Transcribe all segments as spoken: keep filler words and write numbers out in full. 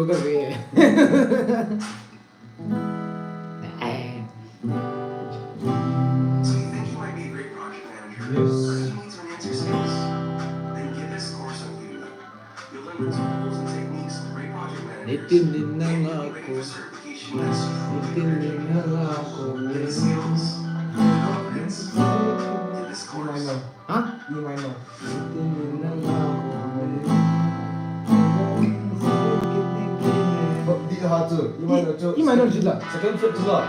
Ka ve. So you think you might be a great project manager? Yes. But you need to enhance your skills. Then get this course on Udemy. You'll learn the tools and techniques of a great project manager. Nitin din na nga ko. Nitin din na nga ko. Get the skills, the confidence, and this course. Ha? E minor. Di ha chu, E minor chu. E minor chu la. Second fret chu la.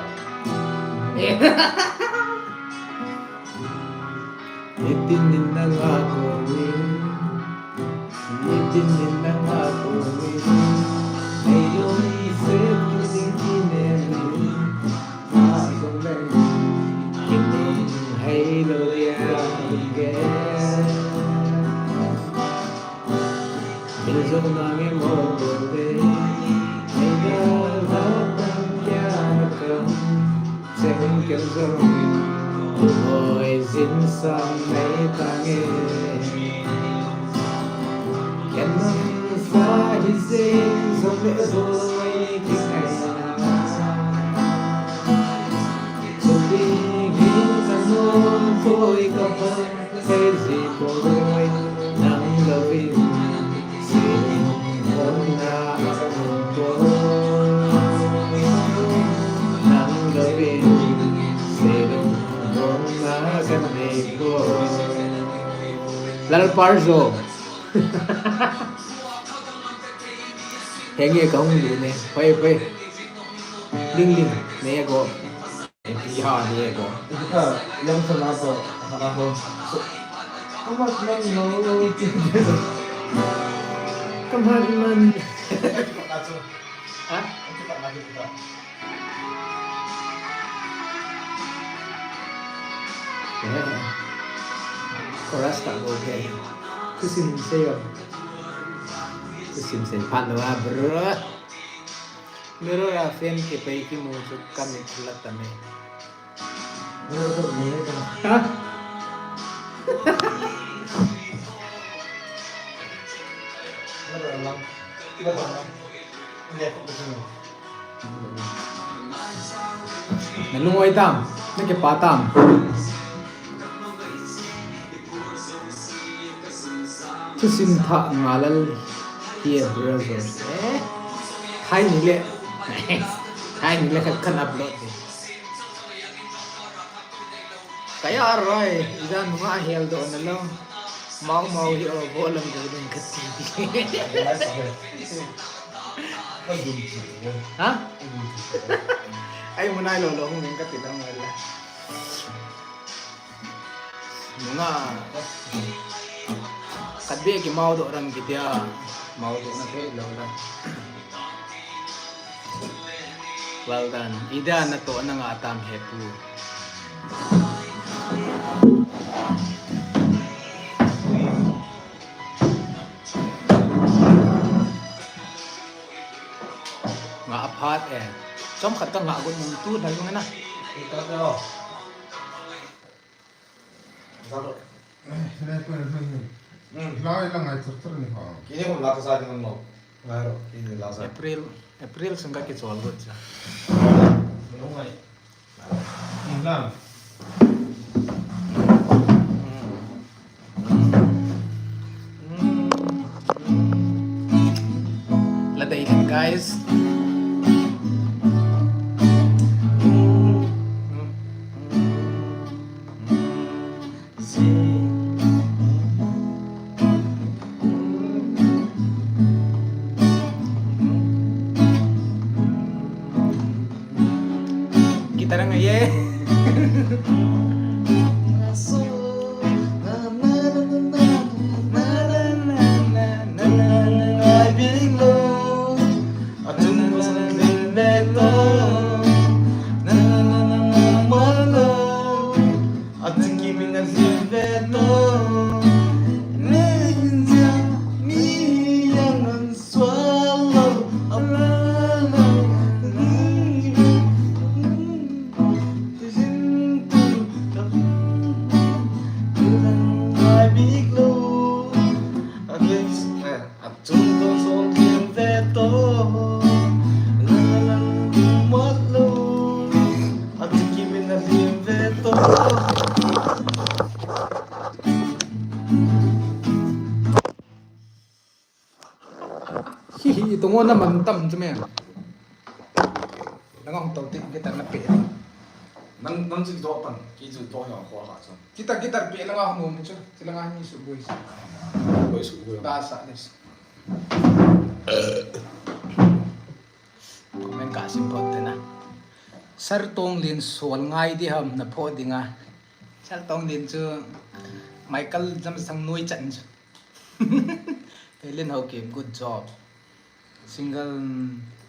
Nitin din na nga ko ni. Nitin din na nga ko ni. Hey, yo, ni se, ni se, ni ne, ni. Lalparzo. Henge ka hung lu ne. Pai, pai. Ling, ling. Ne ko. Pi ha ne ko. Ita, yang sana to, sana to. Kamat man no. Kamat man. Ha? Chorus ka go ke. Kusim se yo. Kusim se phat lo ha, bro. Mirror a fan kipe kimu chu kamit la tame. Mirror to ni ka. Ha? Mirror lang. Mirror lang. Ni ko kusim. Na lungoi tam, na kipa tam. Thusim thah Ngalal hi e, brother. Eh? Hai ni le. Hai ni le khat khat upload de. Kaya roi, ida nunga hel do na lo. Mau mau hi o, bo lam do ding kati. Ha? Ai, munai lo lo hung ding kati lang wala. Nunga. Kat be ki mau do ram ki dia. Mau do na ke lo la. Well done. Ida na to na nga tam he pu. Nga aphat eh. Chomkhat ka nga gun mung tu na yung na. Ito to. Zalo. Eh, le ko le. Hmm. Lai la ngai tur tur ni ha. Kini hum la ka sa ding no. Ngai ro, kini la sa. April, April sung ka kichol got cha. Nungai. Lang. Ladai lang, guys. Kita na nga, yeah. Hi hi, tong na man tam chu me. Langa hung tau ti guitar na pe. Nang, nang chu to pan, ki chu to na ko ha chu. Guitar, guitar pe langa hung um chu. Chi langa ni su boi. Boi su boi. Ba sa des. Comment ka sim phot te na. Sir Tonglin sol ngai di ham na pho dinga. Sir Tonglin chu Michael Jamsang noi chan chu. Helen Haokip, good job. Single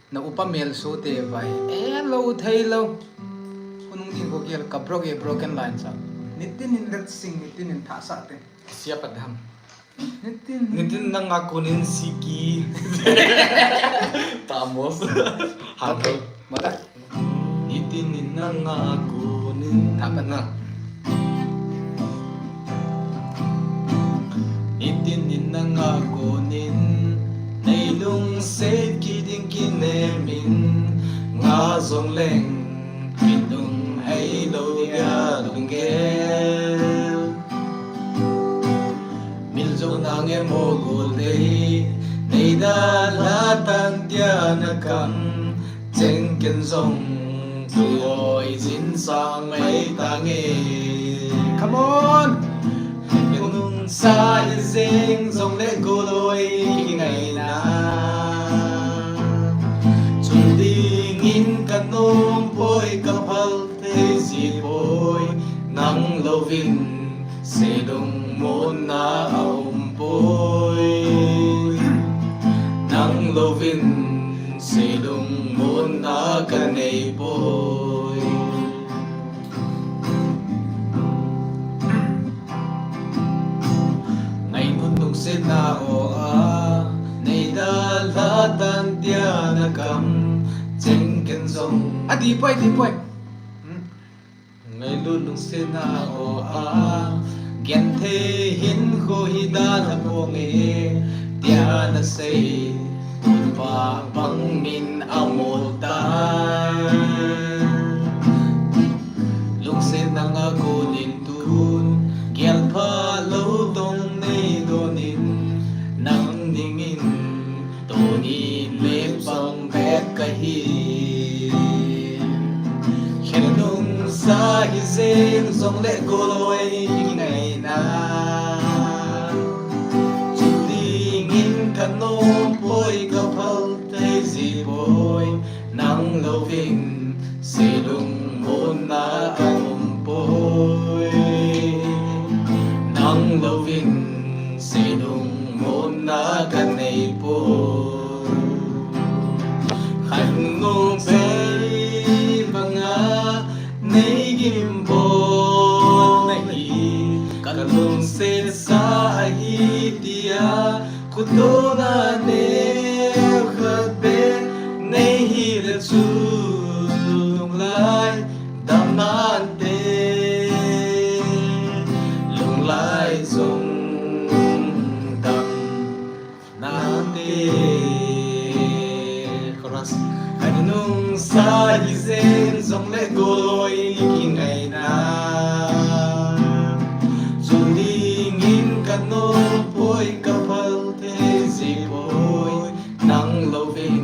na upa mel so te vai. Eh, lo thei lo. Kunung din ko gel ka broke, eh, broken line sa. Nitin in ret sing, nitin in tha sa te. Sia pat ham. Nitin. Nitin nanga konin siki. Tamos. Hado. Okay. Mata. Nitin in nanga konin. Tha pat na. Nitin in nanga konin. Nei lungset kiding kinemin. Nga jong leng. Min lung hei lo dia lunggel. Min jo nang e mo gol dei. Nei da la tan dia na kam. Cheng ken jong tu oi jin sang mai ta nge. Come on. Nung sa i jeng jong le gol oi ki ngai na. Chun ding in ka nom poi ka phal thei ji poi. Nang lovin se lungmonna a um poi. Nang lovin se lungmonna ka nei poi. Ngai nun nung se na o a, nei da la tan dia na kam, cheng ken jong. A di poi, di poi. Hmm. Ngailut lungsetna o a, genthei hinkho hi dalha ponge, tia nasei, tunpa bang min amol tai. Lungsetna nga konin tun, gelpha lou tong nei donin, nang dingin Tuni le pang bek kahi. Khenung sa hi jeng jong le goloi hi ngaina. Chudingin ka nom poi ka phal thei ji poi. Nang lovin se lungmonna a um poi. Nang lovin se lungmonna ka nei poi. Khanung pei banga nei gimbol na hi ka lungset sa ahi tia. Khutona neo khat beh nei hile chu lunglai damna ante, lunglai jong damna ante. Chorus. Khanung sa hi jeng jong le goloi kingaina. Chudingin ka nom poi ka phal thei ji poi. Nang lovin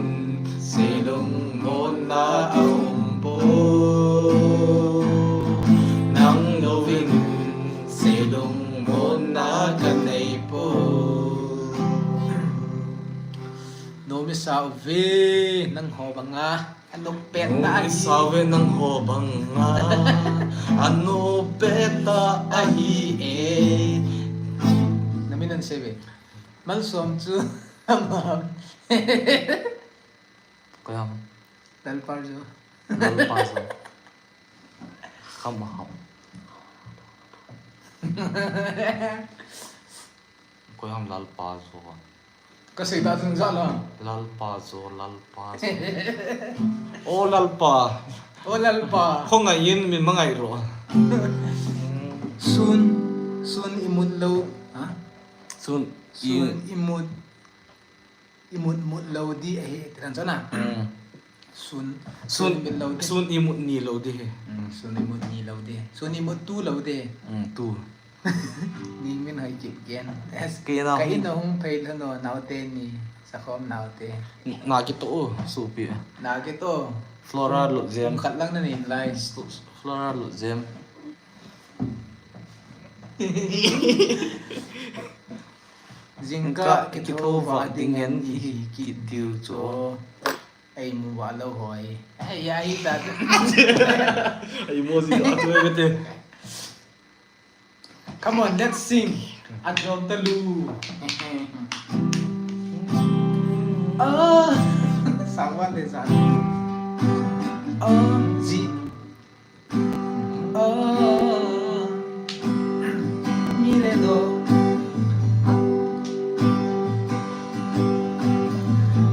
se lungmonna a um poi. Nang lovin se lungmonna ka nei poi. Nom isa uve nang ho banga. Anop pet ta ahi. Nom isa uve nang ho banga. Anop pet ta ahi e. Na min an sei ve. Malsom chu. Koi ham? Lalpa jo. Lalpa jo. Khamham. Koi ham Lalpa jo. Ka sei ta jing ja la. Lalpa jo, Lalpa jo. O Lalpa. O Lalpa. Kho ngai in min ma ngai ro. Sun, sun imut lou. Ha? Sun, sun imut. Imut mut lou di ahi, tiran chana. Hmm. Sun, sun, sun imut ni lou ding ahi. Hmm, sun imut ni lou ding. Sun imut tu lou ding. Hmm, tu. Ni min hoi kit gen. Yes. Kei na hung phei lhon o, naote ni. Sakhom naote. Na kito o, supi. Na kito. Flora Lutjem. Khat lang na nin lai. Flora Lutjem. Jingkah kithou vah ding hen ihi kit diu chu. Ei mu vah lou hoi. Ei, ya hi ta. Ei mu ji ta chu kati. Come on, let's sing. Adom talu. Ah, someone is on. Ah, ji. Ah, mi le do.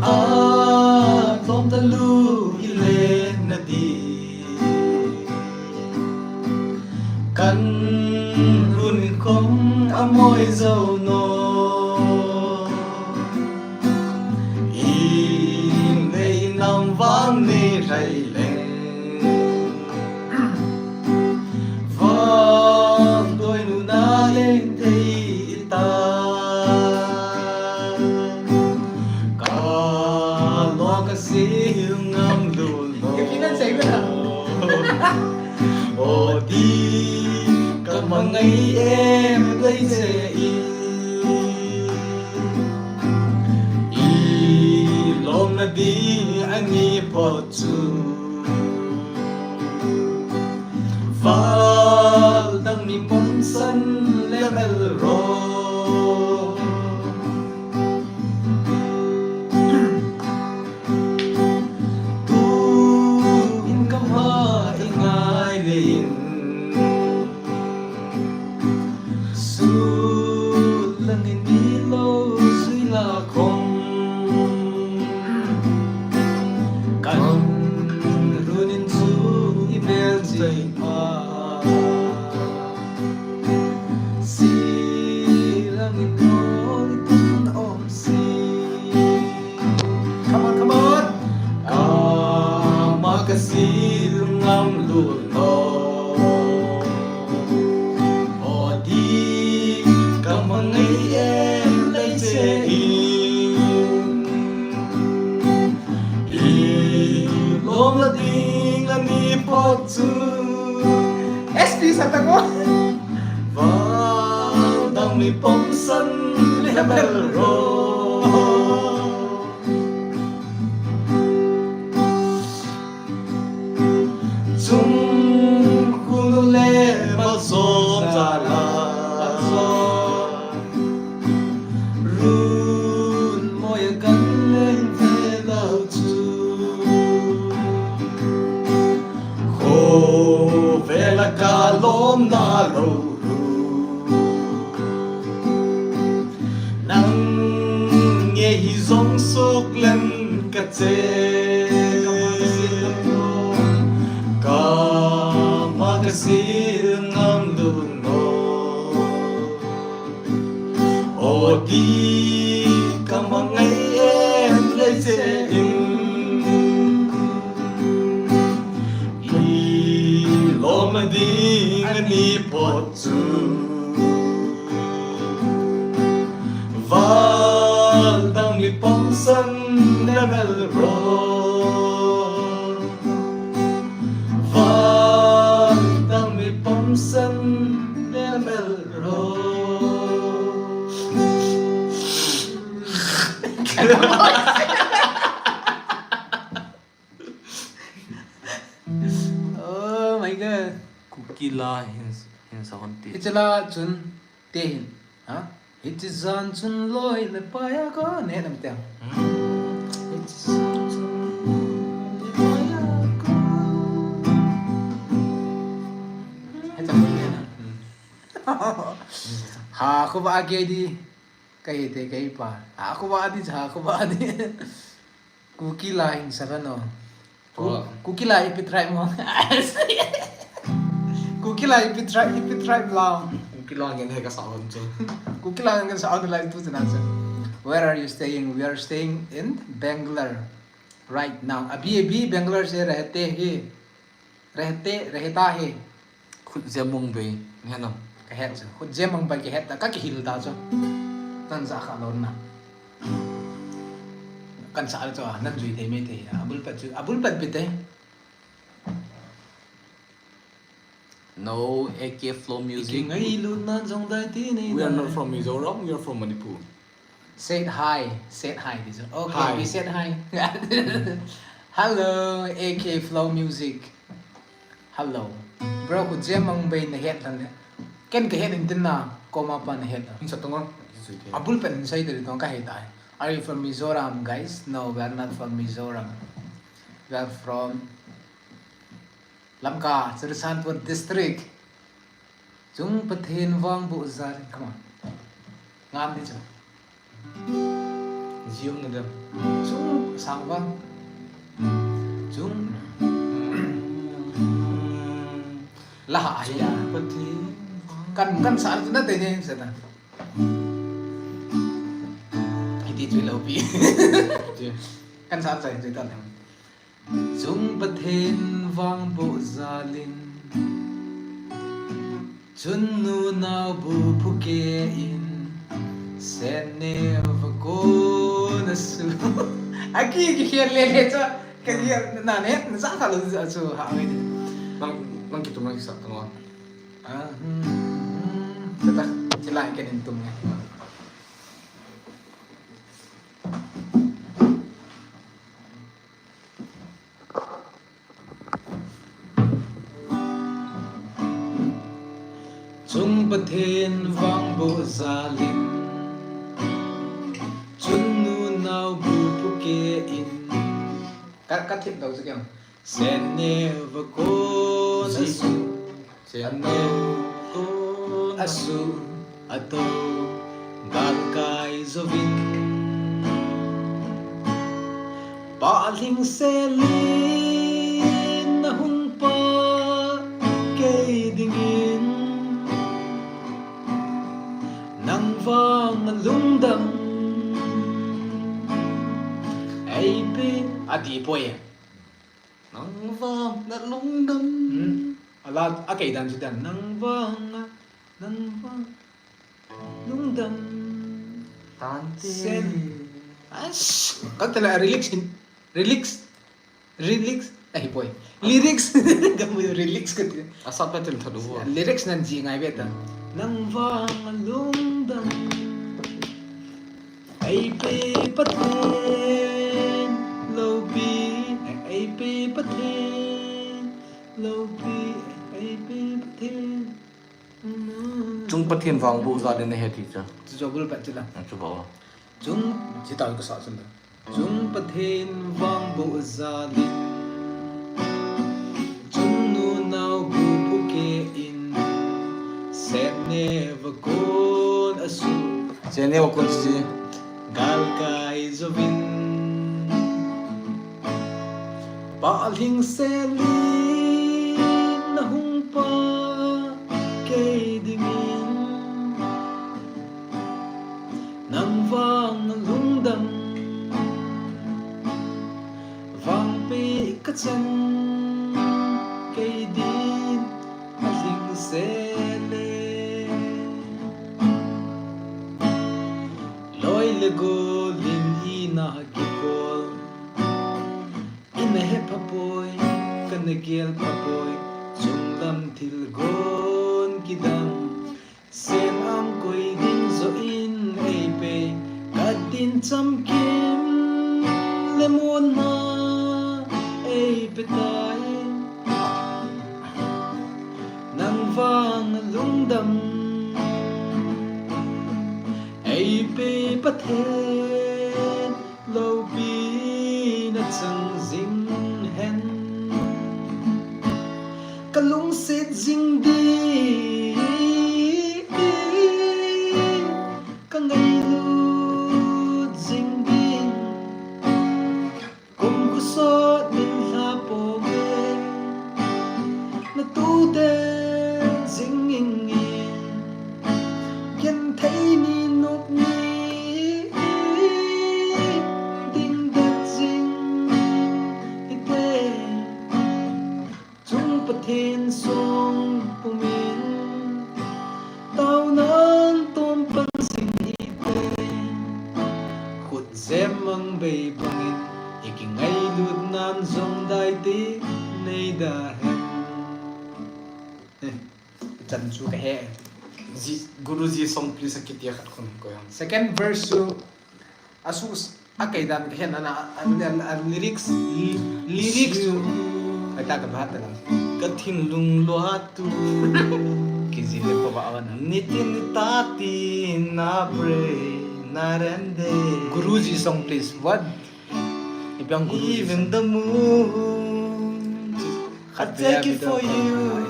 Ah, tom talu ile na di. Kan run khom amoi zo no. Inei nam vang ni thai leng. Vang doi nu na leng thei ta. Ka lo ka sil ngam lu lo. If you don't say that. O di ka mangai em lai se i. I lom na di ani po chu. Val dang mi pom san le mel ro. Tu in ka ma i ngai le in. Su lang in ni lo sui la khom. Kan run in chu i bel chei pa. Si lang in lo i tun om si. Come on, come on. Kama ka sil ngam lu lo. O di kama ngai em lai che in. I lom la ding ani po chu. S P sa ta ko. Vang dang mi pom san le mel ro. Chung khu le ma som za la. Run moi kan leng ve lau chu. Kho ve la ka lom na lo. Nang nge hi zong suk lem ka che. Kama ka sil ngam lu no. O di kama ngai em lai che in. I lom a ding ani po chu. Val dang mi pom san le mel ro. Val dang mi pom san le mel ro. Oh my God. Kuki la hin, hin sa hon ti. Hiche la chun te hin. Ha? Hiche jan chun loi le pai a ka ne nam te. Hmm. Hiche jan chun loi le pai a ka. Hiche jan chun. Hmm. Ha, khu ba ke di. Ka hi te, ka hi pa. Ha, khu ba di, ha, khu ba di. Kuki la hin sa ka no. Ku-, oh. Kuki la ipi tribe mo. Kuki la ipi tribe, ipi tribe la. Kuki la ngen he ka sa hon chu. Kuki la ngen sa hon lai tu chana chu. Where are you staying? We are staying in Bangalore. Right now. अभी, अभी Bangalore से रहते हैं। रहते, रहता है। Khutjem Mongbai, ngen am? Kahet chu. Khutjem Mongbai kahet ta, kakihil ta chu. Kan sa kha lou na. Kan sa chu, nan jui thei mai thei. Abul pat chu, abul pat bit e. No, A K Flow Music. Ngailut nan jong dai ti nei. We are not from Mizoram, we are from Manipur. Said hi, said hi, this one. Okay, hi. We said hi. Hello, A K Flow Music. Hello. Bro, Khutjem Mongbai nahet tan le. Ken kahet in tin na, koma pa nahet tan. Insa tonga. Abul pen sai teri tong kahe tai. Are you from Mizoram, guys? No, we are not from Mizoram. We are from Lamka, Churachandpur District. Chung Pathen vang boh jal in, come on. Ngam di chu. Jium na dem. Chung Sangvang. Chung. Laha ahi ya. Pathen. Kan, kan sa tu na te ne sa ta. Hiti chu lou pi. Kan sa chai chu ta. Chung Pathen vang boh jal in, chun nunau bu phuke in, sen neo va kon a su. Aki, ki hial le le cha, ka hial na ne, na sa kha lou cha chu ha ngai di. Nang, nang kitum nang kisa tang wa. Ah, hmm, hmm, hmm. Tata, chila ken in tum nge. Chung Pathen vang boh jal in, chun nunau bu phuke in. Ka, ka thip dau chu keng. Sen neo va kon a su. Sen neo va kon a su. Ato galkai jouvin, pahling selin nahung pa kei dingin, nang vang lungdam eipe ati poi. Nang vang na lungdam. Hmm. Ala, a kei dan chu dan. Nang vang a, nang vang lungdam. Tante. Sen. Ash. Ka tala lyrics in. Lyrics. Lyrics. Ahi poi. Lyrics. Ka mu lyrics ka ti. Asa pa tin thadu ho. Lyrics nan ji ngai ve ta. Nang vang lungdam. Eipe Pathen loupi, eipe Pathen loupi, eipe Pathen. Chung Pathen vang boh jal in nahe ti cha. Chu jo bul pat chu la. Chu ba. Chung, chi ta ka sa chun la. Chung Pathen vang boh jal in, chun nunau bu phuke in, sen neo va kon a su. Sen neo va kon si. Galkai jouvin, pahling selin nahung pa kei dingin, nang vang lungdam vangpeh ka chan kei din a lhing sele. Loi le gol in ina kikol, ina he pha poi, kana gel pha poi, chunglam thil gon kidang. Sen ang koi ding jo in eipe, ka din chamkim le monna eipe tai. Nang vang lungdam eipe Pathen loupi na chang jing hen. Ka lungset jing ding, ka ngailut jing ding. Kum khosot min lha pom e, na tu den jing ing e. Genthei ni nop ni, Chan chu kahe. Ji, Guruji song please akiti khat khun koi ham. Second verse chu asu, akei dan kahe na na, a, a, a, lyrics, ly-, lyrics chu. Kaita ka bhat ta na. Ka thinlung lua tu. Kijil le ko ba awan. Nitin nitati na pre na rende. Guruji song please. What? Ipi ang Guruji song? Even the moon. Khat I take it for you.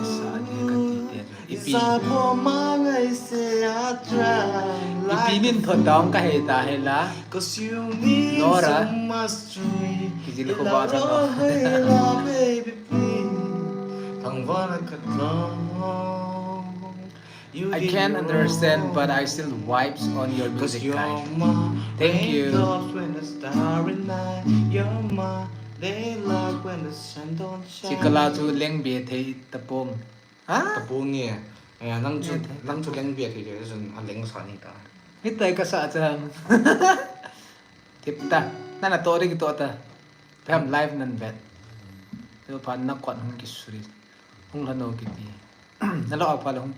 Ipi? Ipi min thot dong ka he ta he la. Nora. Kijil ko ba ka no. I can't understand, but I still vibes on your music, guys. Thank you. Sikala chu lengbe thei tapong. Ha? Tapong nge. Eh, nang chu, nang chu lengbe thei thei chun a leng sa ni ta. Hitai ka sa chang. Tip ta. Nana to ri ki to ta. Phem live nan bet. Teo pa na kwat hung kisuri. Hung lhano kiti. Nalo apa la hung.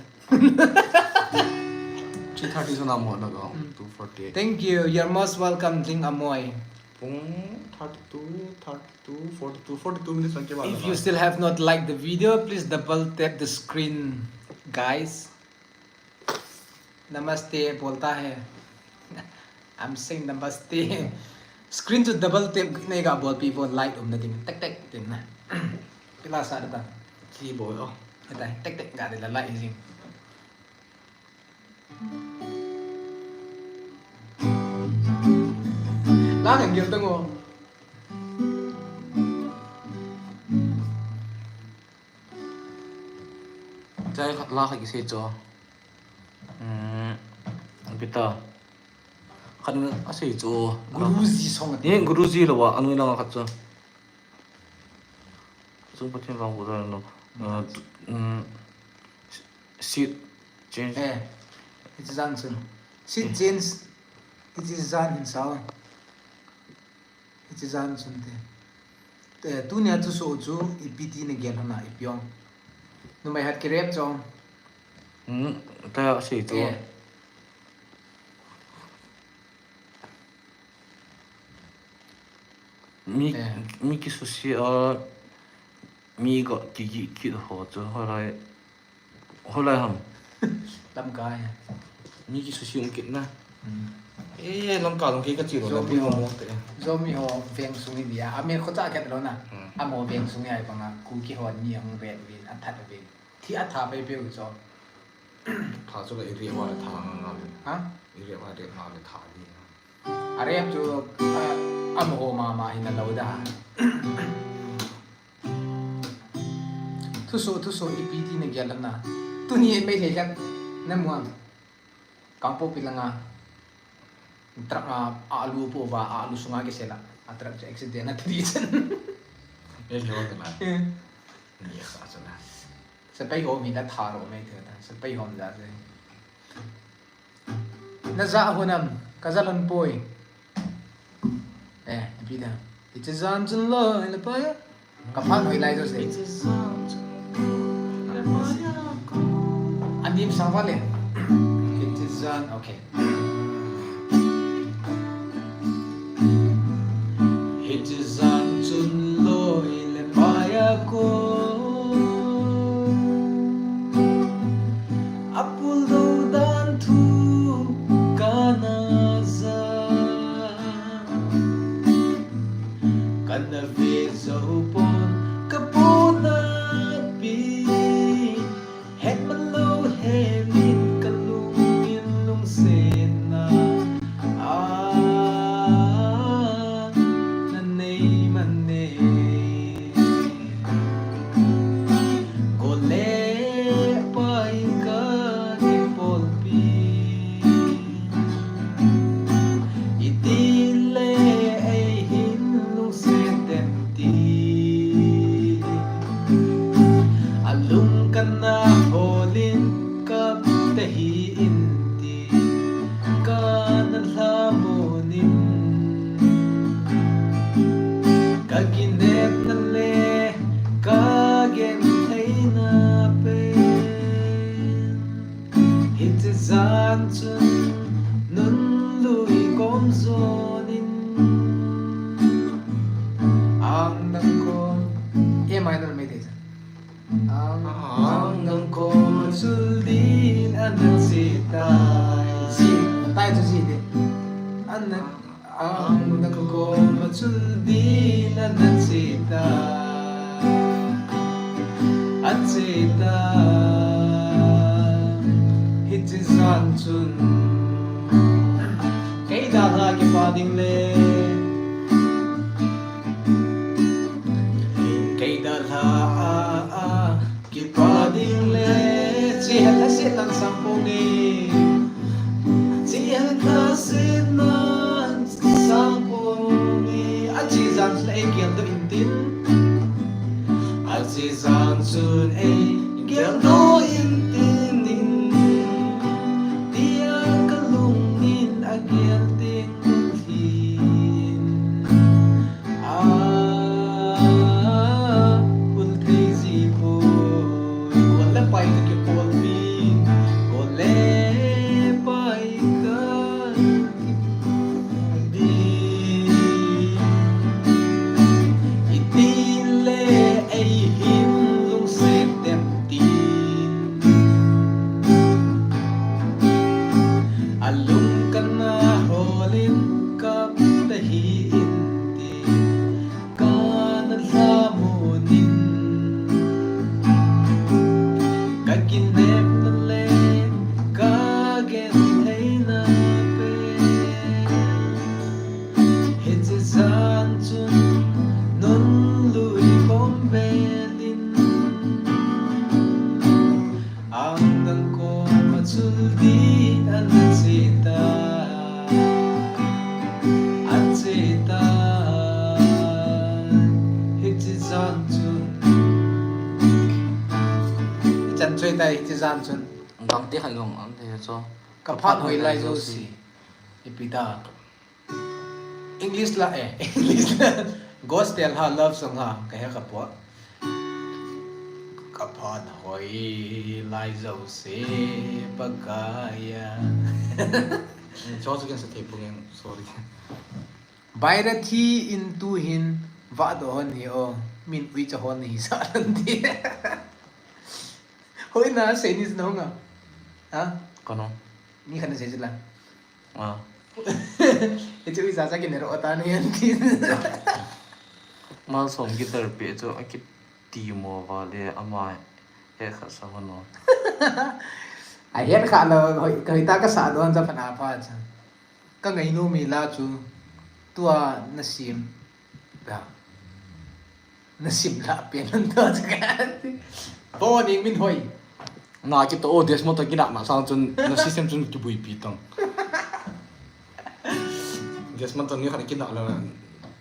Three thirty sona mo na ko. Mm. Two forty-eight. Thank you. You're most welcome, Ding Amoy. Pung thirty-two, thirty-two, forty-two, forty-two minutes lang ke ba. If you still have not liked the video, please double tap the screen, guys. Namaste bolta hai. I'm saying namaste. Screen chu double tap nei ga bolpi vo like umna ding. Tak tak tin na. Pila sa da. Ki bol o. Atai tak tak ga de la like jing. La kan gil tang o. Chai khat la khat kisei chu. Hmm, pita. Khat in asei chu. Guruji song. Ni Guruji lo wa, anoi lang khat chu. Chu Pathen vang bu lo. Hmm, seed change. Eh, it's Johnson. Seed change. It is John himself. Hiche jan chun te. Te, tunia thusoh chu ipi ti nagel ham na ipi ong. Numei hat kirep chong. Hmm, ta sei chu. Eh. Mi, eh, mi kisusia, mi ga kigi kit ho chu, hoilai. Hoilai ham. Lamkai. Mi kisusia um kit na. Hmm. Eh, lamkai long kei kachi lou na. Zomi ho. Zomi ho veng sung hi dia. Amen khocha khet lou na. Hmm. Amaho veng sung hi ai banga. Kuki ho ni hung vet uvin, athat uvin. Thi atha pai peu chu. Tha chu la i ri wa tha nga nga le. Ha? I ri wa ri nga le tha di. Arep chu, a, amaho mama hi na lou da. Thusoh, thusoh, ipi ti nagel ham na. Tuni Meitei khat namu am. Kangpokpi langa. Truck a, alu po va, alu sunga kisel a. A truck chu accident a thi chan. Ei lo te ma. Eh. Ni sa sa na. Sepai ho mi la tha ro mai the ta. Sepai ho mi la se. Naja hon am, kaja lhon poi. Eh, ipi da. Hiche jan chun loi le pai a. Kaphat hoi lai jo se. Anim sang vale. Hiche jan, okay. Hiche jan chun loi le pai a ko. Apul dou dan thu kana ja. Kana ve jou pon, ka pona pi. Het man lou helin ka lungin lungsetna a na nei man e. Go le pai ka kipolpi. Iti le ei hin lungset dem ti. Alung kana holin kap te hi in ti. Kana lhamonin ka kinepna le ka gentheina pen. Hiche jan chun nunlui kom jonin, ang dang kom, A minor maithei cha. Ang, ang dang kom achul din ana che tai. Ji, tai chu ji de. Ana, ang dang kom achul din ana che tai. Ache tai. Hiche jan chun kei dalha kipa ding le, kei dalha a, a, kipa ding le, chihel lhaset nan sang ponge. Chihel lhaset nan sang ponge. Ache jan chun ei geldoh intin. Ache jan chun ei geldoh intin in. Tia kalungin agel ding hin. A, hul thei ji poi, kol le pai ka kipol pi, kol le pai ka kipol di. Iti le ei hin lungset dem tin. Alung kana holin kap ta hi intin. Kana lhamun in, ka kinepna le ka gentheina pen. Hiche jan chun nunlui kom velin. Ang dang kom achul din ana che tai, ache tai, hiche jan chun. Chan choi tai, hiche jan chun. Gamti khat jong, gamti khat chu. Ka phat hoi lai jouse. Ipi ta. English la, eh, English la. Gospel ha, love song ha, ka he ka po. Ka phat hoi lai jouse Pakai a. Cho chu ken sa thei pung, sorry. Baira thi in tu hin vah doh hon hi o, min uicha hon hi sa lan ti. Hoi na sei ni na hung a. Ha? Kono. Ni khan sei la. Ah. Hichu isa sa kin ro ta ni an ti. Malsom guitar pe chu akiti mo vale ama he kha sa hono. A he kha lo, hoi, hoi ta ka sa don sa phana pha cha. Ka ngainom mi la chu tua na sim. Ka. Na sim la pen an to ka. To ni min hoi. Na kito o Desmond to kina na sang chun na system chun kibuipi tang. Desmond to ni khan kina la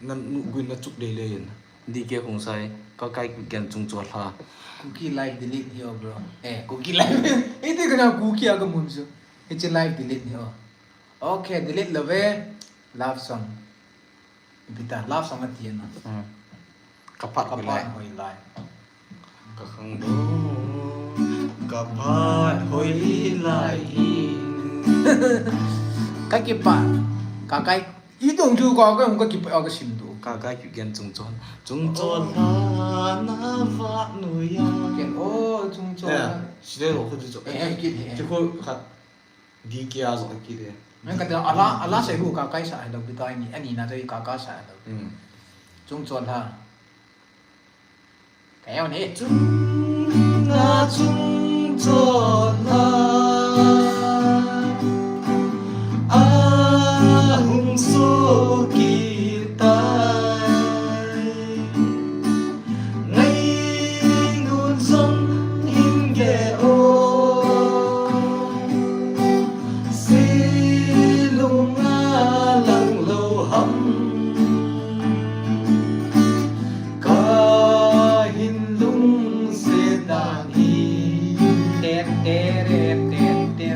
na nu guin na chuk le le yin. D K Khongsai, Kakai Kipgen chungchon lha. Kuki live delete hi o bro. Eh, Kuki live. Iti kana Kuki a ka mun chu. Hiche live delete hi o. Okay, delete love. Love song. Ipi ta, love song ati na. Hmm. Ka phat hoi lai. Ka phat hoi lai. Ka khangdong, ka phat hoi lai hi. Ka kipah, Kakai, i tong chu Kakai hung ka kipah, ka sim tu. Kakai Kipgen chungchon. Chungchon lha na vah noiya. Ken, oh, chungchon. Eh, sile lo khu chu. Eh, eh, kit, eh. Chu khu khat. D K a jong akile. Nang kati ala, ala sei hu Kakai sa hello, bitai ni, ani na toi Kakai sa hello. Hmm. Chungchon lha. Ka eu ni. Chung a chungchon lha. A hung so kitai. Ngainun jong hin ge o. Silung a lang lou ham. Ka hin lungset dan hi. Te, te, re, te, te.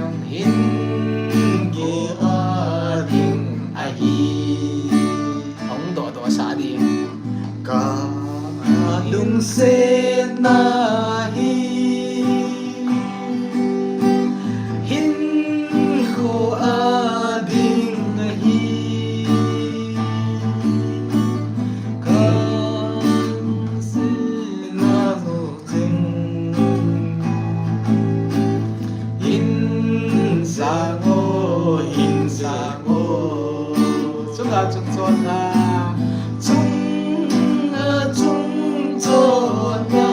Chunga chung chona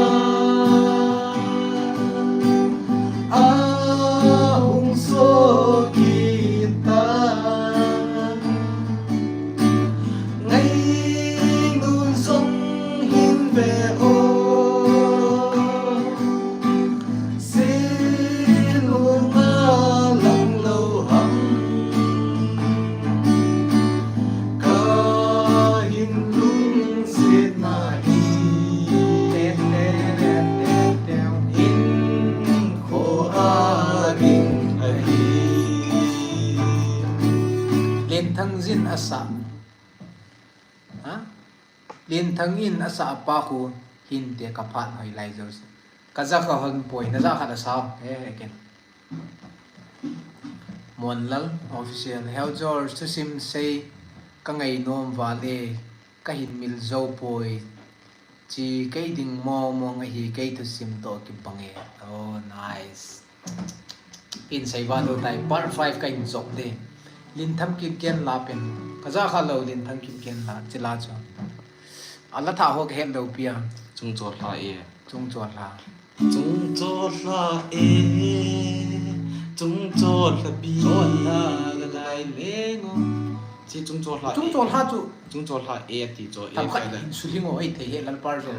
ahung so kita. Ngainun jong hin ve o. Sinunga lang lou ham. Kahin lungsetna hi. Hinkho a ding ahi. Lenthang jin asa. Ha? Lenthang in asa apa khu hinte ka phat hoi lai jo. Ka ja kha hon poi, na ja kha da sao. He, he, ken. Monlal Official. Heo George, thusim sei ka ngainom vale, ka hin mil jou poi. Chi kei ding mo mo ngahi kei thusim to kibang e. Oh, nice. In sei va do tai, part five ka in jop de. Lenthang Kimkhen la pen. Ka ja kha lou Lenthang Kimkhen la, chi la chu. A la tha ho ka het lou pia. Chungchol ha e. Chungchol ha. Chungchol ha e. Chungchol ha bi. Chol ha la lai le ngo. Chi chungchol ha e. Chungchol ha chu. Chungchol ha e ti chu e. Tam khat in su lingo ei thei he Lalpar jo.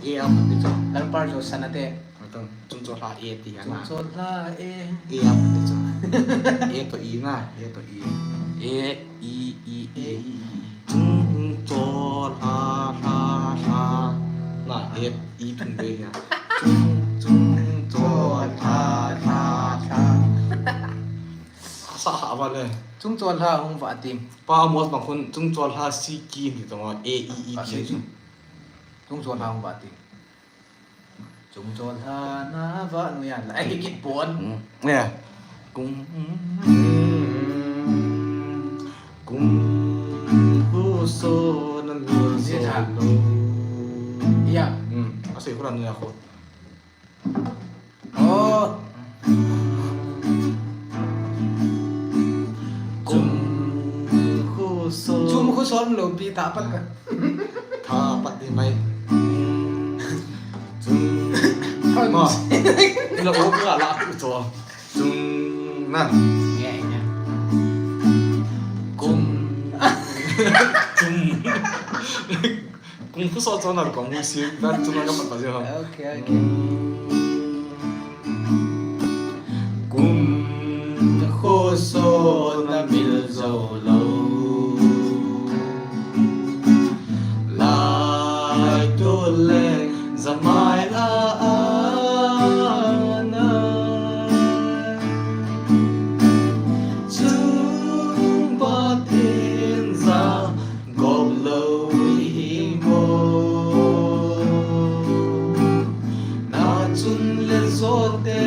E am ti chu. Lalpar jo sana te. Atam, chungchol ha e ti ha na. Chungchol ha e. E a pati chu. E to i na, e to i. E, i, i, e. E, i, i. Chungchol ha, ha, ha. Na, e, i thum ve ya. Chung, chungchol ha, ha, ha. Sa ha va le. Chungchol ha hung va ting. Pa Amos bang khun chungchol ha si ki ni to e, i, i ti. Chungchol ha hung va ting. Chungchol ha na va nu ya la. Ai, kit pon. Hmm. Ya. Kum. Kum. Hu so na mi so lo. Ya. Hmm. Asei khu la nu ya khu. Oh. Chum khu so. Chum khu so lo pi ta pat ka. Tha pat di mai. Chum. Thon. Ma. Lo o ka la ku cho. Chum na. Ya, ya. Kum. Chum. Kum khu so chon na kum khu si, dan chon na ka pat pa jo. Okay, okay. Kum khu so na mil jo lo. Lai tu le zamai a a na. Chung Pathen ja gop lou hi mo. Na chun le jote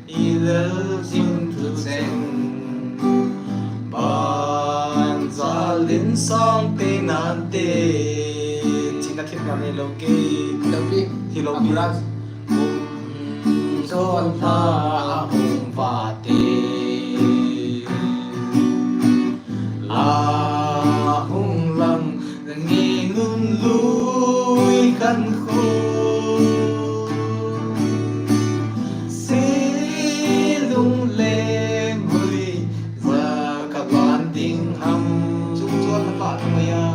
i lel jing tu cheng. Ban jalin sang te nan te. China thip na le lo ke. Lo pi. Thi lo pi. Abra. Kum chol ha a hung va te. La hung lang ngi nun lui kan khu. Se lung leng hui ja ka van ding ham. Chung chol ha va noi a.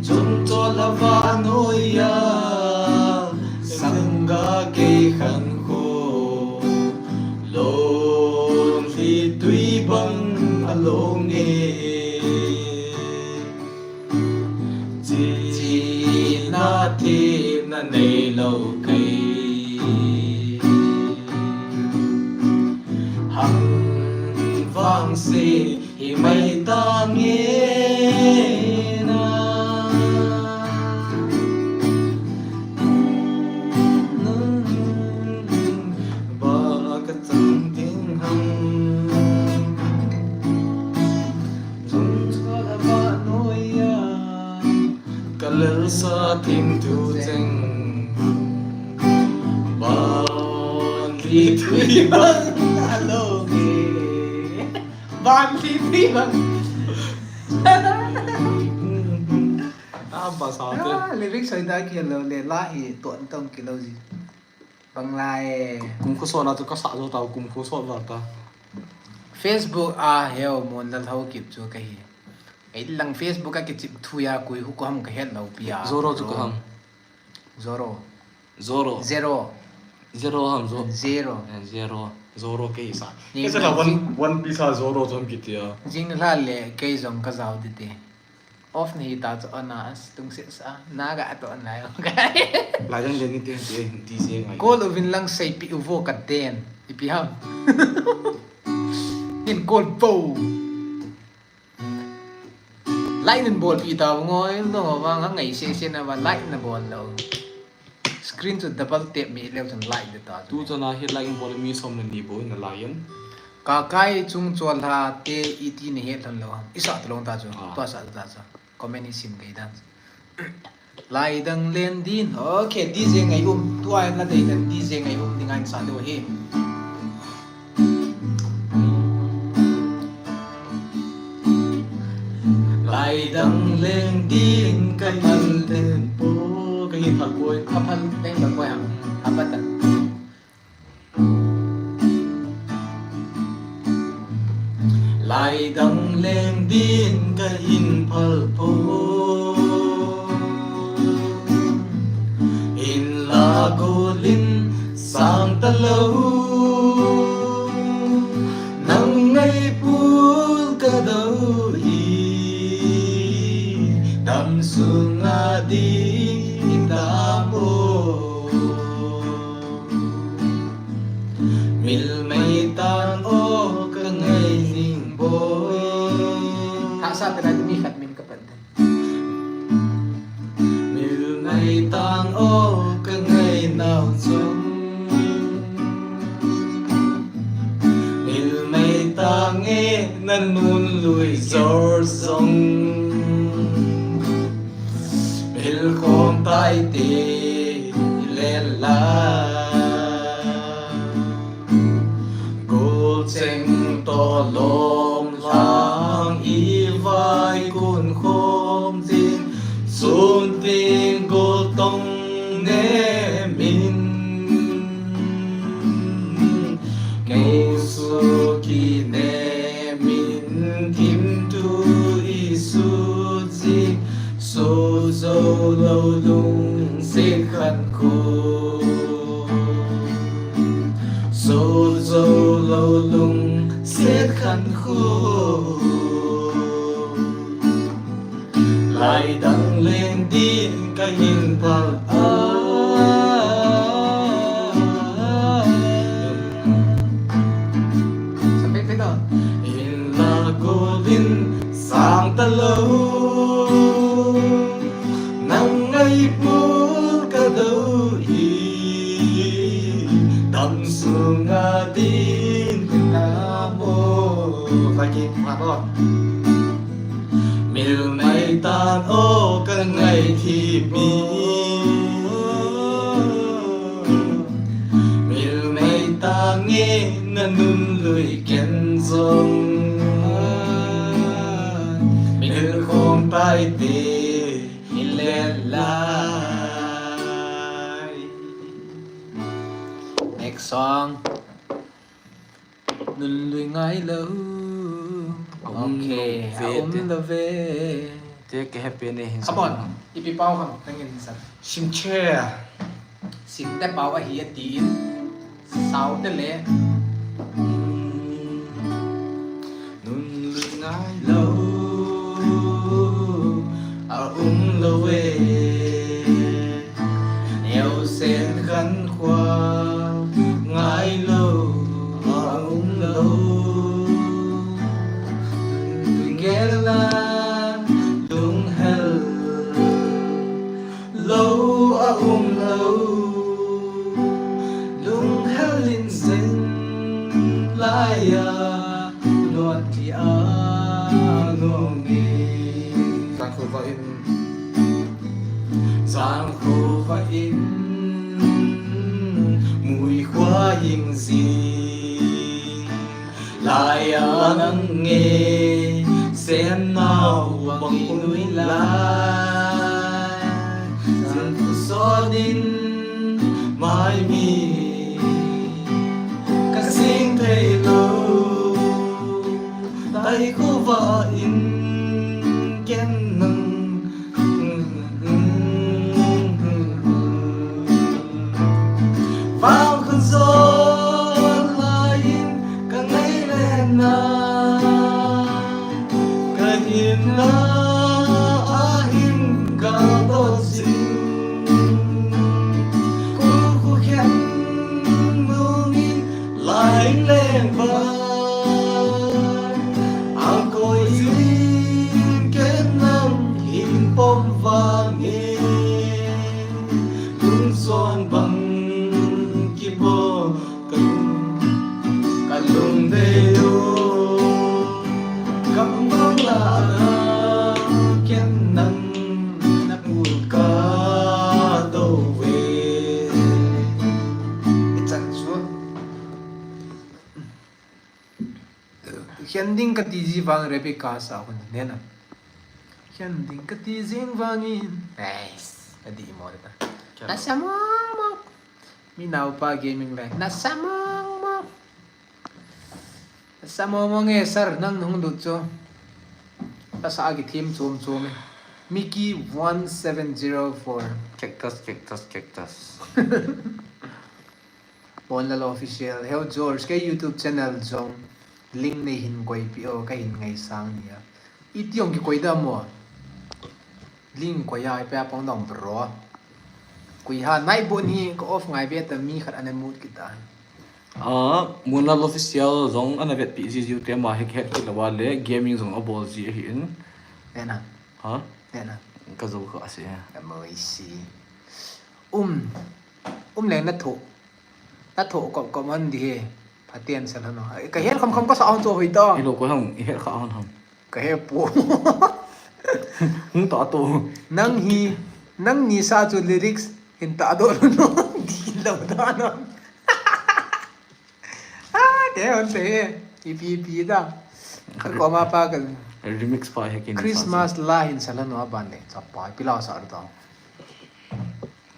Chung chol ha va noi a. Sangga kei khan khu. Lon hi tui bang a lo nge. China thip na nei lo kei. Hang vang se hi mai ta nge na. Ba ka chang ding ham. Chung chol ha va noi a. Ka lel sa thim tu cheng. Ban li thui bang a lo nge. Ban li thui bang. A, ba sa te. Ah, lyrics hoida kilo le, la hi to an tong kilo ji. Bang lai. Kum kho sona chu ka sa jo ta, kum kho so va ta. Facebook a heo Mon Lal Haokip chu ka hi. Ei lang Facebook a kichip thu ya kui hu ko ham ka het lo pia. Zoro chu ka ham. Zoro. Zoro. Zero. Zero ham zo. Zero. Eh, zero. Zoro ke sa. Ni ke sa na one, one piece a Zoro jong kitia. Jing la le ke jong ka jao di te. Off ni ta chu ana as tung se sa. Na ga to na yo. Lai dang le ni te te di se ngai. Ko lo vin lang sei pi u vo ka den. Ipi ham. In call vo. Like in bol pi ta ngoi no vang a ngai se se na va like na bol lo. Screen chu double tap mi leu chun like de ta. Tu chana hi like in bol mi som le ni bo na like in. Ka kai chung chol ha te iti ni he thon lo. Isa ta long ta chu. Ah. Tua sa ta chu. Comment ni sim kai dan. Lai dang len din. Okay, D J ngai um. Tua na dei dan D J ngai um ding ngai sa lo hi. Lai dang len din ka in tempo. Ka in phal poi. Ka phal teng ka poi ham. Apa ta. Lai dang len din ka in phal po. In la golin sang ta lo. Nang ngai pul ka do hi. Dam sunga di ta mo. Mil mei tan o ka ngai ning boi. Tha sa te na mi khat min ka pan te. Mil mei tan o ka ngai nau chong. Mil mei ta nge na nun lui zor zong. Mil khom tai te. Lela. Gul cheng to lom lang i vai kun khom jin sun ting gul tong ne min. Kei su ki ne min kim tu i su jin. So zo lo lungset khat khu. So zo lo lungset khat khu. Lai dang len din ka in phal a. Sa pe pe to. In la golin sang ta lo. Nang ngai pul ka do hi. Dam sunga din na mo. Sa ki ma to. Mil mei tan o ka ngai thi mi. Mil mei ta nge na nun lui ken zong. Mil khom tai te i le lai. Next song. Nun lui ngai lo. A um lo ve. Okay, a um te. Lo ve. Te ke happy ne hin. Come on. Ipi pau ham, nangin sa. Sim che. Sim te pau ahi a ti in. Sao te le. Nun lui ngai lo. A um lo ve. Neo sen khan khua ngai lo a um lo. Tui gel a lung hel lo a um lo. Lung hel in sen lai a nuat ti a ngong e. Sang khu va in. Sang khu va in, mui khua hing si. Lai a nang nge, Sen nau bang un lai, zan pu so din mai mi, ka sing thei lo, tai khu va in ken nang. Vang khun zon lai in ka ngai le na, ka hinna a hin ka to sin. Khu khu khen nung in lai leng ba, a koi zin ken nang hin pom vang e. Lungson bang kibo ka lung, ka lung dei u, kam bang la na ken nang na pu ka do ve. I chan chu. Khen ding ka ti ji vang Rebecca sa hun nena. Khen ding ka ti jing vangin. Nice. Adi mo ta. Kya? Na sa mong mong. Mi nau pa gaming lai. Na sa mong mong. Na sa mong mong e sir nang hung lut chu. Ta sa agi thim chom chom e. Mickey one seven zero four. Cactus, cactus, cactus. Monlal Official, Heo George, kei YouTube channel jong link nei hin koipi o, ka hin ngaisang nia. Iti ong kikoi da mo? Link koi a, ipi a pang dong bro. Koi ha, nai bo ni ka off ngai ve ta mi khat ana mut kita. Ah, Monlal Official jong ana vetpi ji jiu te ma hek het kit lou a le, gaming jong a bol ji ahi in. Nena. Ha? Nena. Ka jo kha ase. Ka mo isi. Um. Um leng na tho. Na tho kop kop man di he. Phaten sa lhano. Ka her kham kham ka sa hon cho hoi ta. Ilo ko ham, i her kha hon ham. Ka he po. Hung ta to. Nang hi, nang ni sa chu lyrics hin ta do lo no. Di lo da no. Ah, te hon te he. Ipi ipi da. Ka ko ma pa ka. Remix pa he kin. Christmas la hin sa lhano a ban le. Chapa, ipi la sa da.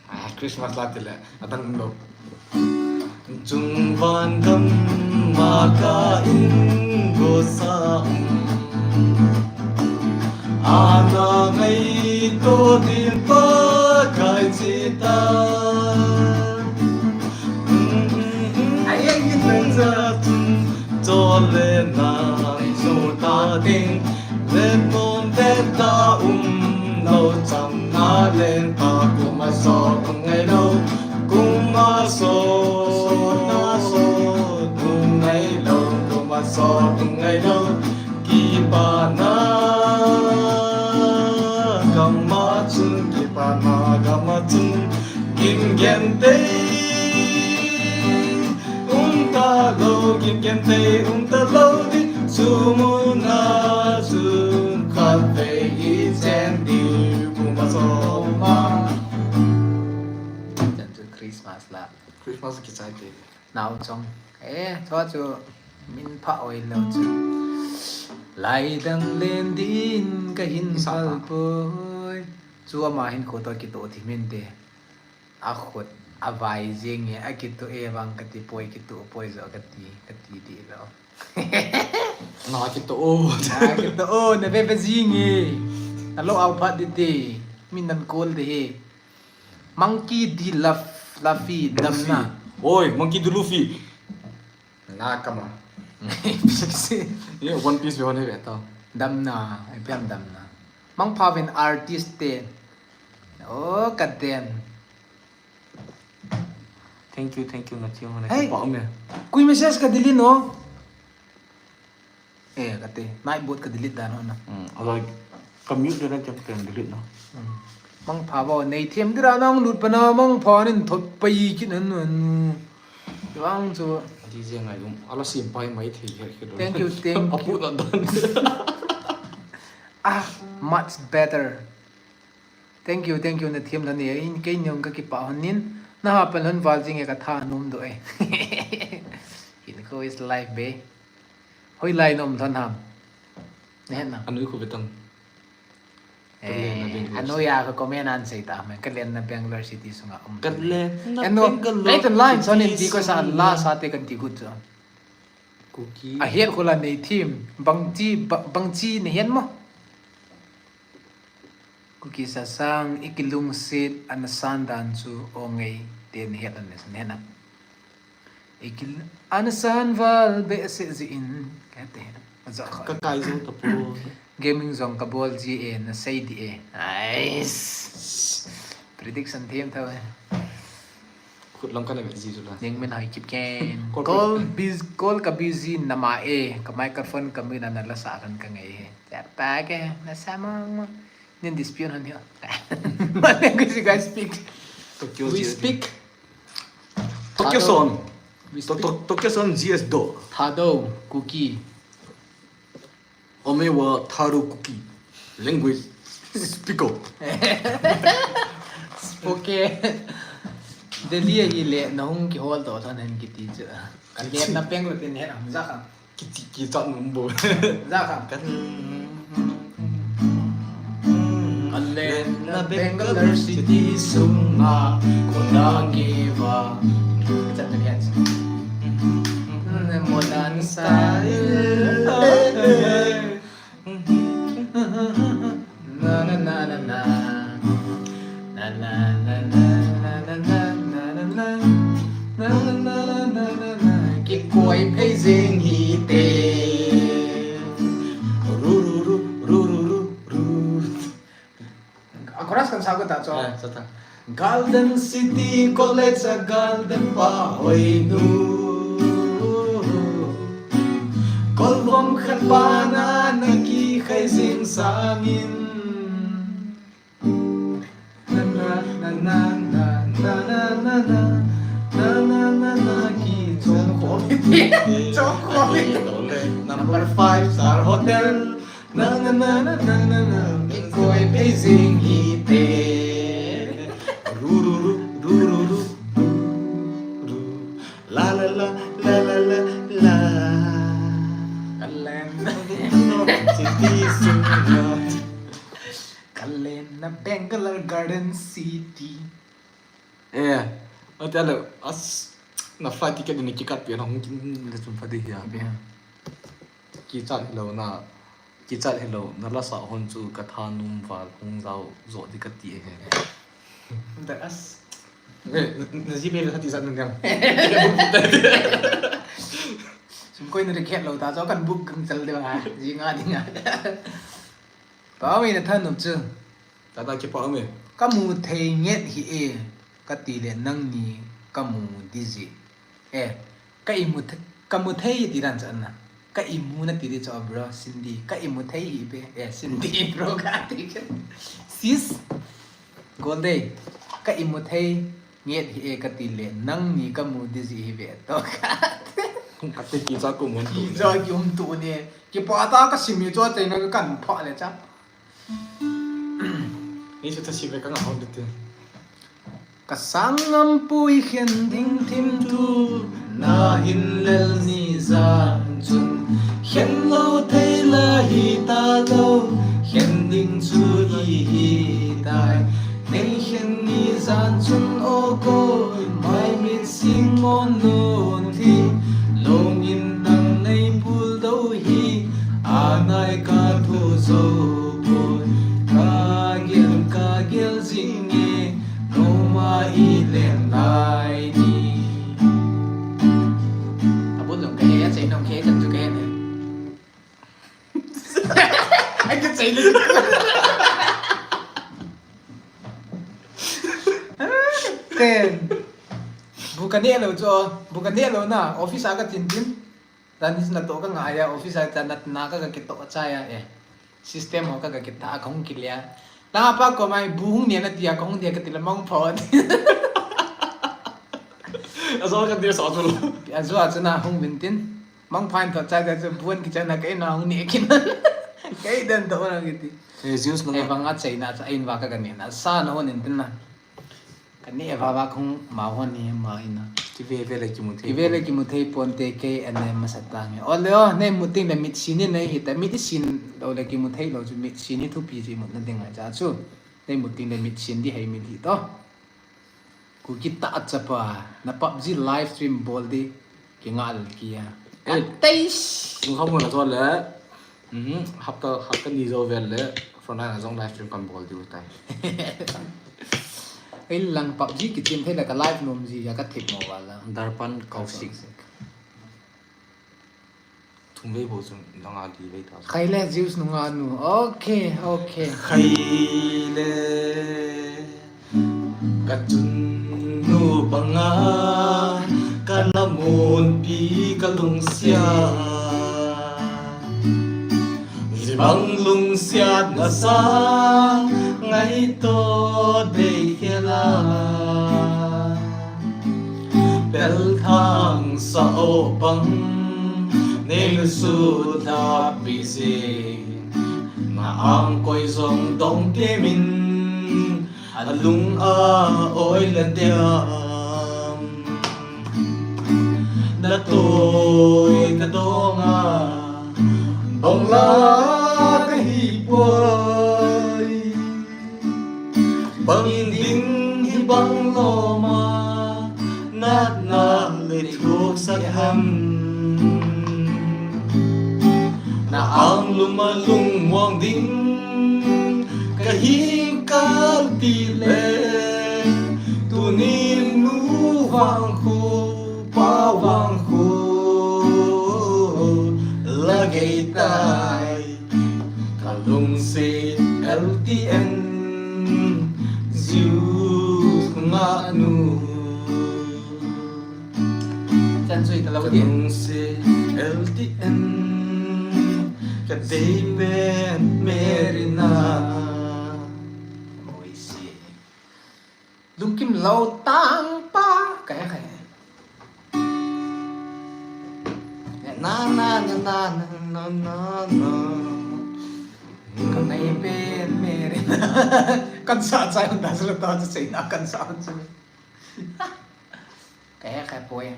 Ah, Christmas la tile, adang um lo. Chung van gam ma ka in go sa. Ana ngai to din pa kai chi ta. Ai, ai, ai, ai. Chole na su ta ding, le ton de ta um lo chang na len ta kuma so ngai lo, kuma so na so ngai lo, kuma so ngai lo, kipana gam a chun, kipana gam a chun, kim gen te. Um ta lo, kim kem te, um ta lo di, chu mun a chun khat vei i chen di, kuma so ma. Chan chu Christmas la. Christmas kichai te. Nau chong. Eh, chua chu min pha oi lo chu. Lai dang len din ka hin phal poi. Chu ama hin kho to kito thi min te. A khut, a vai jing e, a kito e vang ka ti poi, kito poi jo ka ti, ka ti ti lo. Na kito o. Na kito o, na ve ve jing e. Na lo au phat di ti. Min nan kol di he. Monkey D. Luff-, Luffy, Luffy. Damna. Oi, Monkey D. Luffy. Na kama. Ye, One Piece ve hon he ve ta. Damna, ipi ham damna. Mangpha uvin artist te. Oh, ka den. Thank you, thank you, na thiang hon. Hey. Kipa um e. Koi message ka delete no. Eh, ka te. Night mode ka delete dan hon na. Hmm, alai ka mute dan a chang ka delete no. Hmm. Mangpha vo nei thiam dira nang lut pana mangpha nin thot pai kit nan nan. Vang chu. D J ngai um. Ala sim pai mai thei her ke do. Thank you, thank you. Apu na dan. Ah, much better. Thank you, thank you, na thiam lhon e, in kei niong ka kipa hon nin, na ha pan lhon val jing e ka tha nom do e. In ko is life be. Hoi lai nom lhon ham. Nahet na. Anui khu vetang. Eh, Kalen na Bangalore. Anu ya ka comment an sei ta, me Kalen na Bangalore City sunga um. Kalen na Anu, Bangalore Nathan Lines on in City di ko sa sunga. La sa te kan ti gut so. Kuki. A hiat khula nei thim, bangchi, ba-, bangchi nei hian mo. Kuki sa sang, i kilungsit, ana san dan chu, o ngei, te nei hiat an nei san hian a. I kil-, ana san val be se zi in, ka te hian. A za kha. Ka kai zo ta po. Gaming zong ka bol ji e, na sei di e. Ais. Prediction thiam tho e. Khut lam ka na vet ji chu la. Ning min hai kip ken. Kol Kol pi- biz, kol ka busy na ma e. Ka microphone ka min na la sa kan ka ngei he. Chapa ke, na sa mo mo. Nin dispute han hiya. What language you guys speak? Tokyo We G S D. Speak. Tokyo Thado. Son. We To-, speak. To-, Tokyo Son G S do. Thado, Kuki. Omewa Thado Kuki. Language speaker. Spoke. Delhi a hi le na hung kihol to than hen kiti chu. Ka le na peng lo tin hen am za kha. Kiti ki chat num bo. Za kha. Kan. Ka le na Bangalore City sunga ko na nge va. Ka chat na kya. Modern style. Na, na, na, na, na. Na, na, na, na. Kikoi phei jing hi te. Ru, ru, ru, ru, ru, ru, ru. A chorus kan sa ko ta cho. Ah, sa ta. Garden City College a garden pa hoi nu. Kolvom khat pa na na ki khai jing sangin. Na, na, na, ki chong ko. Chong ko. Number five star hotel. Na, na, na, na, na, na, na, kikoi phei jing hi te. Ru, ru, ru, ru, ru, ru, ru, ru. La, la, la, la, la, la, la. Kalen. City sunga. Kalen na Bangalore Garden City. Eh, ati alo, as, na flight ticket ni kikat pi na hung kin le chun phadi hia. Bia. Kichat hilo na, kichat hilo, na la sa hon chu ka tha num val hung zau zo di ka ti he. Da as. Eh, na ji be ka ti san nang. Sum koi na ri khet lo ta cho kan book kan chal de ba. Ji nga di nga. Pa mi na tha num chu. Tata kipa ume. Ka mu thei nget hi e, ka ti le nangni ka mu di ji. Eh, ka i mu the-, ka mu thei ti dan chan na. Ka i mu na ti di cho bro, Cindy. Ka i mu thei hi be. Eh, Cindy bro ka ti ke. Sis. Gold day. Ka i mu thei nget hi e ka ti le nangni ka mu di ji hi be. To ka. Ka te ki cha ko mun tu. Ki cha ki um tu ne. Kipa ta ka simi cho te na kan pha le cha. Ni chu ta si ve ka nga hon de te. Ka sangngampui khen ding thim tu na hin lel ni jan chun. Khen lo thei la hi ta lo, khen ding chu i hi tai. Nei khen ni jan chun o ko, mai mit sing mon nun thi. Longin nang nei pul do hi, a nai ka thu zo poi, ka gel, ka gel jing e, noma i len lai ni. A bul long ka he, a chei nong khe, chan chu ka he ne. Ai ka chei le. Ten. Bu ka ne lo chu, bu ka ne lo na, office a ka tin tin. Dan hi na to ka ngai a, office a ta na, na ka, ka kito cha ya e. System ho ka, ka kita a ka hung kilia. Na pa ko mai bu hung ne na tia ka hung dia ka ti la mang pho. A zo ka dia sa chu lo. A zo a chu na hung bin tin. Mang phan to cha cha chu buan ki cha na ka ina hung ne kin. Ka i dan to na ki ti. Eh, Zeus na. Eh, bang a chei na cha in va ka ka ne na. Sa na hon in tin na. Ani eva va khong ma hon ni ma ina. Kive ve le kimu thei. Kive le kimu thei ponte kei ane masa tange. Ole o, nei mu ting le mit sin ni nei hita, mit sin lou le kimu thei lou chu, mit sin ni thupi chu imut na ding ngai cha chu. Nei mu ting le mit sin di hei mit hi to. Ku kita achapa, na PUBG live stream bol di, kingal kia. Eh. Atais. Lungkham mun a chon le. Mhm, hapta, hapta ni jou vel le, frontline a jong live stream kan bol diu tai. Ei lang PUBG kichim thei le ka live nom ji ya ka thip mo wala. Darpan Kaushik. Thum vei bou chun dang a di vei ta. Khai le Zeus nunga nu. Okay, okay. Khai le. Ka chunnu banga, ka na munpi ka lungsiat. Jibang lungsiat nasa, ngaito dei khela. Pelthang sa o bang, nei lusu thapi si. Na angkoi jong dong temin, alung a oi le diam. Na toi ka dong a, dong la ka hi poi. Bang ding hi bang loma, natna le thuk sak ham. Na ang lum a lung muang ding, ka hi kal ti le. Tuni nu vang khu, pa vang khu, la gei tai. Ka lungset L T N, Zeus nga nu. Chan sui ta lo. Ka lungset L T N, ka dei pen Merina. Oi si. Lungkim lou tang pa, ka he, ka he. Na, na, na. Ka nei pen Merina. Kan sa chai hun ta sala ta sa sei na kan sa hun sa. Ka he, ka he poi.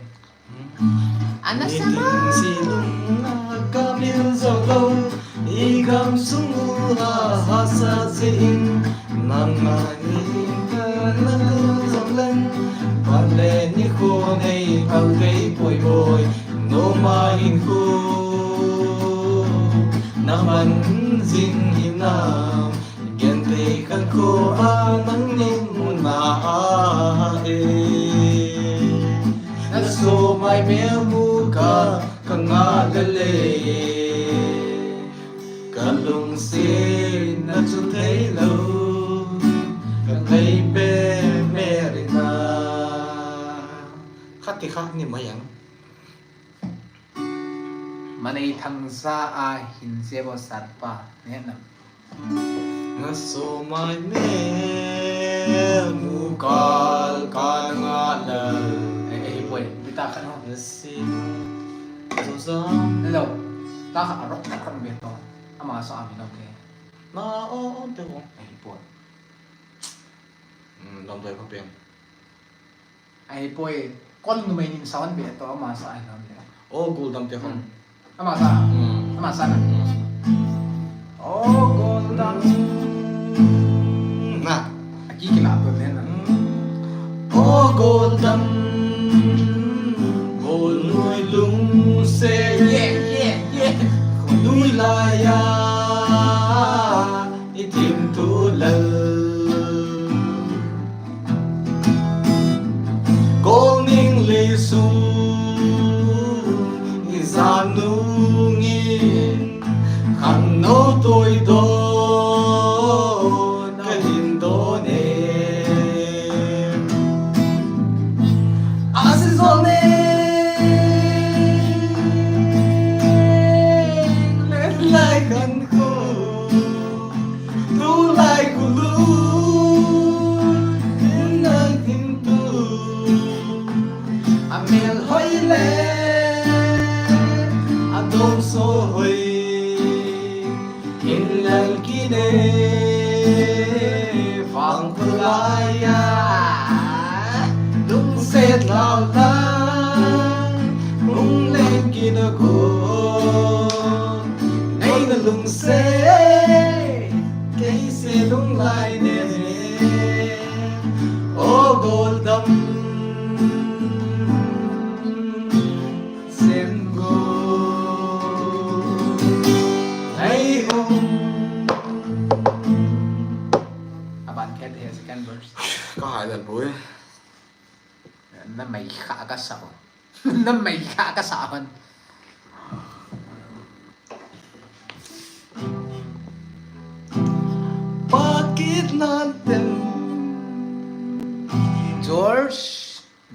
Ana sama. Silung na ka mil zo lo, i gam sung u la ha sa zin. Nang ma ni ka na ku zong leng, pan le ni ko nei pal kei poi poi. No ma in ko na man zing in na. Gen te kan ko a nang ning mun ma a e. Na so mai mel mu ka, ka nga le le. Ka lungset na chu thei lo. Ka nei pen Merina. Khat ti khat ni mai ang. Manei Thangza a hin se bo sat pa ne na. Na so mai mel mu kal ka nga lal. Eh, eh, poi, bita kan ho. Na si. So sa. Hello. Ta kha a rock ta kan be to. Ama sa a mi no ke. Na o o te o. Eh, poi. Hmm, dam doi ko pen. Ahipoi, kol numei nin sound be to ama sa ahi nom le. O gol dam te khon. Hmm. Ama sa. Hmm. Ama sa na. Hmm. O gol dam. Na. Aki kila to le na. Hmm. O gol dam. Gol nui lung se. Yeah, yeah, yeah. Nui la ya. I thim tu lal. Kol ning le sung i zan nung in khang no toi do ka hin do ne. A si zo ne. Lai kan ko. Tulai kulu, nang hintu. A mel hoi le, a dom so hoi. Hinlal kine, vang kulaya. Lungset lala, hung leng kit o go. Nei na lungset, kei se lunglai ne. O goldam, sen go. Hei hum. Aban khet he second verse. Ka hai dan poi. Na mai kha ka sa. Na mai kha ka sa hon. Pakit nan tem. George,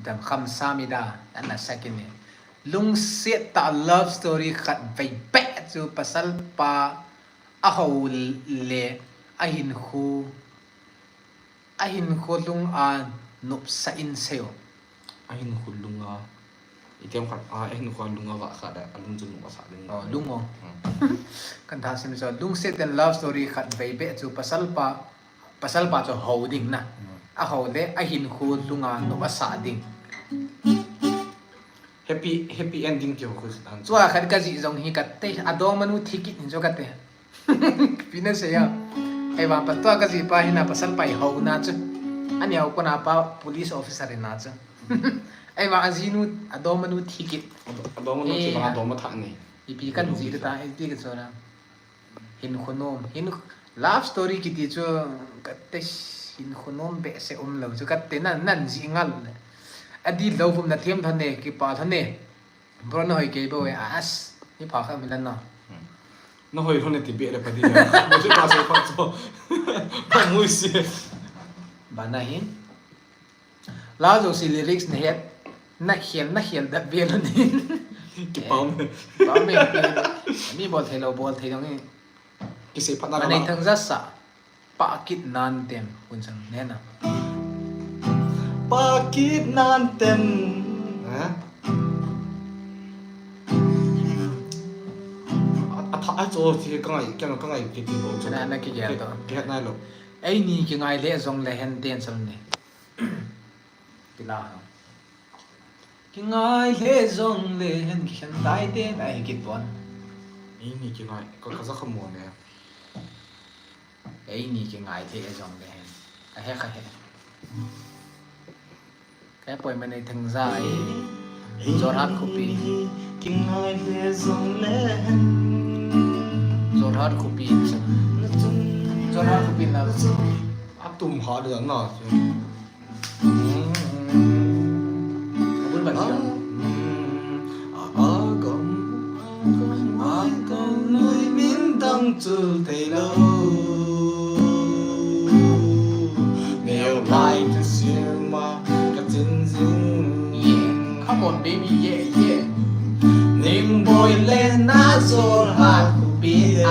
dam kham sami da, ana sakini. Lungset ta love story khat vei pe chu pasal pa a ho le a hin khu. A hin khu lung a nop sa in seo. A hin khu lung a. I tem khat a, a hin khu a lung a va khat a, a lung chu nop a sa ding. Oh, lung o. Hmm. Kan tha sim so, lungset ten love story khat vei be chu pasal pa, pasal pa chu ho ding na. Hmm. A ho le, a hin khu lung a nop a sa ding. Happy, happy ending ti ho khu sa dan. Chua khat ka ji jong hi ka te, a dom manu thi kit hin chu ka te. Pina se ya. Ei, vang pa tua ka ji pa hina pasal pai ho na chu. Ani ho kona pa police officer na chu. Ei, vang a ji nu a dom manu thi kit. A dom manu thi, eh, vang a dom ma tha ni. Ipi kan ji ta, ipi kan so na. Hin khu nom, hin love story kiti chu ka te hin khu nom be se um lo chu ka te nan, nan ji ngal. A di lo vum na thiam tha ne, ki pa tha ne. Bro, na hoi kei bo e, as, ni pha kha mi lan na. Hmm. Na hoi hon ti be le pa di. Mo se pa se pa so. Pa mui se. Ba na hin. La jo si lyrics na het. Na khel, na khel da be lo ni. Ki pau me. Pau me. Mi bol thei lo, bol thei lo ni. Ki se pa na. Nei thang ja sa. Pakit nan tem, kun sang nena. Pakit nan tem. Ha? A, a tha, a cho thi ka ngai, ka, ka ngai ki ti bo cho. Na, na ki gel to. Ki, ki het nai lo. Ei ni ki ngai le jong le hen ten sang ni. Ki la ha. Ki ngai le jong le hen ki khen tai te, ai ki pon. Ei ni ki ngai, ka, ka za kha mo ne. Ei ni ki ngai le jong le hen. Ka he, ka he. Ka he poi ma nei thang ja e. Jorhat khopi. Ki ngai le jong le hen. Jorhat khopi. Jorhat khopi na. A tum ha de na. Kabul ban kira. Agam, agam, agam, lui min dang chul thei lo. Neo lai ka sim a ka chin jing. Yeah, come on, baby, yeah, yeah. Ning boi le na Jorhat khopi a.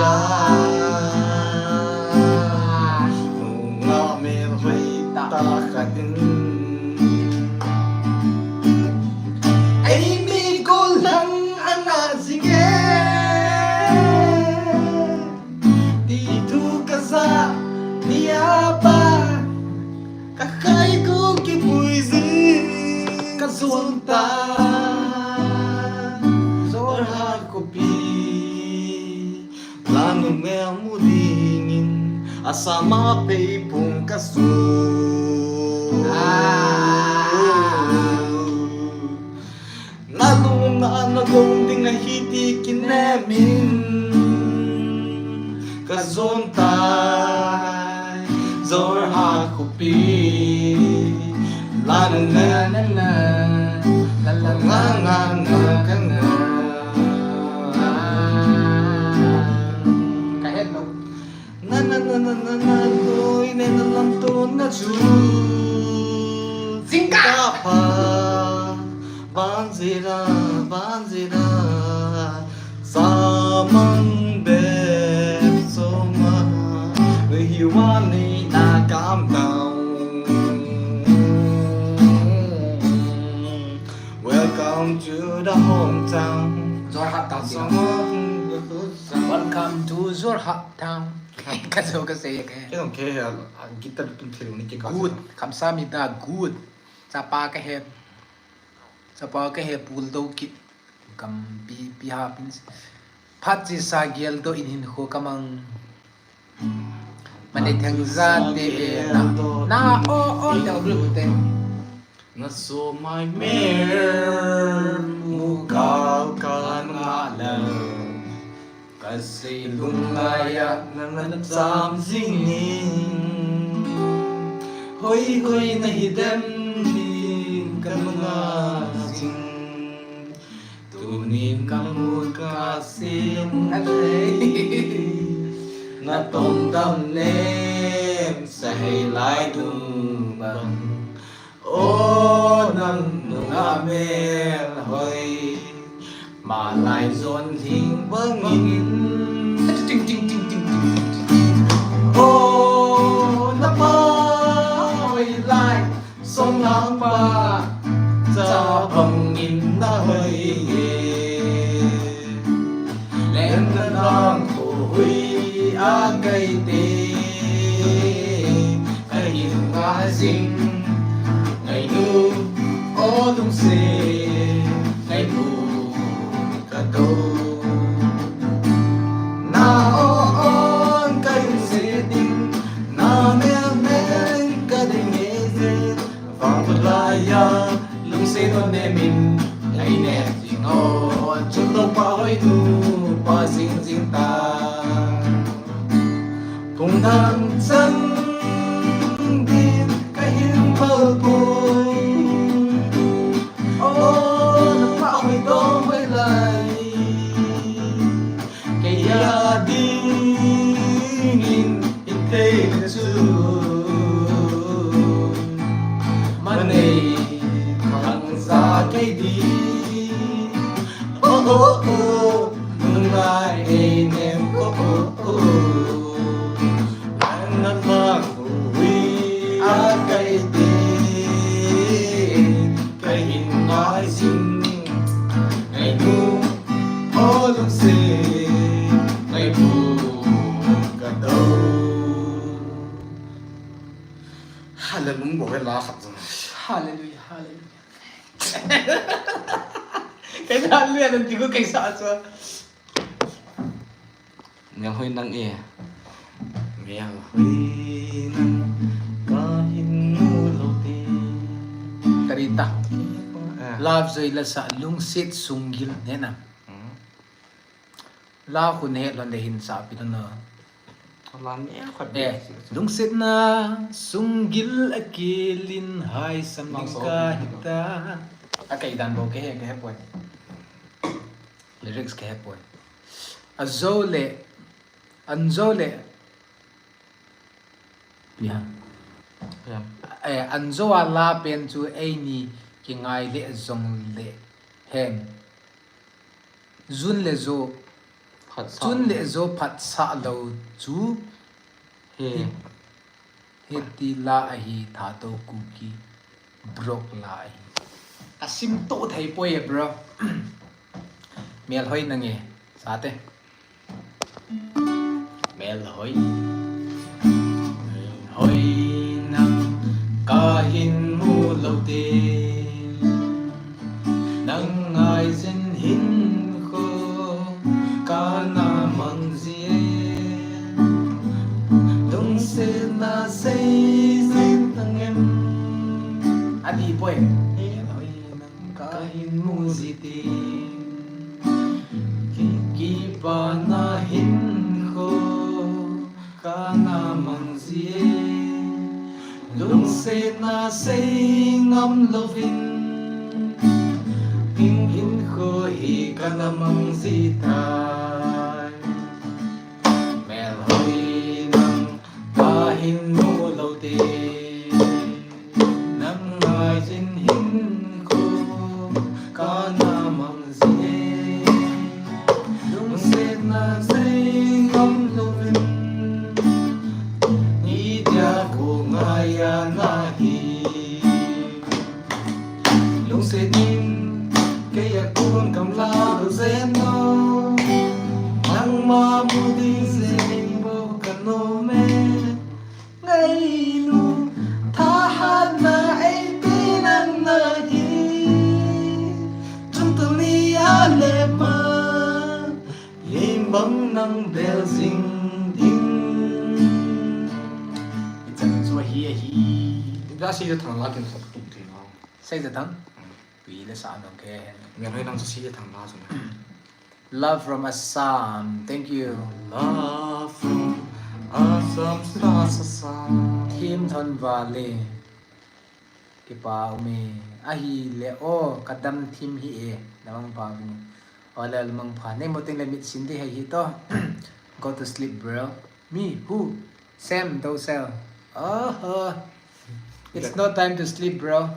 Nunga mel hoi ta kha din. Ei mi kol lang ana jing e. Ti thu ka ja ni a pa. Ka khai ko ki pui ji ka zon ta. Jorhat khopi. Lanu me mu dingin a sama pei pung ka su. Ah. Na lung na na gong ding a hi ti ki ne min ka zon tai. Jorhat khopi. La na na na na. La la la la la la. Ka het lo. Na na na na na na, loi ne na lam to na chu. Jingkah. Jingkah pha. Banjira, banjira. Samang be soma. We hi wa ni na kam down. Welcome to the hometown. Jorhat town. Welcome to Jorhat town. Ka so ka se ka. Ke dong ke a, a guitar tum thei ni ke ka. Good. Kamsahamnida, good. Chapa ka he. Chapa kahe pul do kit. Kam pi, pi ha pin. Phat chi sa gel do in hin kho kamang. Mane theng za te na. Na o o te o te. Na so mai mer mu kal ka na la. Ka sei lung lai a na na cham jing in. Hoi hoi na hi dem ding ka na jing. Tunin ka mu ka sei lung lai. Na tom dam nem sa hei lai tung bang. O nang nunga mel hoi, malai zon hing bangin. Ting, ting, ting, ting, ting, ting. O na pa hoi lai, song lang pa, cha bangin na hoi ye. Lem na nang ko hui a kai te, kai in nga jing, ngai nu, o lung se, ngai bu ka do. Na o on kai se ding, na me me ka ding e je. Vang lai a, lungset non nemin, ei ne jing o, chun lo pa hoi nu, pa jing jing ta. Phung dang chang din, ka hin bal poi. O, na pa hoi dong hoi lai. Kei a dingin i thei le chu. Manei khang za kei di. Oh, oh, oh. Nungai ei nem, oh, oh, oh. Ang na lang ui a kei di. Kei hin ngai jing. Ngai nu. O lungset, ngai bu ka do. Hallelujah, bol la khat jong. Hallelujah, hallelujah. Kei hallelujah nan ti ko kei sa chu. Ngai hoi nang e. Miang hui nang ka hin mu lou te. Tarita. Ah. Love joi la sa lungset sunggil ne na. Hmm. La khu ne lon de hin sa pi na. La ne khat. Eh, lungset na sunggil a kilin hai sam ning ka hita. A kai dan bo ke he, ke he poi. Lyrics ke he poi. A zo le, an zo le. Pi ha. Ya. Eh, an zo a la pen chu eini kingai le zong le hen. Zun le zo. Phat sa. Zun le zo phat sa lo chu. He. He. Hiti la ahi, Thadou Kuki, Brock la ahi. A sim to thei poi e, bro. Mel hoi nang e, sa te. Mel hoi. Mel hoi nang ka hin mu lou te. Nang ngai jin hin kho ka na mang ji e. Lungset na sei jin tang em. A di poi. Hoi nang ka hin mu ji ti. Ki, kipa na hin kho. Ka na mang ji e, lungset na sei ngam louvin, hing hin kho hi ka na mang ji tai. Mel hoi nang ka hin mu lou te. Nang ngai jin hin kho ka na mang ji e. Lungset na sei ngam louvin. Ni dia ko ngai a na hi. Lungset in kei a kun kam la lou zen no. Nang ma mu ding zen bo ka no me. Ngai nu, thahatna eipeh nang nahi. Bang nang bel jing ding. Ichan chu ahi, ahi. Ida sei ja thang la kin sa tum thei na. Sei ja thang. Pi le sa nang ke. Ngen hoi nang sei ja thang la sa. Love from Assam. Thank you. Love from Assam, sa, sa, sa. Thim Thon Valley. Kipa ume. Ahile o, kadam thim hi e. Lamang pa bu. Ole lamang pa. Nei mo ting le mit sin di hai hi to. Go to sleep, bro. Me, who? Sam, do sell. Oh, it's not time to sleep, bro.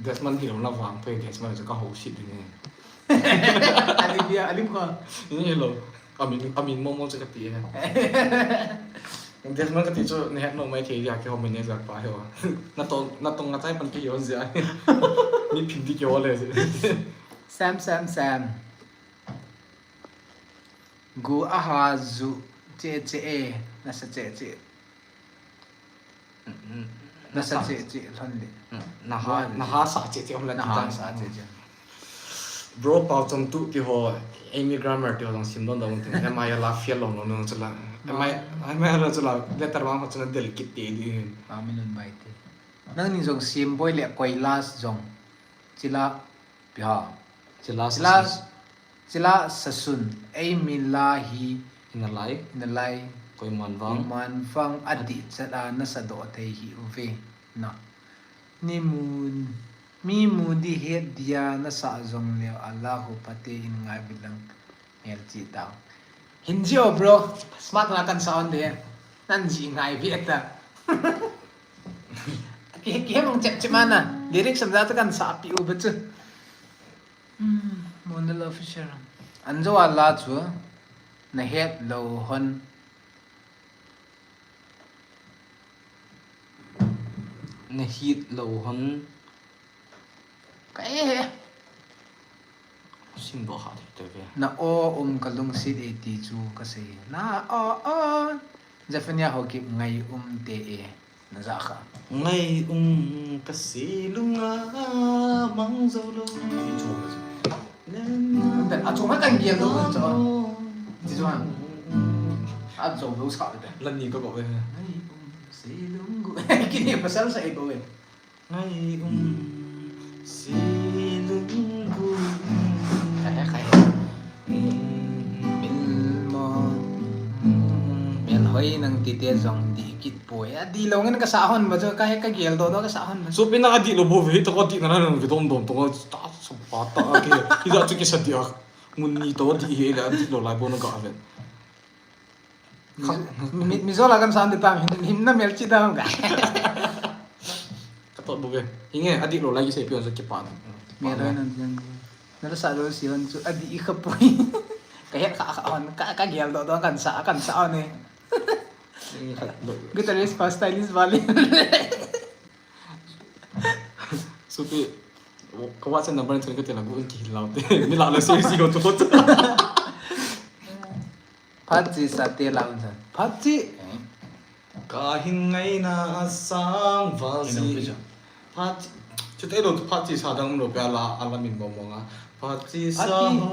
Desmond hi lo na vang pe, Desmond chu ka ho sit ding e. Alim dia, alim ko. Ni lo. Amin, amin mo mo chu ka ti e. Desmond ka ti chu ni het no mai thei dia ke ho mai ne ja pa he wa. Na to, na to nga chai pan ki yo ja. Ni phin di ke ho le. Sam, Sam, Sam. Gu aha zu che che e, nasa che che. Nasa che che lhon le. Naha, naha sa che che hom la. Naha sa che che. Bro, pau chom tu ti ho, Amy Grammar ti ho jong sim don don ti. M I L a fail lo no no chula. M I, M I L chula. Letter bang ho chula del kit te di. Amin un bai te. Nang ni jong sim boi le koi last jong. Chila Pia. Chila, chila sasun. Chila sasun. Ei min la hi. Ina lai. Ina lai. Koi man vang. Koi man vang adih chat a nasa doh thei hi uve. Na. Ni mun. Mi mu di het dia nasa jong leo Allahu pate in ngai bilang. Ngel chi tau. Hin ji o, bro. Smart na kan sa on de. Nan ji ngai bi eta. Ki, ki hem chep chep mana. Lyrics sam ja ta kan sa pi u ba chu. Hmm, Mona Love Fisher. An jo a la chu. Na het lo hon. Na het lo hon. Ka e he. Sim doh ha thei te ve. Na o um ka lungsit e ti chu ka sei. Na o o. Zephaniah Haokip ngai um te e. Na ja kha. Ngai um ka si lunga mang zo lo. Ti chu ka sei. Len na. Ante, a chung ha kan gel lo kan chu. Ti chu ha. A zo lo sa te. Lan ni ka ko ve. Ngai um si lung gu. Kini pasal sa e ko ve. Ngai um si lung gu. Ka he, ka he. Mil mo. Mel hoi nang ti te jong di kit poi. A di lo ngen ka sa hon ba chu ka he ka gel doh doh ka sa hon ba. Chu pina a di lo bo ve to ko di na na nang ve dom dom to ko ta sa pa ta ke. Hi da chu ki sa di a. Ngun ni to di he le a di lo lai bo na ga ve. Kha-, mi, mi zo la kan san de tam, him na mel chi tam ka. Ka to bu ve. Hinge, a di lo lai ki sei pion sa ki pa. Mi lo nan jan. Na sa lo si hon chu a di i kha pui. Ka het kha kha hon, ka, ka gel doh doh kan sa, kan sa hon e. Hinge kha lo. Guitarist pa stylist vale. Supi, ka WhatsApp number ni thun ka tela gu in ki hilau te. Mi la la se si go to. Phat chi sa te la un san. Phat chi. Ka hin ngaina a sang val si. Phat chi. Chu te lo phat chi sa dang lo pe ala, ala min bo mo nga. Phat chi sa ho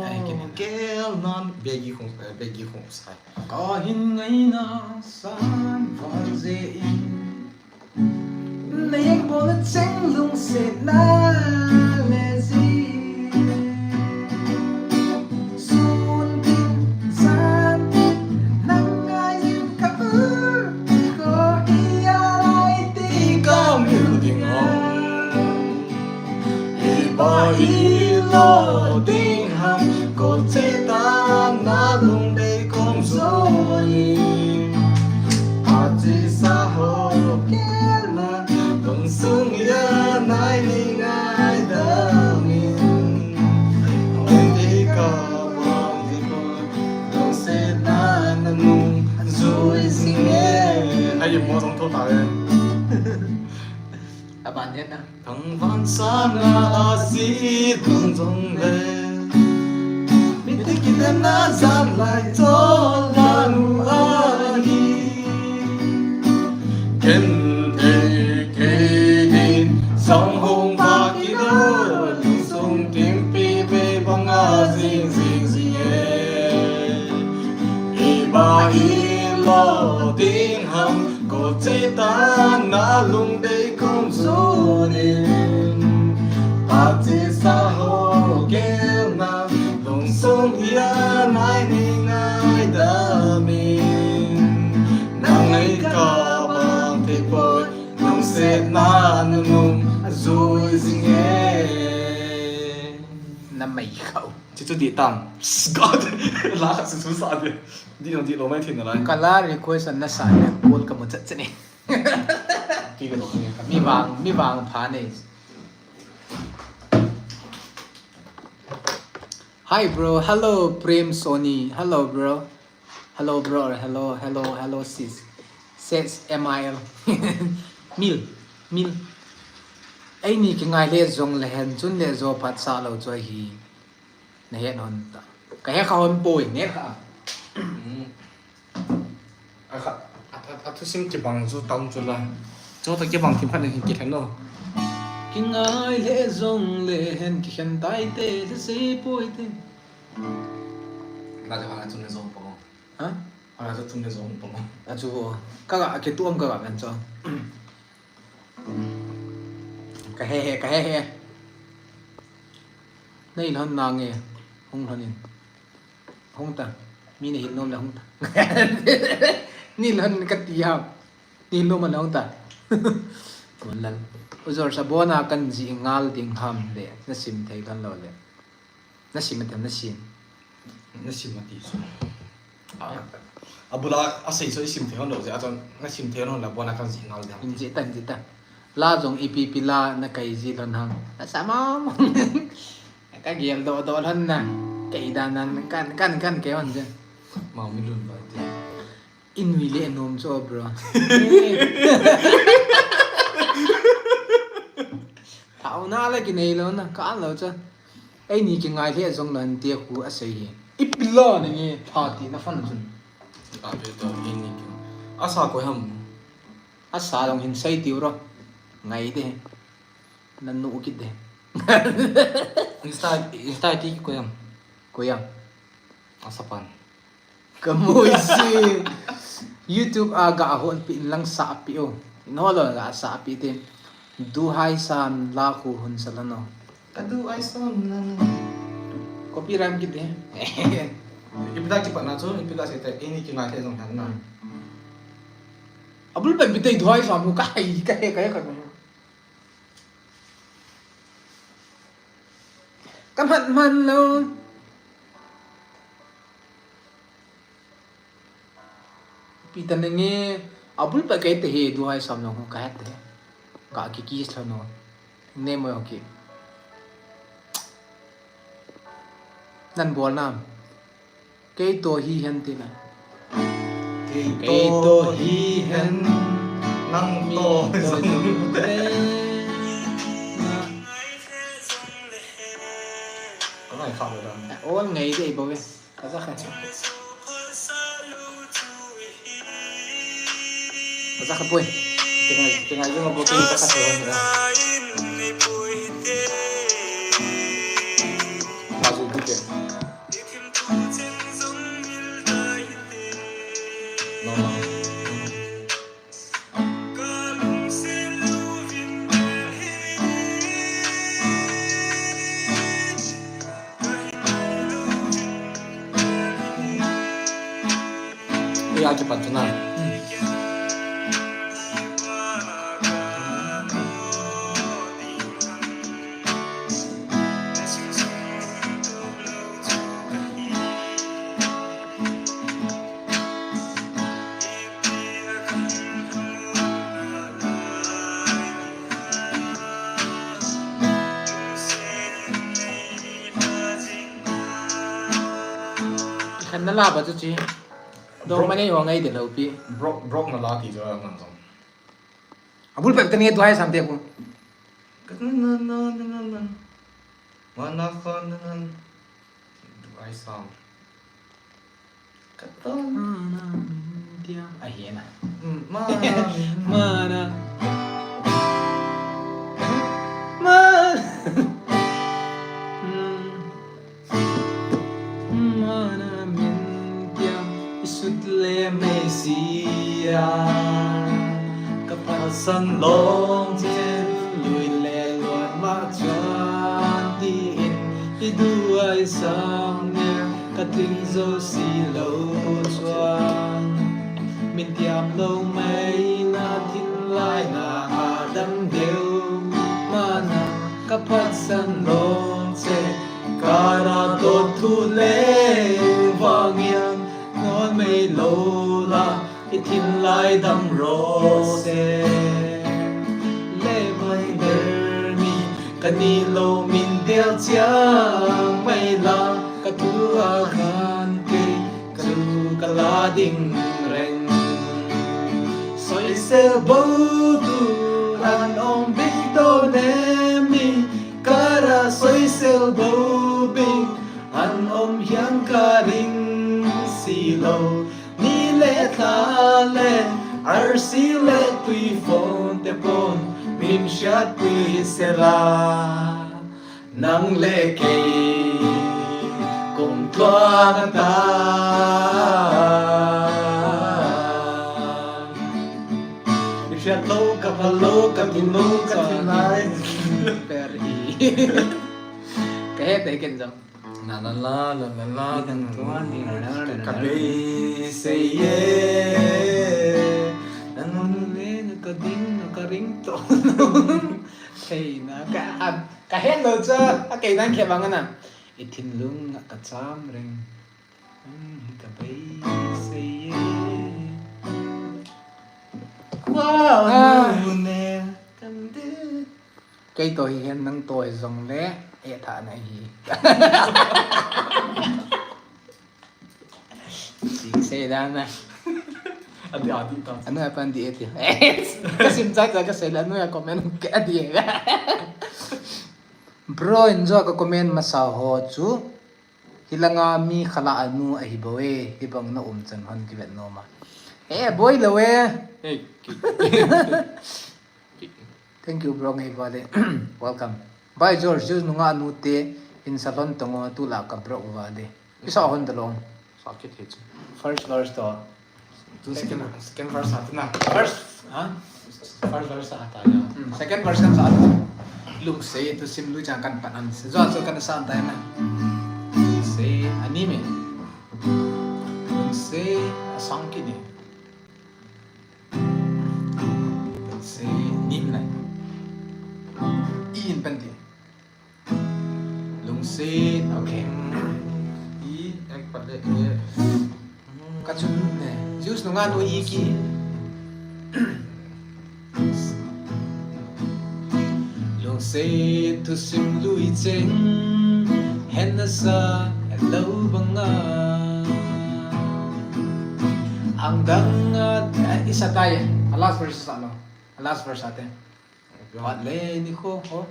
kel nan begi khong, begi khong sa. Ka hin ngaina a sang val je in. Na yeng bol a cheng lungsetna le ji. Sun tin, jan tin, nang ngai jin ka u, ko hi a lai ti ka mil ding o. Hi ba hi lo ding ham, ko che ta na lung dei kong zo i. Phat chi sa ho kel na, tung sung ya nai ni ngai da min. Ong ti ka bang ti ko, tung se na na nung zui sing e. Ai, mo song tho ta le. A ban het na. Thangvahsanga a si dong dong le. Mite kilemna jan lai chol dan u ahi. Ken te kei din song hong va kilo, song ting pi pe bang a zing zing zing e. Ilo ding ham, ko che ta na lung dei kom zo nin. Pha che sa ho gel na, lung sung hia nai ni ngai da min. Nang ngai ka bang te poi, lung se na nunung, a zui zing e. Na mai khau. Chu chu di tang. God. La khat su su sa di. Di no di lo mai thin na lai. Ka la request an na sa ne. Call ka mu chat chat ne. Ki ka lo ne. Mi vang, mi vang pha ne. Hi bro. Hello Prem Sony. Hello bro. Hello bro. Hello, hello, hello sis. Says M I L. Mil. Mil. Eini kingai le jong le hen chun le jo phat sa lo choi hi. Na het hon ta. Ka he kha hon poi, ne kha. Mm. A kha, a, a, a thusim kibang chu tam chu la. Chu ta kibang kim khat ne kikhen lo. Kingai le jong le hen kikhen tai te, le sei poi te. La ja ha chu ne jong po. Ha? A la ja chu ne jong po. A chu bo. Ka ga, ke tuam ka ga men chu. Ka he he, ka he he. Nei lhon na nge, hung lhon in. Hung ta. Mi nei hin nom le hung ta. Nei lhon ka ti ham. Nei hin nom le hung ta. Mon lal. Ujor sa bona kan ji ngal ding ham le. Na sim thei lhon lo le. Na sim atam na sim. Na sim ati chu. A, a bula a sei chu i sim thei hon lo je, a chun na sim thei hon la bona kan ji ngal ding. In ji ta, in ji ta. La jong ipi pi la na kai ji lhon ham. Na sa ma. Ka gel do do lhon na. Kai da nan kan, kan, kan ke hon je. Ma mi lun ba te. I nui le nom chu bro. Thaona le kinei lo na, ka an lo chu. Eini kingai le jong lo hen tia khu a sei hi. Ipi la na nge pha ti na fan chun. A ve to eini ki. A sa koi ham. A sa jong hin sei tiu ro. Ngai de. Na nu kit de. Insta, Insta ti koi ham. Koi ham. A sa pan. Ka mu si. YouTube a ga hon pi in lang sa pi o. No lo ga sa pi te. Duhai sam la khu hun sa la no. Ka duhai sam la no. Copyright kit de. Ipi da ki pa na chu, ipi da se te, eini kingai le jong hen na. Abul pen pi te duhai sam ka hai, ka hai, ka hai, ka hai. Ka man man lo. Pi ta na nge, abul pa kai te he, duhai sam lo ka het te. Ka ki kiss lo no. Ne mo ki. Nan bol na. Kei to hi hen ti na. Kei to hi hen. Nang to. Ka ngai kha lo da. Ol ngai de bo ve. Ka za kha. Ka za kha poi. Tingai, tingai jong bo kei ka za kha poi. Ka zu bu ke. No, no. Iya, cepat senang. Khan na la ba chu chi. Dong ma nei ho ngai de lo pi. Brok, brok na la ti jo nang jong. Abul pep tani duhai sam te ko. Ka na na na na na na. Ma na fa na na. Duhai sam. Ka to. Mana min tia. Ahi na. Mm, mana min. Mana. Mana. Mm. Mana min tia. Sut le meisi a ka phatsan long chen, lui le luan ma chuan tiin i duai sam nen ka tling zo si lo chuan, min tiam lo mai na thinlai na a dam deuh mana ka phatsan long che kara dot thu le vang hian ngawl mai lo la, i thinlai dam rawh se. Le mai ber mi ka ni lo min del chiang mai la, ka thu a khan kei chu ka la ding reng. Soisel bo tu an awm bik dawn em ni, kara soisel bo bik an awm hian ka ring si lo. Ni le thla le arsi le tuifawn te pawn min hriatpui sela, nang le kei kawng tluang atan. I hriat lo, ka phal lo, ka thin lo, ka thin lai. Per hi. Ka he te ken jong. La la la, la la la, Ni kan tuan ding, la la la, ka beisei e. Nang le na ka ding, na ka ring to. Thei na ka, a, ka het lo chu, a kei dan khe bang ana. I thinlung a ka cham reng. Hmm, ka beisei e. Wow, Ah. Nu ne kan de. Kei to hi hen, nang to hi zong le, e tha na hi. Sing sei dan na. Adi, adi ta. Anu apa andi e ti. Ka sim chai chai ka sei la, anu ya comment ka adi e. Bro, in zo ka comment masa ho chu. Hilanga mi khala anu ahi bo e, hibang na um chan hon kivet noma. E, boi lo e. Hey, ki- Thank you, bro, ngai vale. Welcome. Bye, George. Jews nunga nu te in salon tongo tu la ka bro vale. Isa hon dalong. Sa kit he chu. First verse to. Tu second, second verse atu na. First, ha? First verse ata ya. Hmm, second verse kan sa atu. Lungsei tu sim lu chang kan panan. Se zo chu kan sa anta na. Lungsei ani me. Lungsei asang kini. Lungsei nim lai. I in panti. Lungset, okay. I, ek pale, e. Ka chun ne, Jews nunga nu i ki. Lungset thusim lui cheng, hen nasa, lo banga. Ang dang at, eh, isa tayo. A last verse sa lo. A last verse ate. Phat le ni kho ho.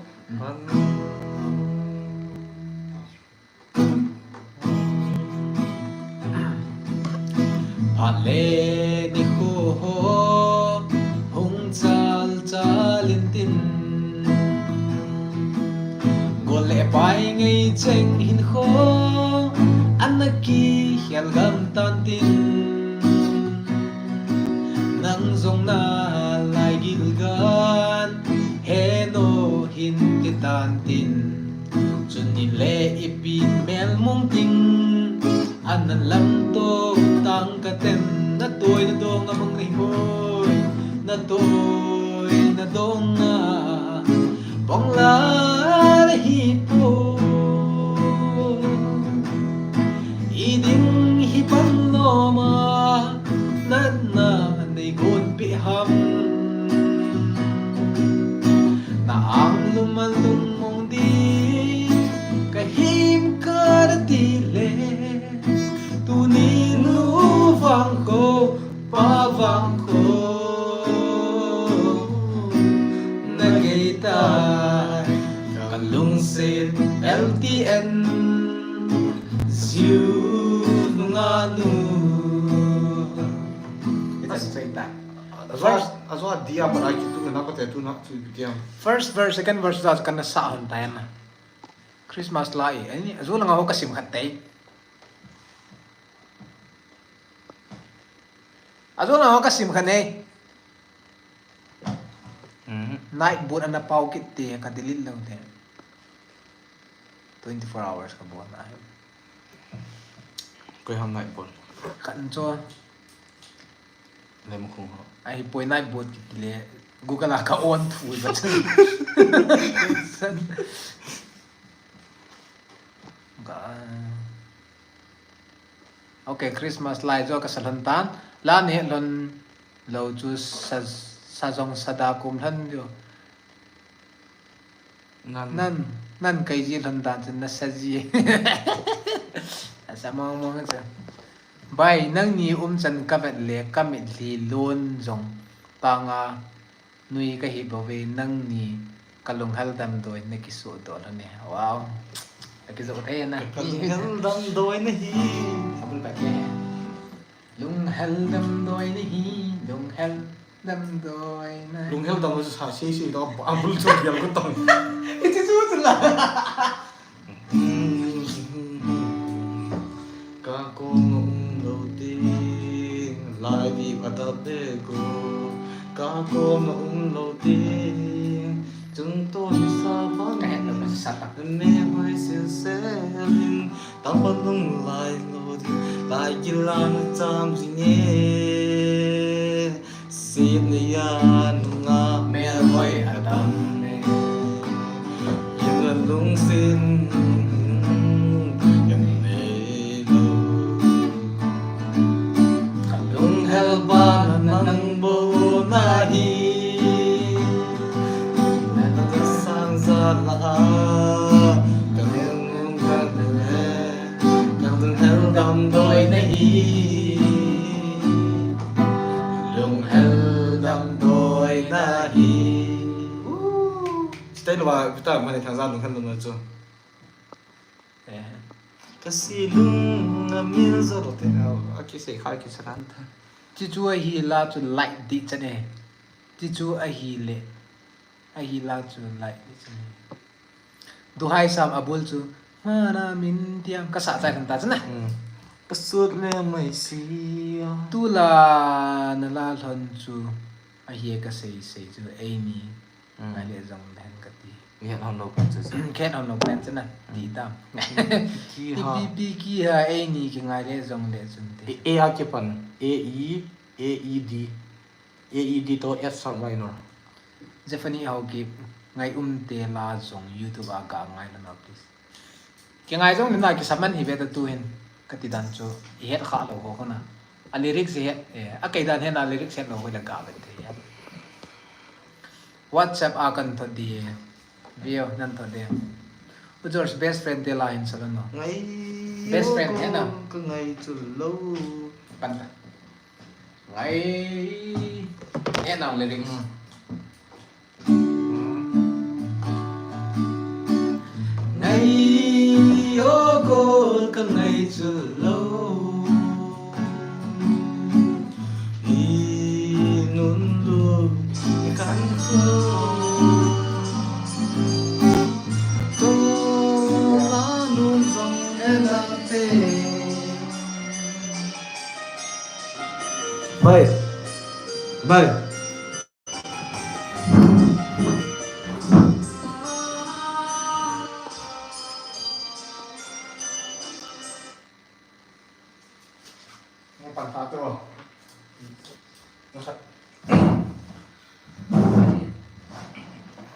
Phat le ni kho ho. Hung chal chal in tin. Gol le pai ngei cheng hin kho. An na ki hial gam tan tin. Nang zong na lai gil gan. He no hin ti tan tin. Chun ni le i pin mel mong ting. An nan lam to tang ka tem. Na toi na dong a mang nei hoi. Na toi na dong a bong la hi po. I ding hi pan lo ma. Natna nei gon pi ham. Na ang lum a lum mong di. Ka him ka da ti le. Tuni nu vang ko, pa vang ko. Na gei ta. Ka lungset L T N. Ziu nunga nu. Ita sa ita. First, a zo a dia para ki tu na pa te tu na tu dia. First verse, second verse za kan sa hon ta na. Christmas lai, ani, a zo langa ho ka sim khat tei. Ajo na ka sim kha nei. Hmm. Night mode ana pau kit te ka delete lou te. Twenty four hours ka bon na. Koi ham night mode? Kan cho. Lem khung ho. Ahipoi night mode kiti le. Google a ka on thu ba chun. Ka. Okay, Christmas lai jo ka sa lhon tan. La ni lhon lou chu sa, sa jong sa da kum lhon jo. Nan. Nan, nan kai ji lhon dan chun na sa ji. Asa mong mong cha. Bai, nangni um chan ka vet le ka mitlhi lon jong panga nui ka hi bou ve, nangni ka lunghel damdoi na kisoh doh lhon e. Wow. Ka kijoh thei na. Ka lunghel damdoi na hi. Abul pa ke. Lunghel damdoi na hi, lunghel damdoi na. Lunghel dam sa sei sei to, abul chu gel ko tong. Iti chu chu la. Ka koma um lou ding, lai di ka da be ko. Ka koma um lou ding, chung to sa pa. Ka het lou sa ta. Me hoi sil selin, Tangpa lung lai lo di, lai kilang cham jing e. Sit ni ya nunga mel hoi a dam e. Yin lung sin yam nei lo. Ka lunghel ban nang bou na hi. Na ta sang za la. Ka lung ka le. Ka lunghel damdoi na hi. Lunghel damdoi na hi. Style wa, kita mane thang za lunghel dam na chu. Eh. Ka si lung a mil zo lo te, a, a kisei kha kisakan ta. Ti chu ahi la chu like di chan e. Ti chu ahi le. Ahi la chu like di chan e. Duhai sam abul chu. Mana min tiam ka sa chai khan ta chana. Hmm. Ka sut le mai si a. Tu la na la lhon chu. Ahi ka sei sei chu eini. Hmm. Ngai le jong le hen ka ti. Ngai hon lo pen chu chu. Khet hon lo pen chu na. Hmm. Ti tam. Ki ha. Pi, pi, pi ki ha, eini ki ngai le jong le chun ti. A, A a kipan. A E, A E D. A E D to F sharp minor. Zephany Haokip, ngai um te la jong YouTube a ga ngai lou na please. Ki ngai jong le na ki saman hi ve ta tu hin. Ka ti dan chu. I het kha lou ho ko na. A lyrics i het, eh, a kei dan hen a lyrics het lou ho le ga ve te. WhatsApp a kan thot di. View nan thot di. U George best friend te la hin sa lo no. Ngai. Best friend he na. Ka ngai chu lo. Pan ta. Ngai. He na lyrics. Hmm. Ngai o ko ka ngai chu lo. I nun lu i kan khu. To la nun zong e la te. Bye. Bye. Ngai pan ta to. Ngai khat.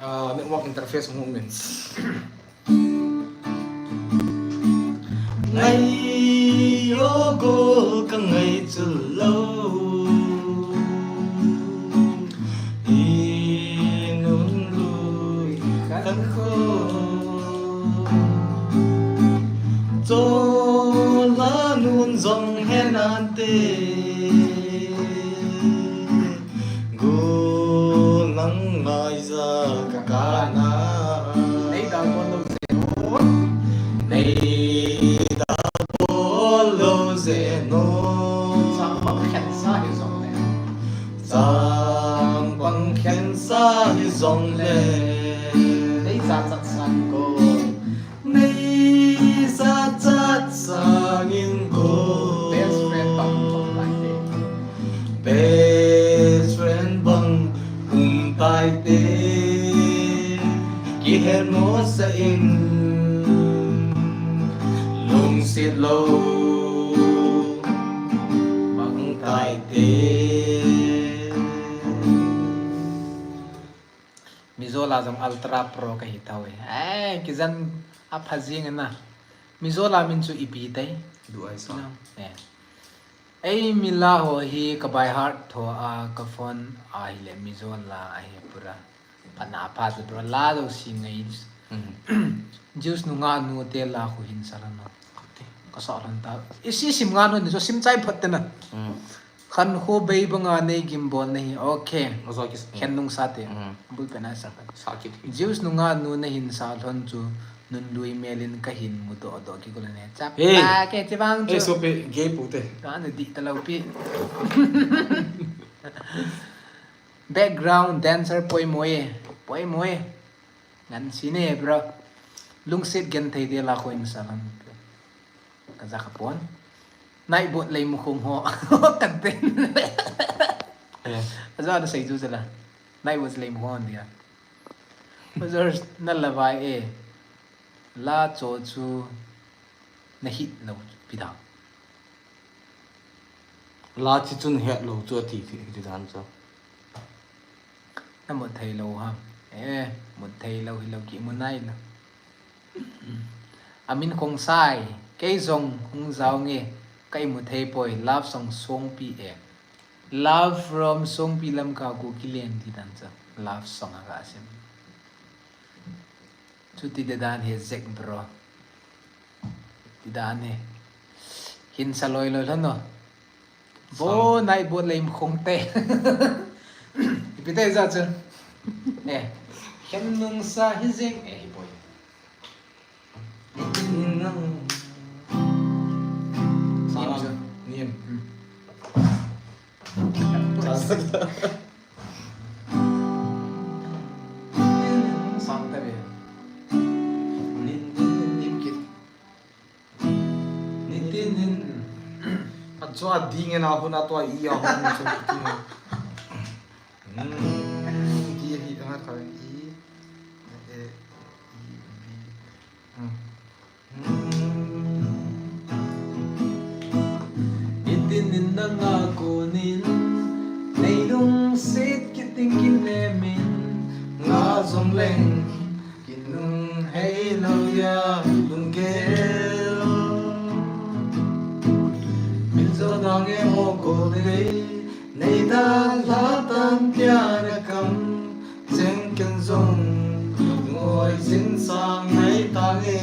Ah, network interface movements. Ngai o ko ka ngai chu lo. I nun lui kan kho. Cho la nun zong he nan te. Gu nang ngai za ka ka na. Nei dal bol lo ze o. Nei dal bol lo ze no. Chang bang khen sa hi zong le. Chang bang khen sa hi zong le. Nei za chat sang ko. Nei za chat sangin ko. Best friend bang thot lai te. Kihen mosah in, lungset lou mang tai te. Mizo la jong Ultra Pro kahi tauve. Eh, kijen apha jing na. Mizo la min chu ipi tai. Duai sa. No. Eh. Ei, mi la ho hi ka by heart tho a, ka phone a hile Mizo la ahi pura. Pana pha chu pura la do si ngai. Mm. Juice nunga nu te la khu hin sa lhon na. Ka sa lhon ta. Isi sim nga nu ni so sim chai phat te na. Mm. Khan kho bei banga nei gimbol na hi. Okay. Azo kis. Khen nung sa te. Mm. Bul pe na sa. Sa kit hi. Juice nunga nu na hin sa lhon chu. Nun lui melin ka hin mu do do ki kul ne. Chap. Hey. Pa ke chi bang chu. Ei, so pe gay pu te. Ka na di ta lo pi. Background dancer poimo e. Poimo e. Ngan si ne, bro. Lungset genthei te la khu in sa lhon. Ka ja ka pon. Nai bot lei mu khong ho. Ka te. Eh. Ajo da sei ju jela. Nai bot lei mu khong dia. Mazor na la vai e. La cho chu na hit lo pi da. La chi chun het lo chu ati ti, ti dan chu. Na mu thei lo ha. Eh, mu thei lo hi lo ki mu nai lo. Amin Khongsai, kei jong hung jao nge, ka imu thei poi, love song Songpi e. Love from Songpi Lamka Kuki len ti dan chu. Love song a ka sim. Chuti de dan he Jack bro. Ti dan he. Hin sa loi loi lhon no. Bo nai bo lei mu khong te. Ipi te ja chu. Eh. Khen nung sa hi jing eh hi boi. Nim chu. Nim. Hmm. Sang ta ve. Nim kit. Nitin nin. A chua ding en a hun a tua i a hun chu ti. Hmm, ti hi a kha i. E, i, bi. Hmm. Hmm. Nitin nin nanga konin. Nei lungset kit ding kin nemin. Nga jong leng. Kinung hei lou ya lung gel. Min zo dang e mo ko dei. Nei da la tan tia na kam. Cheng ken zong. Ngoi sin sang nei ta nge.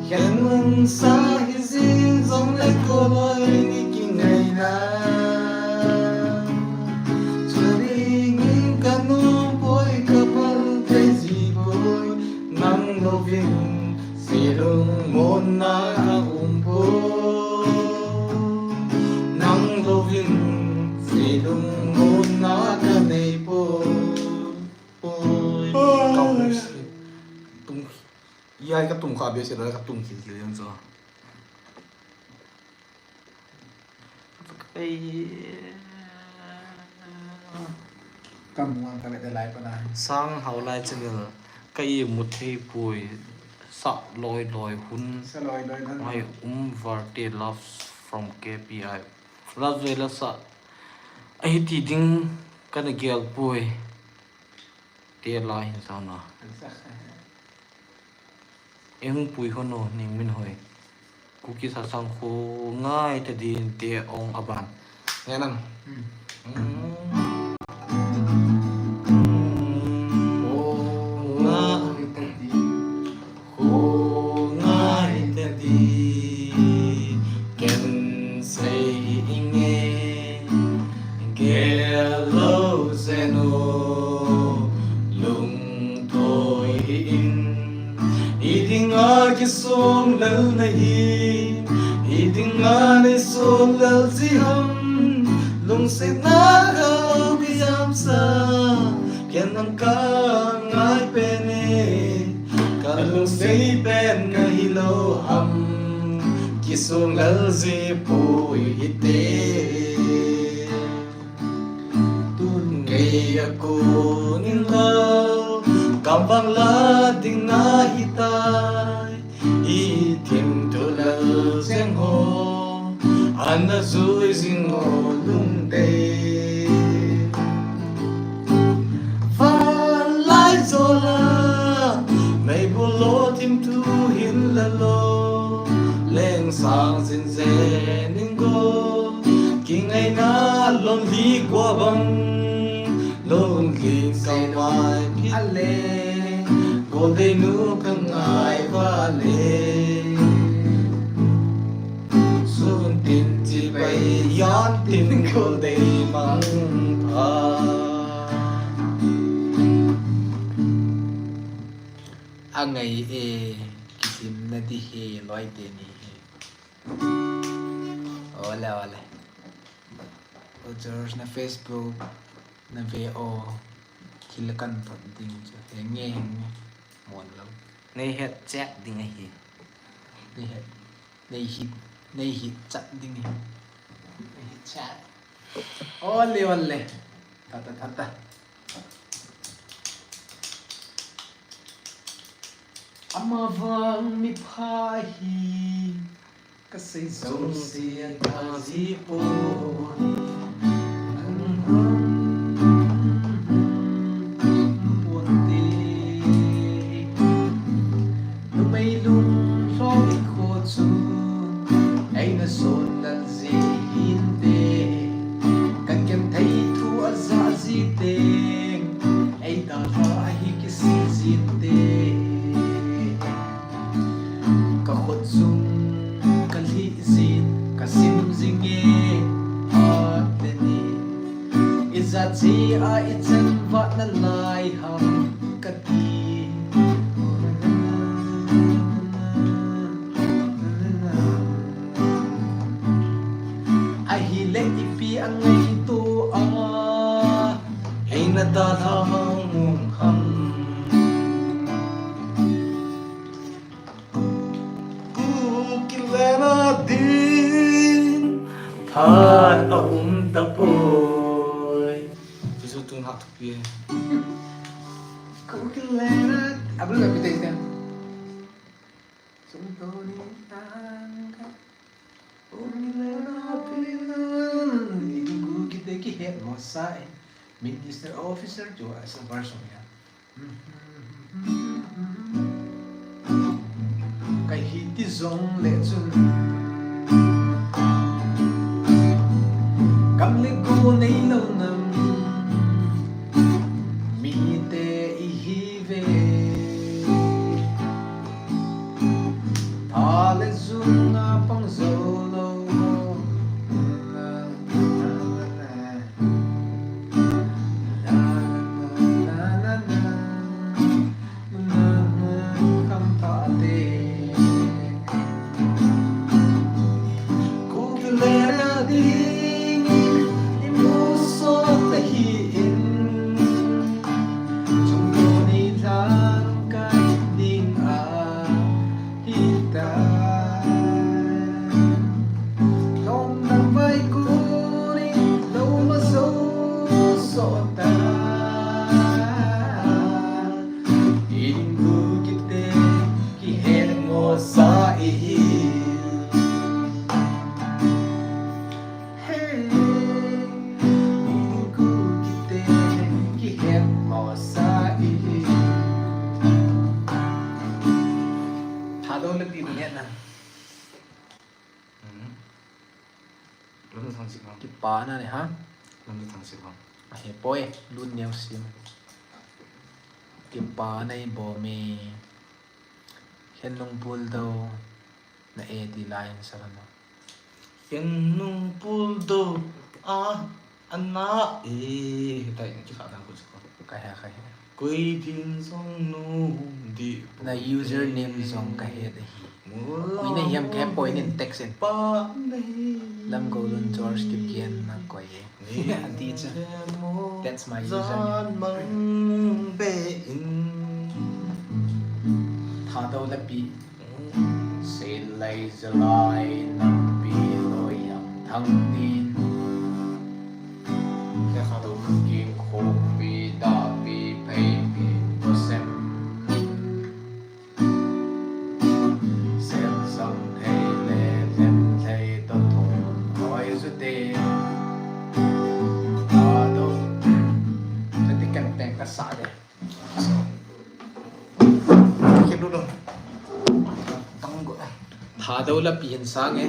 Khen lung sa hi zin zong le ko loi ni ki ngai na. Churing in ka nung poi ka pal thei zi poi, nang lovin silung monna ka um poi. Nang lovin silung monna ka nei poi. Oi, ka um si. Tung, iyai ka tung kha be si lo, ka tung khil khil yang so. Ei. Ka muang ka le de lai pa na. Sang hau lai channel ka imu thei poi sa loi loi hun. Sa loi loi hun. Mai um varte loves from K P I. Love zoi la sa. Ahi ti ding ka na gel poi. Te la hin sa na. Exactly. Eng pui hono ning min hoi. Kuki sa sang kho ngai ta din te ong aban. Ngai nang. Hmm. Hmm. Oh, nga. Kho ngai ta din. Ken sei inge. Gel lo zeno. Lung Toi in, i dinga kisong lel na hi, i dinga nei song lel zi ham, lungset na ka u ki jam sa, ken nang ka ngai pen e, ka lungset pen ka hi lo ham, kisong lel zi poi hi te. Tun kei Ei a kun in lo, kamvang la ding nahitai. I thim thu lal jeng ho, ana jui jing ho lungdei. Van lai jola, meibol lo thim thu hin la lo, leng sang jin jen in go, kingaina lom hi gua bang. Lunglim ka mai phi ale, goldeinu ka ngai vale. Sun tin chibai, jan tin goldei mang pha. Angai e, kisim na di he, loi te ni he. Ole, ole. O George, na Facebook na ve o, thil kan thot ding chu. Henge, henge. Mon lo. Nei het chet ding ahi. Nei het, nei hit, nei hit chet ding ahi. Nei hit chet. Ole, ole. Tata, tata. Ama vang mipha hi. Kasei jouse taji pon. Ponte. Numei lunglhong in kho chu eina son lal ji hinte. Kagenthei thu aja ji teng, eidalha ahi kisi jinte. Ka khut jung ka lhih jin, ka sim jing e, a teni. Ijat jeh a ichan vat nalai ham kati. Ahile ipi angaito a, eina dalha mong ham. Kukilena ding phat aum tapoi. Jesu tung hak thupi. Kukilena, abul na pite ite. Sung to ni tang ka. Kukilena ding. Kukite kihet mo sa e. Minister officer chu asa version ya. Kahi ti jongle chun, kam le go neilou nam, mite ihiuve. Tha le jung a pang jou lou. Hita. Lom dang vai kuni, lom a so so ta. Indu kite, kihet mo sa ihi. Hey, indu kite, kihet mo sa ihi. Thadou le pi mi het na. Hmm. Lam thang sik bang. Kipa na ni ha? Lam thang sik bang. Ahe poi, lun neo sim. Kipa na i bo mi. Khen nung pul do. Na e ti lai in sa na. Khen nung pul do. Ah. Ana e, hitai, kikhah dan khu chu ko. Ka he, ka he. Koi din jong nu di. Na username jong ka he da hi. Koi na hiam ka he poi nin text in. Pa na hi. Lamgoulun George Kipgen na koi e. Ni ati cha. That's my username. Jan mang be in. Thadou lapi. Seilai jalai nampi loi ham thang din. Tum king khom Thadou. Tati kan teng ka sa de. So. Kip lu lu. Tang go. Thadou lapi hin sang e.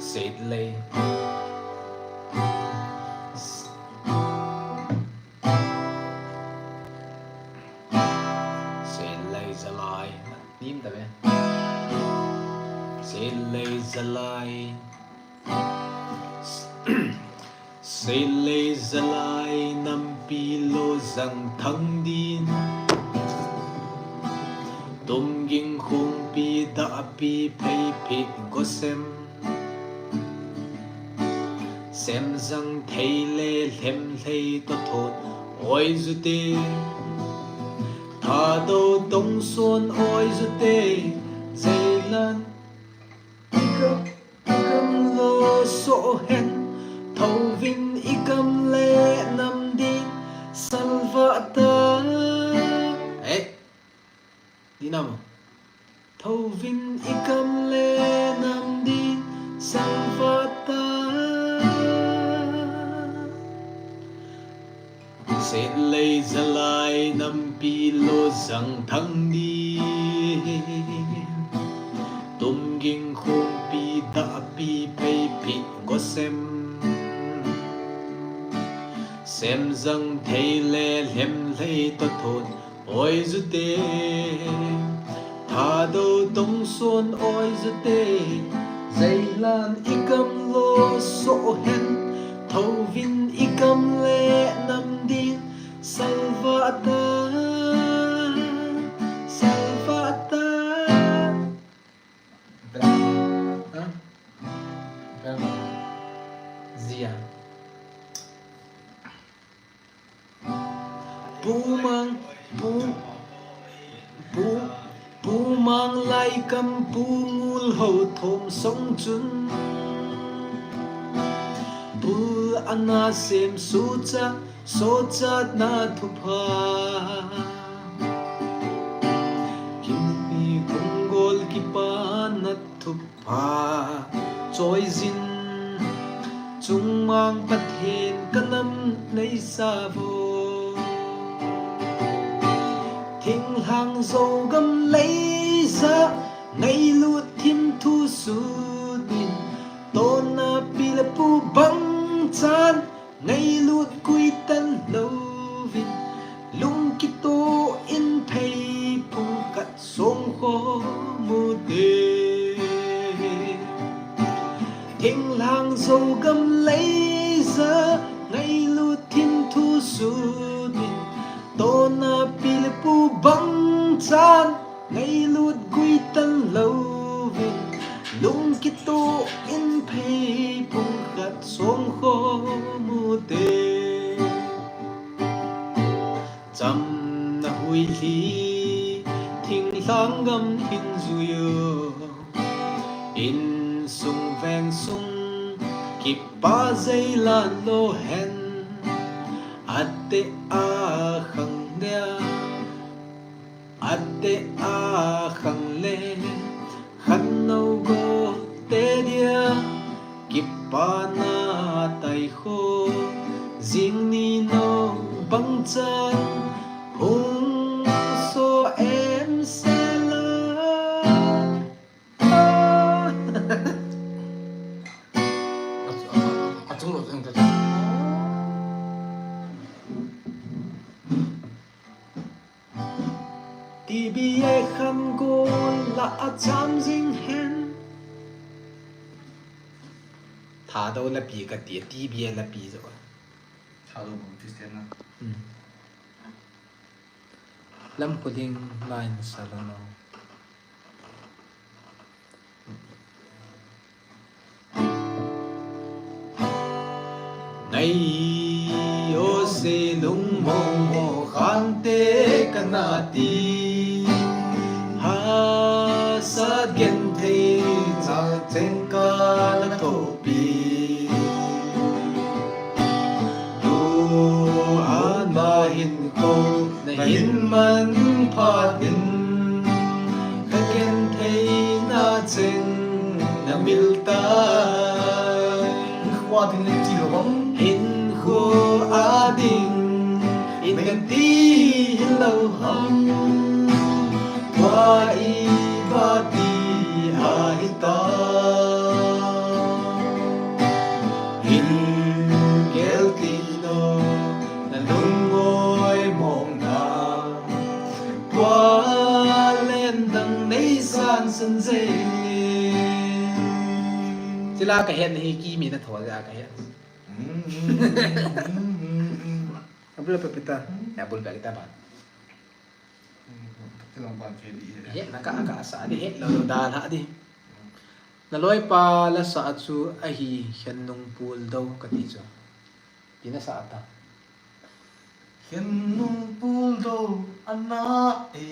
Seitlei. Seitlei zalai. Nim ta ve. Seitlei zalai. Seitlei zalai nampi lo zang thang din. Tumging khungpi dahpi pheiphit gosem. Semjang thei le lhemlhei tothot oi jute. Thadou tongson oi jute. Zeilan ikam, ikam lo soh hen. Thouvin ikam le nam din salvah ta. Eh. Dinam. Thouvin ikam le nam din salvah ta. Seitlei zalai nampi lo zang thang din. Tumging khungpi dahpi pheiphit gosem. Semjang thei le lhemlhei tothot oi jute. Thadou tongson oi jute. Zeilan ikam lo soh hen. Thouvin ikam le nam din salvah ta. Salvah ta. Zia. Pu Mang, Pu, Pu, Pu Mang Laikam Pu Ngulhou Thom Song chun. Pu ana sem sucha, sochatna thupha. Kimpi kung gol kipana thupha. Choijin chungmang Pathen kanam neisa vo. Thinglhang Zogam leija ngailut thim thu sutin, tona pi le pu bang chan ngailut guitan louvin, lungkitoh in phei pung khat songkho mu te. Thinglhang Zogam leija ngailut thim thu sutin, tona pi le pu bang chan ngailut guitan louvin, lungkitoh in phei pung khat songkho mu te. Chamna huilhi thinglhang gam hin jui o. Insung vengsung kipa zeilan lo hen. Ate a khang dia, ate a khang le, khannou go te dia, kipana tai kho, jing ni no bang chan, hung so em se la. Ah. A, a, a, a chung lo jeng ta. T B A kham gol la a cham jing hen. Thadou lapi kati, T B A lapi jo. Thadou Baptist na. Hmm. Lam kuding line salano. Ngai o se lung mong mo khante kana ti. Ha sa gen thei cha cheng kana thopi. Tu ana hin ko na hin man phat in ka gen thei na cheng na mil ta. Hinkho a ding le ti lo bang. Hinkho a ding in kan ti hi lo ham. Tua i ba ti a hi ta. Hin gel ti lo na lungoi mong na. Tua len dang nei san san je. Chila ka het hi ki mi na thol ja ka het. Abul pe pita. Ya bul pe kita ba. He na ka ka sa di he lo da la di. Na loi pa la sa chu a hi khen nung pul do ka ti chu. Pi na sa ta. Khen nung pul do ana e.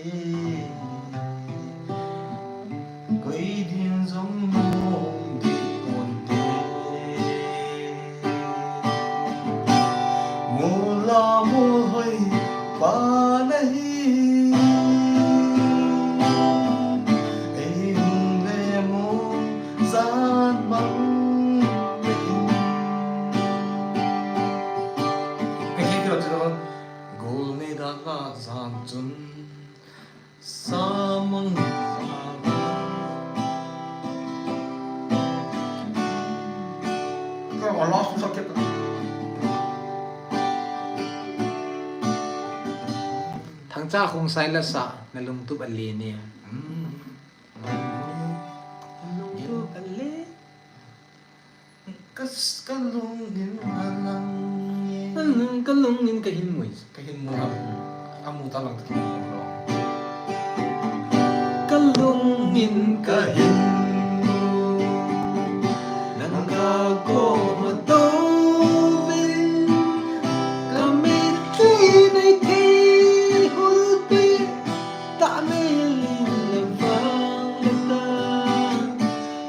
Koi din jong mong di kon te. Mula mul hoi pa na hi. Ei hung le mo zan bang le in. Ei ke ke chu. Gol nei da la zan chun. Samang. Thangcha Khongsai la sa na lungtup a le ne. Lungtup a le. Ka, ka lungin a lang e. Ka lungin ka hin mui. Ka hin mui. A mu ta lang ka hin mui lo. Ka lungin ka hin mui. Nang ka ko ma to ve. Ka me ti nei thei hul pi. Ta me lin le vang le ta.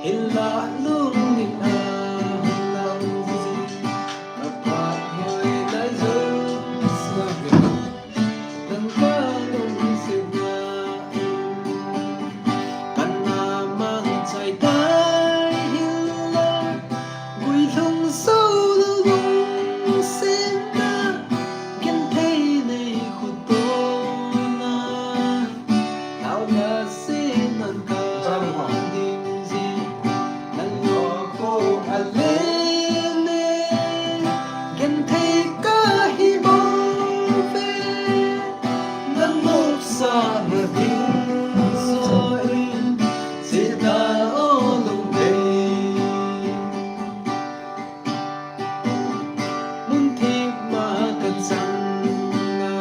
Hila lungin a lang zizi. Ka pa hoi lai zo. Nang ka lung si wa. Ka na mang chai tai hila. Gui lung so lung sen na. Ken thei nei khu to na. Tao na si nan ka ding zi. Nan lo ko a le ne. Ken thei ka hi mo ve. Nan nop sa na ding so in. Si ta o lung dei. Mun thip ma ka chang a,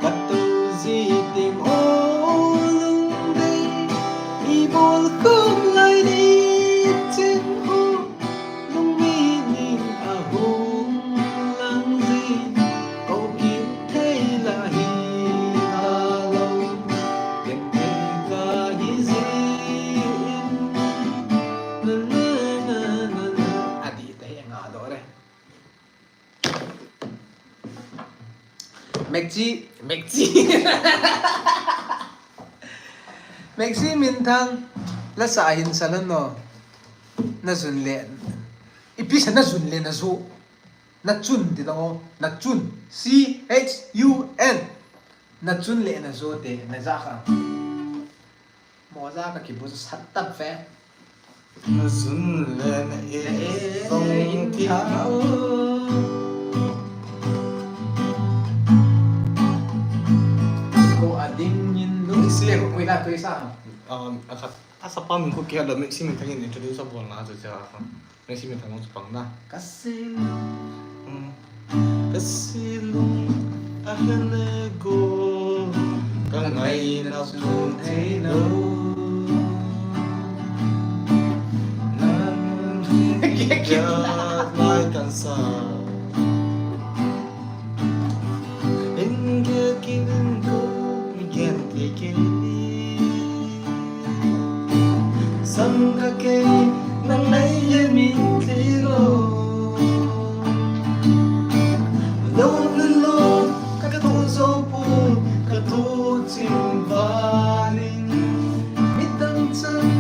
ka to ji tim o lung dei, i bol khom lai ni chin ho, lung mi ning a hung lang ji, ko kit thei la hi ta lo, ken thei ka hi ji in. Adih te he nga do re. Maxi, Maxi. Maxi Minthang. La sa hin sa la no. Na jun le. Ipi sa na jun le na jo. Na chun ti lo. Na chun. C H U N. Na chun le na jo te. Na ja kha. Moja ka kibu sat tam fe. Na jun le na e, e, song e, ti ha. Ko ading in lu si ko kuina tu sa. Um, a khat, a sa pa min ko kia lo Maxi Minthang in introduce a bol na chu cha. Maxi Minthang chu pang na. Ka si lung. Hmm. Ka si lung a he le go. Ka ngai na chu thei lo. Nan kia lai kan sa. Inge kinin ko mi gen te ke. Sam ka ke nang nai ye mi te lo. Lo ni lo ka tu zo pu ka tu chim vanin. Mi tang chang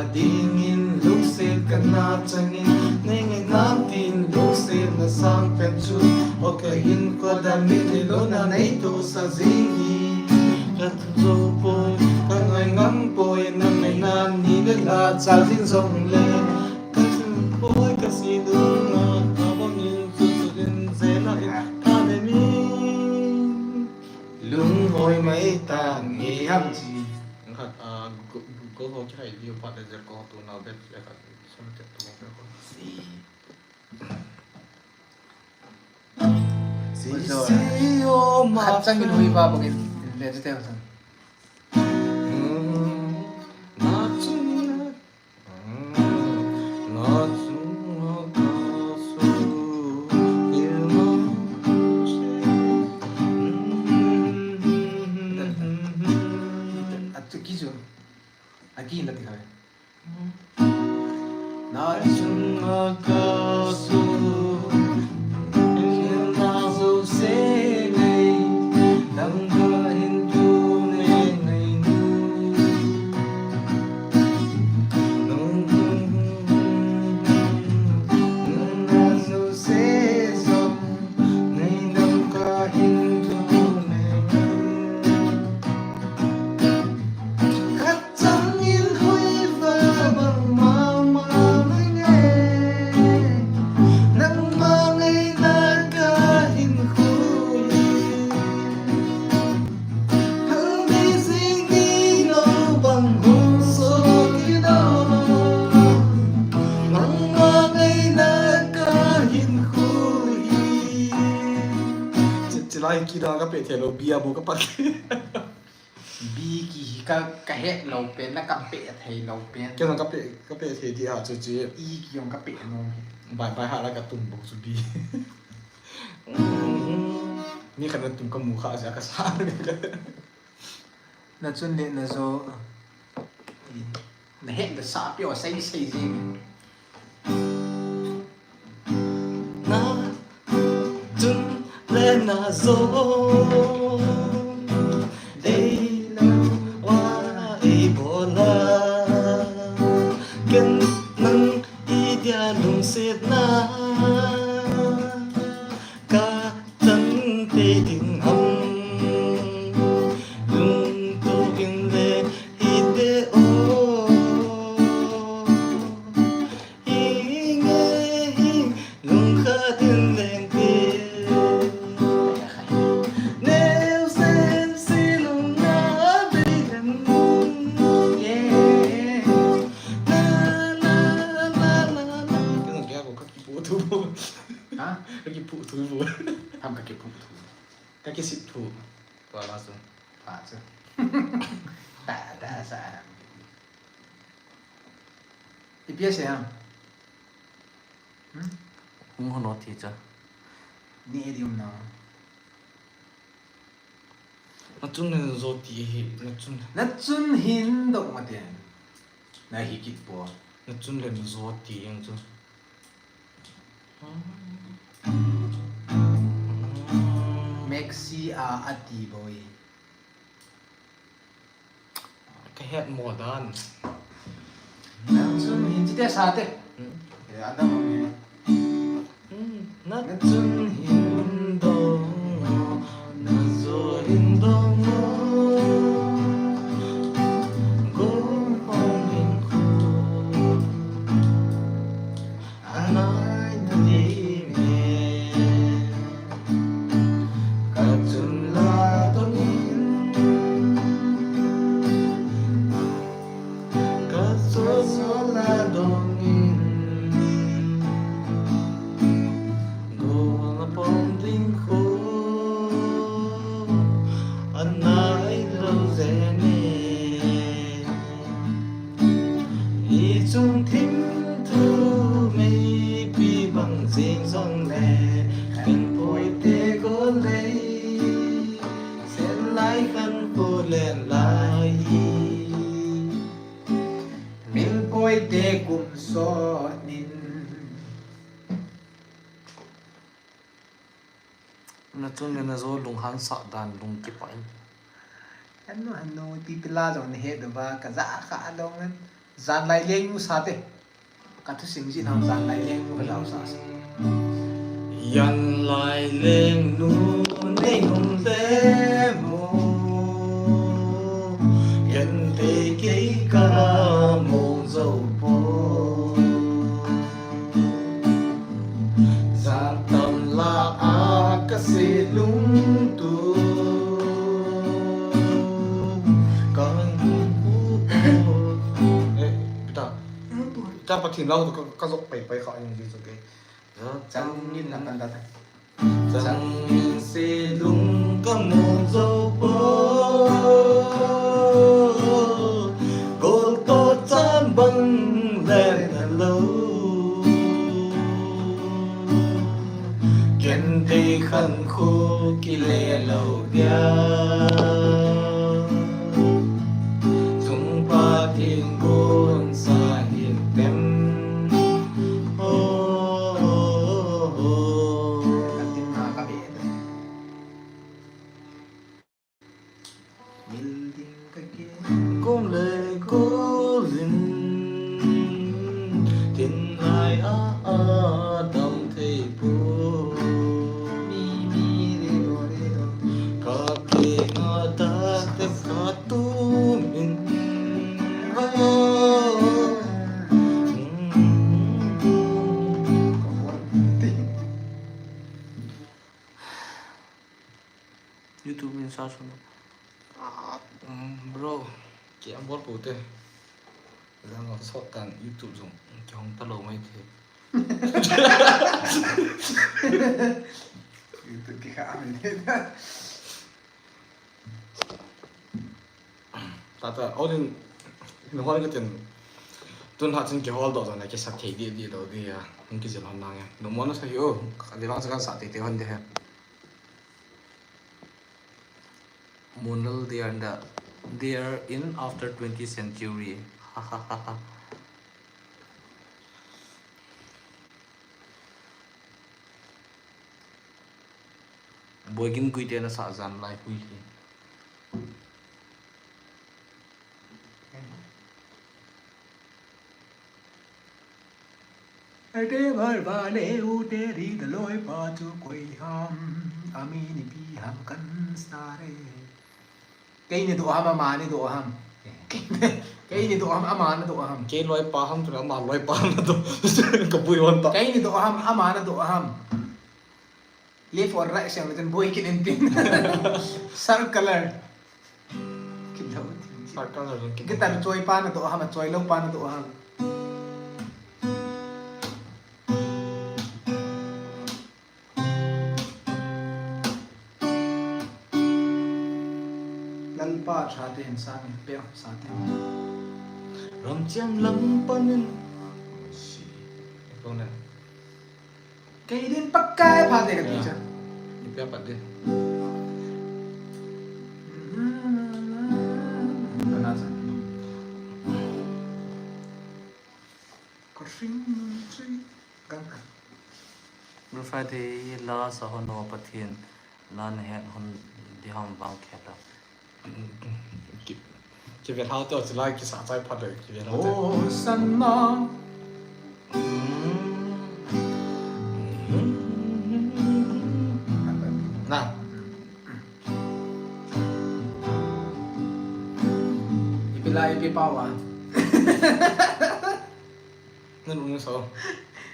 Dingin lungset kana changin, nei ngai nam tin lungset na sang pen chu, o ka hin ko da mi ni lo na nei to sa jing hi. Ka thu zo poi, ka ngai ngam poi, na ngai na ni le la chal jing jong le. Ka thu poi, ka si dung na, ka bang in chu chu din je na in, ka le mi. Lung hoi mai ta nge ham chi. Khat, ah, go, go ho ki hai view part le zel ko tu na bet le khat. Sum te tu ko. Si. Si, si, o ma. Khat chang in hui ba bangin le te te. Hmm. Na chung na. Hmm. Na chung na ka su. Il na. Hmm. Atu ki jo. Aki na ti hai. Na chunga ka su, na zo se nei, dang ka hin tu nei nei nu. Na zo se zo, nei dang ka hin tu nei nei nu. Khat chang in hui va bang mama mai nge. Nangma ngaina ka hin khui. Hal mi jing ni lo bang hung so ki lo. Nangma ngaina ka hin khui. Chi, chilai ki da ka pe the lo bia bu ka pat. Bi ki hi ka, ka het lo pen, na ka pe thei lo pen. Kei jong ka pe, ka pe thei di a chu chi. I ki jong ka pe nom hi. Bai, bai ha la ka tum bou chu bi. Ni khat na tum ka mu kha ja ka sa. Na chun le na zo. Na het da sa pi o sei sei jing. Na chun le na zo. Dei lo wa ei bol a. Ken nang i dia lungset na. Ka chang te ding ham. Lung tu in le i te o. Hi nge hi lung khat in leng pil. Neu sen si lung na bi leng. Yeah. Na, na, na, na, na. Ka nang kya ko ka kipu thu. Ha? Ka kipu thu. Ham ka kipu thu. Ka kisip thu. Tua la su. Pa su. Ta, ta, sa. Ipi ase ham? Hmm? Hung hono ti cha. Ni e dium na. Na chun le na zo ti hi, na chun. Na chun hin dok ma te. Na hi kit po. Na chun le na zo ti yang chu. Maxi a, a ti boi. Ka het mo dan. Nang chun hin chi te sa te. Hmm. Eh, adam ang eh. Hmm. Na chun hin dong, na zo hin dong. Go home hin khu. Anai na ding e, ka chun la dong in, ka chun la dong in, go la pom ding khu, anai lo jeng e. I chung thim thu meipi bang jing jong le, kan poi te ko lei, sen lai kan ko len lai hi. Min poi te kum so nin. Na chun le na zo lunghan sah dan lung kipa in. Hanu, hanu, ti pila jong na he do ba, ka ja kha a dong an. Janlai lengnu sa te. Ka thusim jih nau Janlai lengnu ka jao sa sa. Janlai lengnu nei nom te mo. Ken te kei ka mo zo po. Jat tam la a ka se lung tu. Ka lung tu. Eh, pita. Ka Pathen lau tu ka, ka jok pai pai kha jong ji chu ke. Chang in na kan da ta. Chang in se lung ka mo zo po. Gol to chan bang le na lo. Ken te khan khu ki le lo dia. Chung pa tin kun sa hin tem. Oh, oh, oh, oh. Mil ding ka ke. Kom le kolin. Tin lai a a dam thei po. Mi, mi, re, do, re, do. Ka ke nga da te ka tu min. Oh. YouTube in sa sun. Ah, mm, bro, ki ang bol pute. Lang ang sot tan YouTube jong, ki hong ta lo mai the. YouTube ki kha amin. Tata, olin, in hon ka tin. Tun ha chin ki hol do jong na ki sa thei di di do di ya. Hung ki jil hon nang ya. No mo na sa hi o, ka di lang sa kan sa thei thei hon de he. Munal, they are in the, they are in after twenty century. Ha ha ha ha. Boigin Guite na sa Janlai hui hi. Ate bal vale u te ri da loi pa chu koi ham, ami ni pi ham kan stare. Kei ni do ham, ama ni do ham. Kei ni do ham, ama na do ham. Kei loi pa ham, tu ama loi pa na do. Ka pui wan ta. Kei ni do ham, ama na do ham. Left or right, siang le ten boi kin en tin. Sar color. Kin lo tin. Sar color lo kin. Guitar choi pa na do ham, choi lo pa na do ham. Lalpa tha te hin sang in pe sa te. Ram chiam lam panin. Si. Kong na. Kei din Pakai pha te ka ti cha. Ni pe pat de. Kana cha. Ka hring nun chui. Kan ka. Good Friday la sa hon o Pathen. Lan het hon di ham vang khela. Ki, ki vel hau to, chilai ki sa chai phat le, ki vel hau to. Hosanna. Na. Ipi la, ipi pa wa. Nun ung so.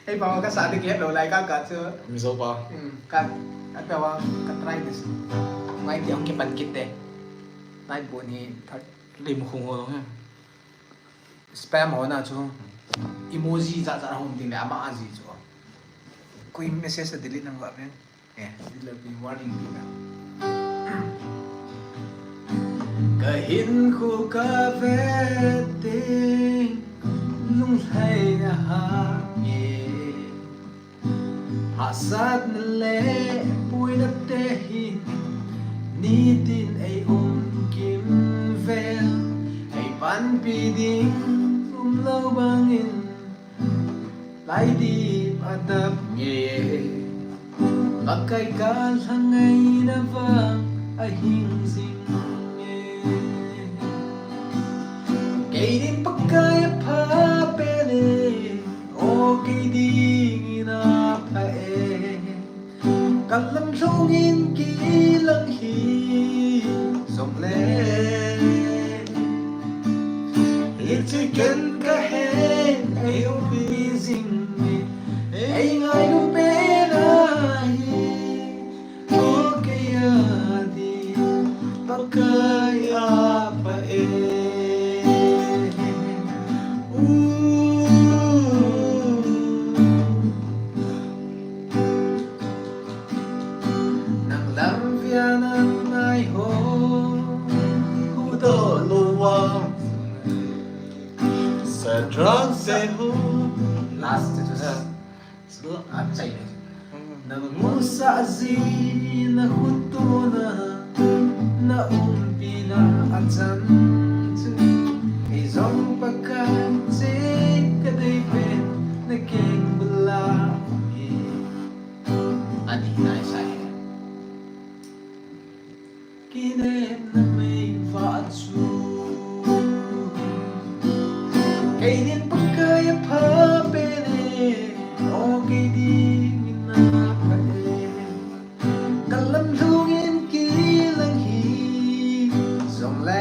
Ei, pa ka sa de ke lo lai ka ka chu. Mizo pa. Hmm, ka, ka pa wa, ka try this. Mai ti ang ke pan kit de. Nai bo ni thak lim khung ho long he. Spam ho na chu. Emoji ja ja hom ding le ama a ji chu. Koi message a delete nang va pen. Eh, warning pi na. Ka hinkho ka vet ding, lunglhai a hang e. Hahsatna le puina te hin, nitin ei um kimvel, ei panpi ding um lo bangin. Laidip a dap ngei, Pakai ka lhangaina vang a hing zing ngei. Kei din Pakai a pha kei dingin apha e. Ka lamlhungin kilang hi jongle, hiche ken kahen, ei umpi jing e, ei ngailu pen ahi. O kei a ding Pakai apha e. U. Nang lam via nang nai ho, huhdoh lou a. Shadrach te ho. Last te chu. Achai. Nang musah jin na khut tona, na umpina achan chu. Ei jong Pakai che kadei pen na keng bula hi. Ani nai sai. Kinepna mei vah chu. Kei dingin Pakai apha pen e, o kei dingin apha e. Ka lamlhungin kilang hi jongle,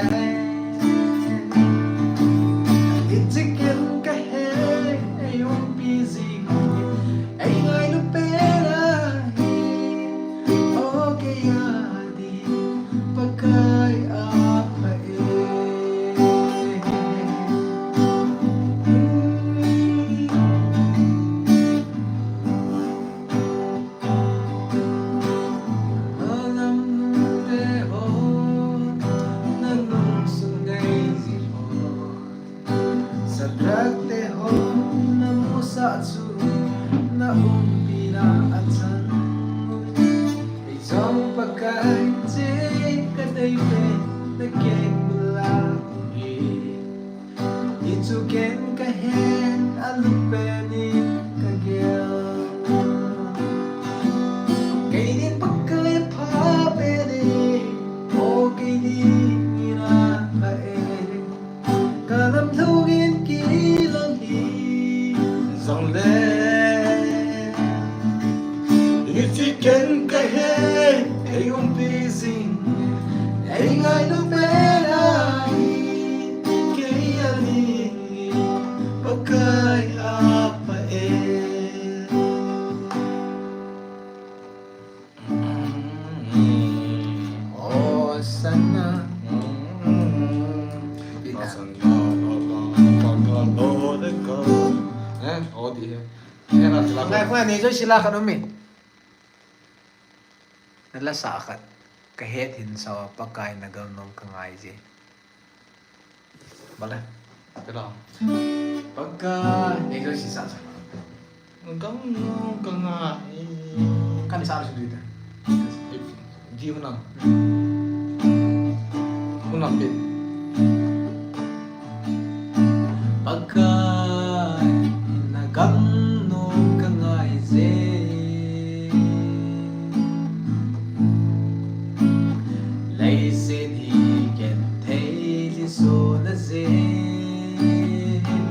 hiche ken kahen, ei umpi jing e, ei ngailu pen ahi. O kei a ding Pakai apha e. Shadrach te ho, na musah chu, na umpina achan. Ei jong Pakai che kadei pen na keng bula hi. Hichu ken kahen, alup pen in kagel. Kei dingin Pakai apha pen e, o kei dingin apha e. Ka lamlhungin kilang hi jongle, hiche ken kahen, ei umpi jing e, ei ngailu pen ahi. Kei a dingin Pakai apha e. Hosanna. Eh, o ti he. Eh, na sila. Ngai, koi ni jo sila ka no mi. Na la sa khat. Ka het hin sa Pakai na gamnom ka ngai je. Bale. Kilo. Pakai. Nei jo si sa sa. Gamnom ka ngai. Kan sa si duita. Di hunam. Hunam bit. Pakai na gamnom ka ngai je. Leiset hi genthei lhisona jeh in,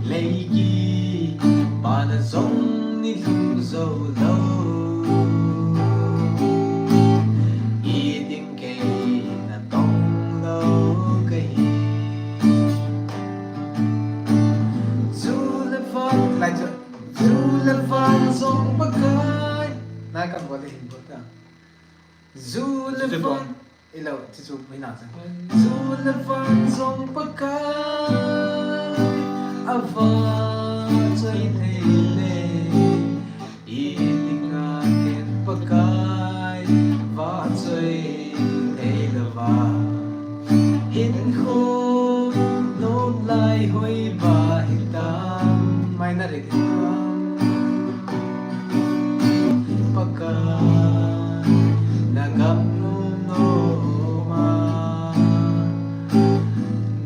leiki pana jong nilhung jou lou. Iding kei natong lou kahi. Ju le van, lai chu. Ju le van jong Pakai. Nai kan bol le hin bol ta. Ju le van. Ilo, chu chu mai na cha. Ju le van jong Pakai. Ava choi thei le. Idinga ken Pakai vachoi thei louva, hinkho nom lai hoi va hitam. Mai na re hitam. Pakai na gam nom a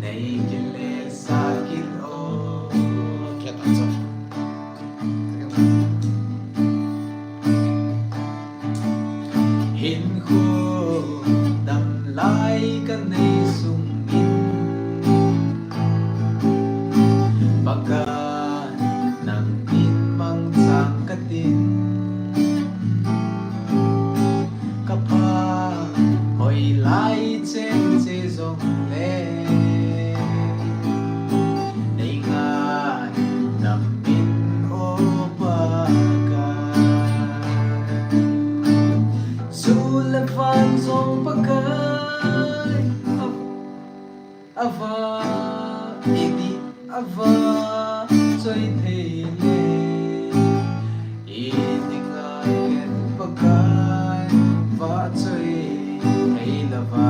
nei kile sa kit o. Hinkho damlai kanei sungin, Pakai na Choi thei le, i dinga ken Pakai, va choi thei lova,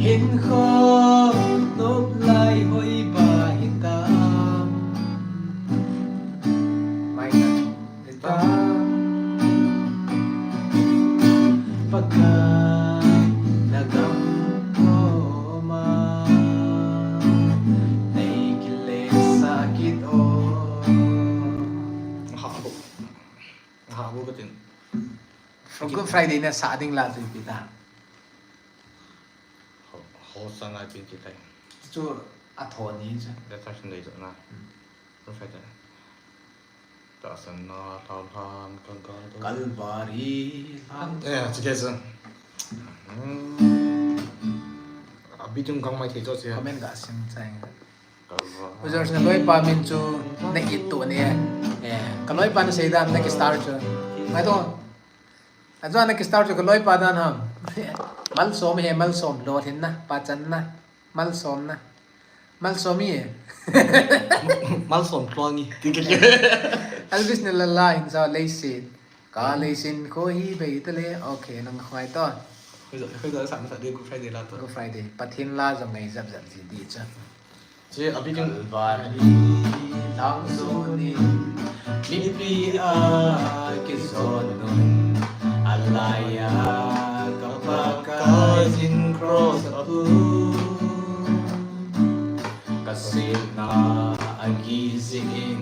hinkho nop lai hoi ba hitam. Mai na. Pakai na gam koma nei kile sa kit o. Habu. Habu ka tin. Good Friday na sa ding la tu pita. Ho, ho sa ngai pin kitai. Chu a tho ni chu. Da ta sin dei na. Hmm. Good Friday. Tahsanna lhamlham ka gal to. Kalvari lhang. Eh, chike chu. Hmm. Abi chung kang mai thei cho che. Comment ga sim chang. Kalvari. Ujor na loipa min chu na it to ne. Eh, ka loipa na sei dan na ki star chu. Mai to. Ajo na ki star chu ka loipa dan ham. Malsom he, malsom lolhinna, pachanna. Malsomna. Malsom e. Malsom tlong e. Ti ke ke. Elvis na lala hin sa leisin. Ka leisin ko hi bei ta le. Okay, nang khwai to. Khoi za, khoi za sa sa de Good Friday la to. Good Friday. Pathen la jong ngai jap jap ji di cha. Che abi kin. Kalvari lang zo ni. Mipi a kizon nun, alai a ka Pakai in cross a pu. Ka silna a gizin,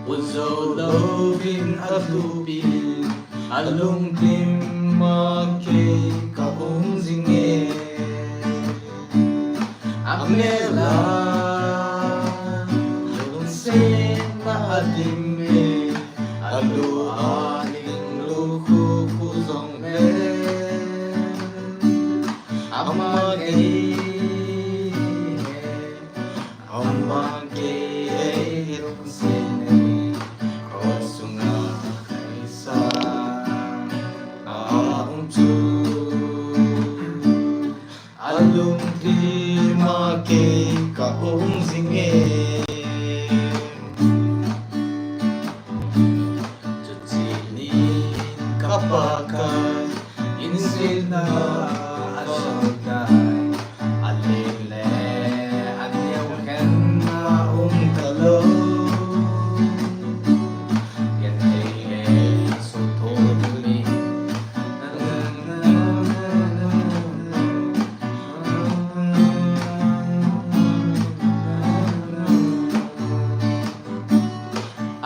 u zo lovin a lupin, a lungthim a kei ka um zing e. A mel a lungsetna a dim e, a lu a ning lukhu khu zong le. Ama gei e, ama gei e, lungset e, cross sunga kaisa a um chu. A lungthim a kei ka um zing e. Chuti nin ka Pakai in silna a sawt dai, a leng le a neu khen a um ka lo. Gen thei e, a sawt tho tu ni.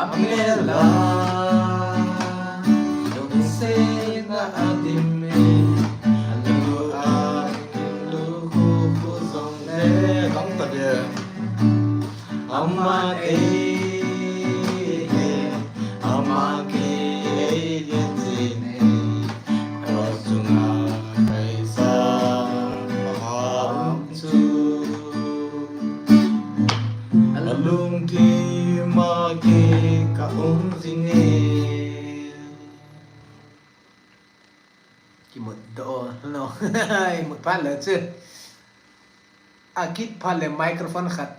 A mel a lungsetna a dim e, a lu a ning lukhu khu zong le. Kang ta de. Ama gei e, ama gei e, gei e, cross chunga kaisa a um chu. A lungthim a kei ka um zing e. Kimut doh, no. Mut phat le chu. A kit phat le microphone khat.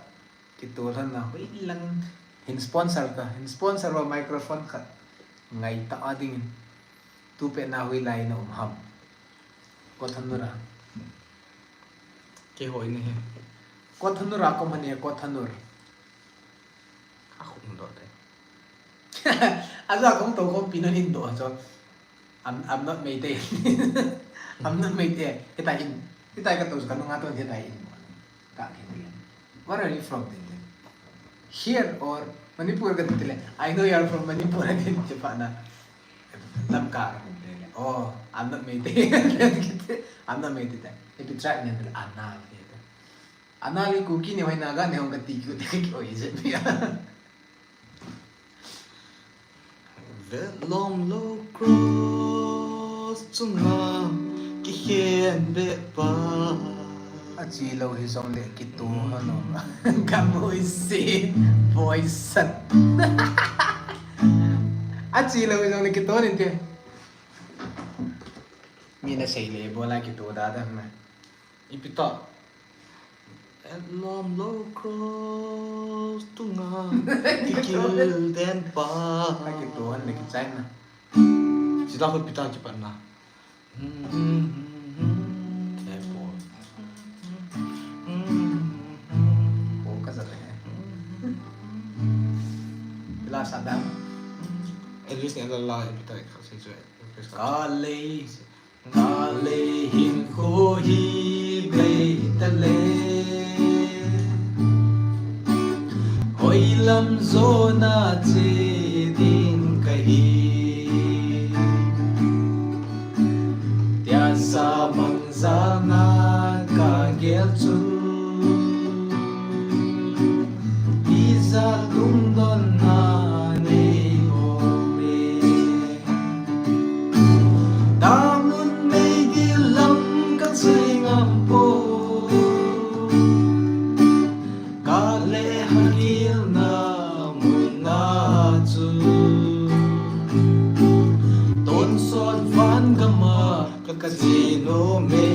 Kito lhon na, hoi lang hin sponsor ka, hin sponsor va microphone khat ngai ta a ding in. Tu pe na hoi lai na um ham. Ko thanura. Ke hoi ni he. Ko thanura ko mani ko thanur. A khum do te. A za kong to ko pinon hin do cho. I'm, I'm not Meitei. I'm not Meitei. Hitai in. Hitai ka to ka nunga to hitai in. Ka kin. Where are you from? Here or Manipur ka tile. I know you are from Manipur. Kin che pa na. Lamka ka tile. Oh, I'm not Meitei. I'm not Meitei. Ipi tribe ni tile. Anal. Anal Kuki ni hoi Naga ni hong ka ti ku te ki oi je mi. Vetlom lou cross chunga kikhen be pa. A chi lou hi zong le kitu hano. Ka moi si boy san. A chi lou hi zong le kitu nin te. Mi na sei le bola kitu da da na. Ipi ta. At lom lo cross tunga kikil den pa. Ka kituan le kichaina. Sita khut pita kipatna. Te po. Ko ka sa te. Pila sa dam. Elvis ne la la pita ka se jo. Ka lei. Ka lei hinkho hi bei ta le. Hoi lam jona che ding ka hi. Tia sa mangzana ka gel chu. Ijat lungdonna nei bol e. Damun meidil lam ka che ngam poi. Ka le hagilna muna chu. Tonsot van gama ka che nom e.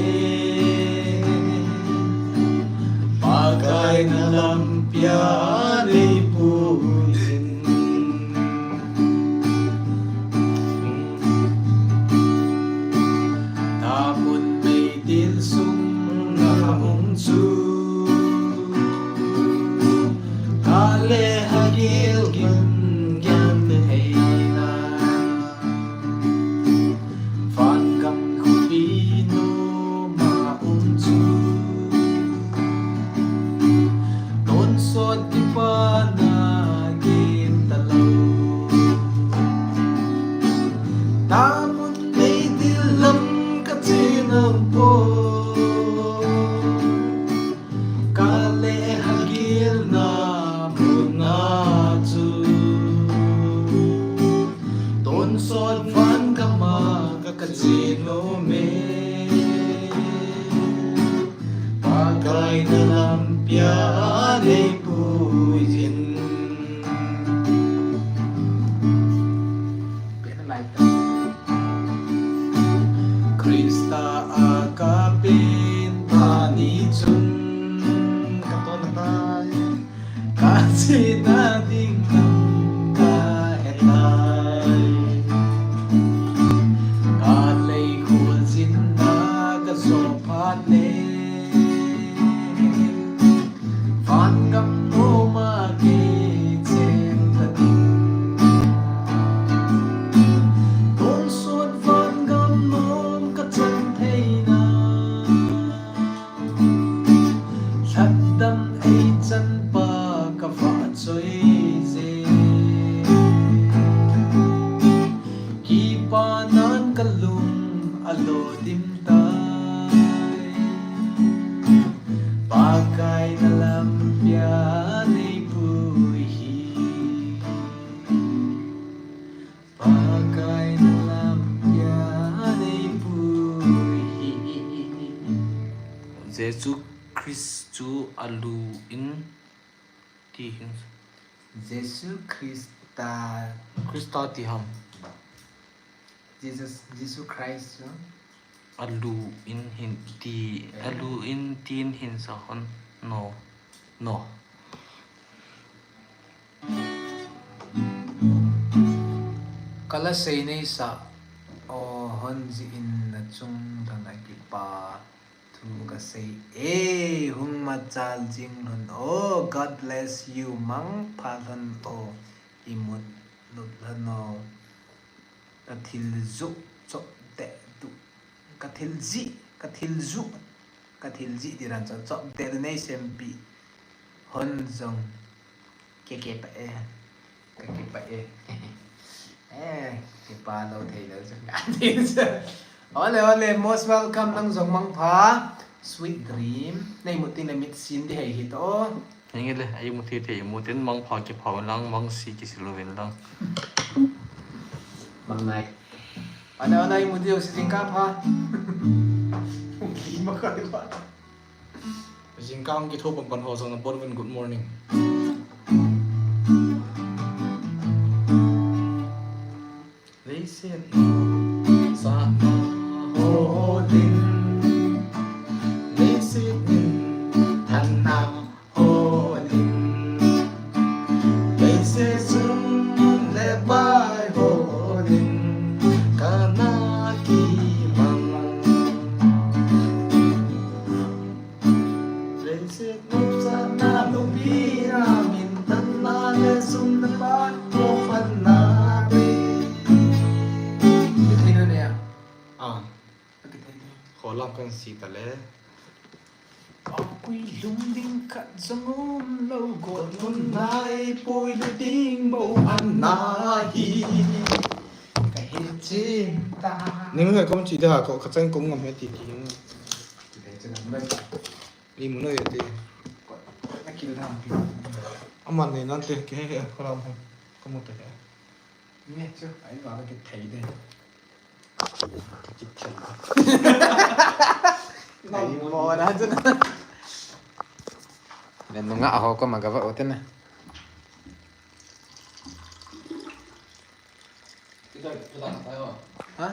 Pakai na lampi a nei puiyin. Damun meidil sunga um chu. Ka le hagil gim gim te theina. Van gam khopi noma um chu. Tonsot kipana gin ta lo. Damun meidil lam ka che ngam poi. Ka le hagilna muna chu. Tonsot van gama ka che nom e. Pakai na lampi a nei puiyin. Christa a ka pen phat ni chun ka ton tai. Ka chena ding lam ka he tai. Ka lei khuljinna ka jo phat le. Van gam noma kei chen ta ding. Tonsot van gam nom ka chan theina. Lhatdam ei chan pa ka vahchoi je. Kipanan ka lung a lo dim tai. Pakai na lampi a nei pui hi. Pakai na lampi a nei pui hi. Jesu Christ chu alu in ti hin. Jesu Christa. Christa ti ham. Jesus, Jesu Christ chu. Alu in hin ti, alu in tin hin sa hon. No. No. Ka la sei nei sa o hon ji in na chung thang a kipa thu ka sei e, hung machal jing lhon o, God bless you, mangpha lhon o, imut lut lhon o. Ka thil juh chop deh tu. Ka thil jih, ka thil juh, ka thil jih ti dan chu chop deh tu nei sempi. Hon jong. Ke ke pa e. Ka ke pa e. Eh, ke pa lo thei lo chu. Ole, ole, most welcome nang jong mangpha. Sweet dream. Nei mut tin le mit sin di hei hi to. Henge le, ei mu thei thei mu tin mangpha kipha un lang, mangsi kisi lou vin lang. Mang nai. Ana, ana, ei mu thei si jingkah pha. Ki ma ka di pha. Jingkah kitho pan pan ho jong na bol vin good morning. Leiset sahna ho din, leiset in thanna Si ta le. Apui lung ding khat jong um lo, got mun nai pui lu ding bo an na hi. Ka he chin ta. Ning he kom chi da ko ka chang kom ngam he ti ti. Ti he chin ngam. Ni mun no ye ti. Na kil da. Aman ne nan te ke he ko la mo. Ko mo te he. Ni chu ai ma ke thei de. Nunga aho ko magava ote na. Ha?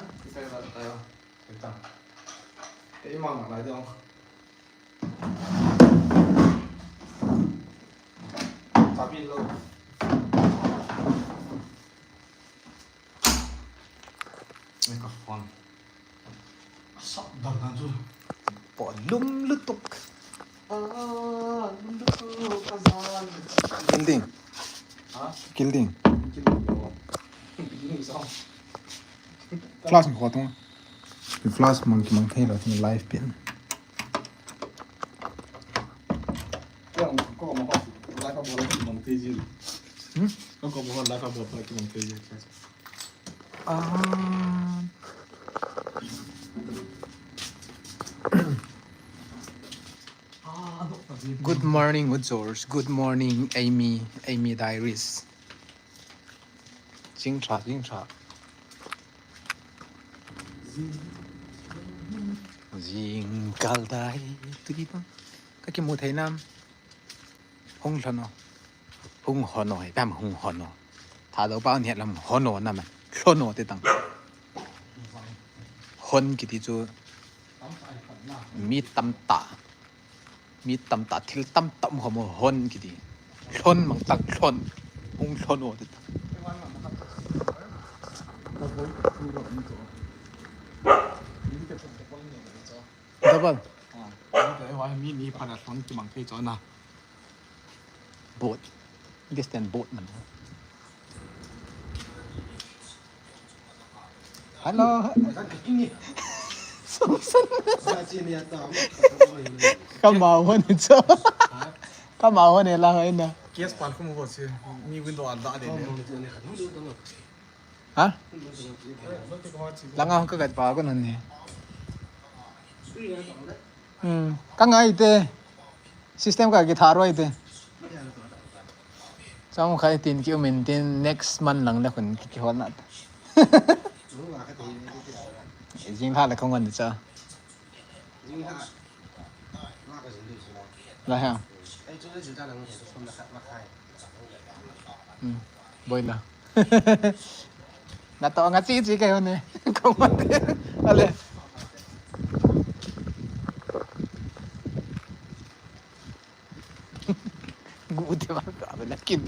Te imang na dong. Tabi lo. Microphone. Sap dang na chu. Bolum lutuk. Ah, lum lutuk, azan. Kilding. Ha? Kilding. Kilding. Kilding song. Flash ko tung. Flash mang ki mang thei lo tin live pin. Hmm? Ah. Good morning, George. Good morning, Amy. Amy Diaries. Jing tha, jing tha. Jing kal dai tu di bang. Ka kimu thei nam. Hung lhono. Hung hono, he pam hung hono. Thadou pao ni lam hono na man. Lhono te tang. Hon kiti chu mi tam ta. Mi tam ta thil tam tam homo hon kiti. Lhon mang tak lhon. Hung lhono te tang. Double. Ah, mi ni phan a thon kimang thei chu na. Boat. Distant boat man. Hello. Kama hon chu. Kama hon la hoi na. Kias pan kum bo si. Mi window a da de ne. Ha? Langa ka gat pa ko nan ni. Hmm. Ka ngai te. System ka ki tharoi te. Chang khai tin ki umin tin next month lang le khun ki, ki hol na ta. Jing la le khong an cha. La ha. Hmm. Boi la. Na to nga chi chi ke ne. Ko ma te. Ale. Gu te ba ka ba la kin.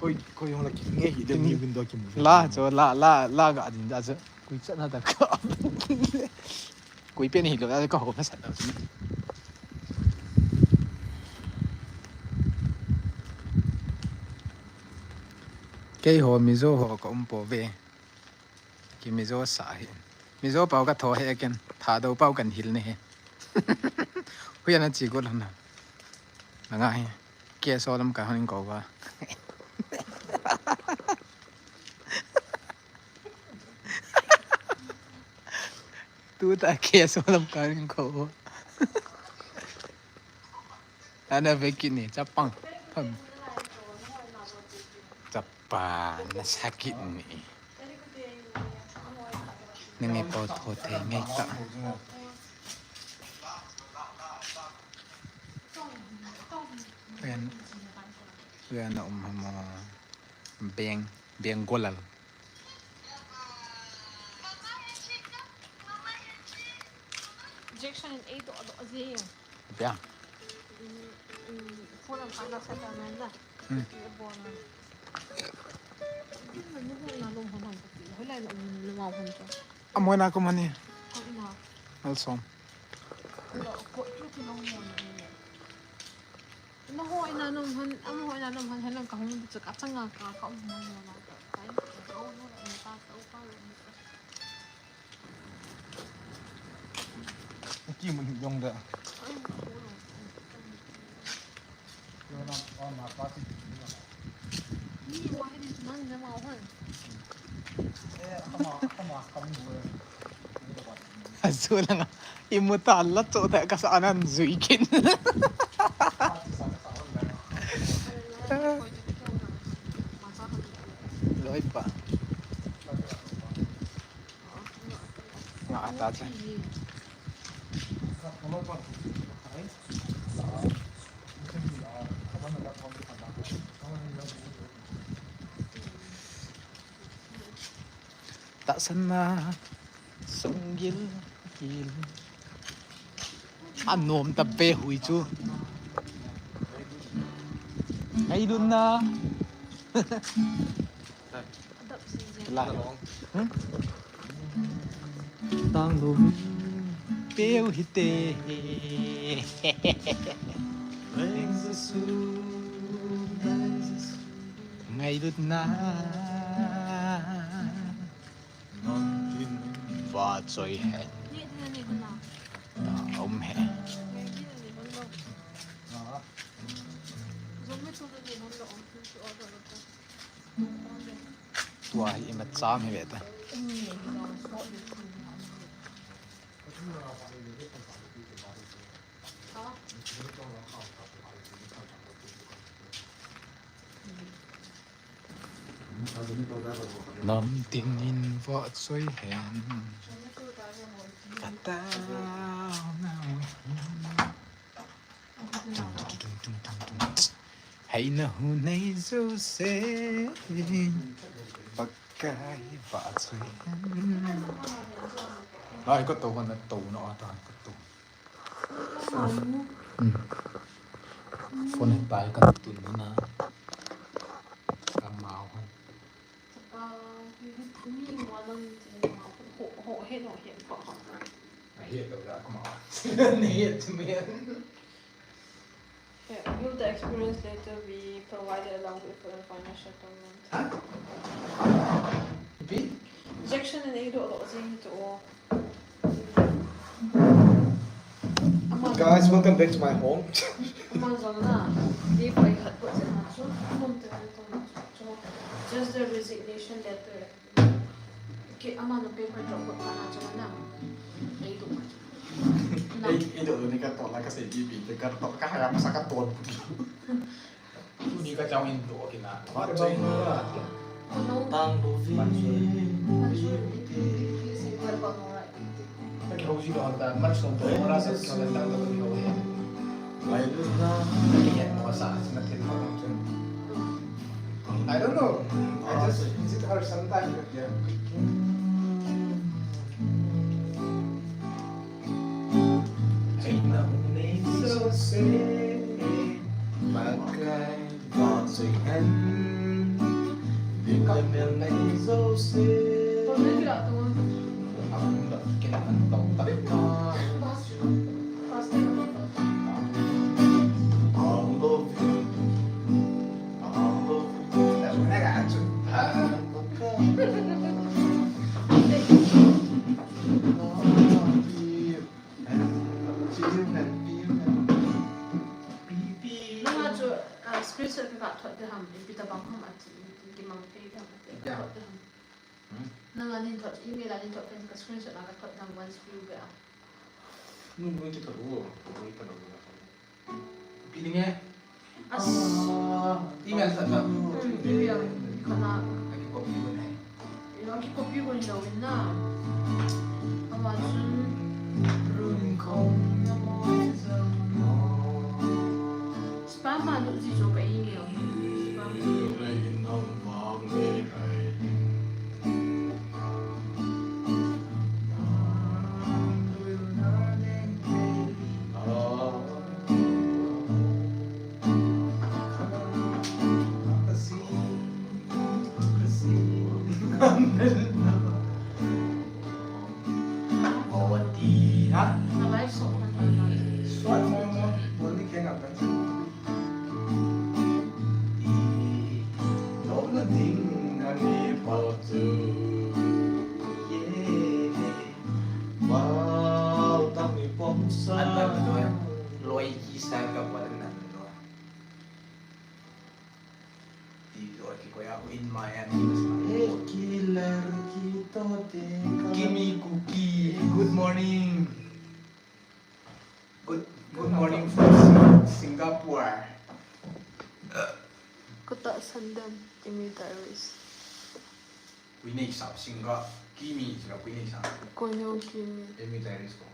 Koi, koi hong la kin nge hi de ni window kin. La cho la, la, la ga din da cho. Kui cha na da ka. Kui pe ni lo da ka ho ka sa da. Kei ho Mizo ho ka um po ve. Ki Mizo sa hi. Mizo pau ka tho he ken. Thadou pau kan hil ne he. Hui ana chi go lana. Langa hi. Ke so lam ka han ko ba. Tu ta ke so lam ka han ko. Ana ve kit ni chapang. Pham. Chapa na sakit ni. Nang e po tho thei ngai ta. Ren, ren na um hamo. Beng, beng golal. Injection in eight do do zi. Bia. Phone am ana sa ta na na. Hmm. Amo na ko mani. Alsom. Mun jong da. Azu langa imu ta la cho ta ka sa anan zui kin. Loi pa. Nga ata cha. Tahsanna, songgil, gil. Anom ta pe hui chu. Ngailutna. La. Hmm? Tang lu peu hite. Ngailutna. Vachoi hen. Ta um he. Tua hi ima cham hi ve ta. Nam tin in vachoi hen. Ka tao na. Hei na hu nei jouse. Pakai vachoi hen. Ai, ka to, ka na to na ata ka to. Phone. Hmm. Phone he tai ka tun na. Ka mau han. Ahead of that, come on. Ahead to me. Will the experience later be provided along with further financial atonement? Huh? Repeat? Injection in eight or zing to all. Guys, welcome back to my home. Just the resignation letter. Ki ama no paper drop ko kana chama na. Ei do ma. Ei, ei do ni ka to la ka sei bi bi ka to ka ha ya sa ka to. Tu ni ka chang in do ki na. Tang do vi. Ki houji do ta mar so to ra sa ka tang do ni ho he. Ngailutna. Ki ya mo sa na thil ma ko. I don't know. I just visit her sometime, but yeah. Nunga chu, ah, screenshot ka thot de ham, ipi tabang ham ati, kimang thei de ham ati, ka thot de ham. Hmm? Nanga nin thot, email a nin thot pen ka screenshot a ka thot de ham once view be a. Nun, nun ki thot u, nun ki thot u. Pi ding e? As. Ah, email sa sa. Hmm, email. Kana. Aki copy ko nai. Ina ki copy ko ni lo na. Ama chun. Run ko na mo sa. Spam ma nu ji jo ka email. Spam. An lam tu, loi ki style ka buat an lam tu. Ti loi ki ko ya, in my and in my. एक ही लड़की तो देखा। Kimi Kuki, good morning. Good, good morning from Sing- Singapore. Kata sandam, Kimi Diaries. Kui nei sap Singa, Kimi sila kui nei sap. Koi no Kimi. Amy Diaries ko.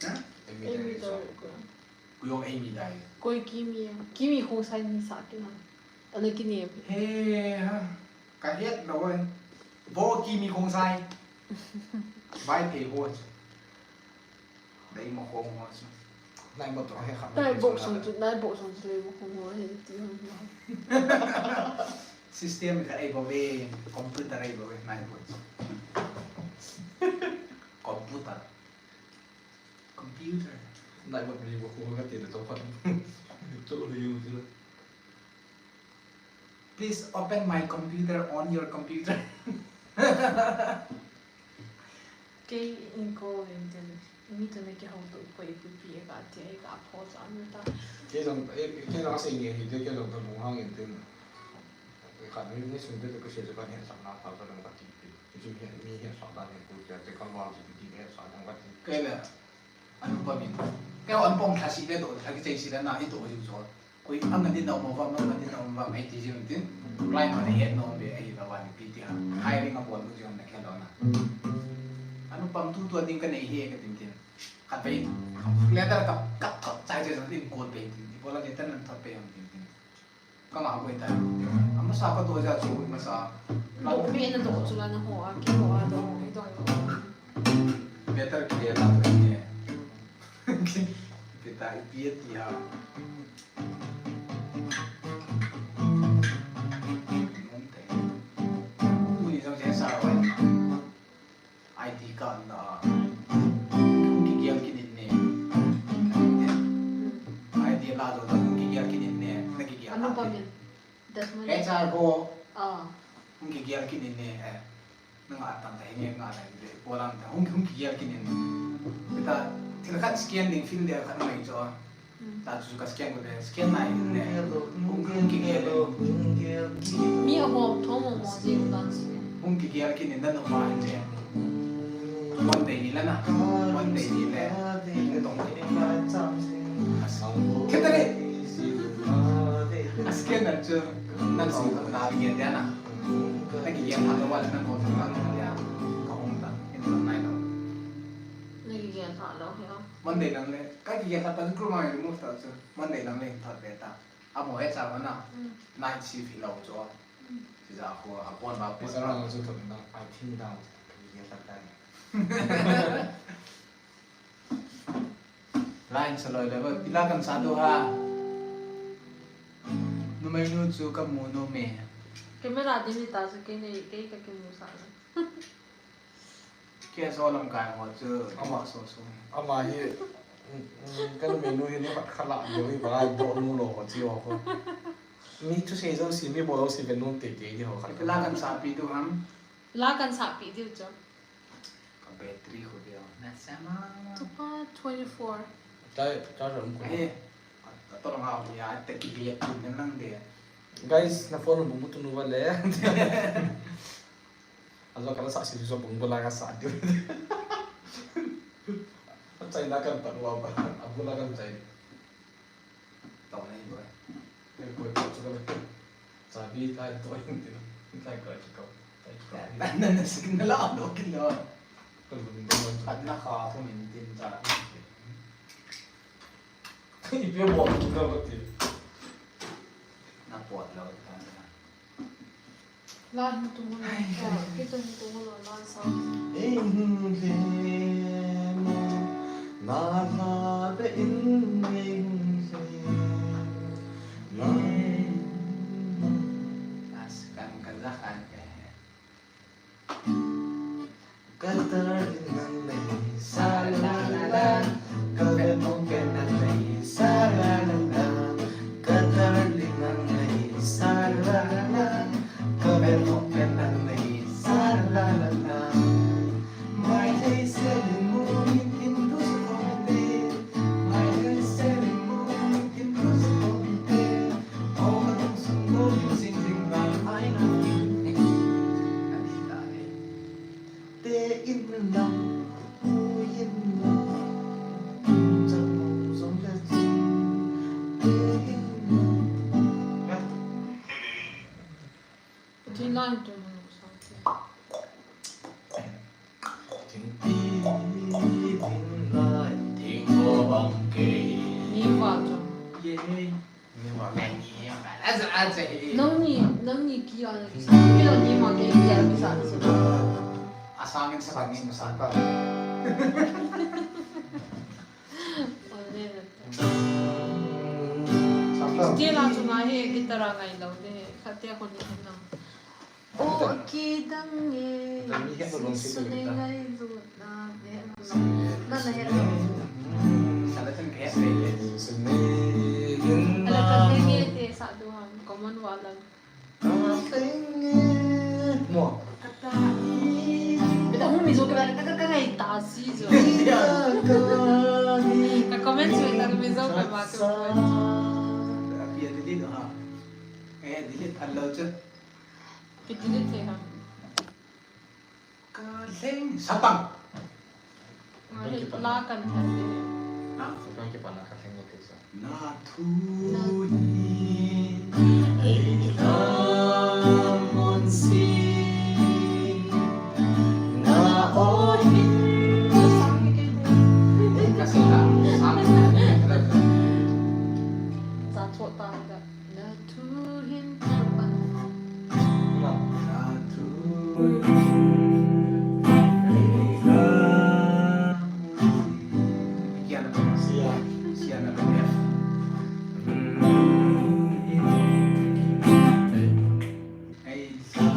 Ha? Amy Amy Diaries ko. Diaries ko. Kui ong Amy Diaries. Koi Kimi ya. Kimi Khongsai ni sa kina. Ana kini. He ha. Ka het lo wen. Bo Kimi Khongsai. Bai pe bo. Dai mo khong ho chu. Nai mo to he kham. Nai bo song chu, nai bo song chu, mo khong ho he ti ho. System ka ei bo ve, computer ei bo ve, nai bo chu. Computer. Computer. Nai bo ni bo khong ka ti le to phat. To le yu chu. Please open my computer on your computer. Kei in ko in tin, mi tu na kihou tu ko ipi pi ka ti, ka pho sa na ta. Kei jong, eh, kei jong sei nge hi, kei jong ka bung hang in tin. Khat ni, ni sun te ka sei ka he sa na ta ka jong ka ti. Ki jong he, mi he sa ta he ko ya te ka ma ti ti he sa jong ka ti. Kei le. Anupam in. Kei ho anupam thasi le do, thasi chei si le na, i do jing so. Koi ang din na um vang, ang din na um vang, ei ti jing tin. Client ho nei het nom be, ei la wan pi ti ha. Hiring a bol mu jing na khen lo na. Anupam tu tu ding ka nei he ka tin tin. Ka pe. Letter ka, ka thot chai chai tin call pe tin. I bola letter nan thot pe ham tin tin. Ka ngah koi tai. Amasa ka to ja chu masa. Lo me na to chu la na ho a, ki ho a to, i to. Better ki la to ni. Kita i pi ti ha. Uni jong je sa roi. I D card na. Hung kigel kit in ne. I D la jo hung kigel kit in ne. Na kigel. Anupam in. That's my H R ho. Ah. Hung kigel kit in ne. Eh. Na nga tan ta hinge nga na de. Bolang ta hung hung kigel kit in. Ta thil khat scan ding fill de khat mai jo. Ta chu ka scan ko le, scan nai le. Hung, hung kigel. Mi a hom thom mo mo ji u dan si. Hung kigel kit in dan ma le. Monday ni la na. Monday ni le. Hung tong kit in. Khetare. A scan na chu. Nan si ka na kigel dia na. Na kigel ha ka wa le nan ko ta na dia. Ka hung ta. In nai lo. Na kigel ha lo he. Monday lang le. Ka kigel ha ta chu ma remove ta chu. Monday lang le thot ve ta. Amo he cha na. Mm. Night shift hi lo chu. Mm. Ti ja ko a pon ba pon. Pisa ba. Lang chu thot na. I think down. Kigel ha ta. Line sa loi le ba. Pila kan sa do ha. Numei nu chu ka mu nom e. Camera din ni ta sa ke nei ke ka kimu sa. Kei so lamkai ho chu ama so so. Ama hi, mm, mm, ka numei nu hi ni khat khat la, ni ba do nu lo ho chi ho ko. Mi thusei jouse, mi bol jouse ve nom teitei di ho khat. La kan sa pi tu ham. La kan sa pi diu chu. Ka battery ko dia. Na sama. Tupa twenty-four. Tai, tai ram ko. Eh, ka to nga ya te ki le tu nang de. Guys, na phone bu bu tu nu va le. Ajo ka la sa si so bung bula ka sa diu. Achai na kan pat wa ba. Abula kan chai. Tau nei boi. Nei boi ko chu ka. Chabi tai to in ti. Tai ko chu ko. Tai ko. Na na na signal a do kin lo. Ko lu ni do. At na kha ko min tin chabi. Ipi bol tu ka ba ti. Na pot lo ta na. La hin tung lo, kitu hin tung lo, la sa. Ei, hmm, le, mo, na, na, be, in, ei, hmm, le, na, as kan kan la kan ke. Ka darling nang nahi, sa la la la. Ka vet mong pen nang nahi, sa la la la. Ka darling nang nahi, sa la la la. Ka vet mong pen nang nahi, sa la la la. Mai thei se lin mu min kin tu su ko min te. Nangni, nangni kia kisa. Kila ni ma ke kia kisa. Asangin sa bangin sa pa. Ole. Kila chunga hi guitar a ngai lo de. Khatia ko ni na. O kidang e. Sunei ngai lu na. Na na he. Ala ka ngai te sa du ham. Common wala. Mo. Kata. Beta hung mi zo ke ba ka ka ngai ta si zo. Ka comment su ta mi zo ka ba ka. Api ati di ha. Eh, di ta lo chu. Ki di the ha. Ka leng sapang. Ngai la kan tha de. Ha? Sapang ki pana ka leng ni te sa. Na thu ni ei la mon si. Na o hin. Ka sa ka. Sa. Sa tho ta da. Na thu hin ka pa. Na thu hin. Sia. Sia na pa. Ei sa.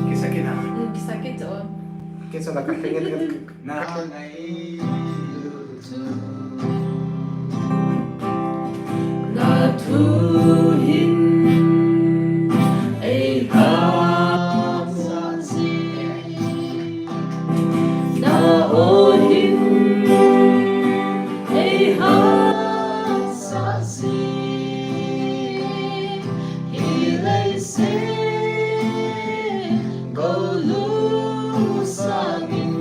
Kisa kit na. Hmm, kisa kit o. Kisa na ka kengit kit. Na ngai. Na thu hin ei ha sa si. Na o hin ei ha sa si. Hi lei se ko lu sangin.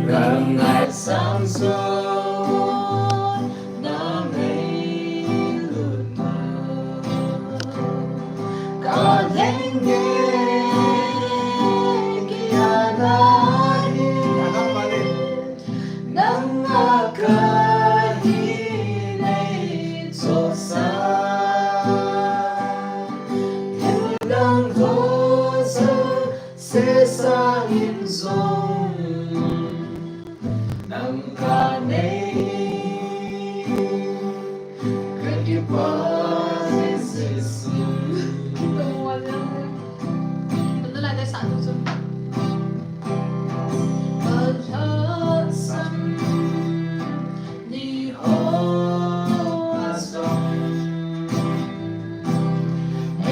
Ka ngai sang so. Na ngailut na. Ka leng nge kia na hi. Nang a ka hi nei cho sa. Thil dang ho sa se sangin jong. Nang ka nei ka kipah Jesu. Kipa mo wala. Ano la dai sa tu sun. Balhasam ni ho asam.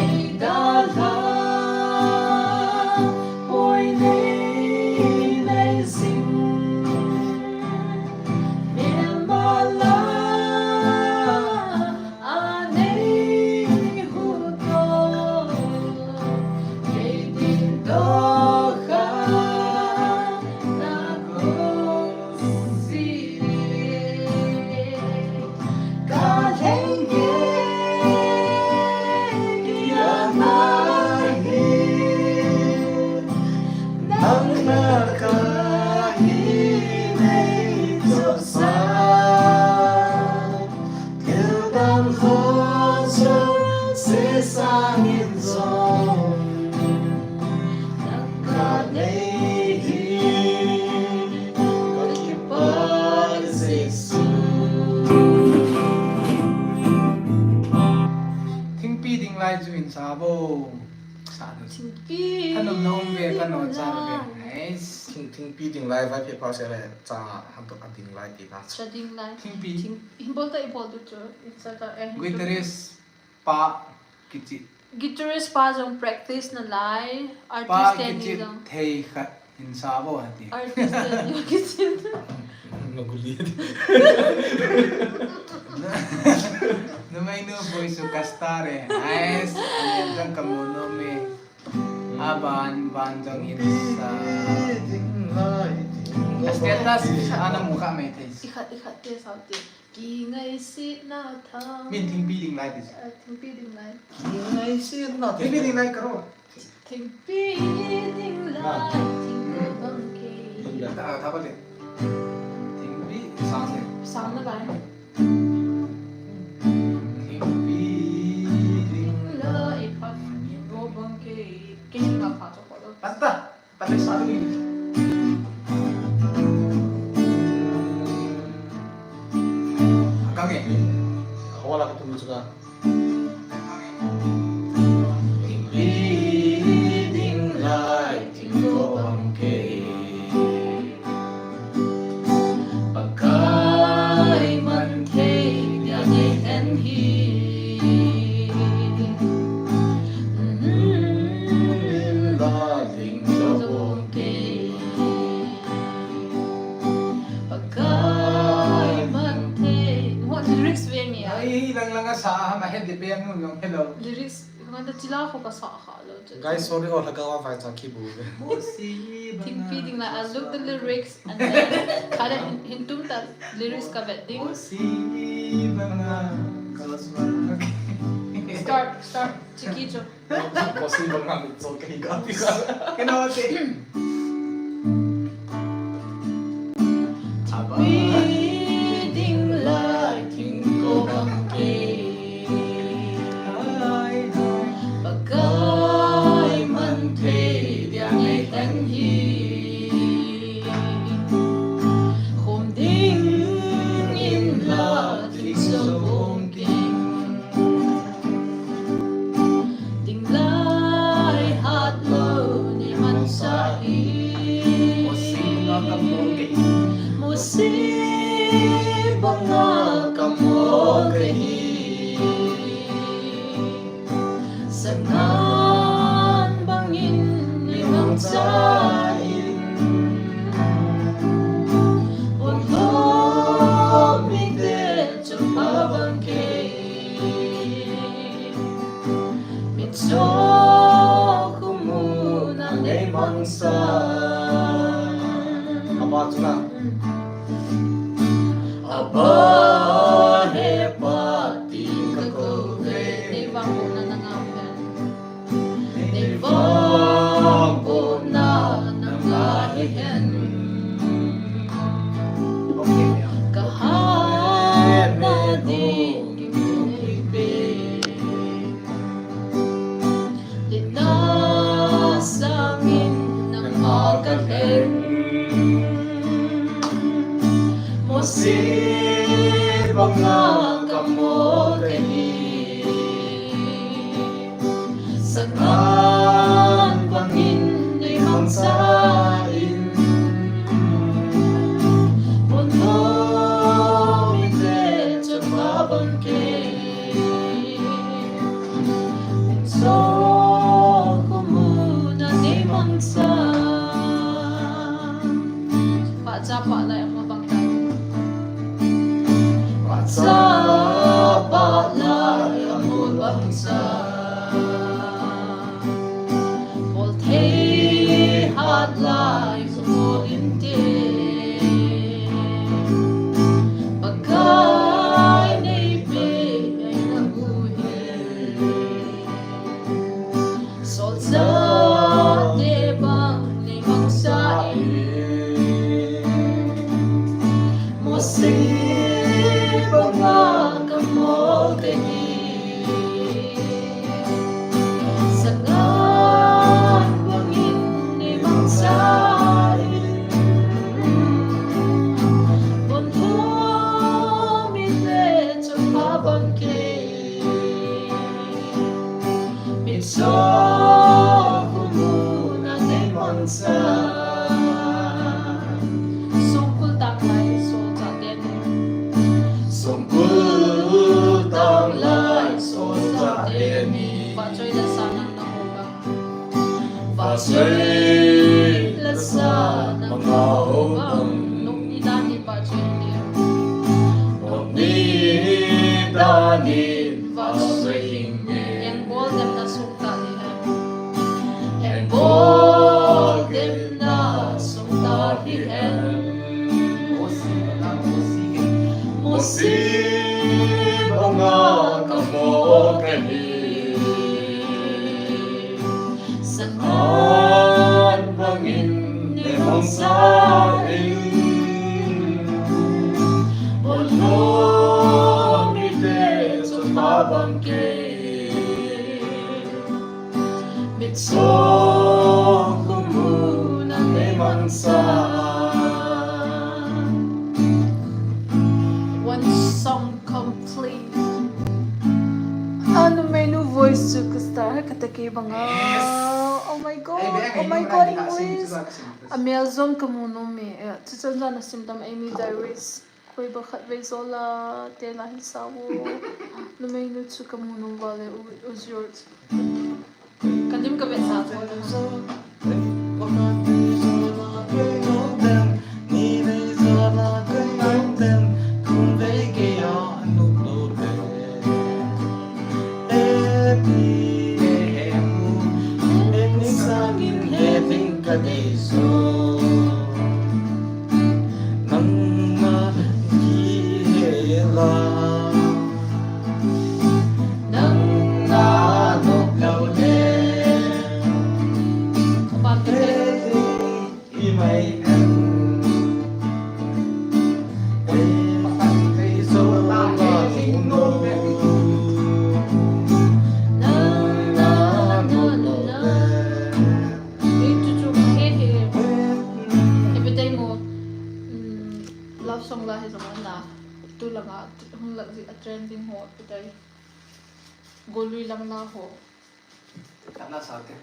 Ei dalha poi nei nei sing. Melmala anei huto. Kei din doha na kong si. Ka leng nge kia na hi. Nang na ka hi nei cho sa. Thil dang ho chu se sangin jong. Nang ka nei hi ka kipah Jesu. Thingpi ding lai chu in sa bo. Sa du. Thingpi. Ka nom na um ve, ka nom cha ve. Nice. Thing, thingpi ding lai, vai phe pha se le, cha, ha to, a ding lai ti na. Cha ding lai. Thingpi. Thing, hin bol ta i bol tu chu. Guitarist pa kichi. Guitarist pa jong practice na lai. Pa artist te ni kichi jong. Thei khat in sa bo hati. Artist te ni kichi. Naguli. Numei nu boi su kastare. Nice. Ani jang kamu no me. Aban, ban jang in sa. Status ana mu kha mai thei. Ikhat, ikhat te sao te. Kingaisetna thang. Min thingpi ding lai ti. Ah, thingpi ding lai. Kingaisetna thang. Thingpi ding lai karo. Thingpi ding lai, thingpi bang kei. Ta, ta ba le. Thingpi sang le. Sang na lai. Thingpi ding lai, thingpi bang kei. Kei na pa to ko lo. Basta. Patay sa atin. Hanggang eh. Ako wala ka tumutuka. Leading light in your bangkay. Pagkay man kay niya ni Henry. Lying in your bangkay. Pakai man thei. Hon lyrics ve mi a. Ai, lang lang a sa, ma het de pe ang nung hello. Lyrics, hon da chila ko ka sa kha lo. Guys, sorry, ho laka wa vai cha ki bu ve. Thingpi ding lai, I look the lyrics and then kada hin, hin tum ta lyrics ka vet ding. Start, start, chiki cho. Possible nga mitso kay ka tika. Kinawa te. Thingpi ding lai thingko bangkay. Pakai man thei dia ngai hen hi. Khom ding in la thingso bangkay. Ding lai hat lo ni man sa hi. Mosi banga ka mo kei. Mosi banga ka mo kei. Sangan bangin ni mang sa in. Pon ho mi te chu pa bangkei. Mitso kumuna nei mangsa. Aba chula. Aba he pati ka ko ve. Nei vang kumuna na nga ve. Nei vang kumuna na nga he hen. Ka hat na ding ki pe. Ina sangin nang ka leng. Mosi banga ka mo kei. Sangan bangin nei mang sa in. Pon ho mi te chu pa bangkei. So kumuna nei mang sa. Pacha pa lai amo bangkei. Pacha pa lai amo bangsa. Bol thei hat lai zo inte. Pakai nei pe ai na bu he. Solchah te bang nei mang sa e. Mosi banga ka mo kei. Sangan bangin nei mang sa e. Pon ho mi te chu pa bangkei. Mitso Songkul tanglai solchah teni. Songkul tanglai solchah teni. Vahchoi le sa nang na ho vang. Vahchoi le sa nang na ho vang. Nokni dan in vahchoi ni. Nokni dan in vahchoi ni. Eng bol dem na sung ta ni he. Eng bol dem na sung ta ni he. Mosi banga kamo kahi. Sakhan bangin neimangcha in. Bolhom mite chun ma bang kei. Mitchong kumuna neimangcha. One song complete. A numei nu voice chu ka star ha kata kei banga. Yes. Oh my god. Ei, be, oh my god, English. Amel jong kamu nom e. Eh, chuchan jan asim tam Amy Diaries. Koi ba khat vei jola te la hin sa u. Numei nu chu kamu nom vale u, u George. Kadim ka vet sa chu. Love song la hi jong na. Tu langa, hung lak ji a trending ho, tu dai. Golui lang la ho. Kana sa te.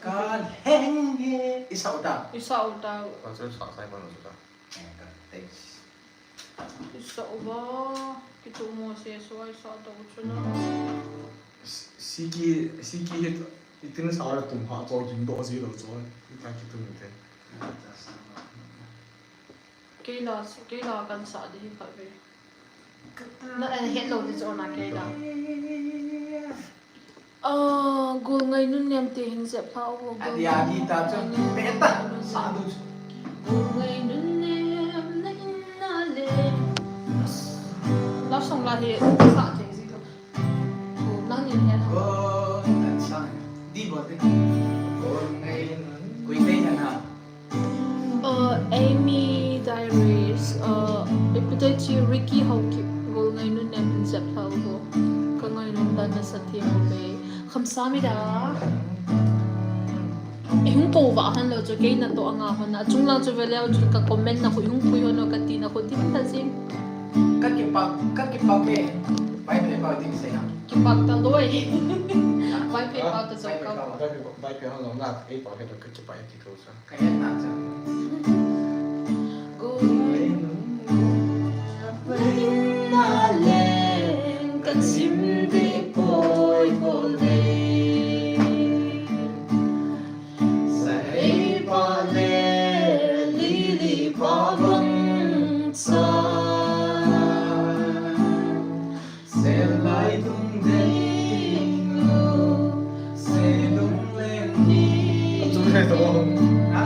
Ka lheng he. Isa uta. Isa uta. Ka sa sa sai pa no sa. Eh, ka. Thanks. Isa uba. Kitu mo se so ai sa ta uchu na. Siki, siki hit. Itin sa ra tum ha cho jing do si lo cho. Ita kitu mo te. Kei la, kei la kan sa di hi khat ve. Na, eh, het lo di chu na kei la. Ah, gol ngai nun nem te hin jep pha o. Adi, adi ta chu. Pe ta. Sa du chu. Gol ngai nun nem na in na le. Love song la hi sa te ji lo. Nang nin hian. Gol, kan sang. Di bol te. Gol ngai. Kui te hian ha. Uh, Amy Diaries, uh, ipi te chi Ricky Haokip, gol ngai nun nem hin jep pha u. Ka ngai nun dan na sa thi mo be. Khamsam ida. I hung ko va han lo chu kei na to anga hon na. Chung lang chu ve leo chu ka comment na khu i hung pui hon lo ka ti na khu dim ta jing. Ka kipak, ka kipak e. Bai pe pau ding sei ha. Kipak ta loi. Bai pe pau ta jong ka. Bai pe, bai pe hon lo na, ei pau he ka kipak e ti ko sa. Ka het na cha. Go. Na leng kan sim di poi poi ve. Sahei pa le lili pa bang cha. Selai dung dei nu, se dung leng ni. Atu hai to. Ha?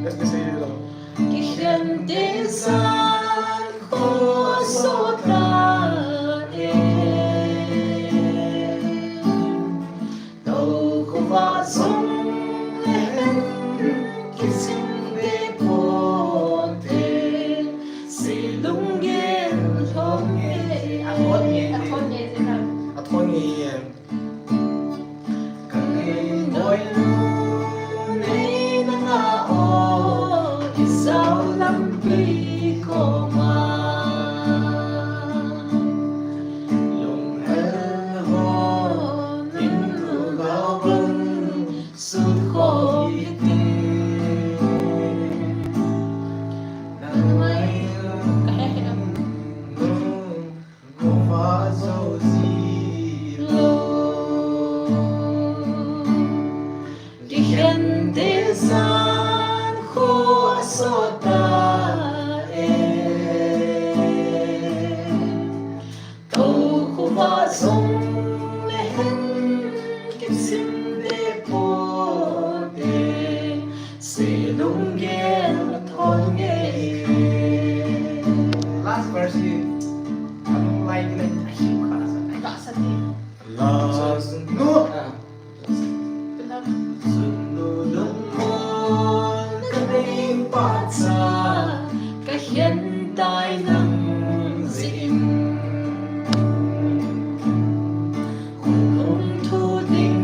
Yes, yes, yes, yes. Kikhen te san kho so ta e. Zo ji lou. Kikhen te jan kho asot ta e. Tou khuva jong le hen kisim de pote, se lunggel thon nge. Last verse hi, anung lai kile, ahi kha sa. Ka sa ni. Last, no. Ah. Sunu lungmon kanei pahcha, kakhen tai nang jeh in. Khonung thu ding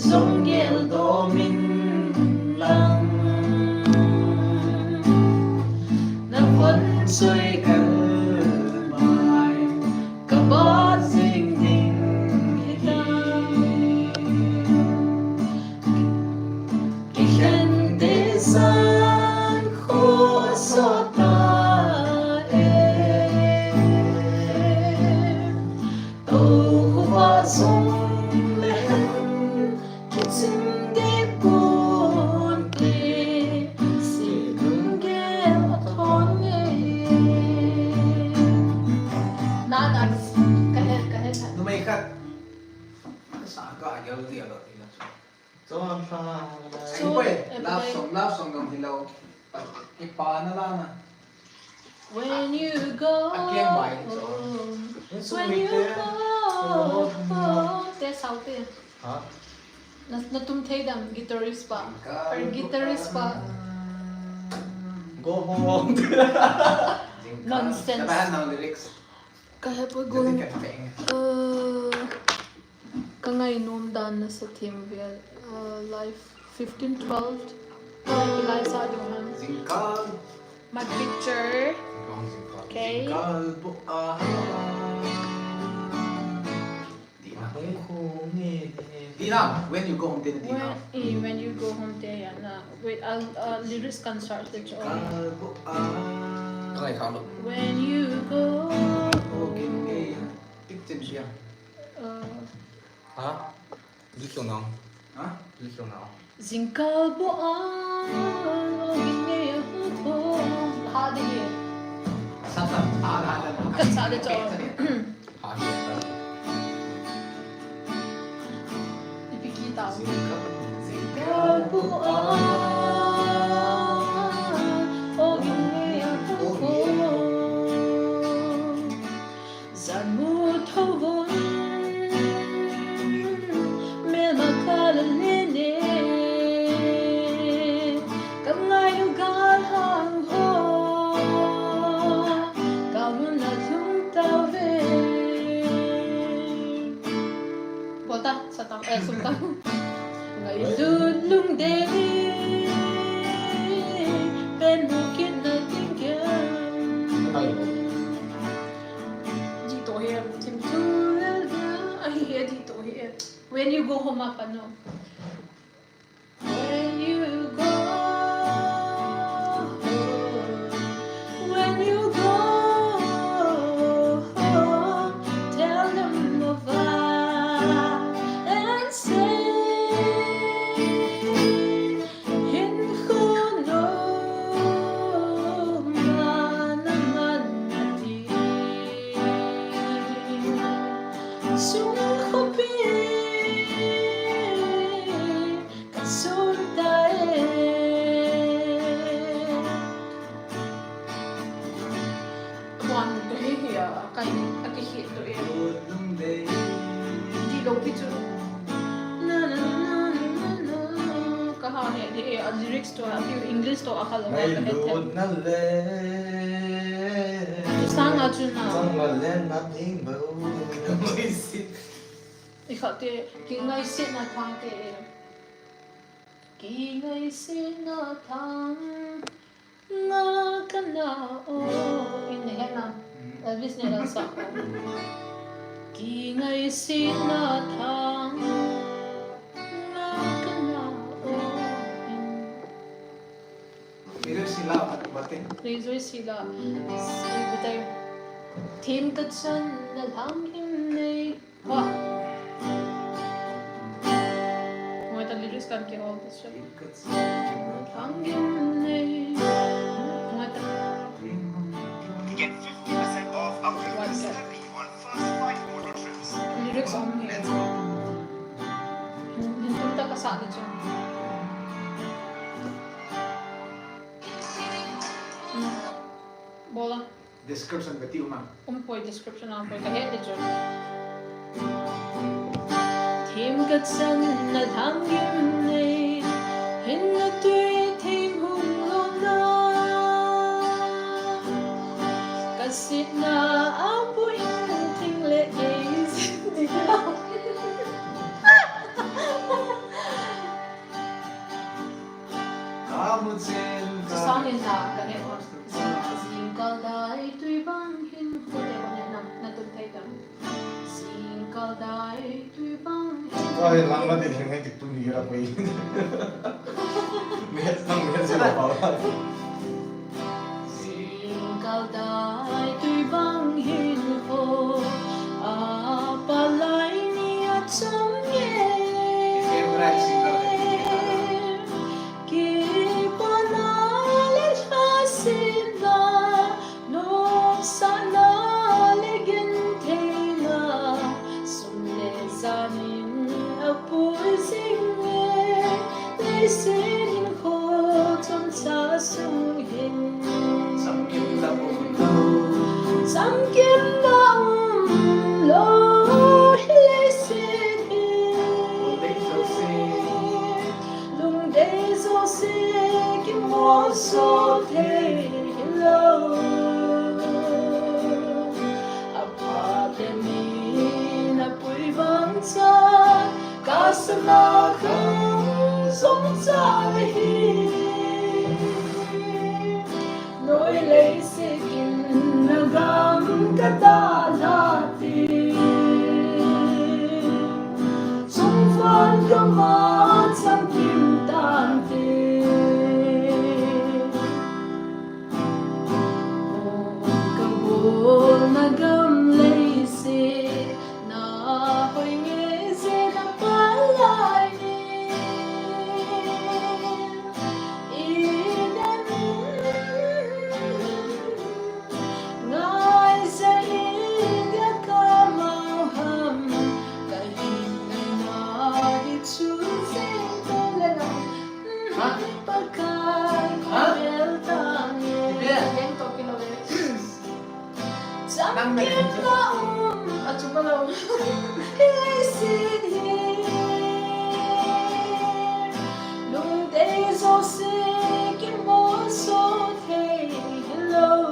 jong geldoh min lang. Navon choi kal mai. Ka bat jing ding hi ta. Kikhen te jan kho asot ta e. Tou khuva jong le hen kichim de pote, se lunggel athon nge. Na, na, ka he, ka he. Numei khat. Sa ka gel dia lo ti na. Chon sa. So, ai, eh, love song, love song dong hilou. Kipa na la na. When you go home, when you go home. Te sao te. Ha? Na, na tum thei dam guitarist pa. Or guitarist pa. Go home. Nonsense. Ka he poi go home. Eh, Ka ngainom dan nasa thim vel, uh, live fifteen twelve. Lai sa ding ham. Jingkal. My picture. Jingkal. Okay. Jingkal bo a. Dina. Dina, when you go home, Dina. When, eh, when you go home, Dina. Wait, I'll, uh, lyrics kan start the show. Jingkal bo a. Kal kalo. When you go home. Okay, picture siya. Uh, Ha? Jingkal bo a, o gin ngei a hung thou. Ha de hi. Sa sa, ha, ha, ha. Ka sa de cho. Ha, ha, ha. Ipi ki ta. Jingkal bo a, o gin ngei a hung thou. Janmu thou vun, melma ka la le ne, ka ngailu galhang ho, ka mun a lhung tauve. Bol ta, sa ta, eh, sum ta. Ngailut lungdei, pen mu kit na ding kiam. Dih to hi, thim thu lel dia. Ahi hi, dih to hi. When you go home, apa no? When you go home, when you go home, tell them of us and say, Hin kho nom a na man na ti. Sung khopi ka sun ta e. Khuan ka he he a, kai a kikhit to e. Dih lou pi chu. Na, na, na, na, na. Ka ha he de e, a lyrics to a, a English to a kha lou a ka he the. Ngailut na le. Chu sang a chu na. Sang a le na ding bo. I kha te, kingaisih na thang te e. Kingaisih na thang. Nga kana o in he na. Mm. Elvis ne la sa. Kingaisih na thang. Nga kana o in. Rizoi sila, bate. Rizoi sila. Si, bate. Thim ka chan na lhang him nei. Wah. Ngoi ta lyrics kan kihol ta chu. Lhang him nei. Ngoi ta. Get fifty percent off our What the? Happy on first five Motor trips. Lyrics om hi. Let's go. Hin, hin tum ta ka sa di chu. Bola. Description ka ti uma. Um poi, description a um poi, ka het di chu. Thim ka chan na lhang him nei, hin na tui thim hung lona. Ka sitna a pui thing le gei zin di lo. Ka mu chin ka Song in la ka he. Zing, zingkal dai tui bang hin ko te ko ne na, na tun thei tam. Zingkal dai tui bang hin Ai, lang ma din hin hai tik tu ni ra koi. Met sang met sa pa. Zingkal dai tui bang hin ko. A palai ni a cham nge. Favorite singer. Kipana le lhasitna, nopsahna le gentheina, sum le jan in apui jing e, leiset hinkho chomcha sung hin. Chamkim na um lou. Chamkim na um lou, hi leiset hi. Lungdei jouse. Lungdei jouse kimolso thei hilou. Apha le min apui bang chan, ka sana khang jong cha le hi. Noi leiset kin na gam ka dalha ti. Chungvon gam a chamkim tante. Ka bolna gam leiset na hoi nge jeh a palai ni. Iden Ngai sa in ga ka mau ham, ka hin ngai na di chu seng to le na. Ha? Pakai Ha? Bel ta nge. Ibe. Leng to kilo le. Nang na Chamkim na um. A chu ma lo. Hi sin hi. Lungdei jouse kimolso thei hilou.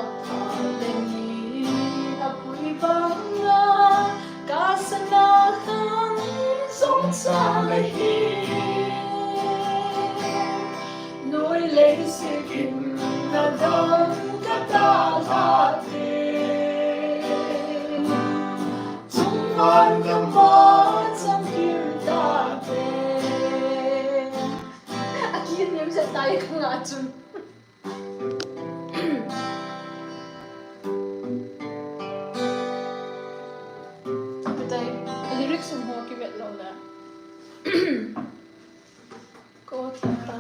Apha le min apui bang a, ka sana khang jong cha le hi. Noi leiset kin na gam ka dalha te. Chungvon gam a chamkim tante. A kihnem jep tai ka nga chun. Apitai, a lyrics um ho kivet lou le. Ka o thei ta.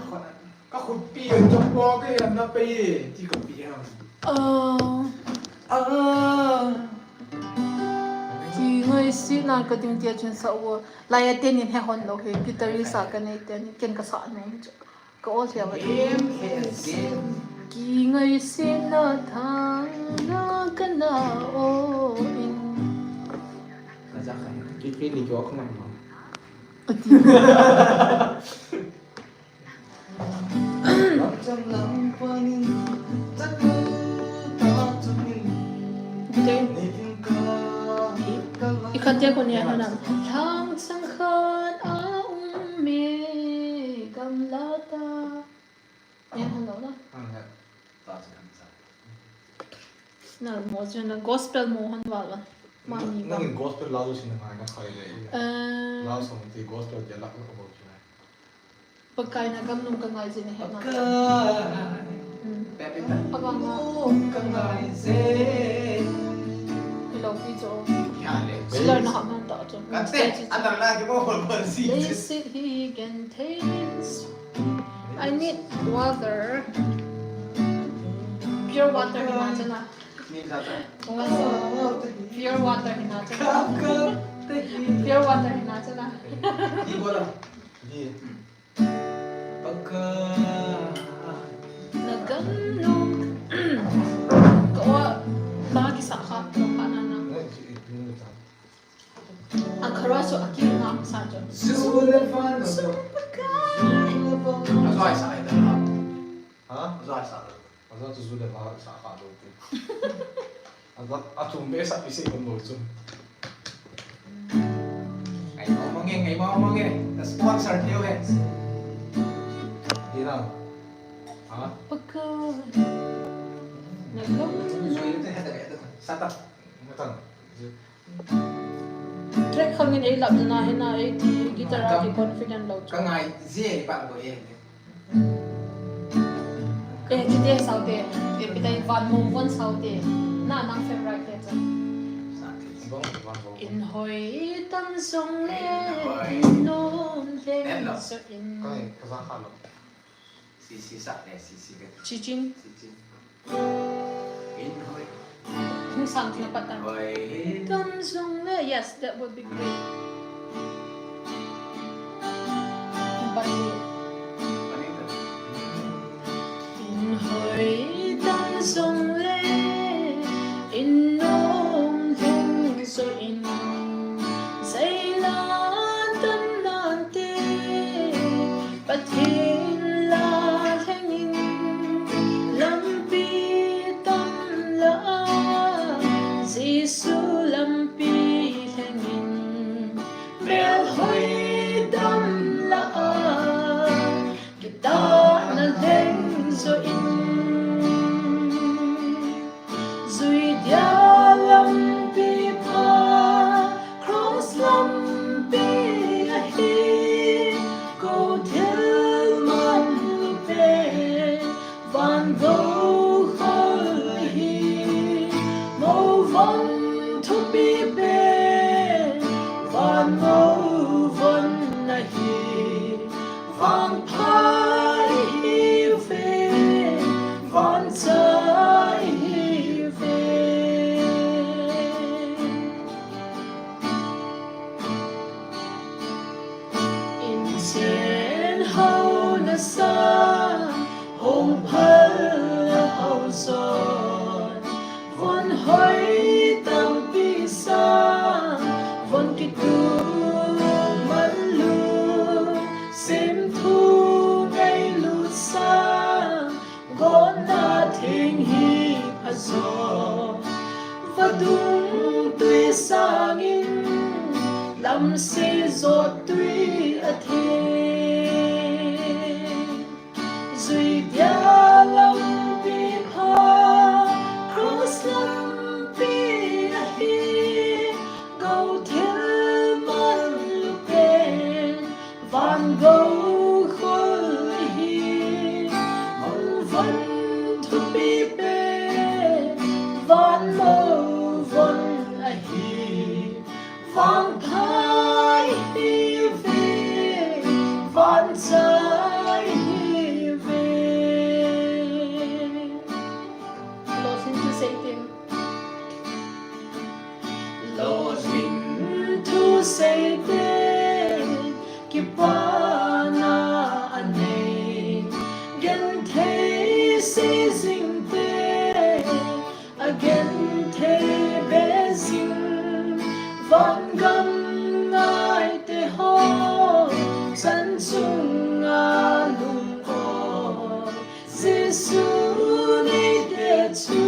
Ka khutpi a chompo ka hian na pei e, ti ka pi ham. Ah. Ah. Kingaisihna ka ding tia chun sa u. Lai a tenin he hon lou hi, guitarist a ka nei tenin, ken ka sa nom hi chu. Ka o thei a. Em, em, em. Kingaisihna thang na ka na o in. Ka ja ka. Ki, ki ni ki o ka ngai ma. Ati. Te, i, i khat te ko nia hana. Lhang chang khat a um me gamla ta. Nia hana na. Na mo chu na gospel mo han wal a. Mani bang. Nangin gospel la lu sin na ngai na khai le. Eh. La song ti gospel ti la ko ko chu na. Pakai na gam nung ka ngai jin he na. Pakai. Hmm. Abang a. Hello, pi jo. Sila na ham ta jo. Leiset hi genthei. I need water. Pure water hi na chana. Pure water hi na chana. Pure water hi na chana. Pagka. Nagam nung. Kawa, bagi sa kha, kawa na na. Ang kara so aki nga sa jo. Sulevan. Supakai. Azoi sa ida. Ha? Azoi sa. Azoi tu sulevan sa kha do. Athum be sa pi se kon bol chu. Ngai mo mo nge, ngai mo mo nge. Na sponsor theo he. Di lang. Ha? Pagka. Nagam. Sata. Matang. Track khangin ei lap na he na ei ti guitar a ki confident lo chu. Ka ngai je pa bo e. Eh, chite saute, eh, pitai van mo von saute. Na nang favorite te cha. In hoi tam song le, in nom le, so in. Kai, kaza kha lo. Si, si sa le, si, si le. Si chin. Si chin. Hung sang thing a pat tan. Tam song le, yes, that would be great. But in hoi tam song le, in nom theng so in, sei la tan nante. Pathen la lhengin lampi tam la a, Jesu lampi lhengin melhoi tam la a, kitahna lheng jo in. Jui dia lampi pha, cross lampi ahi, ko thil man lupe, van go khol ahi, mo van thupi pe, van mo van ahi. Van phai hi ve, van chai hi ve. In chen hou na sa, hung phal hou son. Von hoi tampi sa, von kitu man lu, sim thu ngai lu sa, gonna theng hi pha jo. Vadung tui sangin, lam se jo tui a theng. Jui dia lampi pha, cross lampi ahi, go thil man lupen, van go khol ahi, hung van thupi pen, van mo von ahi. Van phai hi ve, van chai hi ve. Lolhing thu sei teng. Lolhing thu sei teng, kipana anei, genthei sei jing teng. A genthei be jing, van gam ngaite ho, chan chunga lungkot, Jesu neite chu,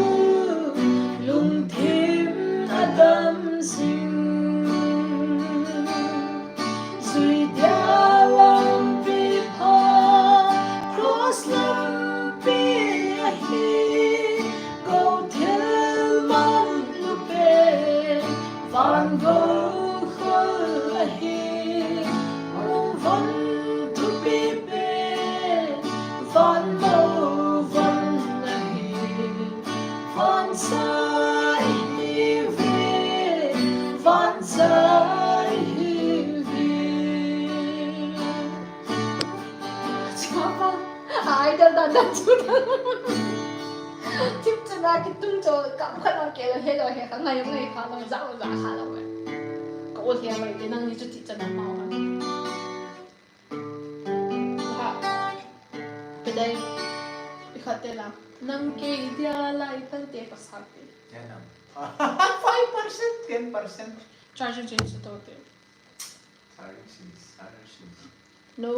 Sai hi ve, van sai hi ve. Chapa, idol dan dan chu dan. Thipchan a kitung chu kam khat a kei lo he lo he kha ngai ngai kha lo za lo za kha lo. Ka ol he mai te nang ni chu thipchan a pau. Ha. Pe dai. I khat te la. Nang kei dia lai tan te pasal te. Ten am. Five percent, ten percent. Charging change to te. Charging change, charging change. No,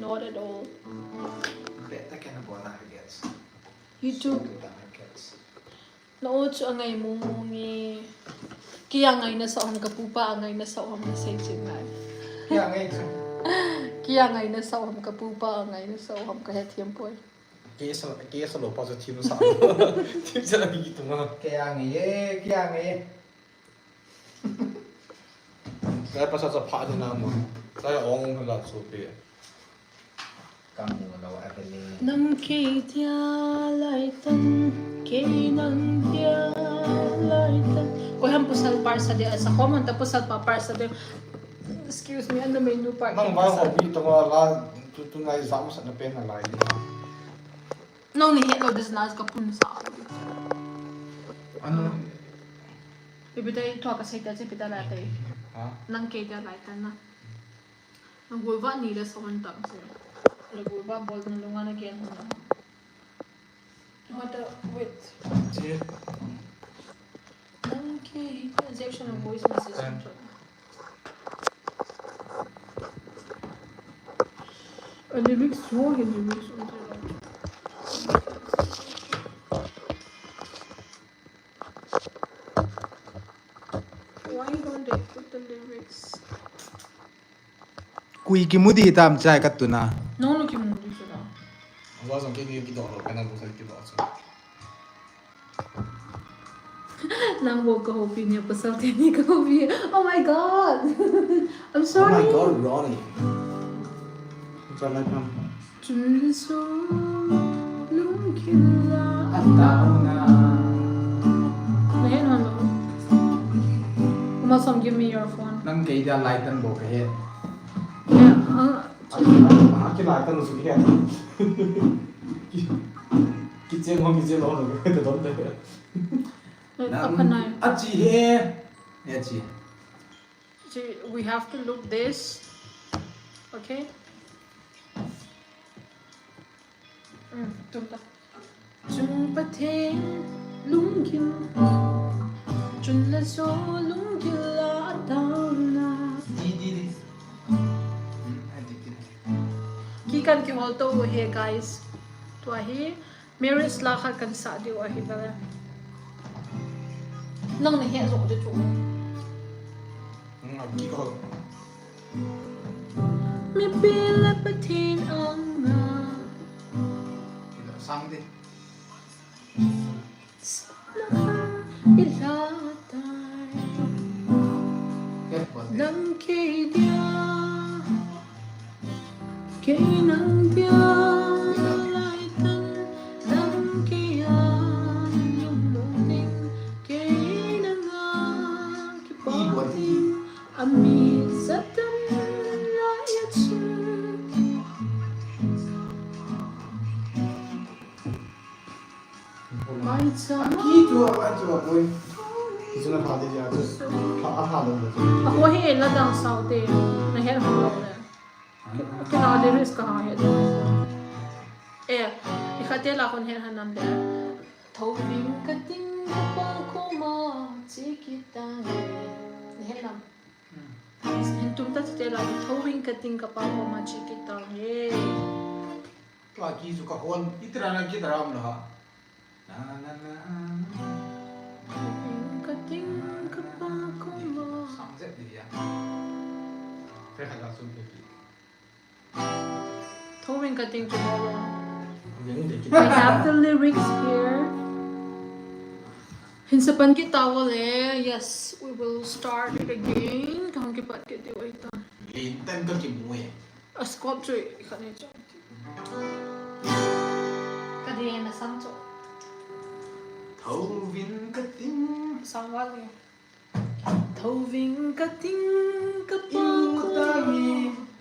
not at all. Better can a bona gets. YouTube. Better gets. Na o chu angai mong mong e. Kei angai na sa ham ka pupa angai na sa ham na sei chin ngai. Kei angai chu. Kei angai na sa ham ka pupa angai na sa ham ka het hiam poi. Kei sa, kei sa lo pa chu thim sa. Thim sa la ki tunga. Kei angai e, kei angai e. Sai pasa sa pha de na mo. Sai ong la chu pe. Ka mu lo a ka le. Nang kei dia lai tan, kei nang dia lai tan. Koi ham pasal parsa de, sa khom han ta pasal pa parsa de. Excuse me, ano menu part. Nang vai ho bi to la tu tu ngai za mo sa na pen na lai. Nang ni het lo business ka pun sa. Ano? Ibi dai to ka sei ta che pita la tai. Ha? Nang kei dia lai tan na. Nagulva ni le sa wan tam se. Nagulva bol na lunga na gen na. What the, wait. Ji. Nang kei, injection of voice message control. A lyrics ho, a lyrics ho. Why don't they put the lyrics? Kui kimu di tam chai ka tuna. No, no kimu di chu da. Wa song ke ni ki do lo ka na bu sa ki do chu. Nang bo ka hopi ni pasal te ni ka hopi. Oh my God. I'm sorry. Oh my God, Ronnie. Chal lai pam. Chun le so lungkil a tauna. Na het hon lo. Uma song, give me your phone. Nang kei dia lai tan bo ka he. Yeah, uh, a, a, a, ki lai tan su ki he. Ki, ki chen hong, ki chen hong lo ka don te. Nang, a chi he. Ya chi. See, we have to look this. Okay? Mm, tum ta. Chun Pathen lunggim. Chun le so lunggil a tauna. Di, di, di. Mm, a di, di. Ki kan ki hol to he, guys. Tua hi. Marriage la khat kan sa diu ahi vele. Nang na he zo de chu. Nang a ki ko. Mipi le Pathen anga. Sang de. Ila tai. Nang kei dia. Kei nang dia lai tan, nang kei a lungmong ding, kei nang a kipa ding, a mi satan lai a chin. Mai cha. Ki chu a, mai chu a, boy. Ki chu na pha de ja chu. Pha, a pha lo de chu. A ho hi la dang sao te. Na het ho lo le. Kei na lyrics ka ha het. Eh, i khat te la kon het han nam le. Tho ving ka ting ka pa koma chi ki tang. Na het nam. Hin tum ta te la tho ving ka ting ka pa koma chi ki tang. Ye. Tua ki chu ka hon, i tira na ki tira um lo ha. Na, na, na. Ka ting ka pa ko ma. Sang zet di ya. Pe khat la sun pe pi. Tho ving ka ting chu mo lo. Ving de ki. I have the lyrics here. Hin sa pan ki ta wo le. Yes, we will start it again. Ka hong ki pat ki ti wa ita. Lin tan ka ki mu e. A squat chu i khat ni chu. Ka di na sam chu. Thouvin kating. Sangwal ni. Thouvin kating kapa.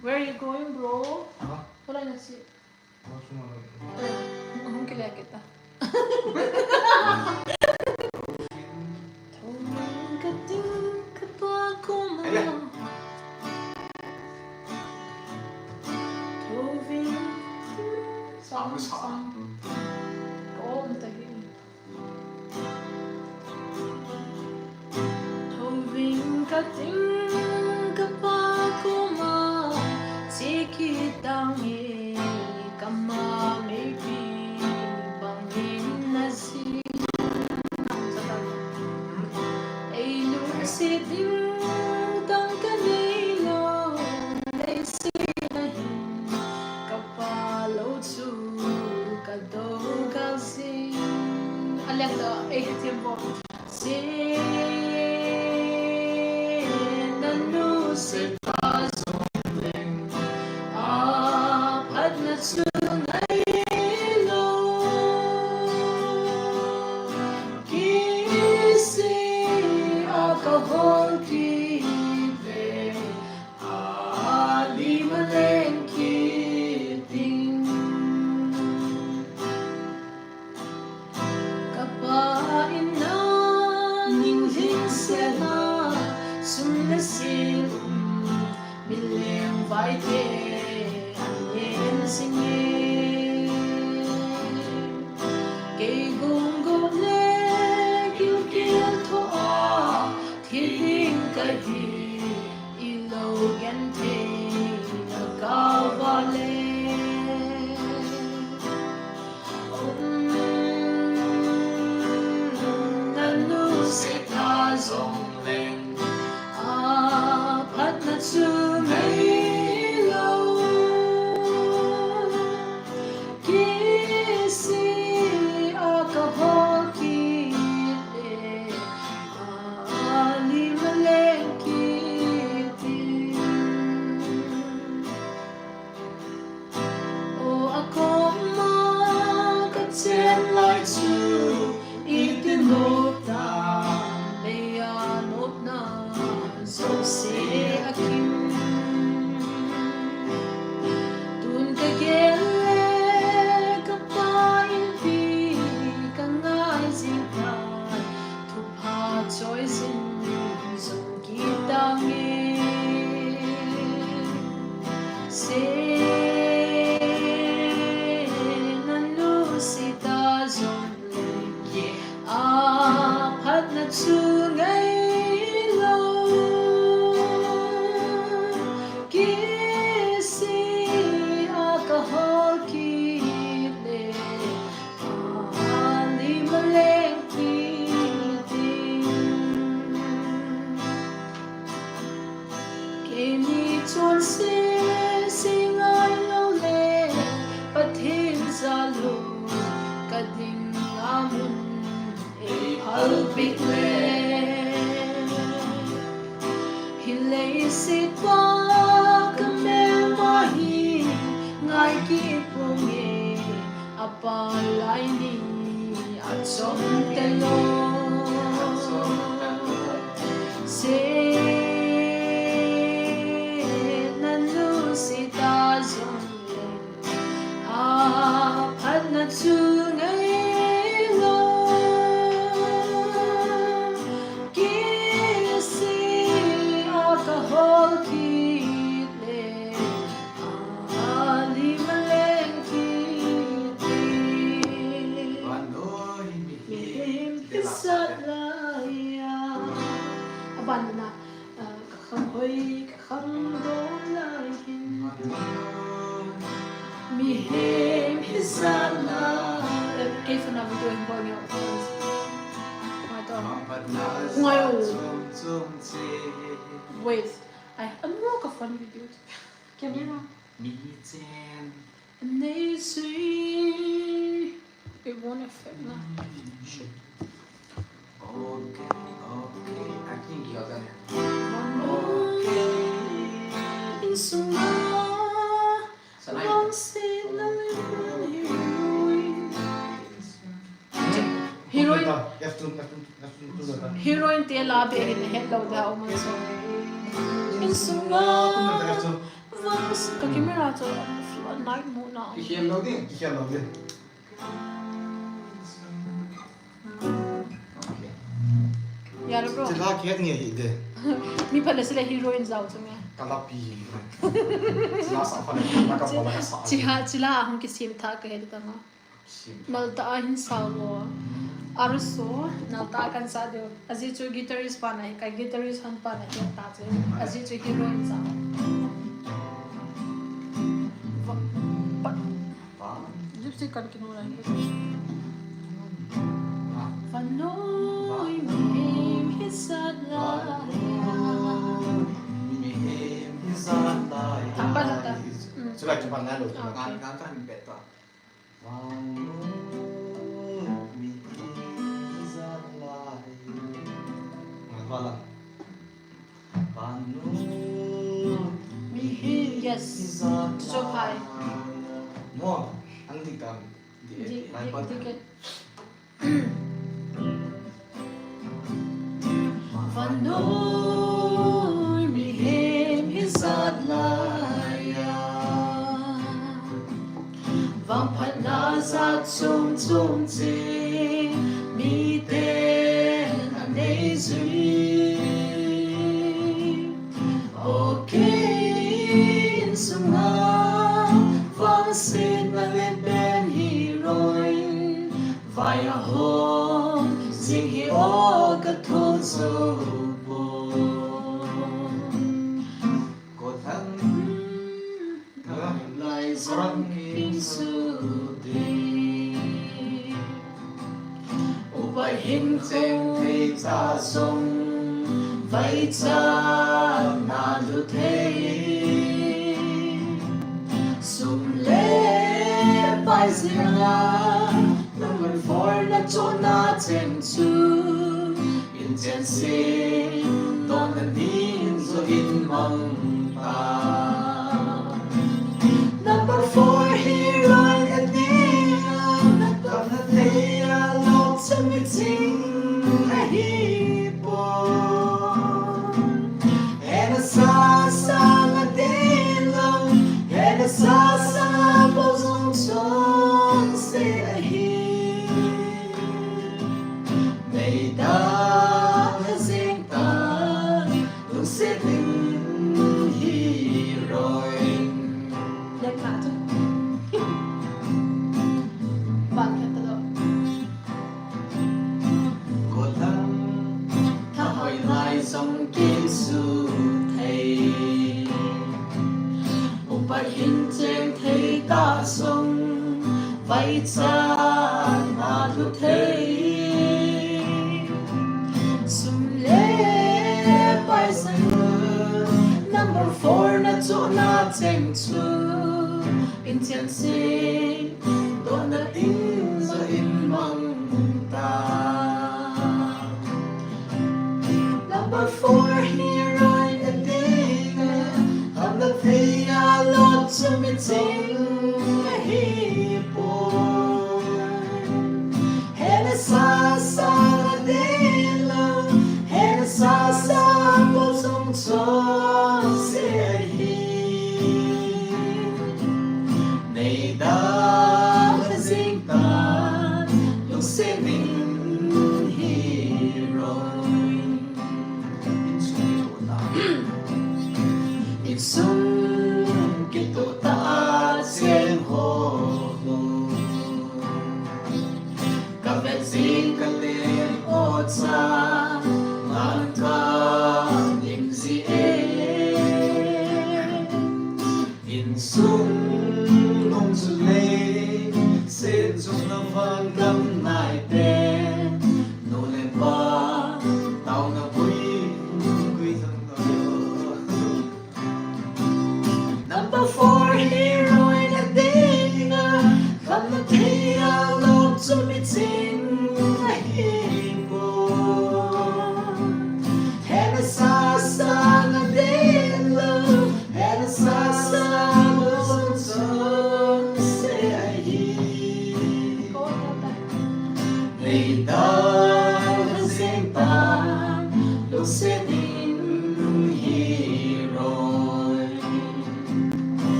Where are you going, bro? Huh? Hola na si. Hung kile kita. Thouvin kating kapa koma. Thouvin. Sam, sam. Om tahi. Thouvin kating kapa koma, chekit tange, kama meipi bangin najin. Ei lungset ding dang kaneilou, leiset a hin kapa lou chu kadou gal jing. Aleng da, ei hethem bou. Sena nusia jongleng, aphatna chu ngailou. Kisih a kahol kit le, alim aleng kit ding. Kapa in a ning lhingset a, sum le sil um, mileng vaite angen jinge. Kei gum gum le gilkel thoa, thi ding kahi, ilou genthei na kava le. Nanusia jongleng, aphatna chu ngailou. Kisih a kahol kit le, alim aleng kit ding. O, akoma kachen lai chu, iti nop tam, mei a nopna jouse akim. Tun kagel le kapa inpi kangai jing tai, thupha choi jing jong kit tange. Sena nusia jongleng, aphatna chu ngailou. Kisih a kahol kit le, alim aleng kit ding. Keini chonse se ngailou le, Pathen jal u kading a mun ei phalpeh le. Hileiset pa kamelma hi ngai kit ponge, apalai ni achom talou. Sena nusia jongleng, aphatna chu ngailou. Kisih a kahol kit le, alim aleng kit ding. Mihem hisat lai a. Aban na. Ah, kakham hoi, kakham dong lai hin. Mihem hisat lai. Eh, kei phone a video hin bol nge. Ngai to. Ngai o. Wait. Ai, anu ka phone video. Camera. Mi chen. Nei sui. It won't affect na. Shit. Okay, okay. I think you're gonna. Okay. Insung a. Sana. Ang sinalipan hiroin. Hiroin. Heroine te la be hin het lou da um so. Insunga. Ka camera chu night mode na. Kikhel lou ding, kikhel lou ding. Ya lo bro. Chila kihet nge hi de. Mi phat le sile heroine jao chu nge. Kalapi. Chila sa phat le ka ka bola ka sa. Chiha chila hung kisim tha ka het ta nga. Nalta a hin sao lo. Arso, nalta a kan sa deu. Ajeh chu guitarist pa na hi, ka guitarist hon pa na hi ta chu. Ajeh chu heroine sa. Va, pa. Lipstick kan kinu lai. Vanoi mihem hi sat lai. Mihem hi sat lai. Thapa thapa. Mm. Chulai chu pan na lo. Okay. Kan kan kan bet ta. Vanoi mihem hi sat lai. Ngan vala. Vanoi mihem hi sat lai. Yes. Chuchu phai. Mo, ang di kam. Di, di, di, di, di. Vanoi mihem hi sat lai a, vangphatna jat chom chom cheh miten anei jui. O kei insunga vangsetna len pen heroine. Vai a hom jing hi o ka thol jou poi. Ko thang thang lai jong kin su ding. Upa hin cheng thei ta jong vai cha na lu thei. Sum le pai jing a number four na chona cheng chu. In chen sing, donna ding jo in mang ta. Number four heroine a ding a, na tona thei a lok chun mi ching ahi poi. Hena sa sa na ding lo, hena sa sa bou jong chonse ahi. Meidang a jing ta, lungset in heroine. Lek na chu. Ban khat ta lo. Gollhang, tha hoi lai jong kin su thei. Upa hin cheng thei ta jong, vai cha na lu thei. Sum le pai jong, number four na chona cheng chu. In chen sing, donna ding jo in mang ta. Number four heroine a ding a, hamna thei a lok chun mi ching ahi poi. Hena sa sa na ding lo, hena sa sa bou jong chonse ahi. Meidang a jing ta, lungset in heroine. Insung kitoh ta a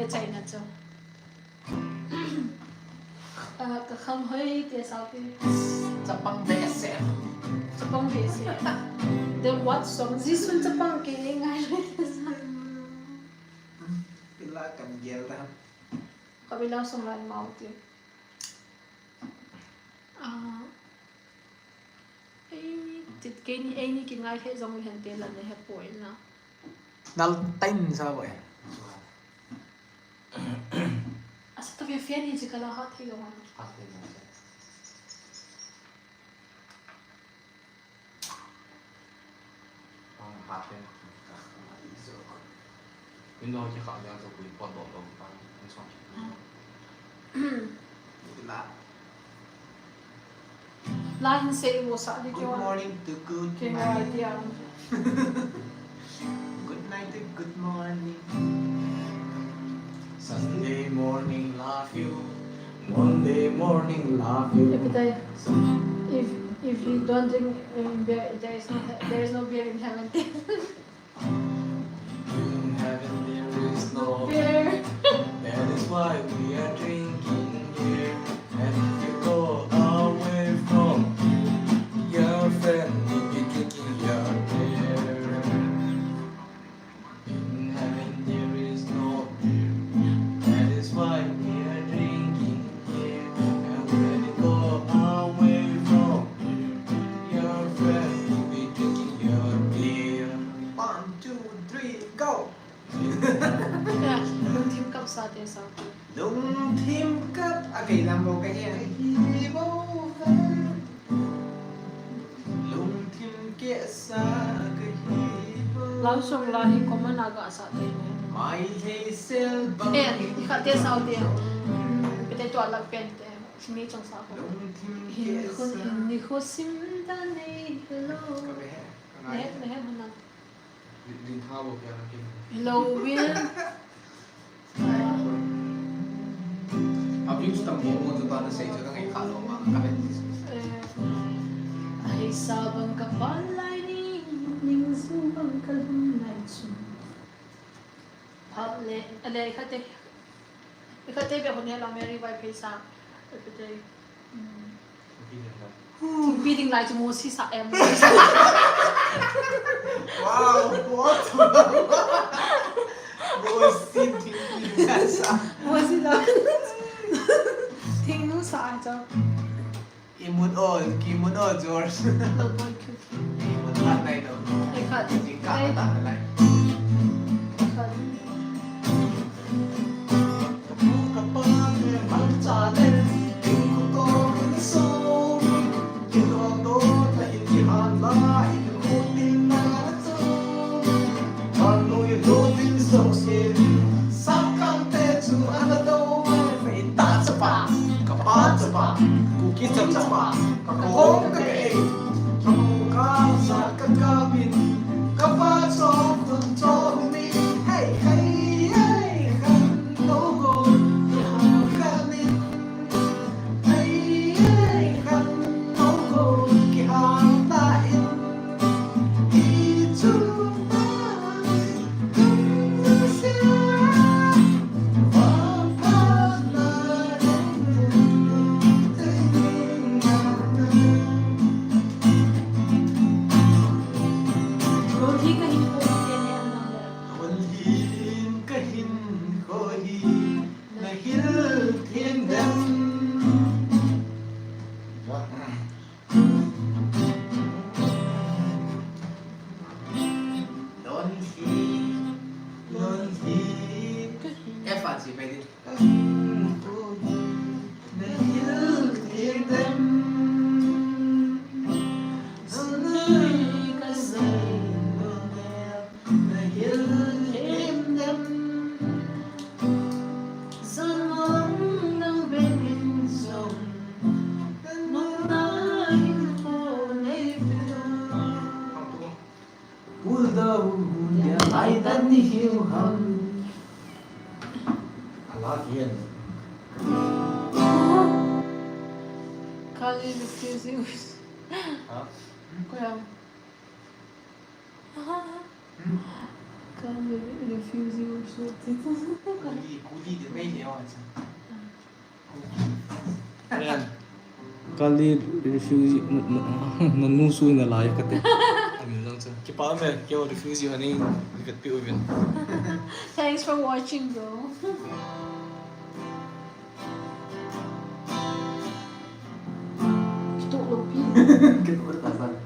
China chu. Ah, ka khang hoi te sao te. Chapang behseh. Chapang behseh. Then what song? Jisun chapang kei ngai le te sao. Pila kan gel da. Ka bila song la mau te. Ah, ei, tit keini, eini kingai he jong hen te la ne he poi na. Nal time sa bo e. Asa ta ve fian ni jikala ha thei lo han. Ha thei lo. Window ki kha jang so kui pot dot dot pan. Line se wo sa di. Good morning to good night. Good night to good morning. Sunday morning, love you. Monday morning, love you. If, if you don't drink, um, beer, there is no, there is no beer in heaven. In heaven there is no beer. That is why we are drinking beer. And if you go away from here, your friend will be drinking your beer. In heaven there is no beer. That is why we are drinking here. And when you go away from here, your friend will be drinking your beer. One, two, three, go! Lungthim kap sa te sao te. Lungthim kap a kei lam bo ka hi. Ka hi bo ve. Lungthim keh sa ka hi bo. Lau song la hi common a ga sa te ne. Mai hei sel bang. Eh, i kha te sao te. Pe te tua lak pen te. Simi chong sa ko. Lungthim keh sa. Hin ni kho sim ta nei hello. Ka be he. Ka ngai. Ne, ne, hana. Hello, Will. Abing chu tam mo mo chu ta na sei chu ka ngai kha lo ma ka be. Eh, ahisa bang ka pan lai ni, ning su bang ka lum lai chu. Phap le, ale khate. Ikha te be hon he la Mary Vaiphei sa. Ikha te. Hmm. Thingpi ding lai chu Mosi sa em. Wow, what? Mosi thingpi ding lai sa. Mosi la. Thingnu sa ai chu. Imut o, kimut o, George. Imut khat nai lo. Ikhat. Ikhat. Ikhat. Ka pa chapa, Kuki chapa, ka kong ka kei, ka kong ka sa ka ka bin, ka pa chong khun chong mi, hey, hey, hey, kan lo go, ki hang ka min, hey, hey, kan lo go, ki hang ta in, ki chu ta. Lonely, lonely. F a chi pai di. Bulldog, yeah, I don't need you, hum. I love you. Kali with crazy eyes. Huh? Kuya. Hmm? Kali refugee also. Kuli, kuli de mai le wa cha. Ayan. Kali refugee, na, na, na nu su na lai kate. Amin lang cha. Kipa me, keiho refugee ani, vet pi uvin. Thanks for watching, bro. Kitu lopi. Kitu lopi.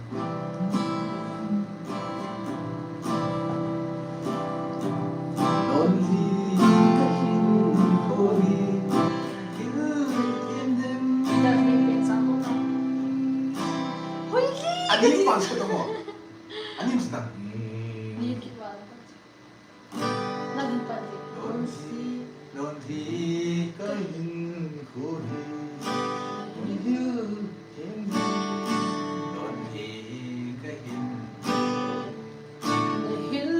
Ani pa sa to mo. Ani sa. Ni ki pa. Nagin pan di. Lonely, lonely kahin kho hi. Lonely kahin. Nahil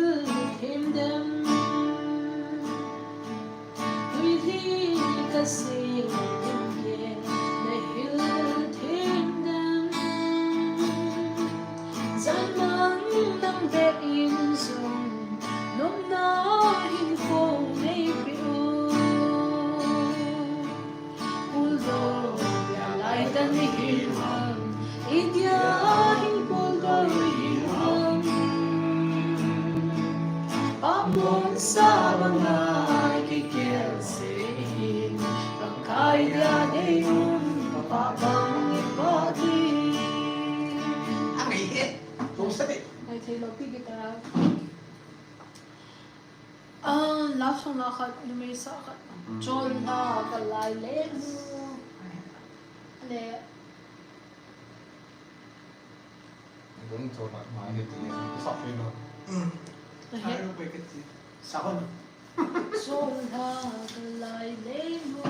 them. Lonely kasei dem ke. Nahil them. Janmang nang beh in jong. Nomna hinkho neipe u. Puldoh dia lai tah nahi ham. Idia hin puldoh nahi ham. Pamon sa banga kikelse hin. Pakai dia dei un papa bang ni pati. Angai he. Tum sati. Ai thei lo pi guitar. Ah, love song la khat, numei sa khat. Chol la ka lai le mu. Le. Dong chol la mai ke ti. Sa pe lo. Mm. Ahe. Ai lo pe ke ti. Sa kon. Chol la ka lai le mu.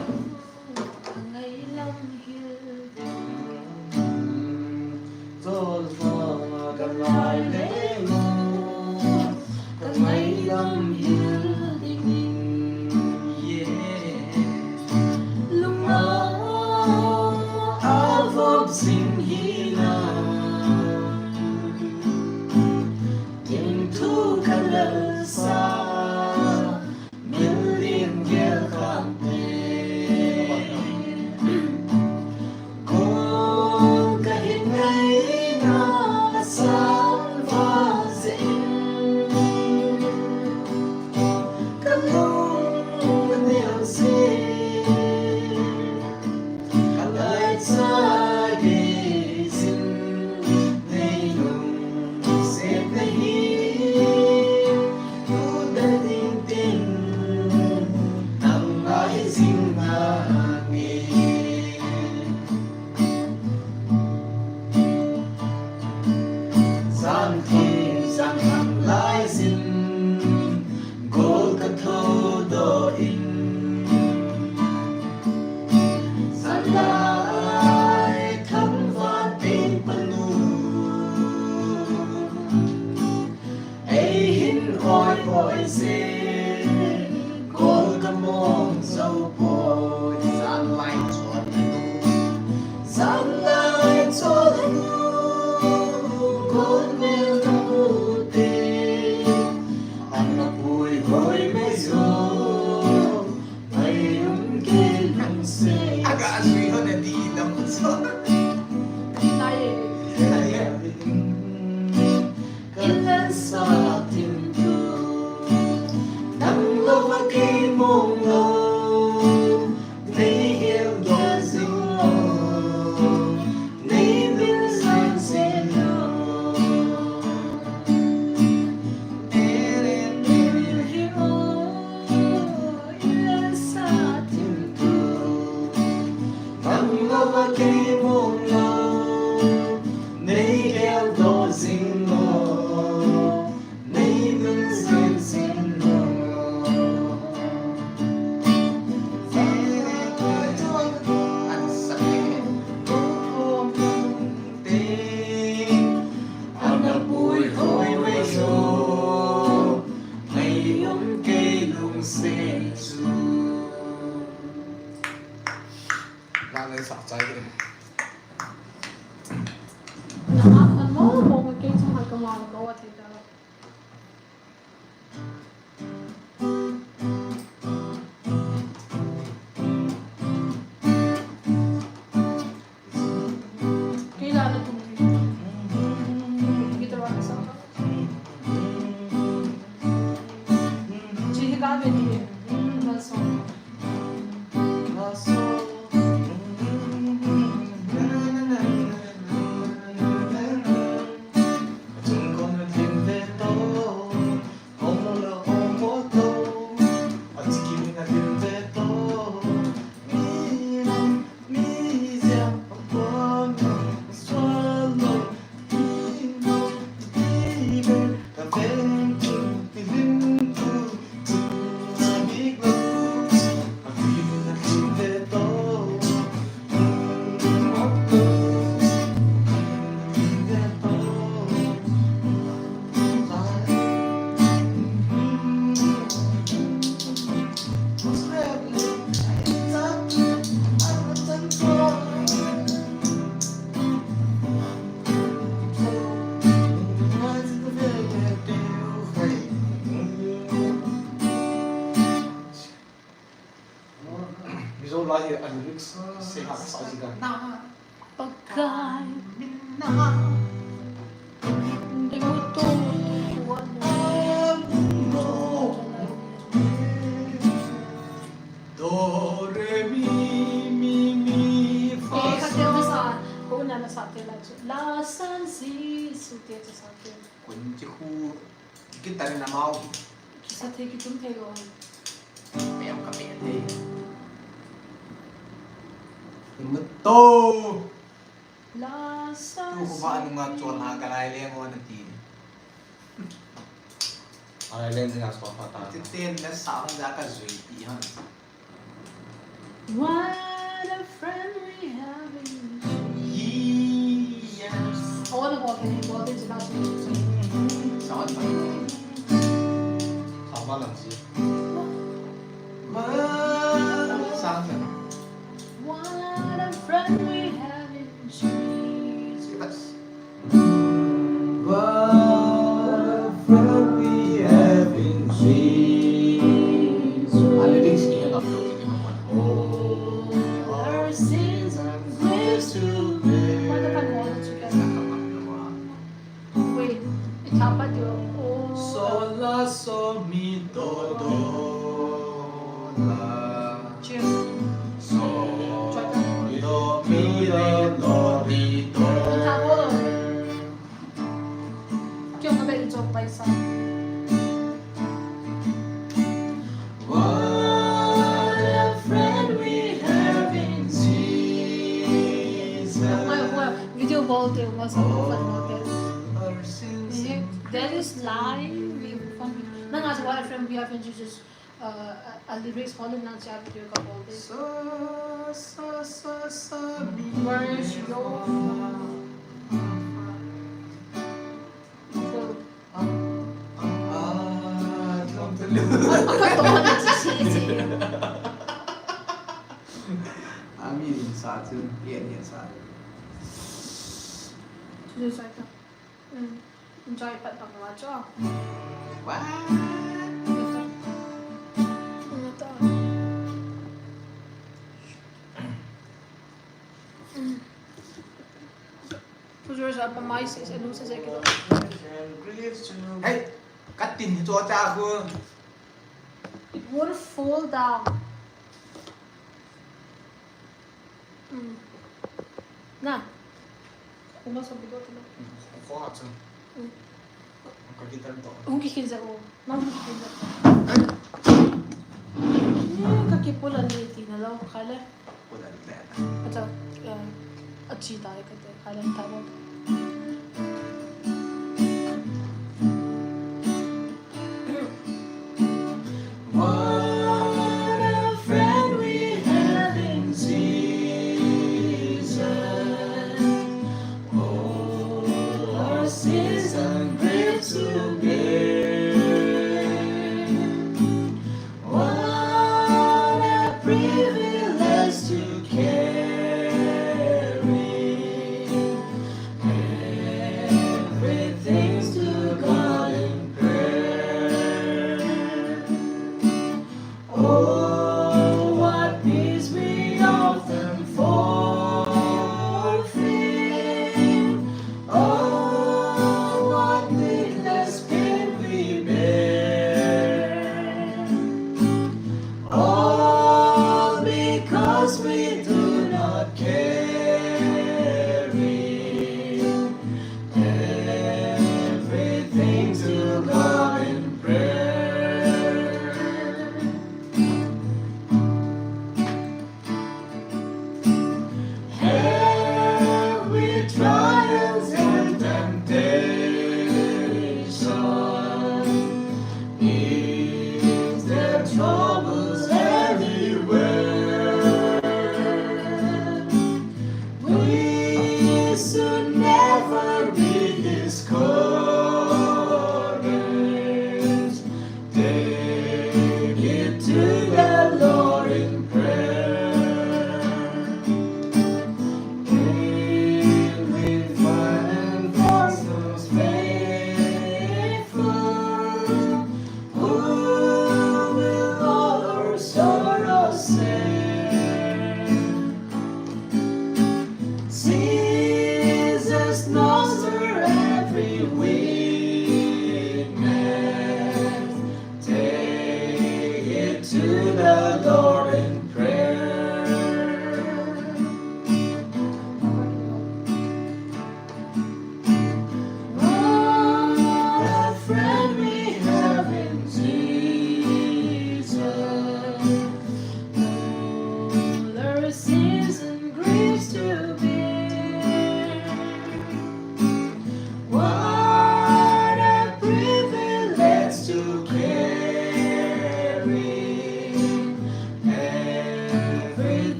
Ka ngailam hil ding. Chol la ka lai le mu. Ka ngailam hil ding. Yeah. Lungmong a vop jing hi na. Kin thu ka lel sa. Million girl kante. Kol ka hin ngai na salva jing. Ka lung neo se. Ka lai cha gei jin. Nei lungset nahi. Tuda ding tin, nang lai jing nange. Jan thim jan kham lai jin, gol ka thodoh in. Jan lai thangvah teng panu. Ei hin oi oi se, kol ka mong jou poi, jan lai chol nu. Jan lai chol nu, kol mel na mu te, ana pui hoi mai jou. Mai um kei lungset. Aga sui ho na di dam so. Lai. Lai. Ilan sa tin tu. Nang lou a kei mong lou. Nei hel gel jing lou. Nei mil san se lou. Eren eren hi o, ilan sa thim tu. Nang lou a kei mong lou, nei geldoh jing lou, nei mil san se lou. Eren eren hi o, ilan sa thim tu. Ana pui hoi mai jou, mai um kei lungset chu. Lale sa chai de. Na, ano, mo kei chu ha ka ma ko wa thei ta. Mizo lai hi a lyrics sei ha sa ji dan. Pakai. Ding to. Do, re, mi, mi, mi, fa, sa. Ko na na sa te la chu. La, sa, si, su te chu sa te. Kun chi khu. Guitar in amau hi. Kisa thei kitum thei lo. Pe am ka pe thei. Mut to. La sa. Tu ko ba nunga chon ha ka lai le ngo na ti. Alai le nga so pa ta. Ti ten na sa ja ka zui pi han. What a friend we have in Jesus. Yes. I wanna walk in, walk into that. Sound fun. Sound fun, sound fun. What a friend we have in Jesus. What a friend we have in Jesus. All our sins and griefs to bear. Wait, it's happened to you. Oh. So la so mi do do la. Cheers. So do mi do do di do. Kyo ka bel jong paisa. What a friend we have in Jesus. Video bol te, mas ko fan mo te. That is lie. We fun. Na nga, what a friend we have in Jesus. Uh, a, a lyrics follow lang siya video ka bol te. Sa, sa, sa, sa, mi, where is your fa, fa, fa. So, ah, ah, ah, don't tell you. Ako to, ano, si, si, si. Ami din sa atin, yan, yan sa atin. Tuloy sa ito. Mm. Enjoy pa tong wa cho. What? Ano to? Mm. Pujor sa pa mai se, se, nung se, se, kilo. Hey! Katin hi cho cha khu. It will fall down. Mm. Na. Uma sa bigot na. Ko ha cha. Mm. Ka guitar to. Hung kikhin sa ko. Nang hung kikhin sa ko. Eh, ka kipula ni ti na lo, kale. Pula ni na. Acha, eh, achi ta ka te, kale ta ko. What a friend we have in Jesus. All our sins and griefs to bear. What a privilege to carry.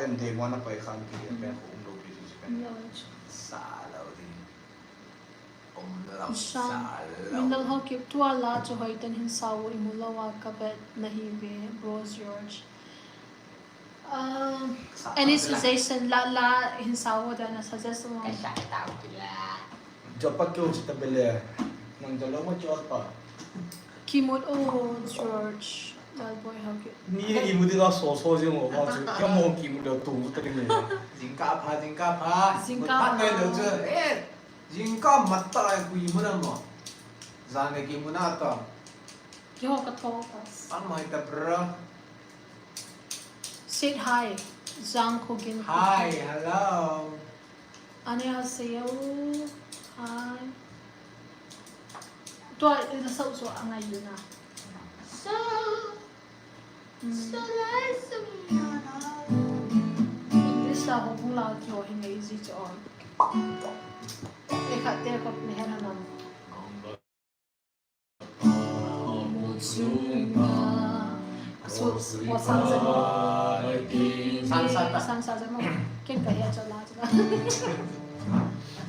Pen day one a pai khan ki pen ko um lo pi ji pen. Sa lo ding. Um lo sa lo. Minal Haokip tua la chu hoiten hin sao imu lo a ka vet nahi ve, Bro George. Um, any suggestion la la hin sao da na suggest mo? Ka sa tau ki la. Jopa kyo chita bele. Nang jalo ma jopa. Kimut o George, Lalboi Haokip. Ni imu di la so so jing o ma chu. Ka mo kimut lo tu ta ni. Jingkah pha, jingkah pha. Jingkah pha. Mut pha nai lo chu. Eh, jingkah mat ta ai ku imu na mo. Jang ne kimu na ta. Kiho ka tho ka. An mai ta bra. Sit hi. Jang Khogin. Hi, hello. Ane a se u. Hi. Tua ila sau so angai yuna. So. So lai sum na. English la ho bula kyo hi ngai ji cho. E khat te ko ni hena nam. Sang sa ta. Sang sa ta mo. Ken ka he cho la cho la.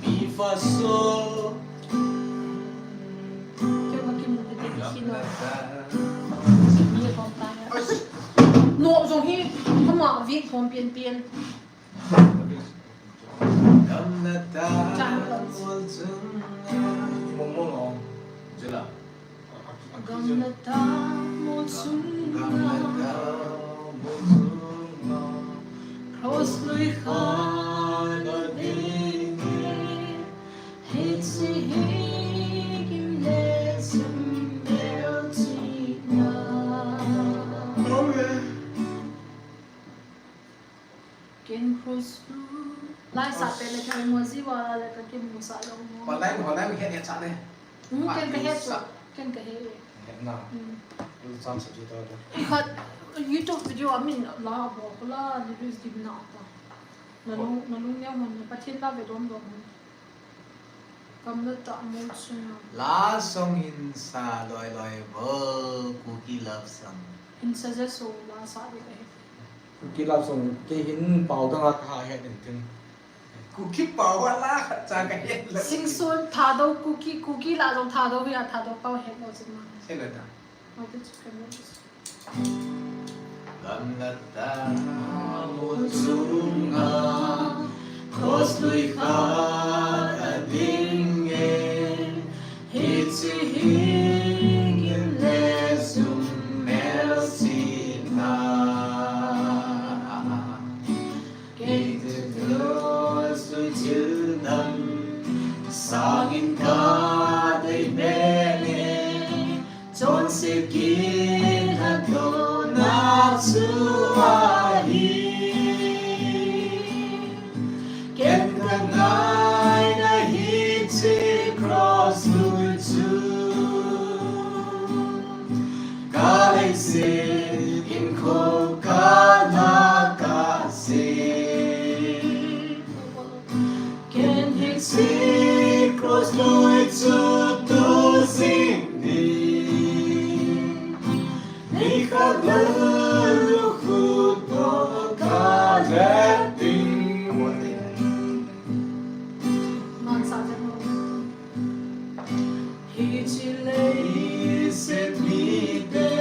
Mi fa so. Ken ka kim ka te ki no. Mi ko ta ya. No jong hi kama vi phom pian pian. Gamla ta mol chunga. Mong mong ong. Jela. Gamla ta mol chunga. Gamla ta mol chunga. Cross lui kha na ding e. Hiche hi gim le sum bel china. Ken cross tu. Lai sa pe le ka mo ji wa le ka kim mo sa lo mo. Pa lai ho lai het het sa ne. Hmm, ken ka het sa. Ken ka het. Het na. Hmm. Lu chance ji ta da. I khat YouTube video a min la bo la ni vis dim na ta. Na lung, na lung ne hon, Pathen la ve dom dom hon. Gamla ta mol chunga. La song hin sa loi loi vo, Kuki love song. Hin suggest so la sa ding ahi. Kuki love song, kei hin pao dang a ka het in tin. Kuki pao a la khat cha ka het lo. Singson Thadou Kuki, Kuki la jong Thadou hi a Thadou pao het lo chun ma. He lo ta. Gamla ta mol chunga, cross lui kha a ding e, hiche hi gim le sum bel china. Kei te cross lui chil dam, sangin ka dei beh e, Chonset kilhatdohna chu ahi. Ken ka ngaina hiche cross lui chu ka leiset hinkho ka la kasei. Ken hiche cross lui chu tu jing ding, nikhat lal lukhuh toh ka lhep ding. Hiche leiset mite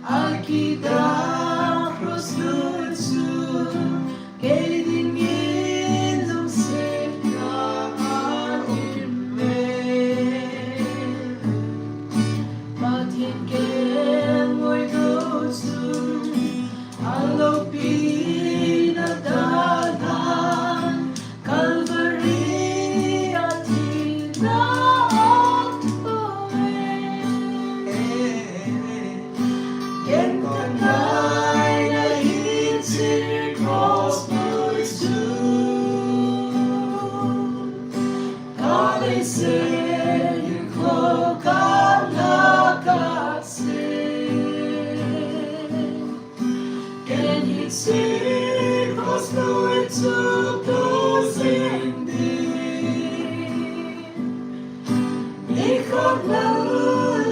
akidah cross lui chu kei dingin lungsetna aum e. Pathen kelngoi nou chu aloupina dalhan Calvary a thina a tho e. Ken ka ngaina hiche cross lui chu ka leiset hinkho ka la kasei. Ken hiche cross lui chu tu jing ding, nikhat lal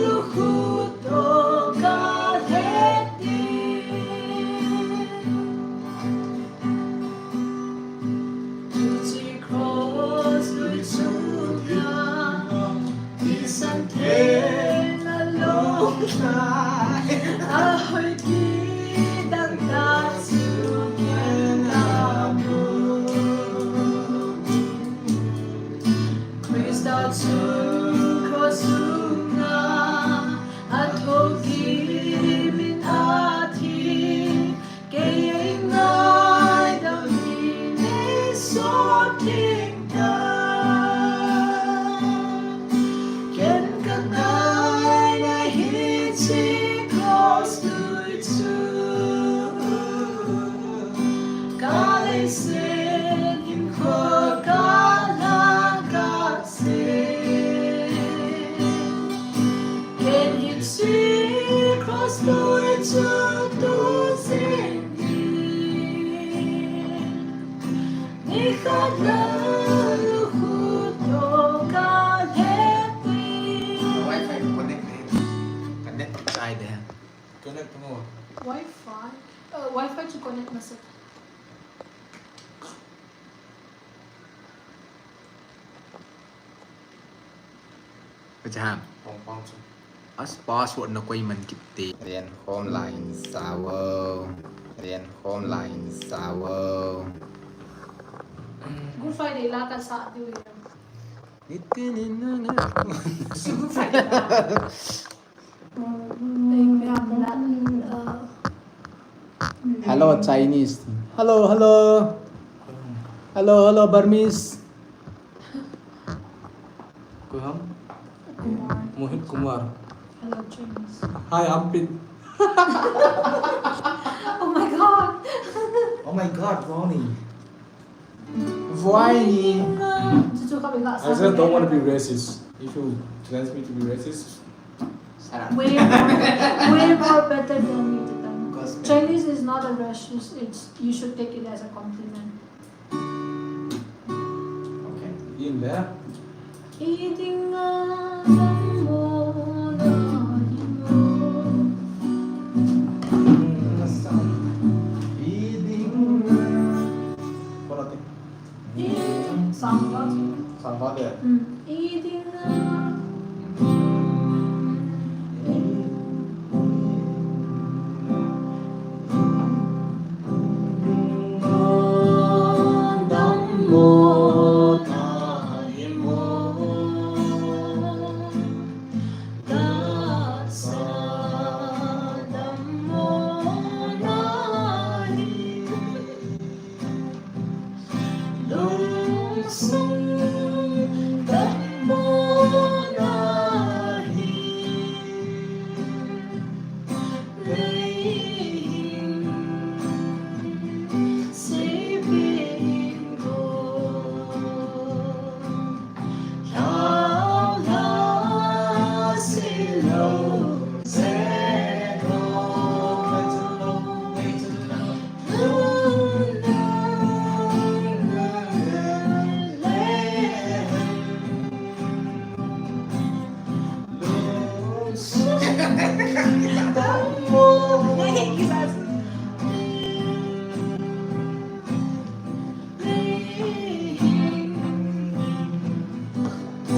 lukhuh toh ka lhep ding. Wi-Fi chu connect masa. Pacham. Pong pong chu. As password na koi man kit te. Len khom line sao. Len khom line sao. Good Friday la ka sa diu. Nitin in na. Good Friday la. Hello, Chinese. Hello, hello. Hello, hello, Burmese. Koi ham? Kumar. Mohit Kumar. Hello, Chinese. Hi, Ampit. Oh my God. Oh my God, Ronnie. Why? I just don't want to be racist. If you challenge me to be racist, shut up. Way more, way more better than me to them. Gospel. Chinese is not a racist. It's, you should take it as a compliment. Okay. In there. Sangha. Sangha de.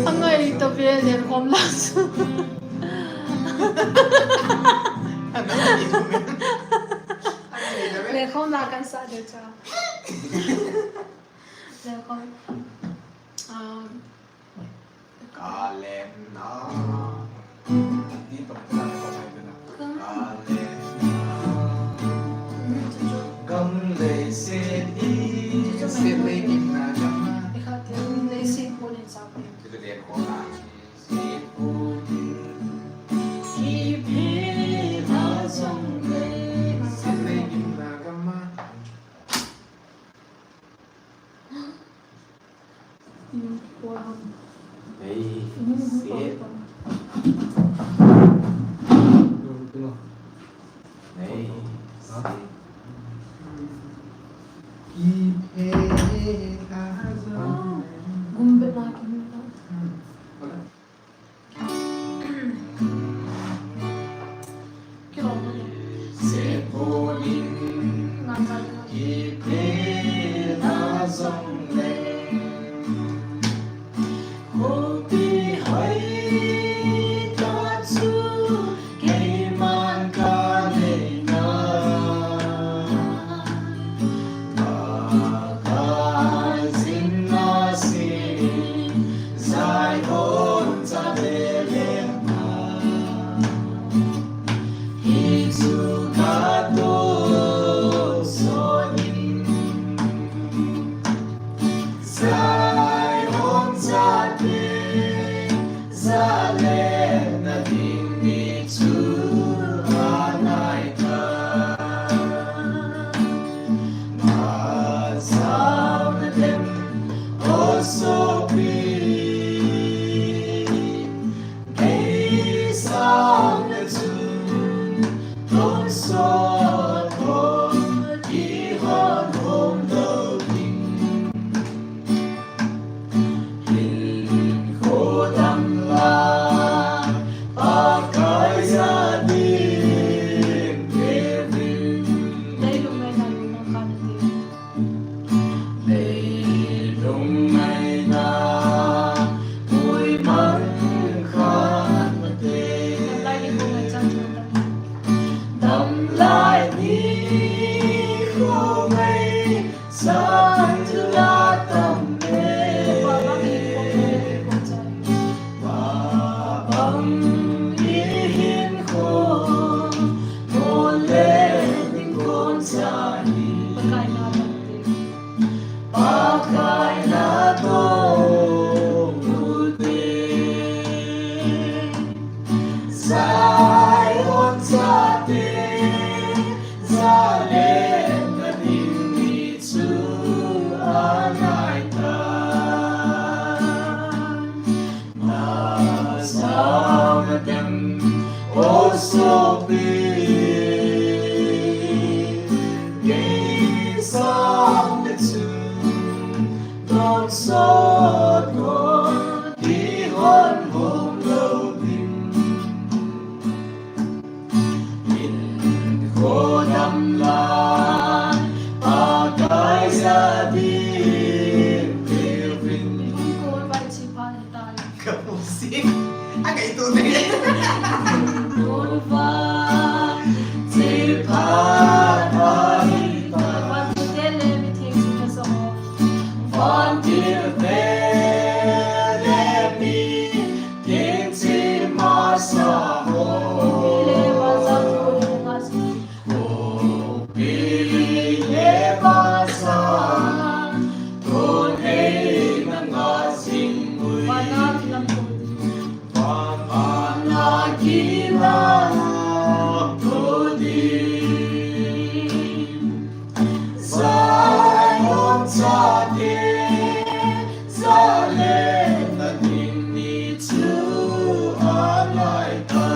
Angai to ve le khom la su. Le khom la kan sa de cha. Le khom. Um, Kalem na. Ni to ka ko mai na. Kalem na. Gam le se i. Se le gim na gam na. Ikha te le se po le sa pe. Ti le ko na. Se po ni. Ki phe la song le. Se le gim na gam na. Hey, sit. Hey, sit. Gumbit na. Pakai na tong te. Pakai na tong te. Zion chate, Jerusalem na ding ni chu anai ta. Na sang dem o sopi. Kei sang le chu don sot ko ti hon hom lo ding. Min khodam lai, Pakai za ding, Kevin. Kol vai chi phan tai. Ka music. A kai tu ni. Kol vai chi phan tai. Van tu te le mi thing chi ka so. Van tu te le mi thing chi ma sa ho. Le va sa tu le va sa. Kopi le basa, kon hei na nga sing ui. Pana kilam kodi. Pana kilam kodi. Zion chate, Jerusalem na ding ni chu anai ta.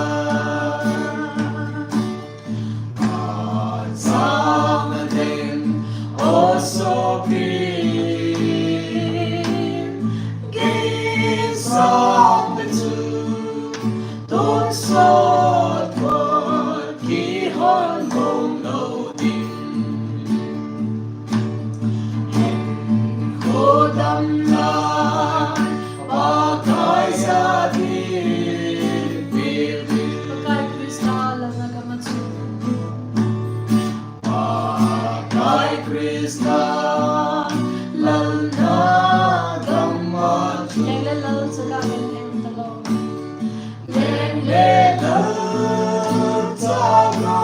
Pakai Krista lalna gam a chu. Pakai Krista lalna gam a chu. Leng le lal chaga genthei um ta lou. Leng le lal chaga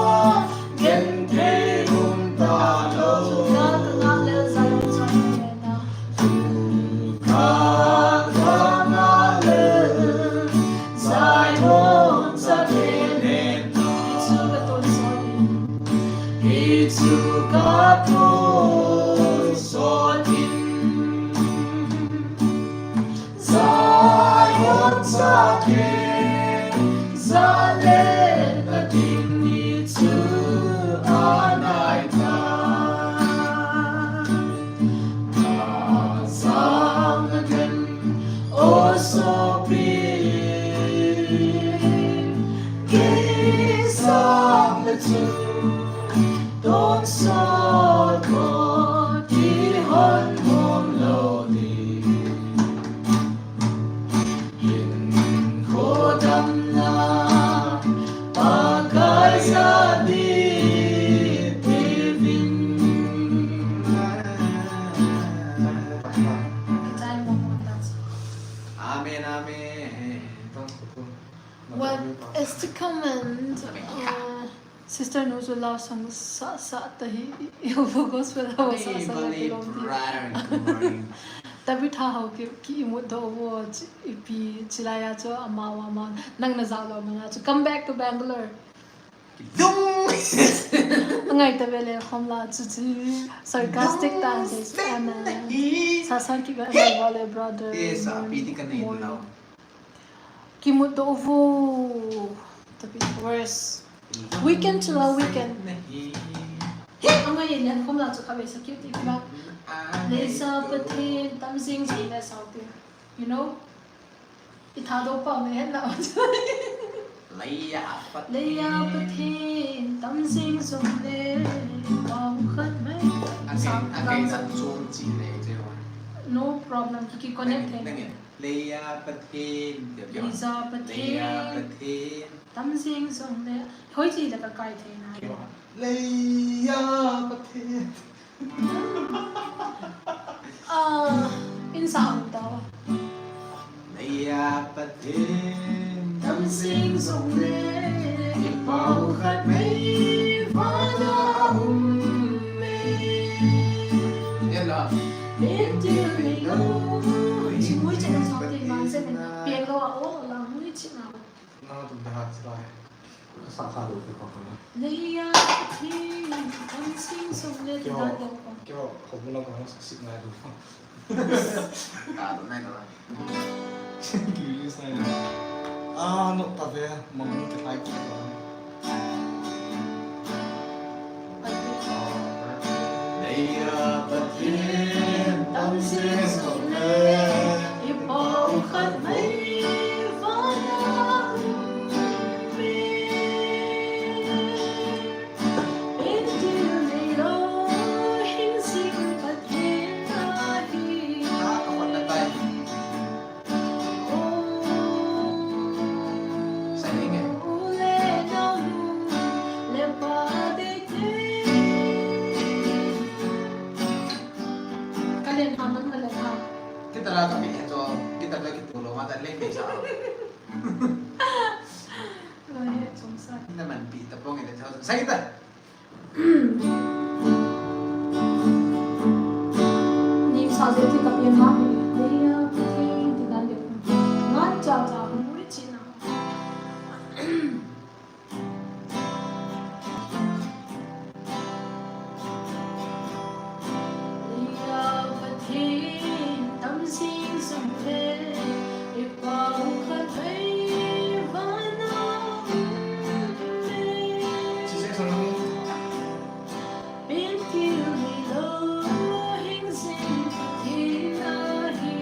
genthei um ta lou. Chuka ka ngah le Zion chate na. Chuka ka ngah le Zion chate na. Hichu ka tonsot in. Hichu ka tonsot in. Zion chate, Jerusalem na ding ni chu anai ta. Ka sang a den, o sopi. Kei sang le chu, tonsot ko ti hon hom lou ni. Hinkho damna, Pakai za ding tivin. Amen, amen. What is the comment? Uh, Sister nu chu love song sa sa ta hi, i, i, gospel ho sa sa la kilom ti. Tabitha ho ki, ki imut doh vo chi, ipi chilai a chu ama wa ma nang na jao lou mana chu come back to Bangalore. Dung. Angai ta ve le khom la chu chi sarcastic ta se ana. Sa sa ki ba ba le brother. Yes, api ti ka nei lou. Kimut doh vo. Tapi worse. Weekend chu la weekend. He, angai le khom la chu kha ve sa ki ti ba. Leija Pathen tam jing jing le sao ti. You know? I tha doh pau ne hen la. Leija Pathen. Leija Pathen tam jing jong le. Pau khat mai. Again, again, sa chom chi le je wa. No problem. Ki, ki connect the. Leija Pathen. Leija Pathen. Leija Pathen. Tam jing jong le. Hoi chi le ka kai thei na. Leija Pathen. Ah, in sa um ta. Leija Pathen. Tam jing jong le. Pau khat mai vana um. Chimui chena chang te man se na. Piang lo a o la mui chena. Na tum ta ha chai. Sa kha lo te ko ko. Leiya Pathen, tamsing sung le dan lo ko. Kyo, ko bu lo ko sa sik ngai lo. Ka do nai do. Ki yu sai. Ah, no ta ve, mang ni ke tai ki. Leiya Pathen, tamsing sung le, i pau khat mai vana um e. Intil nei lo, hing sing Pathen ahi. Ah, ka wan na tai. Guitar la ka pi he to, guitar la ki tu lo ma ta leng pe sa. Naman pi ta pong e le sa. Sa guitar. Ni sa je ti ka pi ma. Ni ya ti ti dan de. Ngan cha cha mu ri chi na. Leiya Pathen, tamsing sung le, i pau khat mai vana um e. Intil nei lo, hing sing Pathen ahi.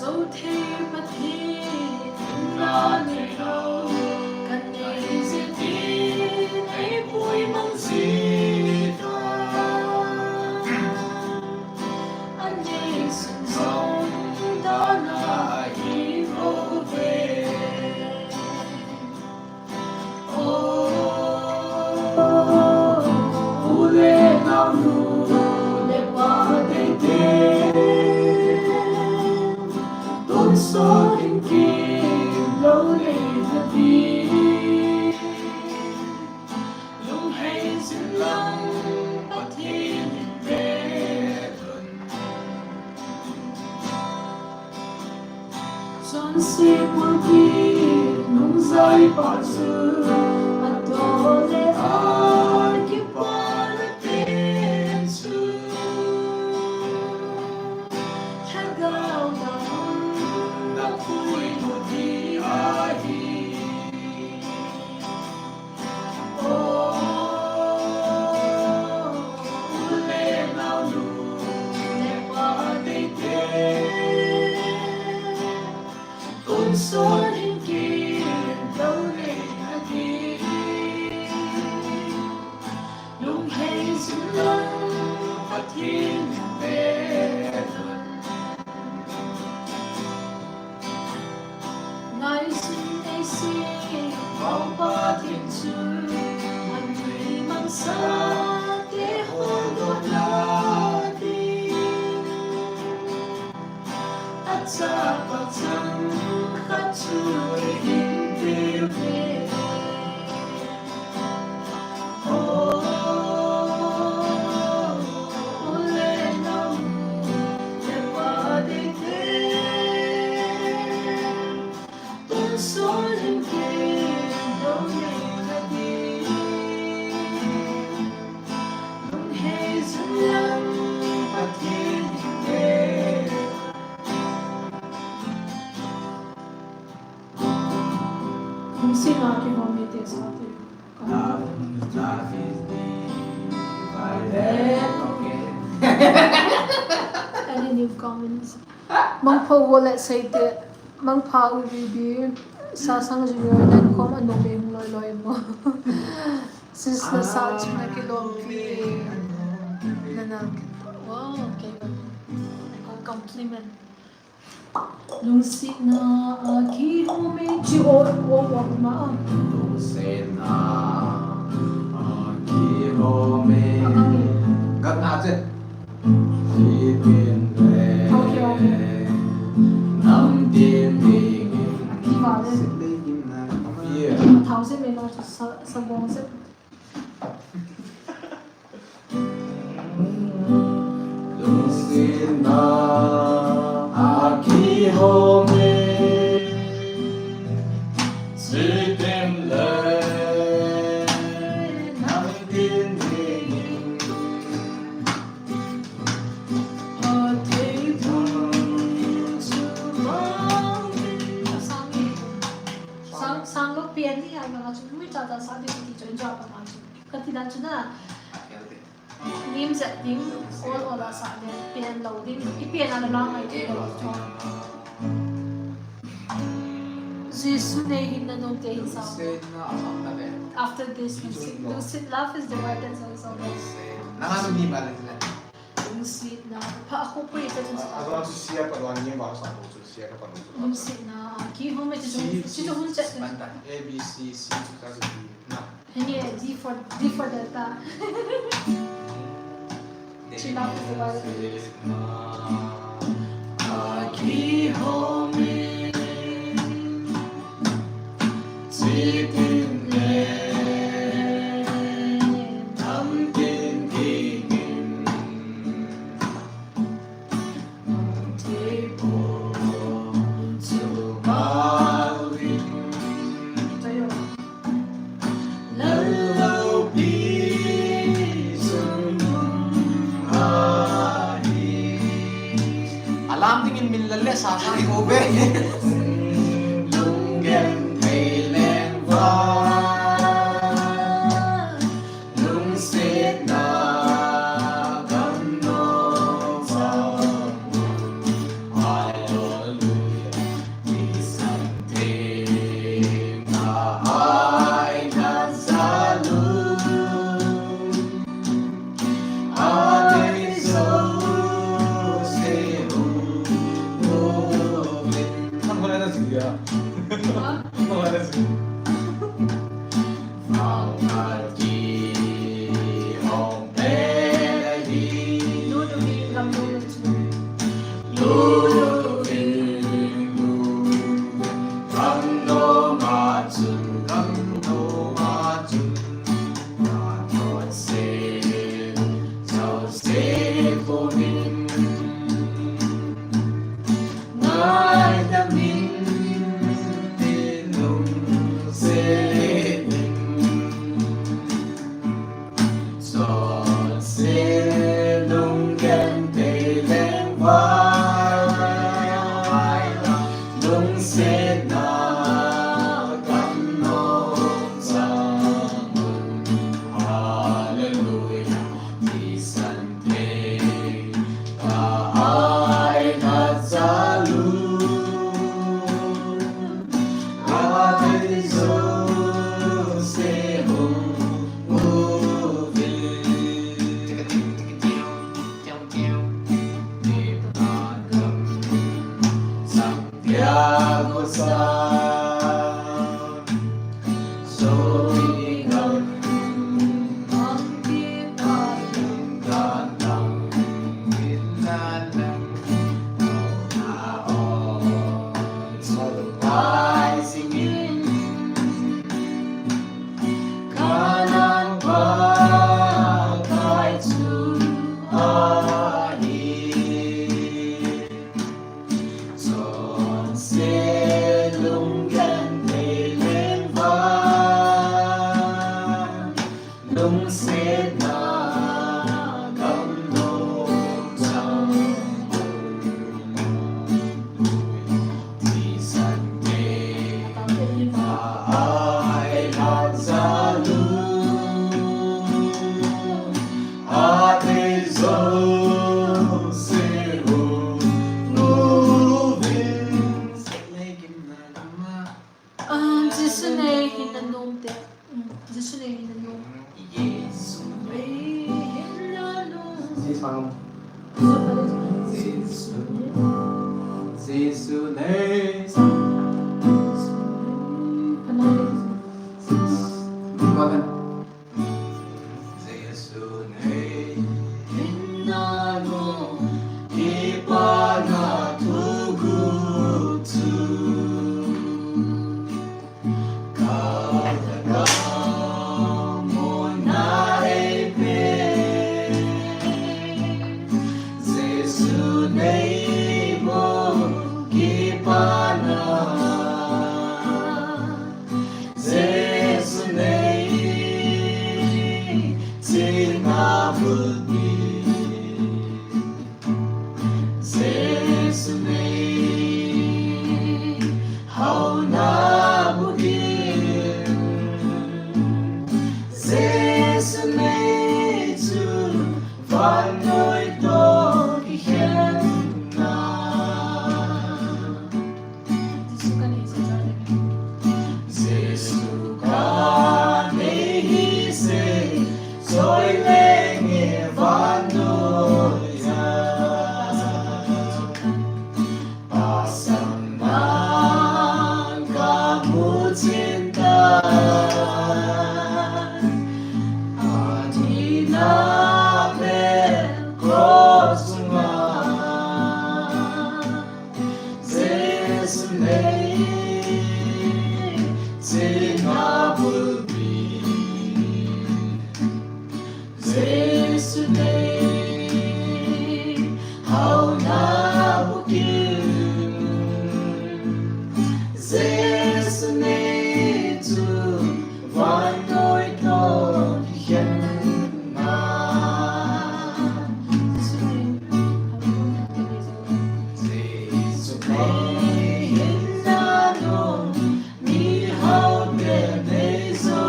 Zo thei Pathen na nei lo, kan nei jeh in ei puimang jing ta. An nei sung sung dan ahi bou ve. U le nao, nu le pa teitei, tonsot in kin lou le na ding. Lunghei jing lang Pathen in ve un. Chonse pulpit nungjai pa chu atoh le akipana pen chu lhagao dang na puilut ding ahi. Ngaisang ei si, Lalpa Pathen chu, anei mangsa te holdoh na ding, achapa changkhat chu ihin pe uve. Hung sing a kihou mi te sa te. Love, love is divided. Okay. Any new comments? Mangpho Wallet Seite, Mangpha U V B, Sasang Junior, nan khom anu be hung loi loi mo. Sis na sa chuna kilom pi. Nana. Wow, okay, good. I got compliment. Lungsetna a kihome chi o, o, o, ma. Lungsetna a kihome. Akang e. Gat na che. Kipin le. Okay, okay. Namtin dingin. Kiva le. Yeah. Thao se me na sa, sa bong se. Lungsetna a kihome, sitin le, namtin dingin, athei thum chu bang. Sang, sang lo pian ni a, nga chu lui cha cha sa di ti chu enjoy pa ma chu. Kati dan chu na. Lim set ding, ol ol a sa le, pian lo ding, i pian a la lang ai ti lo. Jesu nei hin na nom te hin sa. After this, lungset, lungset, love is the word that's always on. Nang anu ni ba le le. Lungsetna, pha khu pui ta chun sa. Aba chu sia pa lo ni ba sa chu sia ka pa lo. Lungsetna, kihome chu, chu hun chet. A B C C chu ka chu na. Henge, D for, D for Delta. She loves the violin. Alam dingin min lal le sa sa ko be. Lunggen thei leng va. Lungsetna gamno chang. Hallelujah. Ni san theng na ai na za lu. A dei zo se hung mo vin. Ang wala na siya. Ha? Ang wala na siya. Hallelujah. Ah, Jesu nei hin na nom te. Mm, Jesu nei hin na nom. Jesu nei hin na nom. Jesu, Jesu nei. Jesu nei. Hinna no, kipana thugu chu. Jesu nei, haona bugin. Jesu nei chu vannoi toh kikhenna. Jesu ka nei se chale. Jesu ka nei hi se, choi lenge vannoi a. Pasal nan ka mu chin ta. Adina pe cross nga. Jesu nei, china bulpi. Jesu nei, haona bugin. Jesu nei chu vannoi toh kikhenna. Jesu nei hinna no, mi hao te nei zo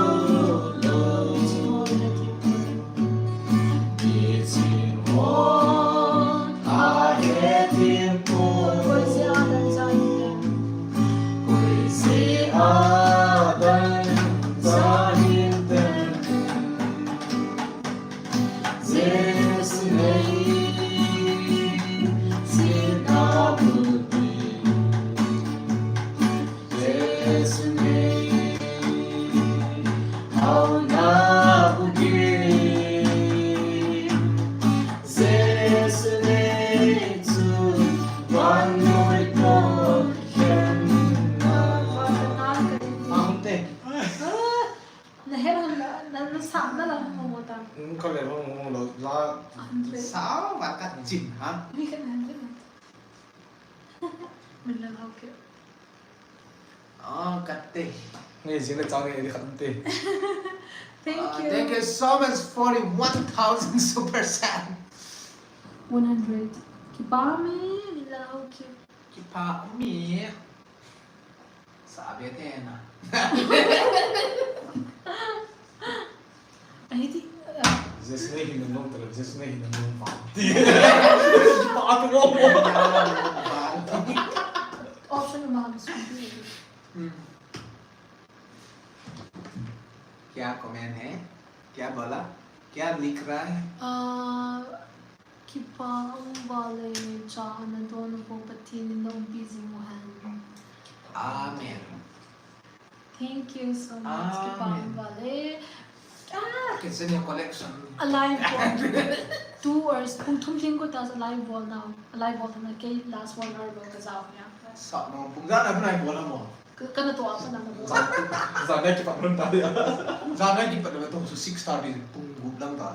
lo. Kichin hon a he tin ko. Koi se a dan sa hin ten. Jesu nei, china bulpi. Jesu nei, haona bugin. Jesu nei chu vannoi toh kikhenna. Ante. Na hel hon la, na, na sa, na la hon mo ta. Ka le hon mo lo la. Ante. Sa va ka chin ha. Ni ka na. Min la hau ke. Ah, kate. Nge jing le chang nge di khat te. Thank you. Thank you so much for the one thousand super chat. One hundred. Kipa mi, min la hau ke. Kipa mi. Sabi ate na. Ai ti. Jesu nei hinna no, tala Jesu nei hinna no pa. Kipa tu mo. Option ma. Hmm. क्या कमेंट है? क्या बोला? क्या लिख रहा है? Kipa um vale, cha ana don vo Pathen in na umpi jing u hen. Amen. Thank you so much. Kipa um vale. Ah, it's in your collection. A live bol. Two hours. Pung thum thing ko ta sa live bol now. A live bol na ke last one hour bol ka jao ya. Sa no pung ja na live bol mo. Ka, ka na to apa na mo. Janai kipat lhon ta dia. Janai kipat lhon to six thirty pung gup lang ta.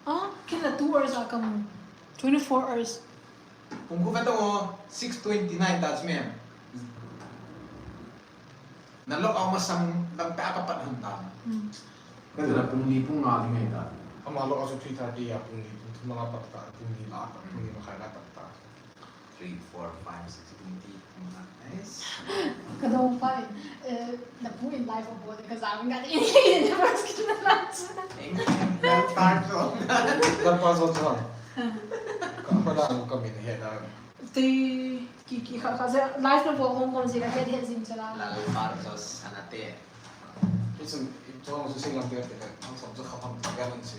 Ah, kila two hours a kamu. Twenty-four hours. Pung gup ta mo six twenty-nine ta sme. Na log out masang lang ta kapat lhon ta. Hmm. Ka jana pung ni pung nga ni ngai ta. Ama log out three thirty a pung ni pung thum nga pat ta pung ni la pat pung ni makhai la pat ta. Three, four, five, six, twenty. Nice. Ka dong pa in, eh, na pu in live a bol, ka jam nga di, first ki na lang. Thank you. Lalpa jo. Lalpa jo jo. Ka pa da ka min he da. Te, ki, ki, kha, kha, live na bol hong kong si ka he, he jing chala. Lalpa jo sanate. Isun, isun, isun lang te, te, ang sam jo khapang, te, ang si.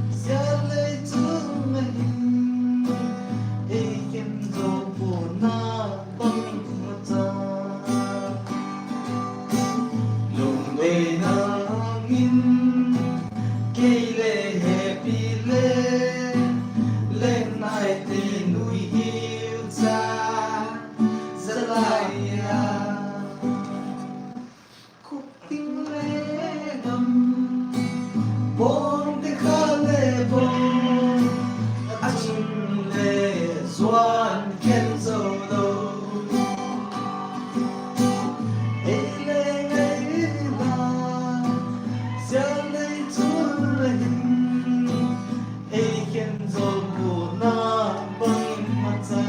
Sia lei chung ahin, ei khen jou pona bang mata. Lungdoi nangin, kei le hepi le, leng nai te nui hiu cha, zalai a. Khupting le gam, bong te kha le bong, achung le juan khen jou lou. Ei le ngai la, sia lei chung ahin, ei khen jou pona bang mata.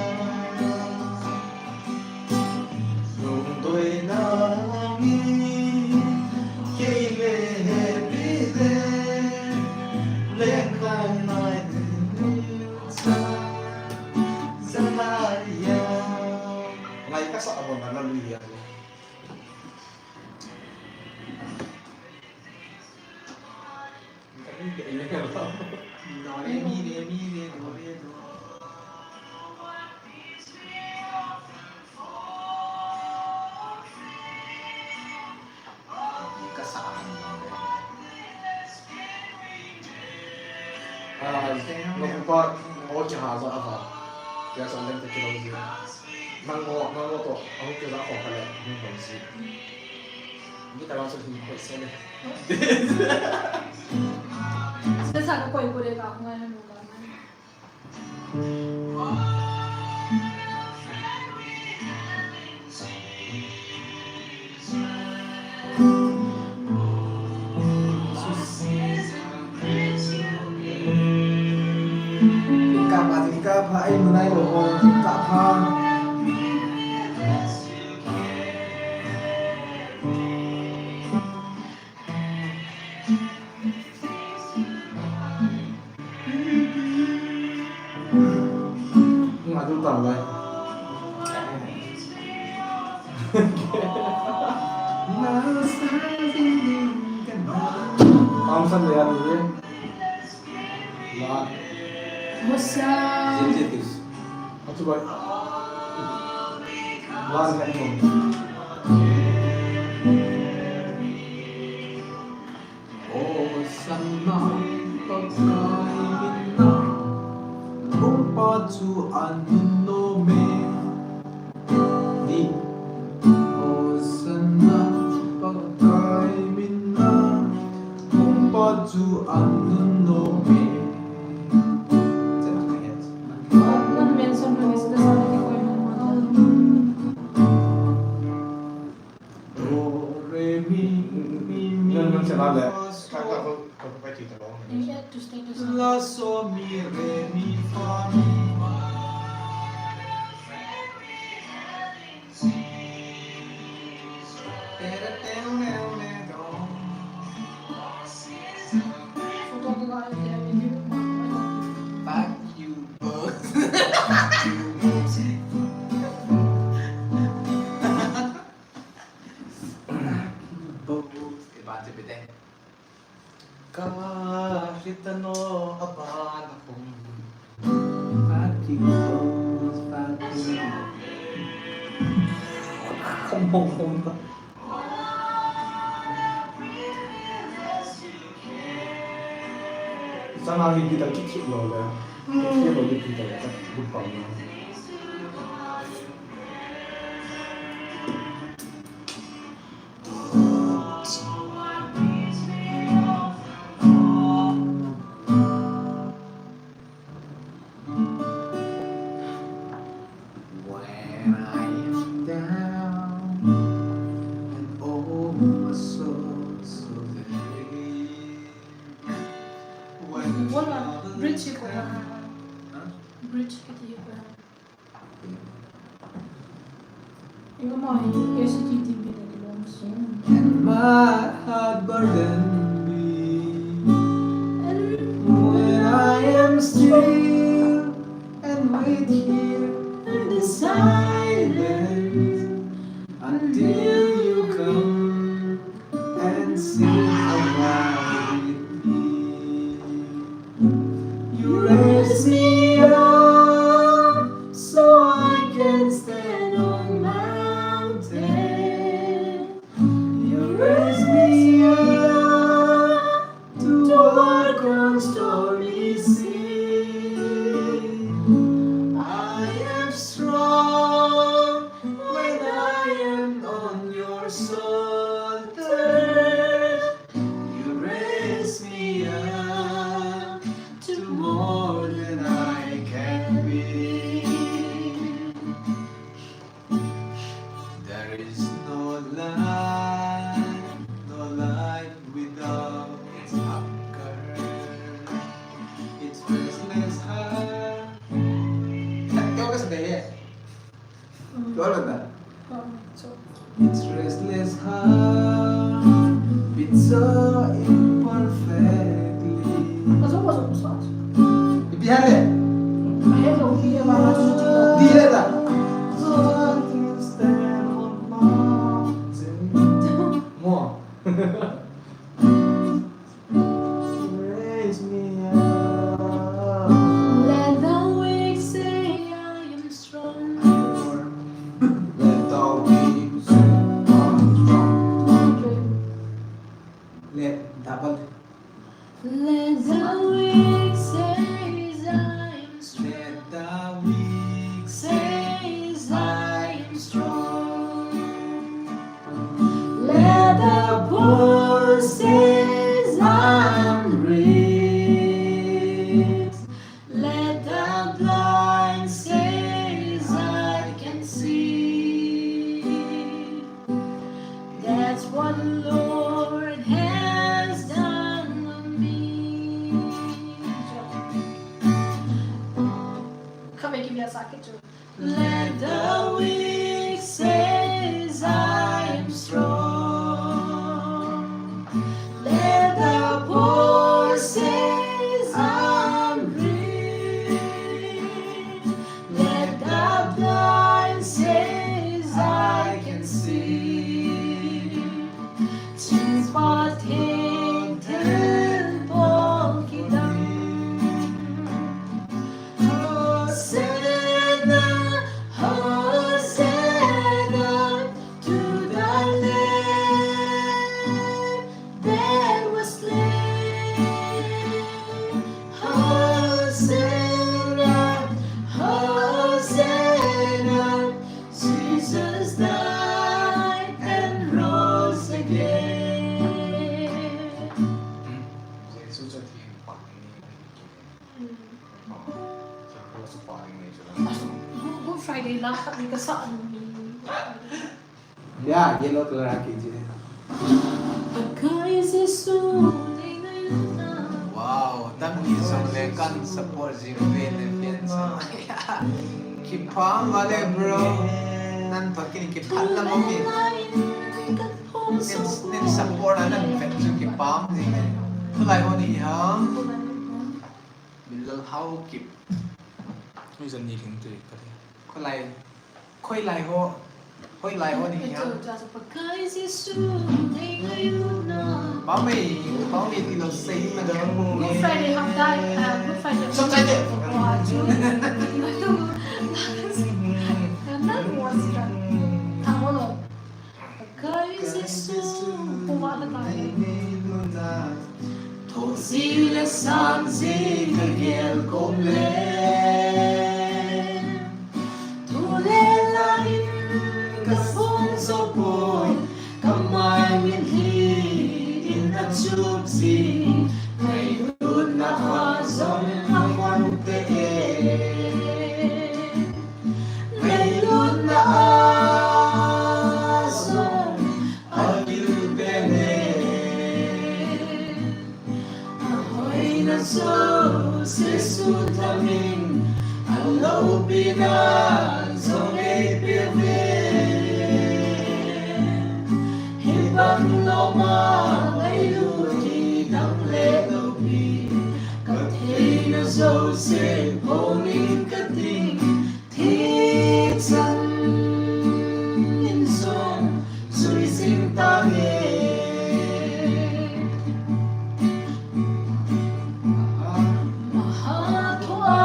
Lungdoi nangin, kei le hepi le, leng nai nai te nui cha, zalai a. Ngai kasa abon na lui ya. Do, re, mi, re, mi, re, do, re, do. Ka sa. Ah, no pa, o cha ha za ava. Kya sa lem te kilo ji. Nang mo, nang mo to, ahu ke za ko pale, ni ko ji. Ni ta ba so ni ko se le. Sa sa ko ko re ka ko ngai na mo ba. Ka pa ti ka pa ai mo nai lo ko ka pa. Nga tu tao lai. Ang san le ati ye. Line. Hosanna. Zinjit is. Atu bai. Line kan mo. Hosanna, Pakai min a, hung pa chu anun nom e. Ni. Hosanna, Pakai min a, hung pa chu anun nom e. Nang mention nang isi da sa ki koi nang ma. Do, re, mi, mi, mi, nang, nang mi, channel le. Fa, so. Ka, ka, ka, ka, ka, ka, ka, ka, ka. India to status. La, so, mi, re, mi, fa, mi. Photo ke baare mein kya review? Fuck you both. Fuck you both. Both. Iba te bete. Ka ritano abana hum. Fuck you both, fuck you. Kham hom hom ta. Sana hi guitar kick kick lo le. Hmm. Kick kick lo le guitar le. Good pang na. When I am down and oh my soul so weary. When Wala, bridge hi koi ham? Huh? Bridge kiti hi koi ham? Inga mai, S T T P na kilom sung. And my heart burden me. And when I am still and wait here in the silence until you come and sit along with me. You raise me up so I can stand on mountain. You raise me up to walk on stormy sea. I am strong when I am on your shoulders. You raise me up to more than I can be. There is no light, no light without its hunger. Its restless heart. Kya ho gaya? Kya ho gaya? Its restless heart beats so imperfectly. Pasok, pasok, pasok. Ipi ham le? Ahe lo, ipi ham le? Di le ta. Mo. Raise me up. Let the weak say, "I am strong." Let the weak say, "I am strong." Let double. Let the weak say, "I am strong." Let the weak say, "I am strong." Let the poor say, "I'm rich." Let the blind say, "I can see." That's what the Lord has done for me. Come and give me a second to Let the weak say, "I am strong." Let Good Friday la khat ni kasa ni. Ya, yellow color a kiji. Pakai Jesu, nei ngailutna. Wow, tami jong le kan support jing ve le pian sa. Kipah vale bro. Nan to kini kipah la mo mi. Nin, nin support a nan vet chu kipah jing le. Tulai ho ni ha. Bilal Haokip. Ni jan ni ling tu ka. Kholai. Khoilai ho, khoilai ho ni hiam? Pakai Jesu, nei ngailutna. Baumei, Baumei tilou sei ma dang mu. Good Friday, hapta, ah, Good Friday. Song sai de. Wa chu. Nan mo si da. Tamo lo. Pakai Jesu, puwa la tai. Thoji le sanji kagel kom le. Thu le la in kasung jo poi, kamai mitlhi in achup jing, ngailutna a jong aman te e. Ngailutna a jong agil pen e. Ahoina jouse sutham in, aloupina jong eipe uve. Hibang loma ngailut kidang le loupi, katheina jouse phong in kating. Thichan in jong jui jing tange. Maha thu a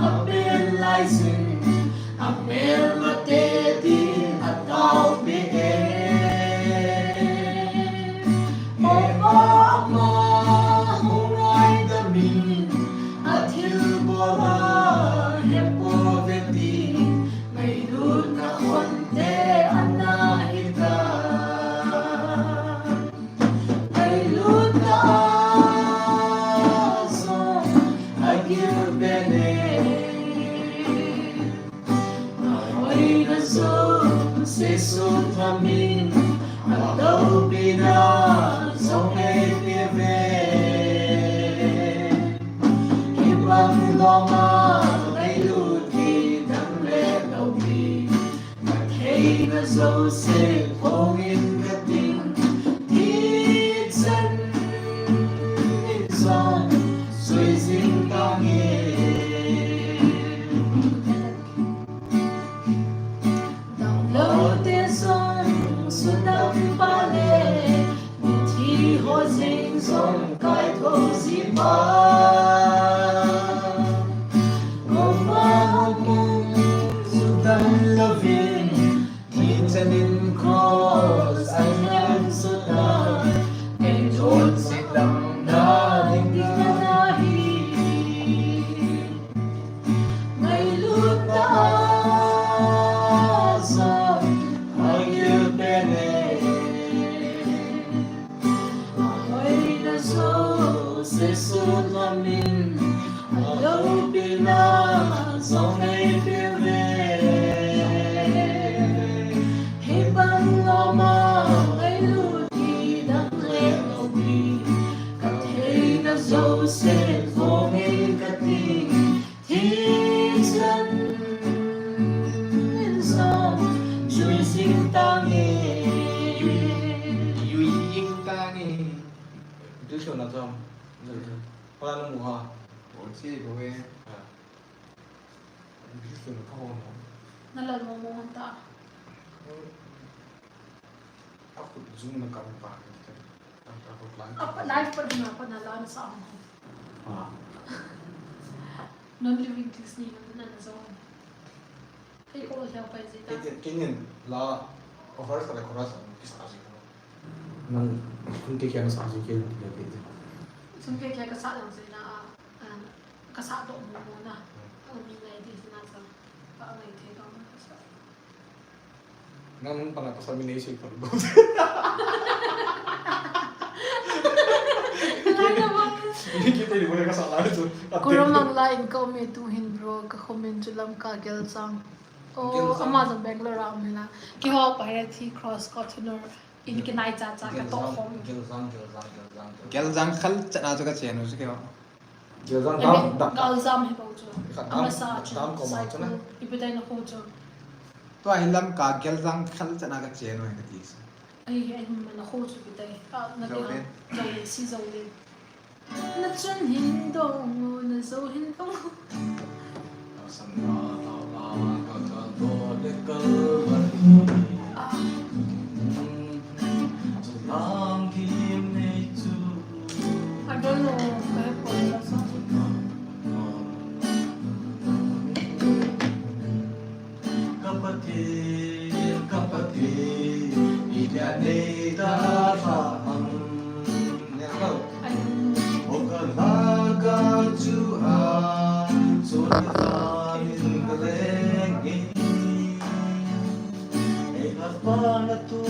apen lai jin, amelmate din ataopi e. Opa ama hung ngaidam in, athilbol a hepouve tin, ngailutna honte ana hita. Ngailutna a jong agil pen e. Ahoina jouse sutham in, aloupina jong eipe uve. Hibang loma ngailut kidang le loupi, katheina jouse phong in kating. Thichan in jong jui jing tange. Dangloute jong sudam pa le, mithi ho jeng jong kaitho ji pa. Opa ama sudam louvin, thichan in cross a lem sudam, kei jong sudam na ding na hi. Ngailutna a jong agil pen e. Ahoina jouse sutham in, aloupina jong eipe uve. Hibang loma ngailut kidang le loupi, katheina jouse phong in kating. Thichan in jong jui jing tange. Jui jing tange. Tuition a jong. Hola na mu ha. Ochi ko e. Ha. Tuition ka ho no. Na lal mo mo hon ta. Akhut jung na kam pa. Apa live pa na pa na la na sa mo. Ah. Non living things ni na na zo. Hei ko lhia pai ji ta. Kei, kei nin la chorus le chorus kisa ji. Nang kun ke kya sa ji ke le ke. Sun ke kya ka sa lang ji na a, a, ka sa do mo mo na. Hmm. A mi lai di na sa. Ka ngai the ka ma ka sa. Nang nung pana pasal mi nei sei pon. Lai na mo. Ni ki Kei ni bole ka sa lai chu. Ka Koramangala in ka um e tuhin bro, ka khomin chu Lamka Geljang. Oh, Geljang. Ama jong Bangalore a um hina. Keiho Pirathi Cross Kohinoor in kinai cha cha ka toh khom. Geljang, Geljang, Geljang, Geljang. Geljang khel chan a chu ka chen u chu keiho. Geljang dam, dam. Geljang hi bou chu. Khat dam, amasa chu dam ko ma chu na. Ipi tai na kho chu. Tua hi Lamka Geljang khel chan a ka chen u hi ka ti chu. Ai, ai, na kho chu ipi tai. Ah, na ti ha. Jole. Jole, si Jole. Na chun hin dong, na jo hin dong. I don't know, kaya po yung lasa. Kapatid, kapatid, inya nei da fa ang. Nya ko. O ka la ka chu a, so ni ta min ka leng nge. Ei la pa na tu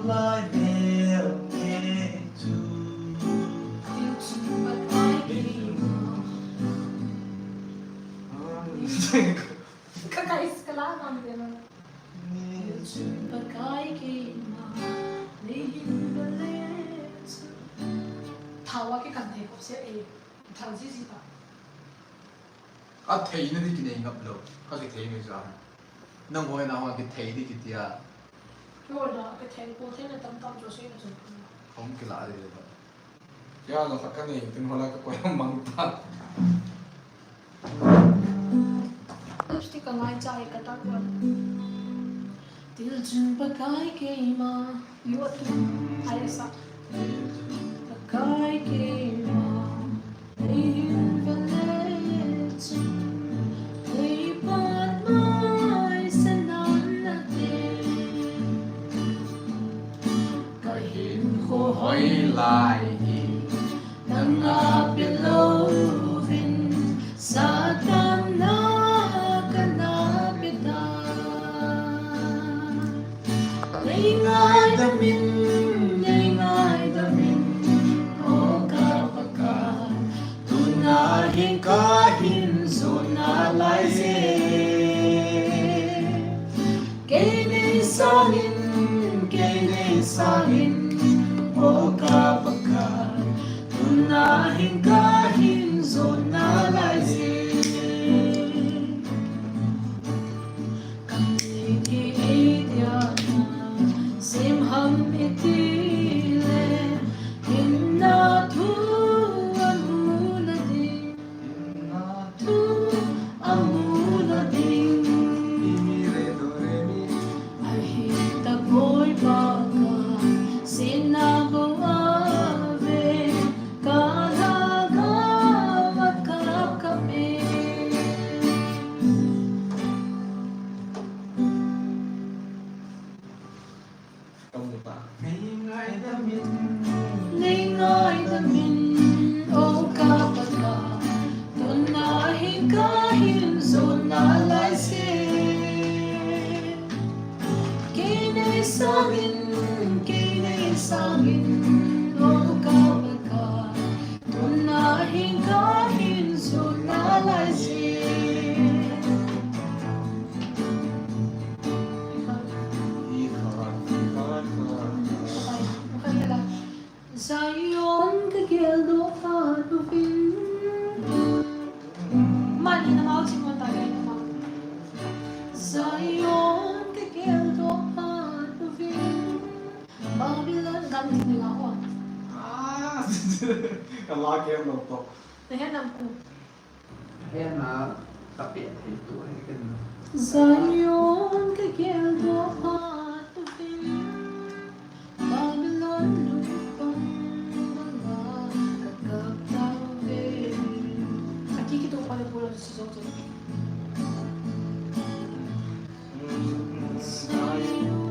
lai me nge chu. Til chun Pakai keima. Ka kai is ka la ngam de na. Til chun Pakai keima, nei hin vale chu. Thawa ke kan thei ko se e. Thang ji ji ta. A thei na di ki nei ngap lo. Ka ki thei me ja. Nang hoi na hoi ki thei di ki tia. Kei hoi na ki thei ko thei na tam tam jo se na chun. Hom ki la de ba. Ya, la khat ka nei, tin hola ka koi mang ta. Lipstick ka ngai chai ka tak wan. Til chun Pakai keima, you are too. Ai sa. Pakai keima, nei hin vale chun, nei pat mai sa nan na te. Ka hinkho hoi lai hi, nanga pe louvin, Satan na kana pe ta. Nei ngaidam in, nei ngaidam in, o ka Pakai, tuna hin ka hin jon nalai je. Kei nei sangin, kei nei sangin, o ka Pakai, tuna hin ka hin jon nalai je. Ka min hi ei dia na sem ham i ti le, hinna thu amu na ding. Thu amu na ding. Ahi tapoi pa ka sina bo ave ka la ka va ka ka me. Nei ngaidam in, o ka Pakai, tuna hin ka hin jon nalai je. Kei nei sangin, kei nei sangin, o ka Pakai, tuna hin ka hin jon nalai je. Zion ka geldoh phat uvin. Mani na mau ching ta gai na mau. Zion ka geldoh phat uvin. Babylon gam ti ni la ho. Ah, ka la ke lo to. Te he nam ku. He na ka pe thei tu he ke na. Zion ka geldoh phat uvin. Babylon lungpang banga ka kap tauve. Aki ki to pa le pula si jo jo. Zion.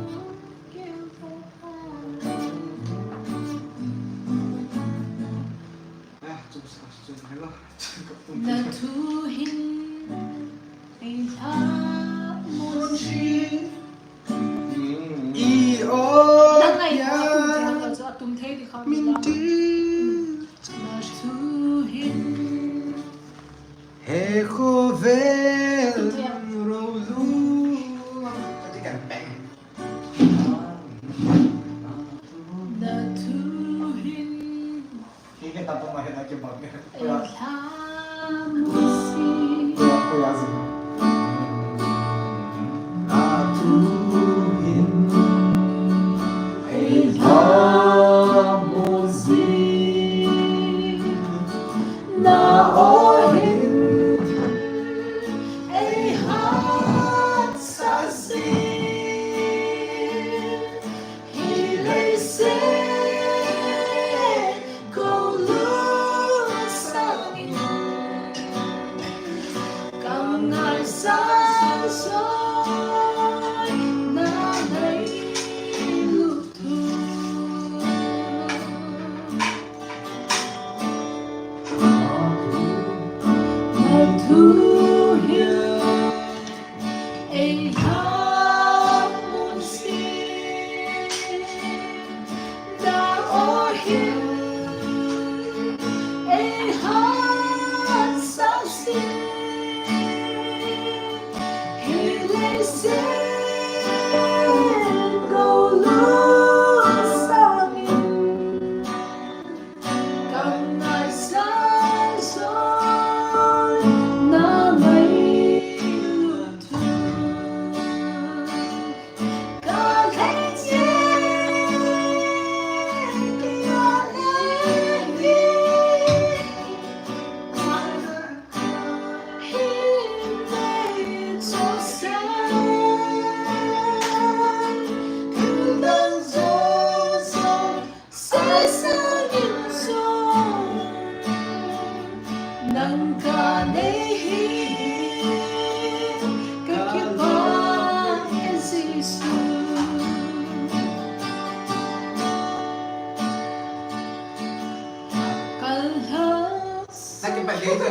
Na thu hin ei lhamun. I o. Nang ai ya. Atum thei di kha. Min ti. Na thu hin Khovel rolu. Na thu hin ei lhamusi. Na thu hin ei lhamusi. Na aw hin ei hatsah jin, hi leiset gollut sangin, ka ngaisang soi na ngailut thu. Na thu hin ei lhamusi. Na aw hin ei hatsah jin, hi leiset gollut sangin, ka ngaisang soi na ngailut thu. Ka lhaichen kia le hi, hi nei chosang, thil dang jouse Seisang in jong nang ka nei hi, ka kipah e Jesu. Ka lhas- Na kipah e Jesu.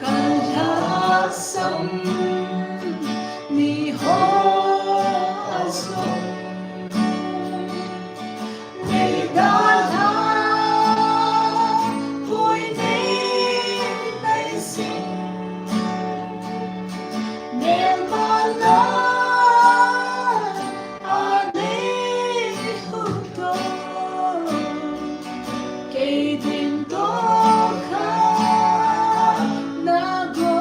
Ka lhasam mi ho a jong nei dalha poi nei nei sing. Melma la a nei hu to, kei din to kha na go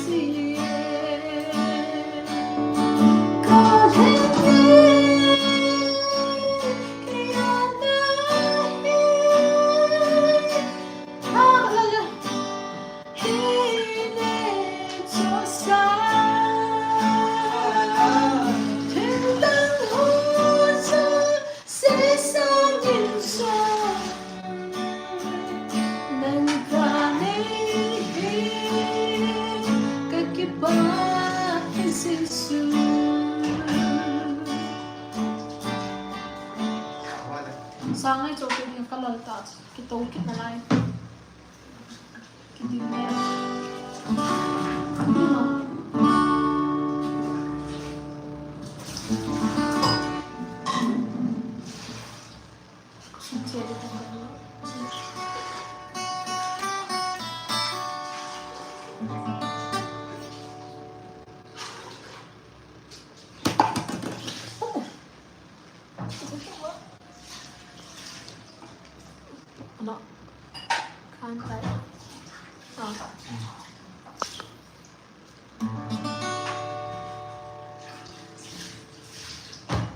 si e. Ka lhai e, kei a na hi. Sangai chopin ka lal ta, kito kit nalai. Ano? Kanta. Ah.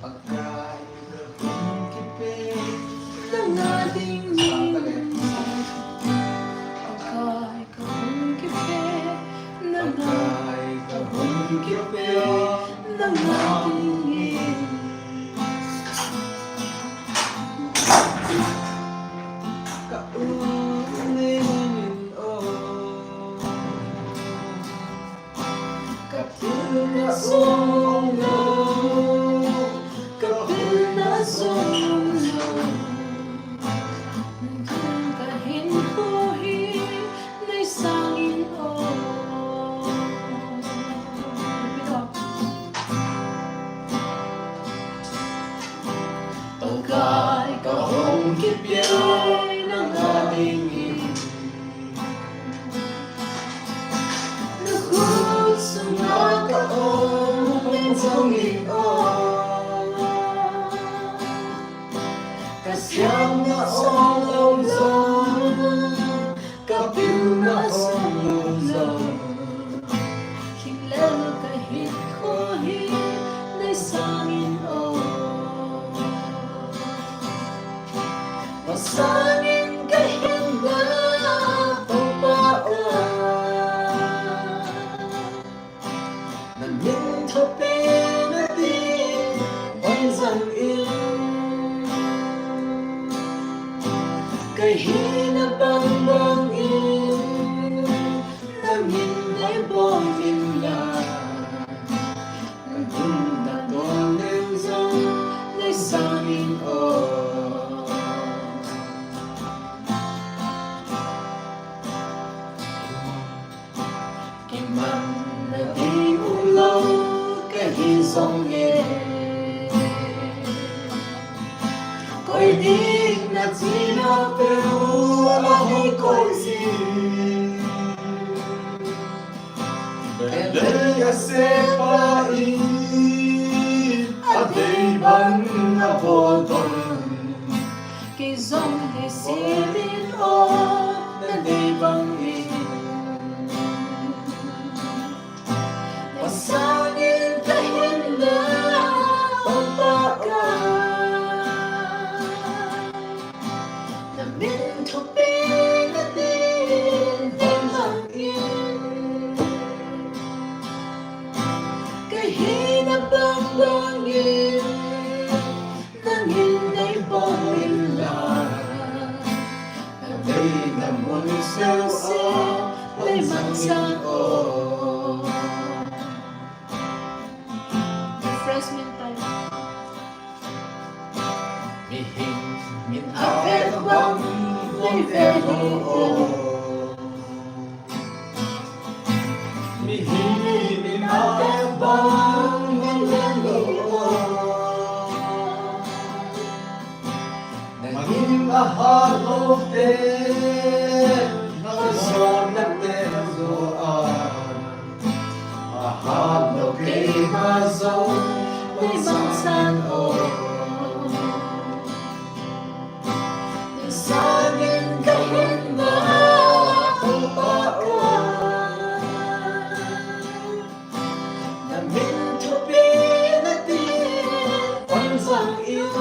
Pakai ka hung kipe nanga dingin. Pakai ka hung kipe nanga, Pakai ka hung kipe nanga dingin. Ka u nei mangin o, ka thil na song lo, ka thil na song lo. Nang ka hinkho hi nei sangin o. Repeat. Pakai Kahung kipia nanga dingin, nakhut sunga kaum jongin o, kasiamna ong lou jong, kapilna ong lou jong, hinglel kahinkho hi nei sangin o, masangin kahinna Toupa o, namin thupina ding hon jangin, kahina bang bangin, nangin nei bol inla, nangin natong nen jong nei sangin o. Kimanna ding umlou kahi jongle, koi ding nachi lou peh u ahung koi jin. Kadei asepa in adei bang abol don, kei jong nei semin o, nadei bangin. Masangin kahinna Toupa o, namin thupina ding hon jangin, kahina bang bangin, nangin nei bol inla, nadeina mun sese nei mang sangin o. Refreshment time. Mihem in avet bang nei vet lou o, mihem in avet bang nei vet lou o, nangin ahat lou te, nang jong natel jo a, ahat lou keima jong nei mang sangin o. Nei sangin kahinna Toupa o, namin thupina ding hon jangin,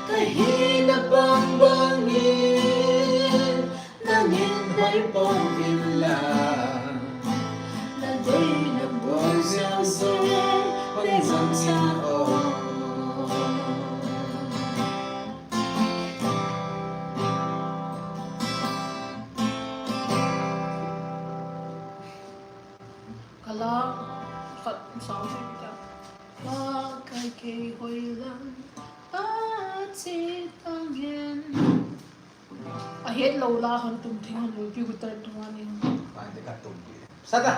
kahina bang bangin, nangin nei bol inla, nadeina mun sese nei mang sangin o. Kala khat song si ta. Pakai kei hoilang ache tangin. Ahet lou la hon tum thing hon lou pi guitar tum anin. Pai te ka tum pi. Sata.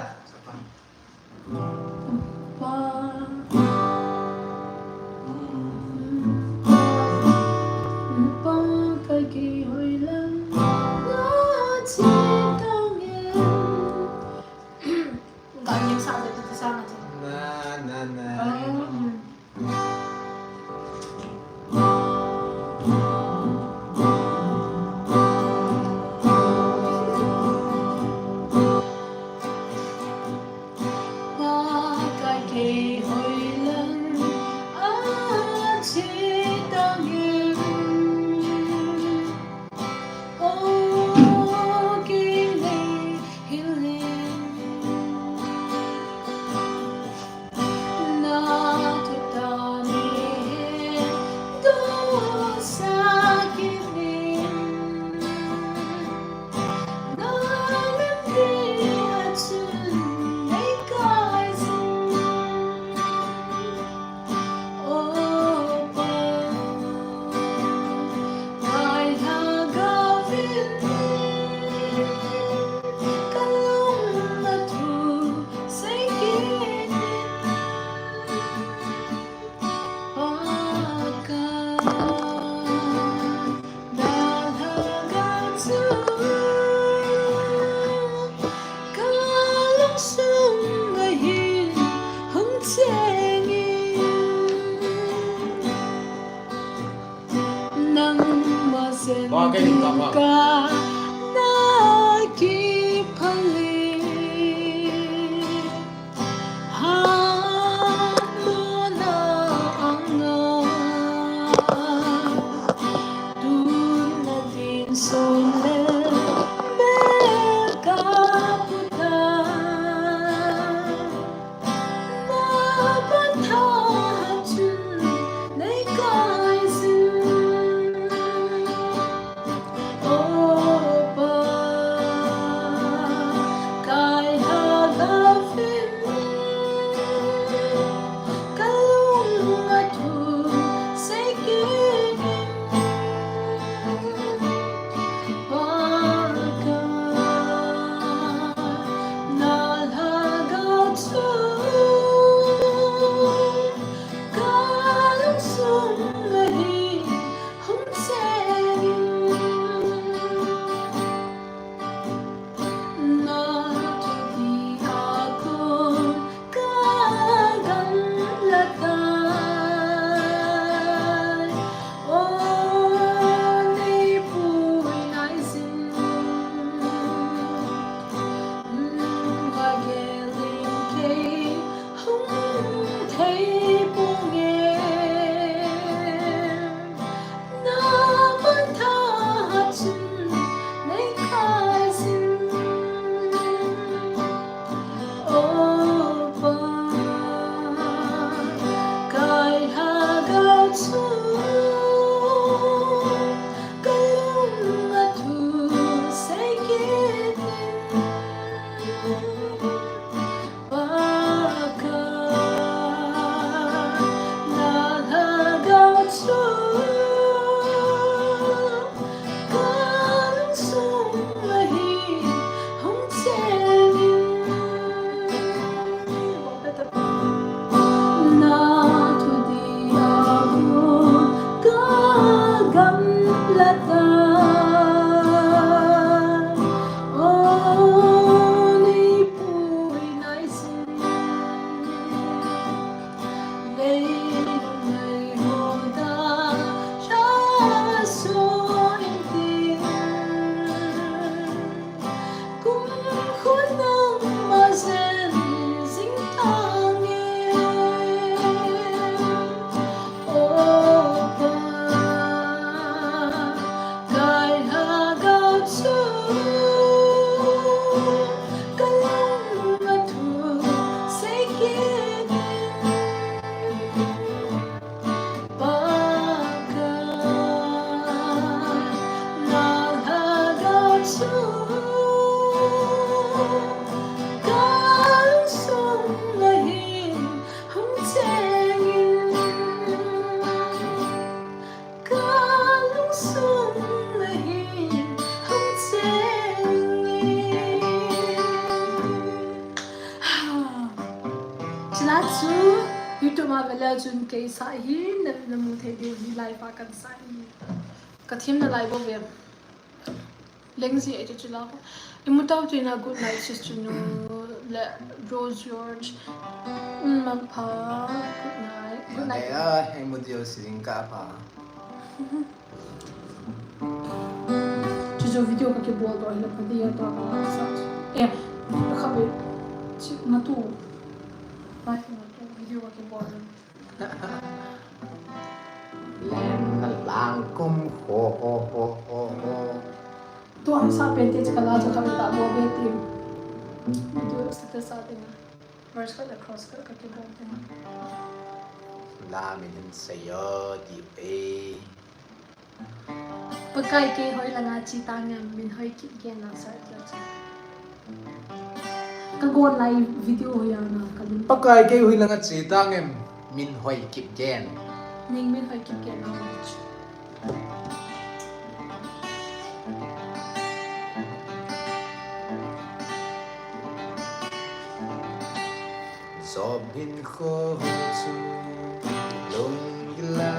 Pa. Pakai kei hoilang ache tangin. Gangnam Style tu sa na tu. Na, na, na. Pakai kei hoilang ache tangin. O kei nei hilin, na thutah nei hetdoh sah kit in, na lampi a chun nei kai jin. Ka na kiphal e, hanuna anga. Tun nadin son le bel ka puta. Na phatah chun nei kai jin. O Pa, kai lhagao chun ka lung a thu sei kit in. Pa, na lhagao chu ka lungsung a hin hung cheng in. Na thupi a kon ka gamla tai. O nei puina in jin, va gel in kei hung thei ponge. Na phatah chun nei kai jin. O Pa, kai lhagao chu ka lung a thu sei kit in. Pa, kai lhagao chu ka lungsung a hin hung cheng in. Na thupi a kon ka gamla tai. O nei puina in jin, leilung mei ho dalha soh intin, kumkhuh nangma jen jing tange. O Pa, kai lhagao chu ka lung a thu sei kit in. Pa, kai lhagao chu ka lungsung a hin hung cheng in. Ka lungsung a hin hung cheng in. Chule chu YouTube a vele chun kei sa hi na, na mu thei diu hi live a kan sa hi. Ka themna lai bou ve. Lengji ei chu chu la ko. Imu tau tina good night sis chunu le Rose George. Um, mangpha. Good night. Good night. Ai, ai, imu diu si jing ka pha. Chu chu video ka kibol to hi la pha dia to ka sa. Eh, ka be. Chi ma tu. Ba ki ma tu video ka kibol. Lem na lang kum ho ho ho ho ho. Tu ang sa pen te chika la cha ka ta bo be ti. Video status a ding. Verse khat le chorus khat ka kibol ding. La min hin sei o ti pe. Pakai kei hoi langa che tang em, min hoi kit gen lang sa kei chu. Ka gon lai video hoi a na ka lung. Pakai kei hoi langa che tang em, min hoi kit gen. Ning min hoi kit gen lang chu. Job hinkho chu lunggil a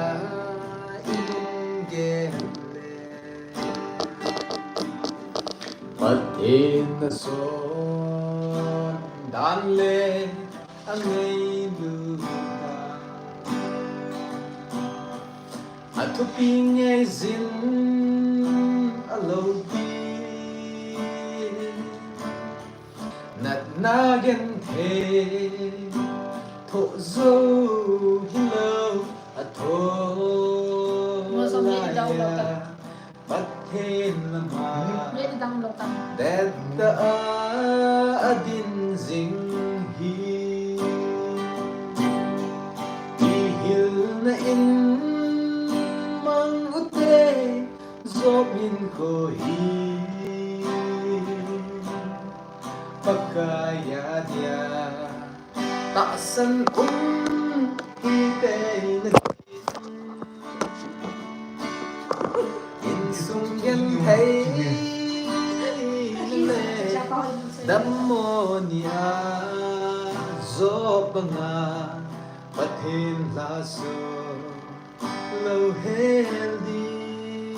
i lunggen le, Pathen nason dan le a ngailut dan. A thupi ngai jin lo pi. Natna genthei thoh jou hilou a thoh laiya Pathen lama detta a adin jing hi. Ihilna in mang ute, Job hinkho hi Pakai a dia tahsan um hite na. Insung genthei le dammo nia Job banga Pathen lhaso lou hel ding.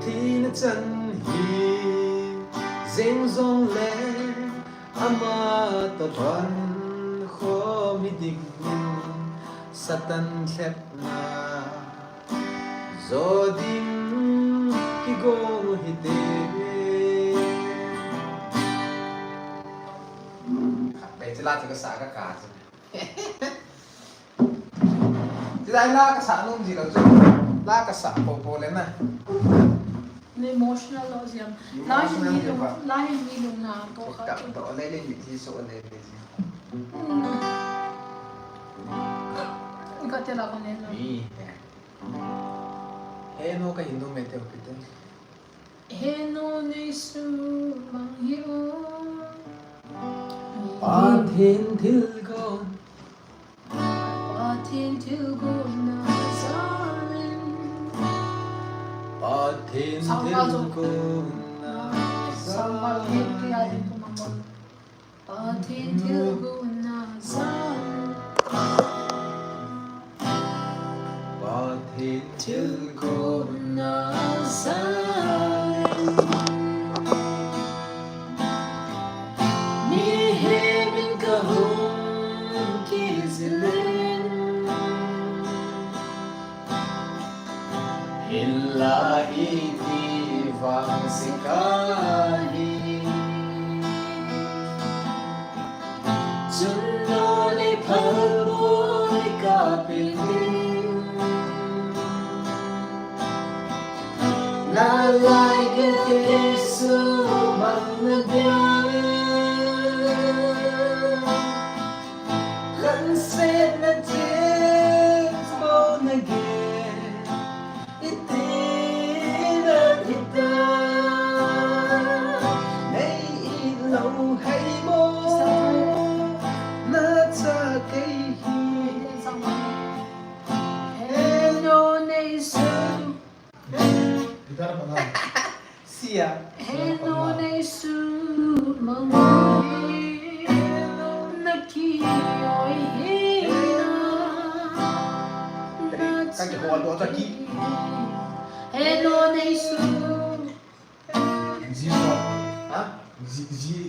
Thina chan hi jeng jongle ama toh lhon khom hi dingin Satan lhepna jo ding kigong hite. Khat vei chu la chu kasa kaka chu. Chulai la kasa nom ji lou chu. La kasa popo le na. Na emotional lou jeng. Emotional jeng ba. La hin mi lung, la hin mi lung na po kha. Ka to le le mi ji so le le ji. Ka te la ko ne na. Mi. He no ka hin nom e te o kite. He no nei sumang hi o. Pathen thilgon. Pathen thilgon na jalin. Pathen thilgon na jalin. Pathen thilgon na jalin. Pathen thilgon na jalin. Mihem in kahung kijilin. Hinla iti vang sika hi. Chun no nei phalboi kapil ding. Nalai gil te sumang na dia. Khansetna ching bou na gel. Iti na ita. Nei it lou hei mo. Na cha kei hi. He no nei su. Guitar pa na. Sia. He no nei sumang hi. Na ki oi hi na. Na ka ki ho do ta ki. He no nei su. Ji pa. Ha? Ji, ji.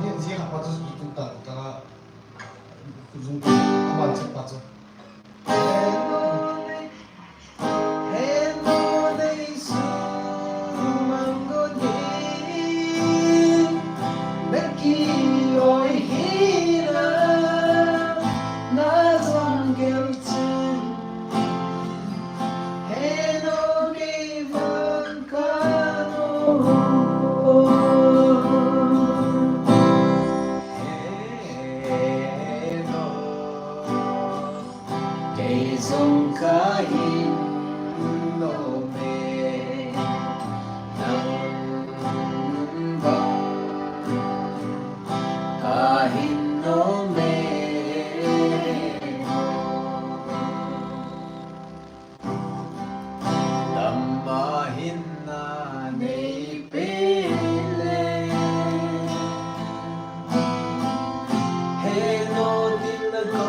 Ni ji ha pa tu tu ta ta. Jung pa che pa che. Kei jong ka hin nom e, nang bang ka hin nom e. Lama hinna nei pe le. He no tin na ko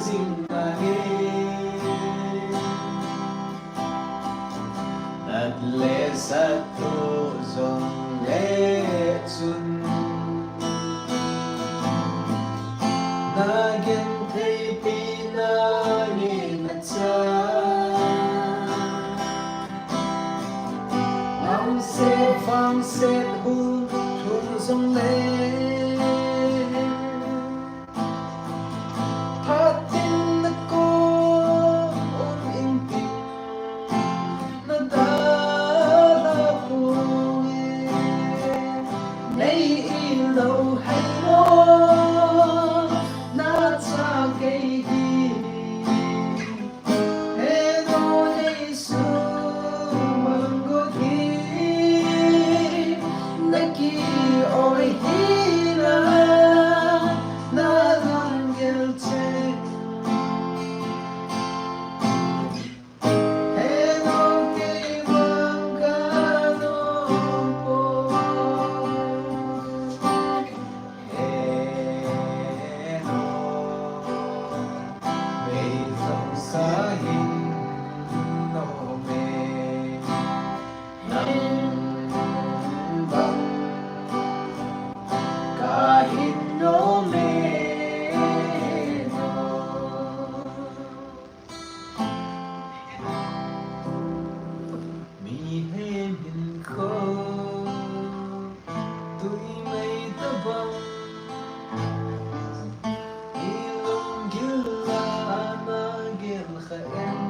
jing na nge. Nat le sat tu jong le chun. Na genthei pi na nge na cha. Set hung thun jong le, phatin na kom um intin, na dalha ponge. Nei ilo hai mo, na cha kei hi. Heno nei sumang got hi, na ki-oi hina, na lang gel cheh. Heno kei vang ka nom poi. Heno, kei jong kahin nom e, nang bang kahin nom e, heno. Mihem hinkho tui mei tabang, i lunggil a na gel kha em?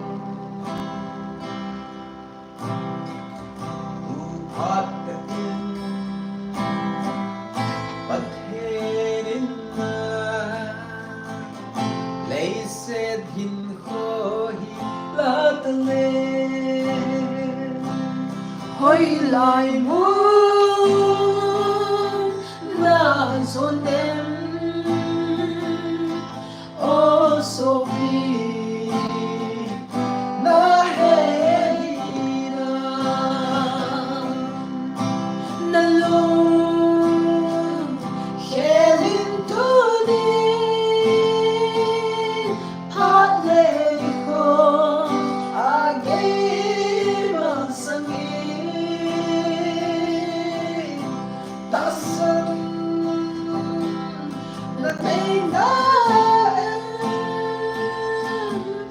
Uphat tah in Pathen in na leiset hinkho hi la ta le, hoilai mun na jon em? O sopi, na he hina, na lung khel in tunin, phat le kho a gei masang in. Tahsan na nei na em?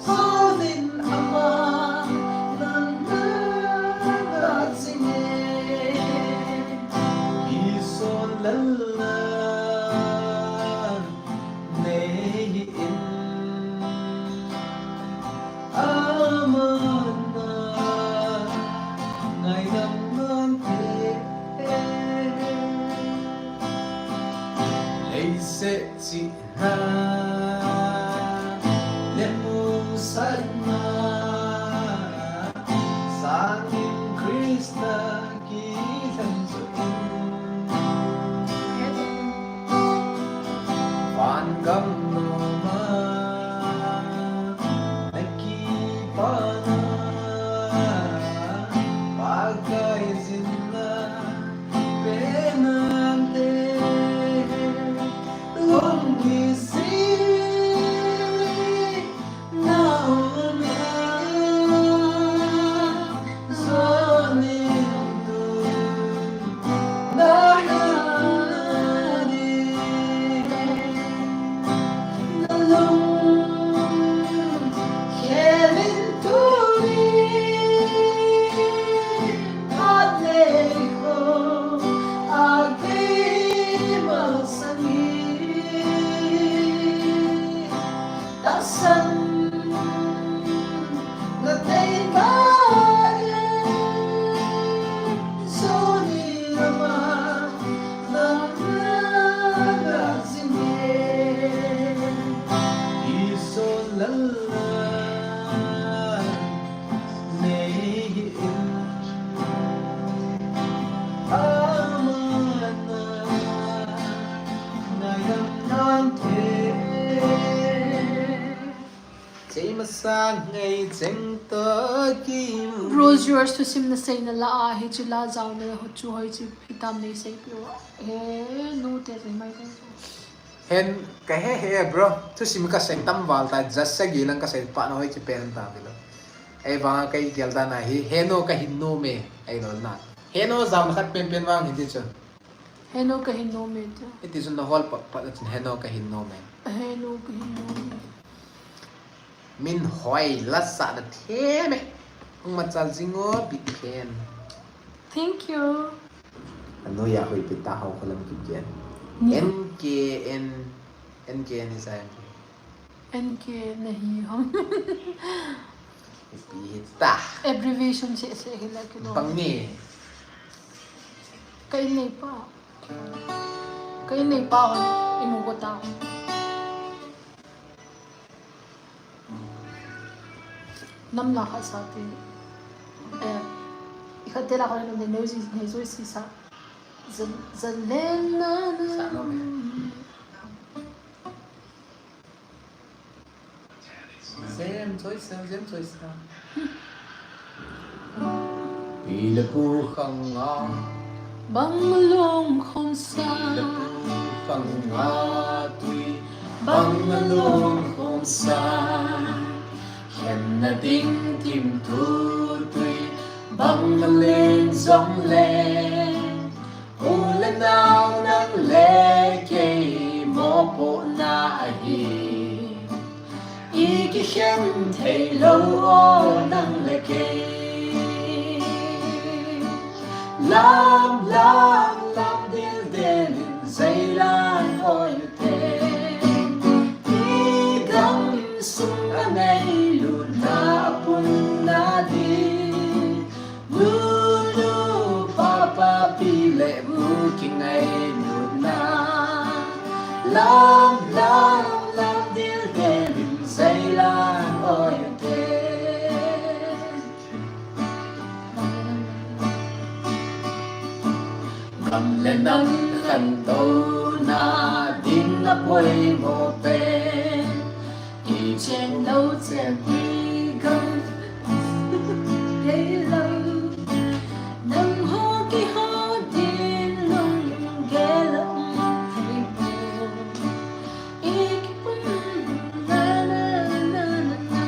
Sonin ama nang na na jing e. Ison lalla nei in, aman na ngaidam nante. Leiset chihna le musatna sangin Christa kilhen chu in, vangam noma na kipana, Pakai jinna pe nante. Lungkisi na um a, jonin tu na hina di, na lung khel in tunin, phat le kho a gei masang in. Tahsan na nei na em? Sonin ama nang na na jing e. Ison lalla nei in, aman na ngaidam nante. Chei masa ngai cheng toh kimu. Rose George thusim na seina lah a hiche la jaona chu hoiche hitam nei seipeh uva. He nu te jeng mai te. Hen, ka he he bro. Thusim ka sei tam val ta, just sagi lang ka sei pa na, hoiche pen ta bilo. Ahivanga ka gel dan a hi, heno ka hin nom e, ahilou na. Heno jaona khat penpen vang hiti chu. Heno ka hin nom e ti. Hiti chu na hol pat pat a chun heno ka hin nom e. Heno ka hin nom e. Min hoi, la sah na them e. Hung machal jing o, big fan. Thank you. Noiya hoipi ta ho khalam kigen. N K N, N K N is a N K nahi ham. Ipi hita. Abbreviation seh seh hila kilo. Bang ni. Ka in neipa. Ka in neipa hon imu kota. Nam la khat sa ti. Eh, i khat te la khat nam de neu si, neu si sa. Zan, zan len na na. Sa nom e. Zem choi sa, zem choi sa. Pi le pu khang a. Bang long khom sa. Pi le pu khang a tui. Bang long khom sa. Khen na ding thim thu tui. Bang len zong le. U le nao nang le kei mopohna ahi. I kikhen thei lo o nang le kei. Lam, lam, lam dildel in zeilan oi u te. I gamsung a ngailutna a punna ding. Nu, nu, pa, pa, pi le pu kingailutna. Lam, lam, lam dildel in zeilan oi u te. Gam le nam khantouna ding a poimo pen. Kichen lo chen hi gam kei lo. Nangho kiho din lunggel a um thei pon. I kipum na na na na na.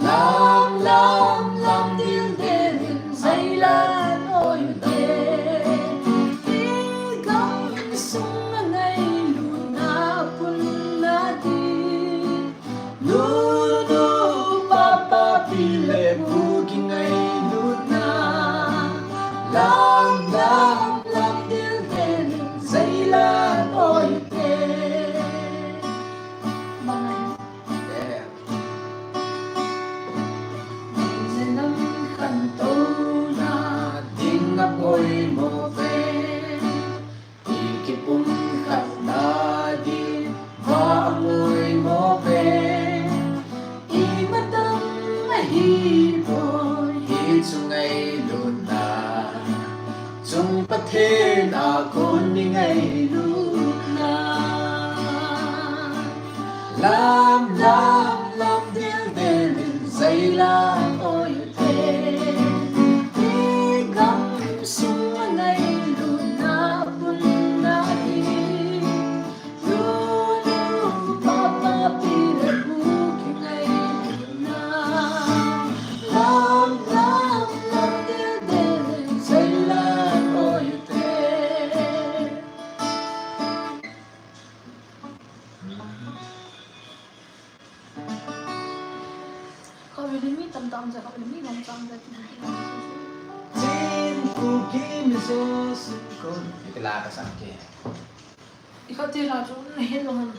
Lam, lam, lam dildel in zeilan oi u te. I gamsung a ngailutna a punna ding. Nu, nu, pa, pa, pi le pu kingailutna. Lam, lam, lam dildel in zeilan oi u te. Mangai. Nam khantouna ding a poimo pen. I kipumkhatna ding va a poimo pen. I matam ahi poi hichu ngailutna. Chung Pathen a kon i ngailutna. Lam, lam, lam dildel in zeilan oi u te. I gamsung a ngailutna a punna ding. Nu, nu, pa, pa, pi le pu kingailutna. Lam, lam, lam dildel in zeilan oi u te. Khatvei le mi tamtah um jeh, khatvei le mi ngam chang jeh. Chin Kuki Mizo Singkon. Iti la ka sang ke. I khat te la chu na het lou ham.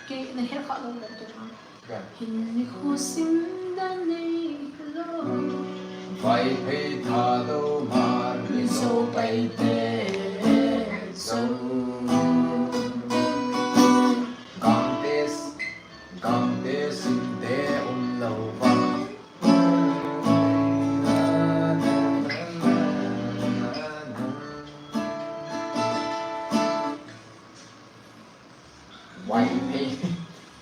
Kei na het kha lou lou te na. Hin nikho sim dan nei lo. Vaiphei Thadou Hmar Mizo Paite Zo. Gamte, gamte simte umlou va. Vaiphei,